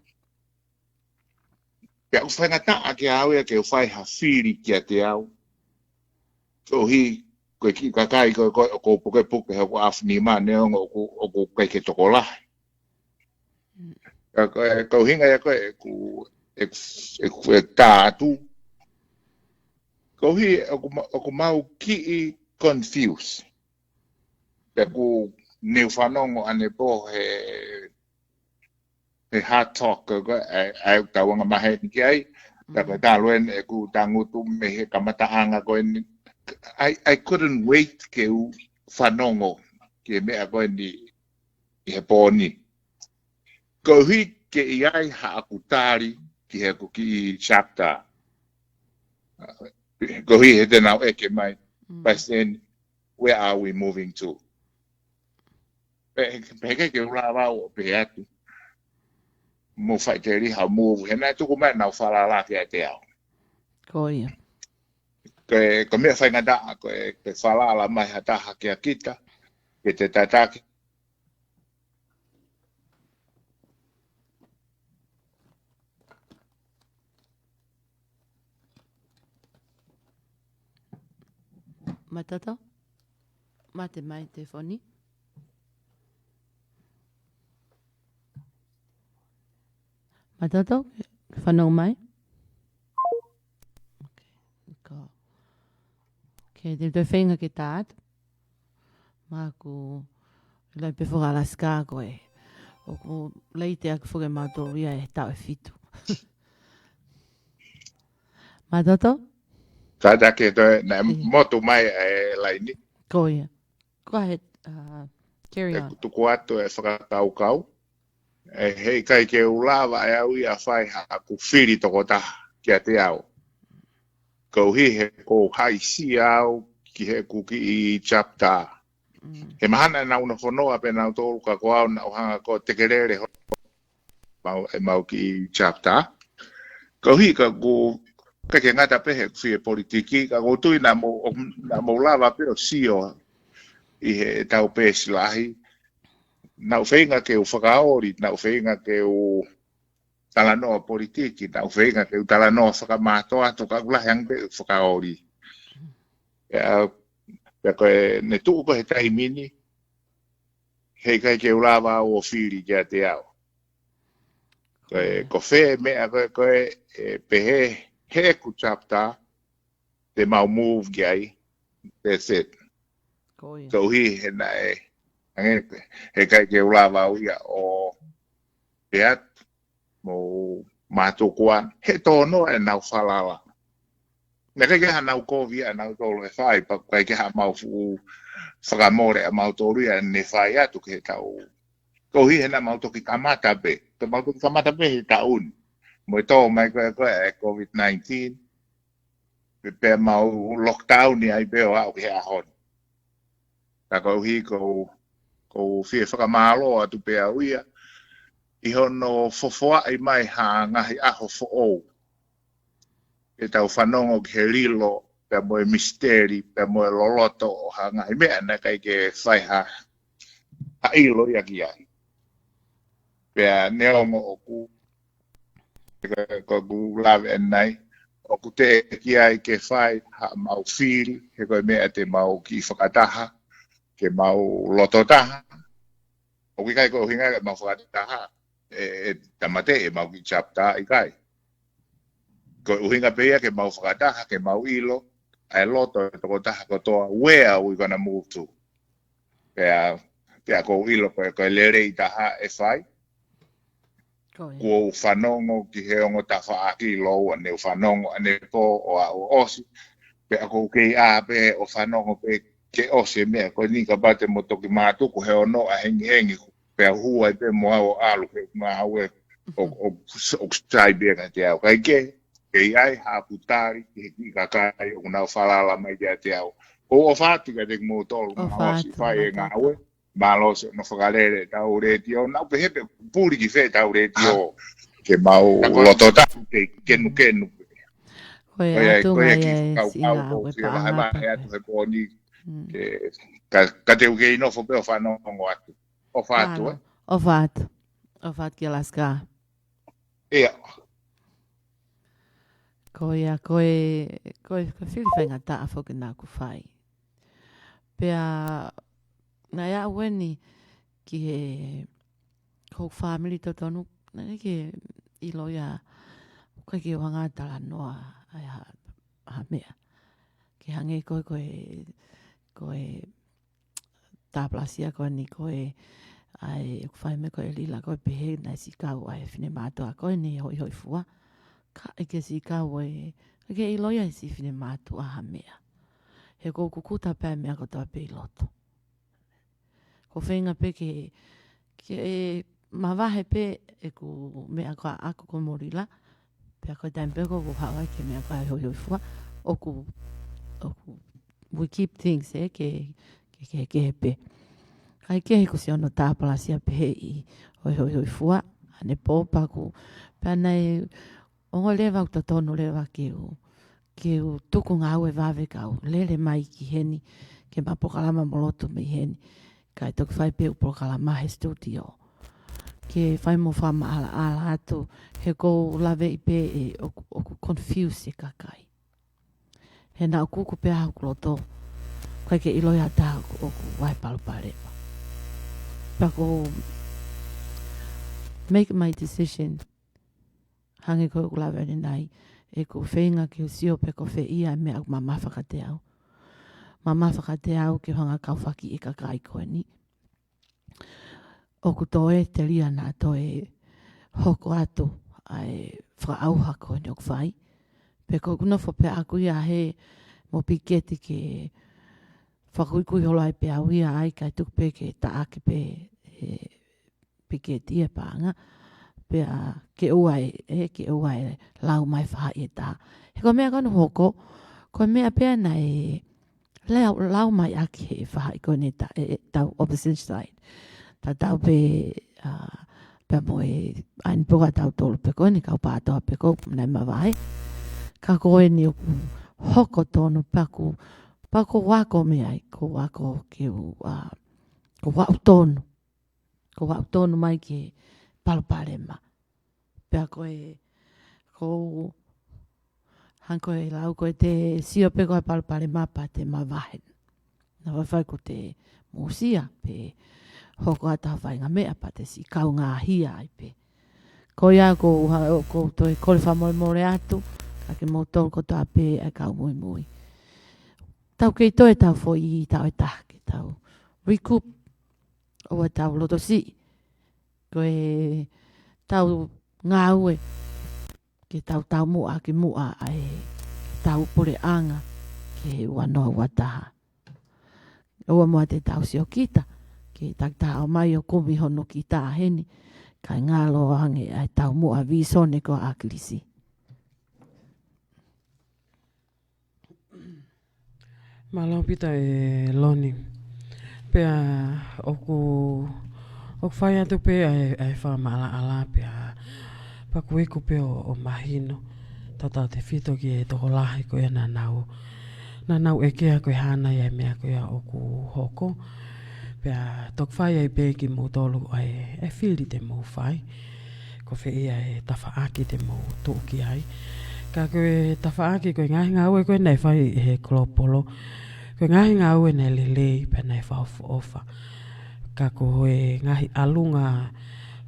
Pea ʻoku faingataʻa kiate au ia ke u fai ha fili kiate au. Koeʻuhi, ko e kiʻi kakai ko ē, ko ē ʻoku ou pukepuke he ʻoku ou ʻafu nima neongo ʻoku, ʻoku ʻikai ke tokolahi. Mm. Ka ko e, ko e ʻuhinga ia ko ē ʻeku, ʻeku, ʻeku, ʻeku tā atu. Koeʻuhi, ʻoku ma-, ʻoku mau kiʻi confuse. Pea ʻoku ou fanongo ʻanepō he, he Hard Talk ko ē, ʻa e, ʻa e tauanga maheni ki ai. Pea ko e Mm. talu eni ʻeku tangutu mei he kamataʻanga ko eni. I, I couldn't wait ke u fanongo ki he meʻa ko eni ʻi he pō ni. Koeʻuhi ke ʻi ai haʻaku tali ki heʻeku kiʻi chapter. Koeʻuhi he te nau ʻeke mai, Mm. Palesiteni, where are we moving to? Pea, pea ʻikai ke u lava ʻo pehē atu, mou faʻiteliha move, he naʻe tuku mai ʻenau falala kiate au. Ko ia. Ko e, ko e meʻa faingataʻa, ko e, ko e falala mai ha taha kia kita, ke te tataki. Matoto? Mate mai telefoni. Matoto, fanongo mai. Okay, ko. Okay, te u toe feinga ke tā atu. Māku, ʻi loto pē foki ʻAlaska ko ē. ʻOku late ʻaku foki mautolu ia he taʻu ʻe fitu. Matoto? Kātaki ʻe toe, naʻe ʻIo. motu mai e laini. Ko ia. Go ahead, uh, carry on. ʻEku tuku atu e fakakaukau. ʻE heʻikai ke u lava ʻe au ia ʻo fai haʻaku fili tokotaha kiate au. Koeʻuhi he ʻoku ou haʻisia au ki heʻeku kiʻi chapter. Mm. He mahalo naʻa nau fanongo pē nautolu ka ko au naʻa ku hanga ko ē ʻo tekelele holo ʻemau, ʻemau kiʻi chapter. Koeʻuhi ka ʻoku ʻikai ke ngata pē heʻeku fie politiki, ka ʻoku ou tui naʻa mou, naʻa mou lava pē ʻo sio ʻi heʻetau peesi lahi. Naʻa ku feinga ke u fakaoli, naʻa ku feinga ke u talanoa politiki, naʻa ku feinga ke u talanoa fakamātoato, ka ʻoku lahi ange pē ʻeku fakaoli. Pea, pea ko ʻene tuʻu ko ē he taimi ni, heʻikai ke u lava au ʻo fili kiate au. Ko e, Mm. ko fē meʻa ko ē, ko ē, ʻe pehē heʻeku chapter, te mau move ki ai, that's it. Ko ia. Koeʻuhi he naʻe, ange, heʻikai ke u lava au ia ʻo pehē atu, mo mātuku ā, he tō noa ʻenau falala. Naʻe ʻikai ke hanau kovi ʻanautolu ʻe fai, pea ʻikai ke haʻamau fuʻu fakamole ʻamautolu ia ne fai atu ke tau, Koeʻuhi he naʻa mau toki kamata pē. Ka mau toki kamata pē he taʻu ni. Mo e tō mai ko ē ko ē e COVID nineteen. Pea, pea mau lockdown ai pē ʻo aʻu ki he ʻaho ni. Ka koeʻuhi ʻoku ou, ʻoku ou fie fakamālō atu pē au ia ʻi hono fofoaʻi mai ha ngaahi ʻaho foʻou. Ke tau fanongo ki he lilo, pea mo e misiteli, pea mo e loloto ʻo ha ngaahi meʻa naʻe ʻikai ke fai ha, ha ʻilo ia ki ai. Pea neongo ʻoku, ko, ko ʻeku lave ʻanenai, ʻoku teʻeki ai ke fai haʻamau fili, he ko e meʻa te mau kiʻi fakataha, ke mau loto taha. ʻOku ʻikai ko e ʻuhinga ke mau fakataha, ʻe, ʻe tāmateʻi ʻemau kiʻi chapter, ʻikai. Ko e ʻuhinga pē ia ke mau fakataha, ke mau ʻilo ʻa e loto ʻo e tokotaha kotoa, where are we gonna move to? Pea, pea ʻoku ou ʻilo ko e, ko e lelei taha ʻe fai. Ko ia. Kuo u fanongo ki he ongo tafaʻaki lōua, ne u fanongo ʻanepō ʻo aʻu ʻo ʻosi. Pea ʻoku ou kei ʻā pē ʻo fanongo pē ke ʻosi e meʻa ko eni, kapau te mo toki mātuku he ono ʻa hengihengi, pea hū ai pē mo au ʻo ʻalu he ngāue ʻo, ʻo, ʻoku sai pē ia kiate au. Kae kehe, kei ʻi ai haʻaku tali ki he kiʻi kakai ʻoku nau falala mai kiate au. ʻOku ou ʻofa atu kiate kimoutolu, ʻofa atu, ʻosi fai e ngāue. Mālō siʻono fakalele ʻetau letiō, naʻa pehē pē puli ki fē ʻetau letiō, ke mau loto taha ke kenukenu. Ko ia, ko ia atu ko ia ngai ki he fakakaukau ko ʻeku fie vahevahe atu he pō ni. Mm. Ke, ka, ka te u kei nofo pē ʻo fanongo atu. ʻOfa atu, ē? ʻOfa atu. ʻOfa atu kia Laska. ʻIa. Ko ia, ko e, ko e, ko e fili faingataʻa foki naʻa ku fai. Pea, naʻe aʻu eni ki he, ko e fāmili totonu, naʻe ʻikai ke ʻilo ia, ʻikai ke u hanga ʻo talanoa ʻa e ha, ha meʻa. Ke hangē ko e, ko e, ko e tāpalasia ko eni ko e, ʻa e, ʻoku fai mai ko e lila ko e pehē naʻe siʻi kau ʻa e finemātuʻa ko eni hoihoifua. Ka ʻikai ke siʻi kau e, ʻikai ke ʻilo ia ʻe siʻi finemātuʻa ha meʻa. He ʻoku ou kukuta pē ʻa e meʻa kotoa pē ʻi loto. ʻOku ou feinga pē ke, ke mavahe pē ʻeku meʻa ko ē ʻaʻaku ko Molila. Pea ko e taimi pē ʻoku ou haʻu ai ki he meʻa ko ē hoihoifua. ʻOku, ʻoku, we keep things, ē, ke, ke, ke, ke pē. Kae kehe kuo siʻi ʻosi tāpalasia pehē ʻi hoihoifua. ʻAnepō pea ʻoku, pea naʻe ongo leva ʻoku totonu leva ke u, ke u tuku ngāue vave kau lele mai ki heni, ke ma polokalama mo lotu mei heni, kae toki fai pē ʻeku polokalama he studio. Ke fai mo fakamaʻalaʻala atu, he ʻoku ou laveʻi pē ʻe ʻoku, ʻoku confuse e kakai. He naʻa ku kuku pē ʻa hoku loto, ʻikai ke ʻilo ia ʻe ha taha ʻoku, ʻoku ʻi ai e palopalema. Pea ʻoku ou make my decision, hangē ko ʻeku lave ʻanenai, ʻeku feinga ke u sio pe ko fē ia e meʻa ʻoku mamafa kiate au. Mamafa kiate au ke u hanga ʻo kau fakakiʻi e kakai ko eni. ʻOku toe telia naʻa toe hoko atu ʻa e fakaʻauha ko eni ʻoku fai. Pea ʻoku ou nofo pē ʻaʻaku ia he mo piketi ke fakakuikui holo ai pē au ia ai kae tuku pē ke taʻaki pē e piketi e paʻanga. Pea ke ʻoua ʻe, ē, ke ʻoua ʻe lau mai faʻahi ʻe taha. He ko e meʻa ko eni ʻoku hoko, ko e meʻa pē naʻe lau, lau mai ʻaki he faʻahi ko eni ʻe ta, ʻe, ʻe tau opposition side. Tatau pē, ā, pea mo e ʻainipō ʻa tautolu pē ko eni kau PATOA pē ʻoku nau mavahe. Ka ko eni ʻoku hoko tonu pea ʻoku, pea ʻoku ou ako mei ai, ʻoku ou ako ke u, ā, ʻoku ou aʻu tonu. ʻOku ou aʻu tonu mai ki he palopalema. Pea ko e, ʻoku ou, hangē ko e lau ko ē te sio pē ko e palopalema pea te mavahe. Naʻa faifai ko e te musia pē hoko atu ha faʻahinga meʻa pea te siʻi kaungāhia ai pē. Ko ia ʻoku ou ha, ʻoku ou toe kole fakamolemole atu, ka ke mou tolu kotoa pē ʻa e kau muimui. Tau kei toe tau foʻi ʻi tau e taha ke tau recoup ʻo e tau loto siʻi. Ko e tau ngāue ke tau taumuʻa ki muʻa ʻa e tau puleʻanga ki he ua noa ua taha. ʻOua muʻa te tau siokita ke takitaha ʻomai ʻo kumi hono kita heni, kae ngalo ange ʻa e taumuʻa vīsone ko ia ʻa ʻAkilisi. Mālō Pita e Loni. Pea ʻoku, ʻoku fai atu pē ʻa e, ʻa e fakamaʻalaʻala pea paku iku pē ʻo, ʻo mahino. Tautautefito ki he tokolahi ko ia naʻa nau, naʻa nau ʻekea ko e hā nai ʻa e meʻa ko ia ʻoku hoko. Pea toki fai ai pē kimoutolu ʻa e, ʻa e fili te mou fai. Ko fē ia e tafaʻaki te mou tuʻu ki ai. Ka ko e tafaʻaki ko e ngaahi ngāue ko ē naʻe fai ʻe he Kolopolo. Ko e ngaahi ngāue naʻe lelei pea naʻe fakaʻofoʻofa. Ka ko e ngaahi ʻalunga,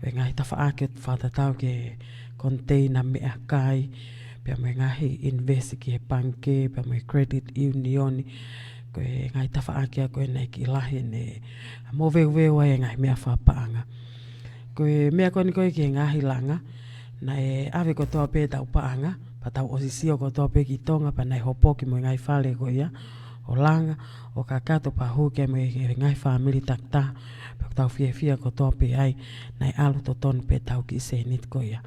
ko e ngaahi tafaʻaki ʻoku fakatatau ki he container meʻakai, pea mo e ngaahi invest ki he pangikē, pea mo e credit union, ko e ngaahi tafaʻaki ia ko ē naʻe kiʻi lahi ʻene moveuveu ai e ngaahi meʻa fakapaʻanga. Ko e meʻa ko eni ko ē ki he ngaahi langa, naʻe ʻave kotoa pē ʻetau paʻanga, pea tau ʻosi sio kotoa pē ki Tonga, pea naʻe hopoki mo e ngaahi fale ko ia, ʻo langa, ʻo kakato pea hū ki ai mo e ngaahi fāmili takitaha, pea ʻoku tau fiefia kotoa pē ai, naʻe ʻalu totonu pē ʻetau kiʻi sēniti ko ia.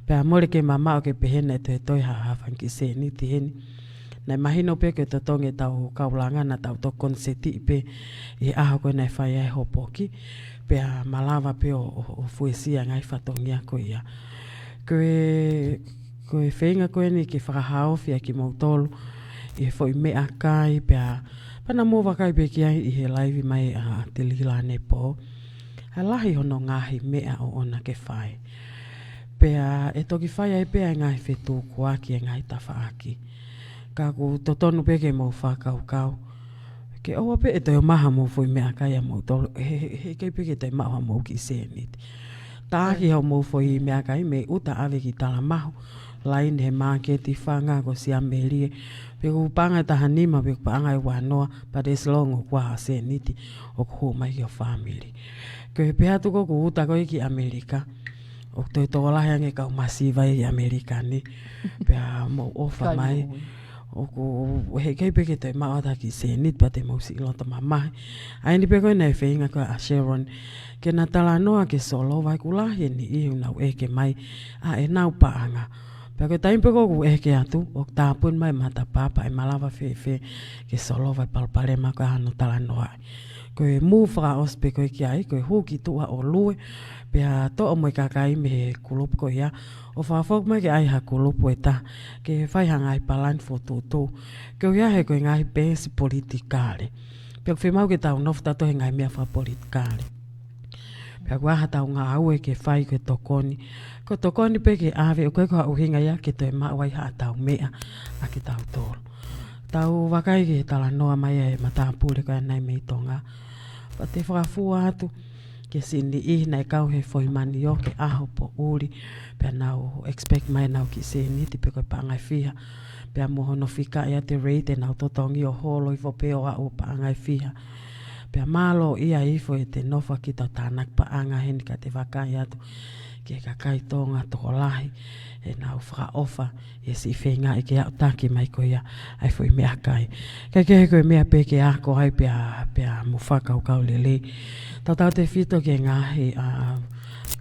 Pea mole ke mamaʻo ke pehē naʻe toetoe ha, ha fanga kiʻi sēniti heni. Naʻe mahino pē ko e totongi ʻetau kau langa naʻa tau toki konisētiʻi pē ʻi he ʻaho ko ē naʻe fai ai e hopoki. Pea malava pē ʻo, ʻo, ʻo fuesia e ngaahi fatongia ko ia. Ko e, ko e feinga ko eni ke fakahaofi ʻa kimoutolu ʻi he foʻi meʻakai pea, pea naʻa mou vakai pē ki ai ʻi he laivi mai ʻa Telila ʻanepō. ʻA e lahi hono ngaahi meʻa ʻoʻona ke fai. Pea ʻe toki fai ai pē ʻa e ngaahi fetukuaki e ngaahi tafaʻaki. Ka ʻoku totonu pē ke mou fakakaukau. Ke ʻoua pē ʻe toe ʻomai haʻamou foʻi meʻakai ʻa moutolu, he, he, heʻikai pē ke toe maʻu haʻamou kiʻi sēniti. Taʻaki haʻamou foʻi meʻakai mei ʻuta ʻave ki Talamahu, laine he māketi, fanga ko Siamelie. Pe ʻoku paʻanga ʻe taha nima, pe ʻoku paʻanga ʻe ua noa, but as long ʻoku ʻi ai ha sēniti ʻoku hū mai ki ho fāmili. Ko e pehē atu ko ʻeku ʻuta ko ē ki ʻAmelika, ʻoku toe tokolahi ange e kau masiva ʻi ʻAmelika ni. Pea mou ʻofa mai. ʻOku heʻikai pē ke toe maʻu atu ha kiʻi sēniti pea te mou siʻi loto mamahi. ʻA eni pē ko ē naʻe feinga ko ē ʻa Sharon ke na talanoa ki he solova, he ʻoku lahi e niʻihi ʻoku nau ʻeke mai ʻa ʻenau paʻanga. Pea ko e taimi pē ko ē ʻoku ʻeke atu, ʻoku tāpuni mai e matapā pe ʻe malava fēfē ke solova e palopalema ko ē ʻa hono talanoaʻi. Ko e move fakaʻosi pē ko ē ki ai, ko e hū ki tuʻa ʻo lue, pea toʻo mo e kakai mei he kulupu ko ia, ʻo fakafoki mai ke ʻai ha kulupu ʻe taha, ke fai ha ngaahi palani fokotuʻutuʻu. Koeʻuhi he ko e ngaahi peesi politikale. Pea ʻoku fiemaʻu ke tau nofo tautolu he ngaahi meʻa fakapolitikale. Pea ʻoku ʻi ai haʻatau ngāue ke fai ko e tokoni. Ko e tokoni pē ke ʻave, ʻoku ʻikai ko ha ʻuhinga ia ke toe maʻu ai haʻatau meʻa ʻa kitautolu. Tau vakai ki he talanoa mai ʻa e matāpule ko ē ʻanenai mei Tonga. Pea te fakafua atu ki he siʻi niʻihi naʻe kau he foʻi manioke ʻaho poʻuli, pea nau expect mai ʻenau kiʻi sēniti pe ko e paʻanga ʻe fiha. Pea mo hono fikaʻi atu e rate ʻenau totongi ʻo holo hifo pē ʻo aʻu paʻanga ʻe fiha. Pea mālō ia hifo ʻete nofo ʻaki ʻetau tānaki paʻanga heni, ka te vakai atu ki he kakai Tonga tokolahi ʻenau fakaʻofa ʻi he siʻi feingaʻi ke aʻutaki mai ko ia ʻa e foʻi meʻakai. Kae kehe ko e meʻa pē ke ako ai pea, pea mou fakakaukau lelei. Tautautefito ki he ngaahi, ʻa,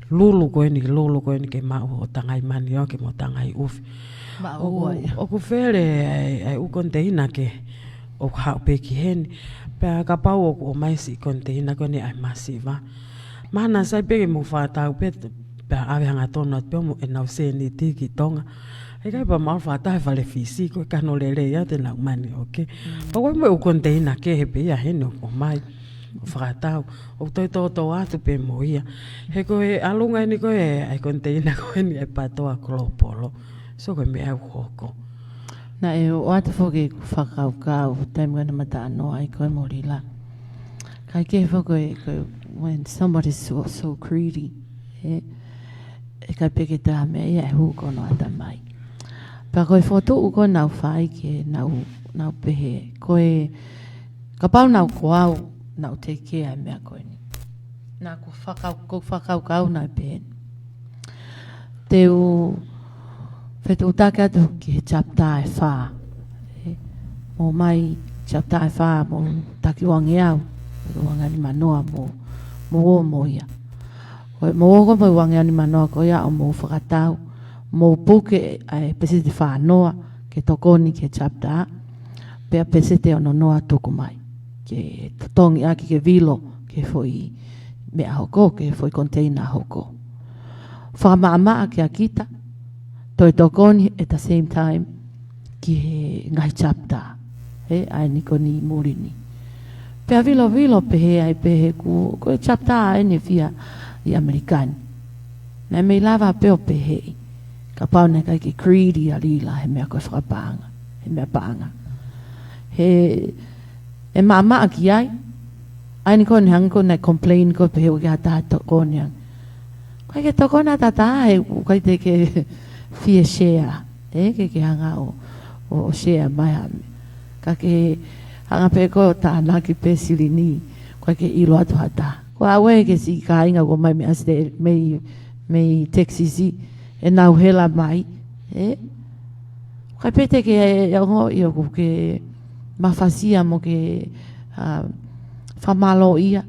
lulu ko eni, lulu ko eni ke maʻu ʻo tangai manioke mo tangai ʻufi. Maʻu ʻoku, ʻoku fele ʻa e, ʻa e ʻū koniteina kehe ʻoku haʻu pē ki heni. Pea kapau ʻoku ʻomai siʻi koniteina ko eni ʻa e masiva, mahalo naʻa sai pē ke mou fakatau pē, pea ʻave hangatonu atu pē mo ʻenau sēniti ki Tonga. ʻIkai pea maʻu fakataha he fale Fisi, ko e kano lelei ia ʻenau manioke. Pea ko e mo e ʻū koniteina kehe pē ia heni ʻoku ʻomai ʻo fakatau, ʻoku toe tōtō atu pē mo ia. He ko e ʻalunga eni ko ē ʻa e koniteina ko eni ʻa e PATOA Kolopolo. So ko e meʻa ʻoku hoko. Naʻe ʻoatu foki ʻeku fakakaukau, taimi naʻa ma talanoa ai ko ē mo Lila. Kae kehe foki ko e, ko e, when somebody's so, so greedy, ē, ʻikai pē ke toe ha meʻa ia ʻe hū ki hono ʻatamai. Pea ko e fokotuʻu ko ē naʻa ku fai ke nau, nau pehē. Ko e, kapau naʻa ko au, naʻa ku take care e meʻa ko eni. Naʻa ku fakau-, ko e fakakaukau naʻe pehē ni. Te u fetuʻutaki atu ki he chapter ʻe fā. Ē, mou ʻomai chapter ʻe fā, mou taki uangeau, uanganimanoa, mou ō mo ia. Ko e mou ō ko ē mo e uangeau nimanoa ko ia ʻo mou fakatau, mou puke ʻa e peseti fānoa ke tokoni ki he chapter, pea peseti ʻe ononoa tuku mai ke totongi ʻaki ke vilo ki he foʻi meʻa hoko, ki he foʻi container hoko. Fakamaʻamaʻa kia kita, toe tokoni at the same time ki he ngaahi chapter, he, ʻa eni ko eni muli ni. Pea vilovilo pehē ai pē he ʻoku, ko e chapter ʻa eni ʻe fiha ʻi ʻAmelika ni. Naʻe mei lava pē ʻo pehē, kapau naʻe ʻikai ke greedy ʻa Lila he meʻa ko e fakapaʻanga, he meʻa paʻanga. He, ʻe maʻamaʻa ki ai, ʻa eni ko eni hangē ko ē naʻe complain ko ē pehē ʻoku ʻikai ha taha tokoni ange. ʻIkai ke tokoni ha taha he ʻoku ʻikai te ke fie share, ē, ke ke hanga ʻo, ʻo, ʻo share mai ha meʻa. Ka ke hanga pē ko ē ʻo tānaki pē silini, ʻoku ʻikai ke ʻilo atu ha taha. Ko au ē ke siʻi kāinga ʻoku ō mai mei ʻAosite-, mei, mei Texas, ʻenau hela mai, ē. ʻIkai pē te ke ongoʻi ʻoku ke mafasia mo ke, ā, fakamālōʻia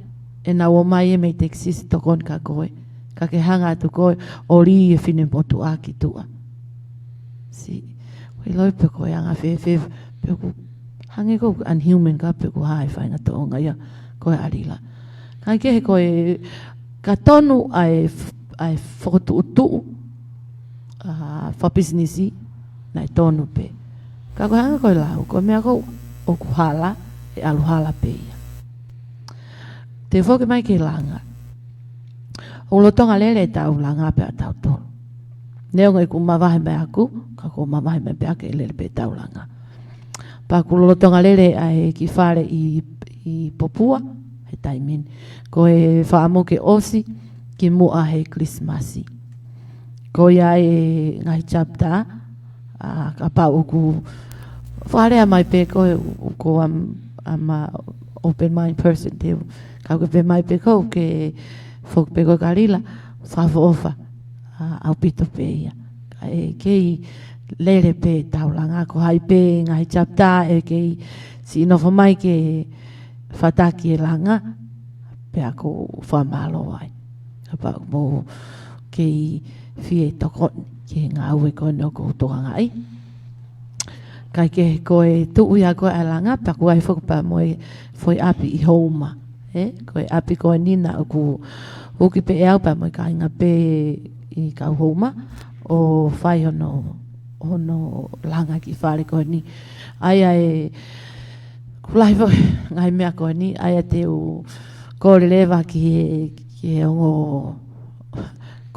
ʻenau ō mai ē mei Texas tokoni kia koe. Ka ke hanga atu koe ʻo lī e finemotuʻa ki tuʻa. Siʻi, ʻoku ʻiloʻi pē ko e anga fēfē, pe ʻoku hangē ko e unhuman ka pe ʻoku hā e faʻahinga tōʻonga ia ko ē ʻa Lila. Kae kehe ko e, ka tonu ʻa e f-, ʻa e fokotuʻutuʻu, ā, fakapisinisi, naʻe tonu pē. Ka ko e hangē ko e lau, ko e meʻa ko ē ʻoku hala, ʻe ʻalu hala pē ia. Te u foki mai ki he langa. ʻOku lolotonga lele ʻetau langa pē ʻa tautolu. Neongo ʻeku mavahe mai ʻaʻaku, ka ʻoku ou mavahe mai pē ʻa e lele pē ʻetau langa. Pea ʻoku lolotonga lele ʻa e kiʻi fale ʻi, ʻi Popua, he taimi ni. Ko e fakaʻamu ke ʻosi, kimuʻa he Kilisimasi. Ko ia e ngaahi chapter, ā, kapau ʻoku fakalea mai pē koe, ʻoku ou am-, I'm a open mind person, te u, ka ʻoku ke pehē mai pē koe, ke foki pē koe kia Lila, fakaʻofoʻofa, ā, ʻaupito pē ia. Kae kei lele pē ʻetau langa, ko hai pē ngaahi chapter ʻe kei siʻi nofo mai ke fataki e langa, pea ʻoku ou fakamālō ai. Kapau ʻoku mou kei fie tokoni ki he ngāue ko eni ʻoku ou tokangaʻi. Kae kehe ko e tuʻu ia ko ē ʻa e langa, pea ʻoku ʻi ai foki pea mo e foʻi ʻapi ʻi Houma. Ē, ko e ʻapi ko eni naʻa ku uki pē ʻe au pea mo e kāinga pē ʻi kau Houma, ʻo fai hono, hono langa kiʻi fale ko eni. ʻA ia ē, ʻoku lahi foki ngaahi meʻa ko eni, ʻa ia te u kole leva ki he, ki he ongo,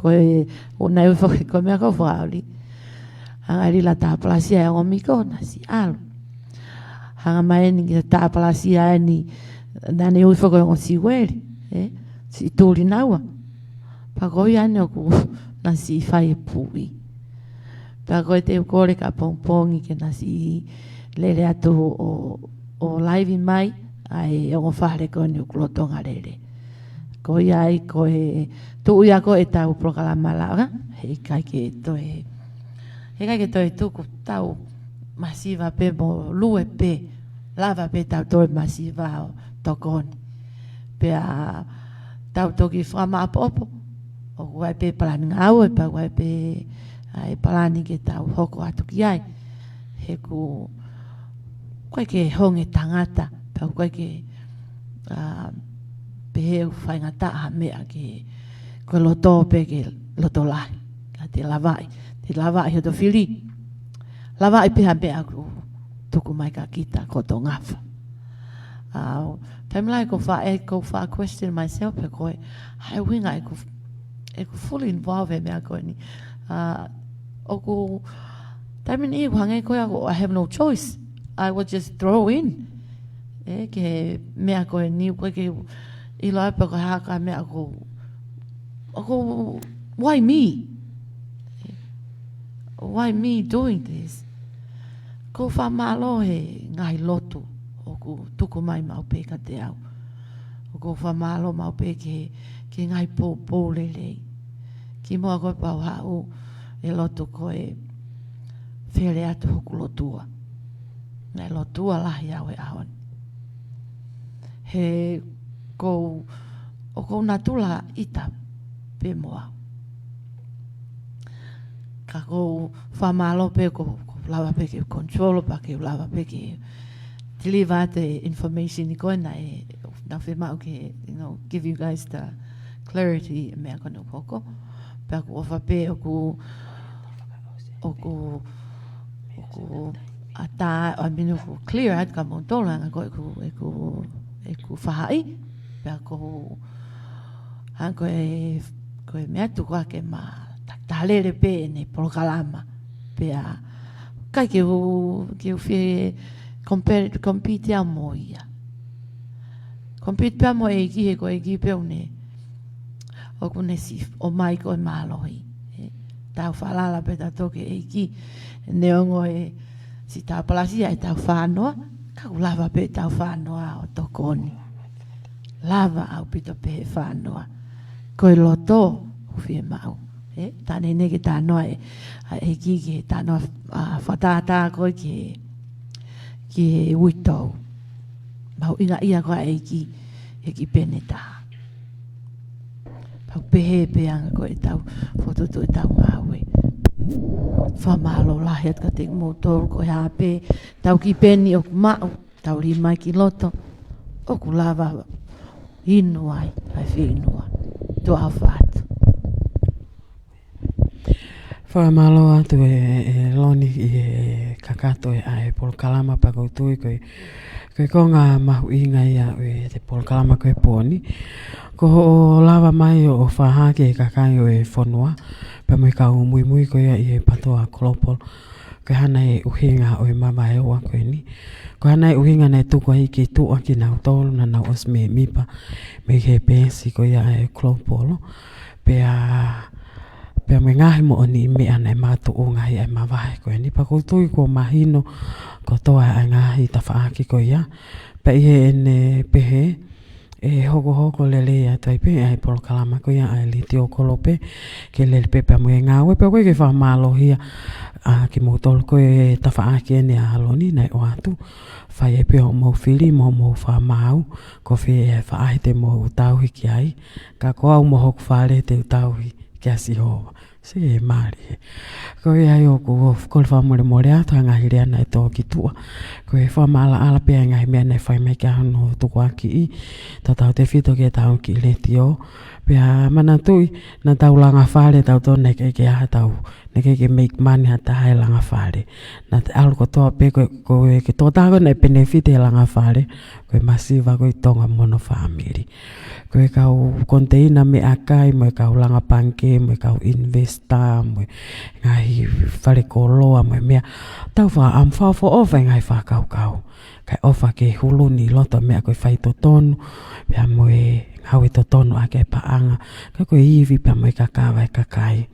ko e, ʻo nai foki ko e meʻa ko e fakaoli. Hanga ʻe Lila ʻo tā palasia e ongo miko, naʻa siʻi ʻalu. Hanga mai eni ke tā palasia eni, naʻa ne ui foki e ongo siueli, ē, siʻi tuli naua. Pea ko ia eni ʻoku naʻa siʻi fai e puʻi. Pea ko e te u kole kae pongipongi ke naʻa siʻi lele atu ʻo, ʻo laivi mai ʻa e ongo fale ko eni ʻoku lolotonga lele. Ko ia ai ko e tuʻu ia ko ē ʻetau polokalama langa, heʻikai ke toe, heʻikai ke toe tuku, tau masiva pē mo lue pē, lava pē tau toe masiva ʻo tokoni. Pea tau toki fakamāʻopoʻopo, ʻoku ʻi ai pē palani ngāue, pea ʻoku ʻi ai pē ʻa e palani ke tau hoko atu ki ai. He ʻoku ʻikai ke honge tangata, pea ʻoku ʻikai ke, ā, pehē ʻoku faingataʻa ha meʻa ke, ko e loto pē ke loto lahi. Ka te lavaʻi, te lavaʻi hoto fili. Lavaʻi pē ha meʻa ʻoku tuku mai kia kita koto ngafa. Ā, taimi lahi ʻoku ou faʻa, ʻoku ou faʻa question myself pē ko e, ʻa e ʻuhinga ʻeku, ʻeku fully involved he meʻa ko eni. Ā, ʻoku, taimi ni ʻoku hangē ko ia ʻoku, I have no choice. I was just thrown in. Ē, ki he meʻa ko eni, ʻoku ʻikai ke ʻilo ai pe ko e hā ka meʻa ʻoku, ʻoku, why me? Why me doing this? ʻOku ou fakamālō he ngaahi lotu ʻoku tuku mai maʻu pē kiate au. ʻOku ou fakamālō maʻu pē ki he, ki he ngaahi poupou lelei. Kimuʻa ko ē pea u haʻu, ʻe lotu ko e fele atu hoku lotua. Naʻe lotua lahi au he ʻaho ni. He ʻoku ou ʻoku ou natula ʻita pē mo au. Ka ʻoku ou fakamālō pē ʻoku ou lava pē ke control pea ke lava pē ke deliver the information ko ena ʻe, naʻa fiemaʻu ke, you know, give you guys the clarity meʻa ko ena ʻoku hoko. Pea ʻoku ou ʻofa pē ʻoku, ʻoku, ʻoku ʻatā, I mean, ʻoku clear atu kia moutolu ʻa e anga ko ē ʻeku, ʻeku, ʻeku faʻahi. Pea ʻoku ou, ʻa ko e, ko e meʻa tuku ake ma ta-, talele pē ʻene polokalama. Pea ʻikai ke u, ke u fie compare, compete au mo ia. Compete pē au mo e ʻEiki he ko e ʻEiki pē ʻoku ne, ʻoku ne siʻi ʻomai ko e mālohi. ʻE, tau falala pē tautolu ki he ʻEiki. Neongo ʻe siʻi tāpalasia ʻetau fānoa, ka ʻoku lava pē ʻetau fānoa ʻo tokoni. Lava ʻaupito pē he fānoa. Ko e loto ʻoku fiemaʻu. ʻE, tā neʻineʻi ke tānoa ʻe, ʻa e ʻEiki ke tānoa, ʻa, fakatātā ko ē ki he, ki he uitou. Mahuʻinga ia ko ē ʻa e ʻEiki, he kiʻi peni ʻe taha. Pau pehē pē anga ko ē ʻetau fokotuʻu ʻetau ngāue. Fakamālō lahi atu kiate kimoutolu ko e hā pē ʻetau kiʻi peni ʻoku maʻu, tau lī mai ki loto, ʻoku lava inu ai, ʻa e fieinua. Tuʻa ʻofa atu. Fakamālō atu ē, ē Loni ʻi he kakato ē ʻa e polokalama pea ʻoku ou tui ko e, ko e konga mahuʻinga ia ʻo e polokalama ko e pō ni. Ko hoʻo lava mai ʻo, ʻo fakahā ki he kakai ʻo e fonua, pea mo e kau muimui ko ia ʻi he PATOA Global. Ko e hā nai e ʻuhinga ʻo e mavaeua ko eni. Ko e hā nai e ʻuhinga naʻe tuku ai ki tuʻa kinautolu naʻa nau ʻosi mēmipa mei he peesi ko ia ʻa e Global. Pea, pea mo e ngaahi moʻoniʻi meʻa naʻe makatuʻunga ai ʻa e mavae ko eni. Pea ʻoku ou tui kuo mahino kotoa ʻa e ngaahi tafaʻaki ko ia. Pea ʻi heʻene pehē, ʻe hokohoko lelei atu ai pē ʻa e polokalama ko ia ʻa e Letiō Kolope, ke lele pē pea mo e ngāue pea ʻoku ʻikai ke fakamālohia ʻa kimoutolu ko e tafaʻaki eni ʻa Loni naʻe ʻoatu. Fai ai pē hoʻomou fili mo hoʻomou fakamaau, ko fē ʻa e faʻahi te mou tauhi ki ai, ka ko au mo hoku fale te u tauhi kia Sihova. Sē mālie. Ko ia ai ʻoku ou kole fakamolemole atu ʻa e ngaahi lea naʻe tō ki tuʻa. Ko e fakamaʻalaʻala pē ʻa e ngaahi meʻa naʻe fai mai kia hono tukuakiʻi, tautautefito ki heʻetau kiʻi letiō. Pea manatuʻi, naʻa tau langa fale tautolu naʻe ʻikai ke ʻi ai haʻatau, naʻe ʻikai ke make money ha taha he langa fale. Naʻa te ʻalu kotoa pē ko, ko e, ko e tokotaha ko ē naʻe benefit he langa fale, ko e masiva ko ē ʻi Tonga mo hono fāmili. Ko e kau koniteina meʻakai, mo e kau langa pangikē, mo e kau investor, mo e ngaahi fale koloa, mo e meʻa. Tau fakaʻamu fakaʻofoʻofa e ngaahi fakakaukau. Kae ʻofa ke huluni loto meʻa ko e faitotonu, pea mo e ngāue totonu ʻaki e paʻanga, ka ko e ivi pea mo e kakava e kakai.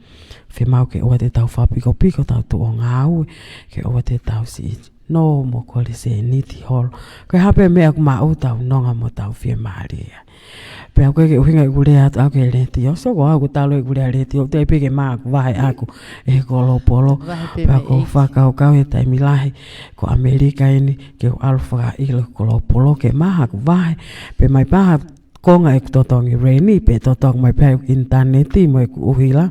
Fiemaʻu ke ʻoua te tau fakapikopiko ʻetau tuʻu ʻo ngāue, ke ʻoua te tau siʻi nō mo kole sēniti holo. Ko e hā pē meʻa ʻoku maʻu tau nonga mo tau fiemālie. Pea ʻoku ʻikai ke ʻuhinga ʻeku lea atu ʻaku he letiō, sio ko au ʻoku talo ʻeku lea letiō, te pē ke maʻa ʻeku vahe ʻaku ʻe he Kolopolo. Vahe pē Pea ʻoku ou meʻa fakakaukau he taimi lahi, ko ʻAmelika eni, ke u ʻalu fakaʻilo Kolopolo, ke maʻa ʻeku vahe, pea mai pē ha konga ʻeku totongi reni, pe totongi mai pē ʻeku ʻinitaneti, mo ʻeku ʻuhila,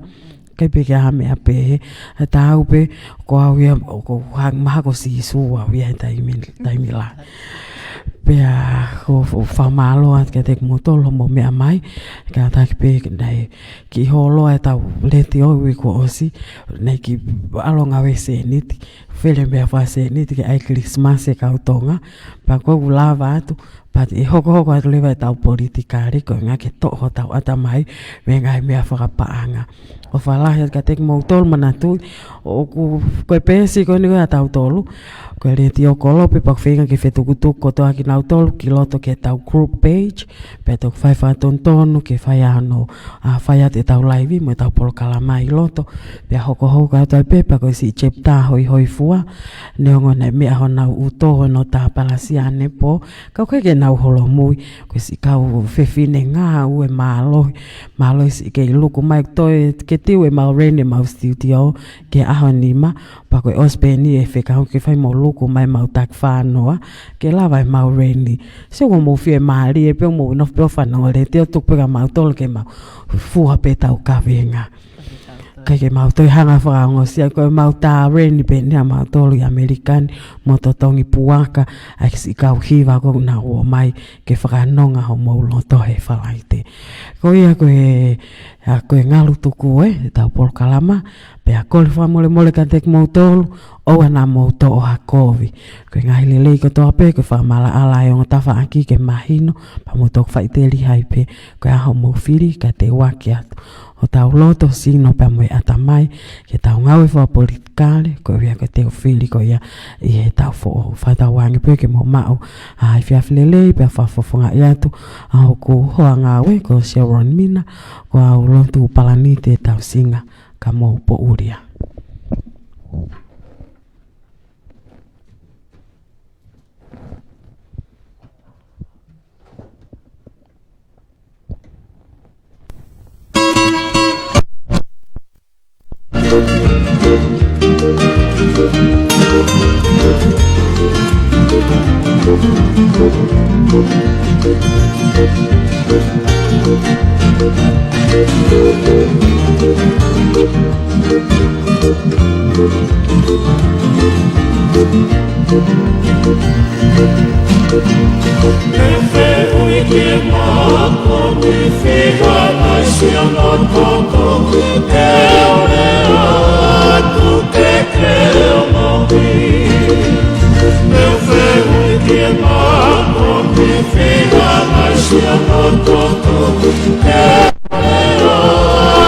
ʻikai pē ke ʻi ai ha meʻa pehē, he taau pē, ko au ia, ʻoku ou hangē mahalo ko Sīsū au ia he taimi, taimi lahi. Pea ʻoku ou fakamālō atu kiate kimoutolu hoʻomou meʻa mai, kātaki pē naʻe kiʻi holo ʻetau letiō he uike kuo ʻosi, naʻe kiʻi ʻalu ʻo ngāue sēniti, fele meʻa fā sēniti ke ʻai Kilisimasi e kau Tonga, pea ʻoku ou lava atu, pea ʻe hokohoko atu leva ʻetau politikale, ko e ʻuhinga ke toʻo hotau ʻatamai mei he ngaahi meʻa fakapaʻanga. ʻOfa lahi atu kiate kimoutolu manatuʻi, ʻoku, ko e peesi ko eni ko ē ʻatautolu, ko e Letiō Kolope, pea ʻoku feinga ke fetukutuku kotoa kinautolu ki loto ki heʻetau group page, pea toki fai fakatonutonu, ke fai ʻa hono, ʻa, fai atu ʻetau laivi, mo ʻetau polokalama ʻi loto, pea hokohoko atu ai pē, pea ko e siʻi chapter hoihoifua, neongo naʻe meʻa honau ʻuto, hono tāpalasia ʻanepō, ka ʻoku ʻikai ke nau holomui, ko e siʻi kau fefine ngāue mālohi, mālohi siʻi kei luku mai, toe ke tiu ʻemau rent ʻemau studio, ki he ʻaho nima, Pea ko e ʻosi pē eni ʻe fekau ke fai mo luku mai ʻemau taki fānoa, ke lava ʻemau reni. Sio ko mou fiemālie pē ʻo mou nofo pē ʻo fanongo letiō, tuku pē kia mautolu ke mau fua pē ʻetau kaveinga. Kae ke mau toe hanga fakaongosia, ko ʻemau tā reni pē eni ʻa mautolu ʻi ʻAmelika ni, mo totongi puaka, ʻa e siʻi kau hiva ko ē naʻa nau ō mai ke fakanonga homou loto he Falaite. Ko ia ko e, ʻa, ko e ngalu tuku ē, ʻetau polokalama, pea kole fakamolemole kiate kimoutolu, ʻoua naʻa mou toʻo ha kovi. Ko e ngaahi lelei kotoa pē, ko e fakamaʻalaʻala ʻa e ongo tafaʻaki ke mahino, pea mou toki faʻiteliha ai pē, ko e ʻaho mou fili, ka te u ʻoaki atu hotau loto, sino pea mo e ʻatamai, ke tau ngāue fakapolitikale, koeʻuhi ko e teu fili ko ia ʻi heʻetau foʻou. Fakatauange pē ke mou maʻu ʻa e efiafi lelei, pea fakafofongaʻi atu ʻa hoku hoa ngāue ko Sharon Mina, ko au lotu palani te tau singa ka mou poʻuli ā. He fehuʻi ki he mākoni, fiha mai siʻono toto, te u lea atu ke ke ongoʻi. He fehuʻi ki he mākoni, fiha mai siʻono toto, te u lea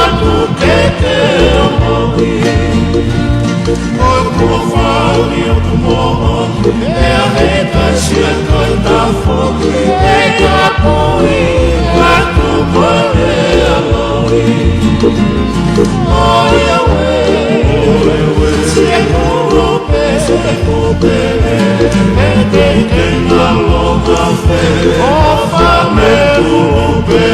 atu ke ke ongoʻi. ʻOku ou fāʻuli ʻoku moʻoni, ʻe ʻi ai ha ʻikai sia kai tafoki, ʻe kapui atu mo e aloʻi. ʻOiauē, ʻoiauē, siʻeku lupe, siʻeku pele, ʻe teitei ngalo mafele, ʻofa mo e lupe.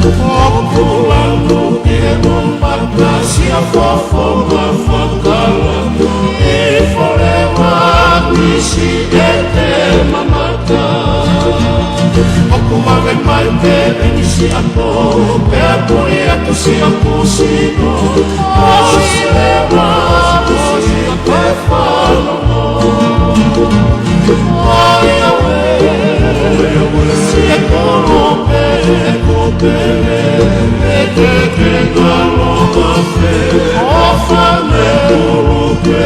ʻOku laku ki he moʻui matasia fofonga fakala, ʻi he forever misi ʻe te mamata. ʻOku vave mai pē ʻeni siʻaku, pea puli atu siʻaku sino, ʻosi leva, ʻosi leva e fānau. ʻOiauē, ʻoiauē, siʻeku lupe, siʻeku pele, ʻe teitei ngalo mafele, ʻofa mo e lupe.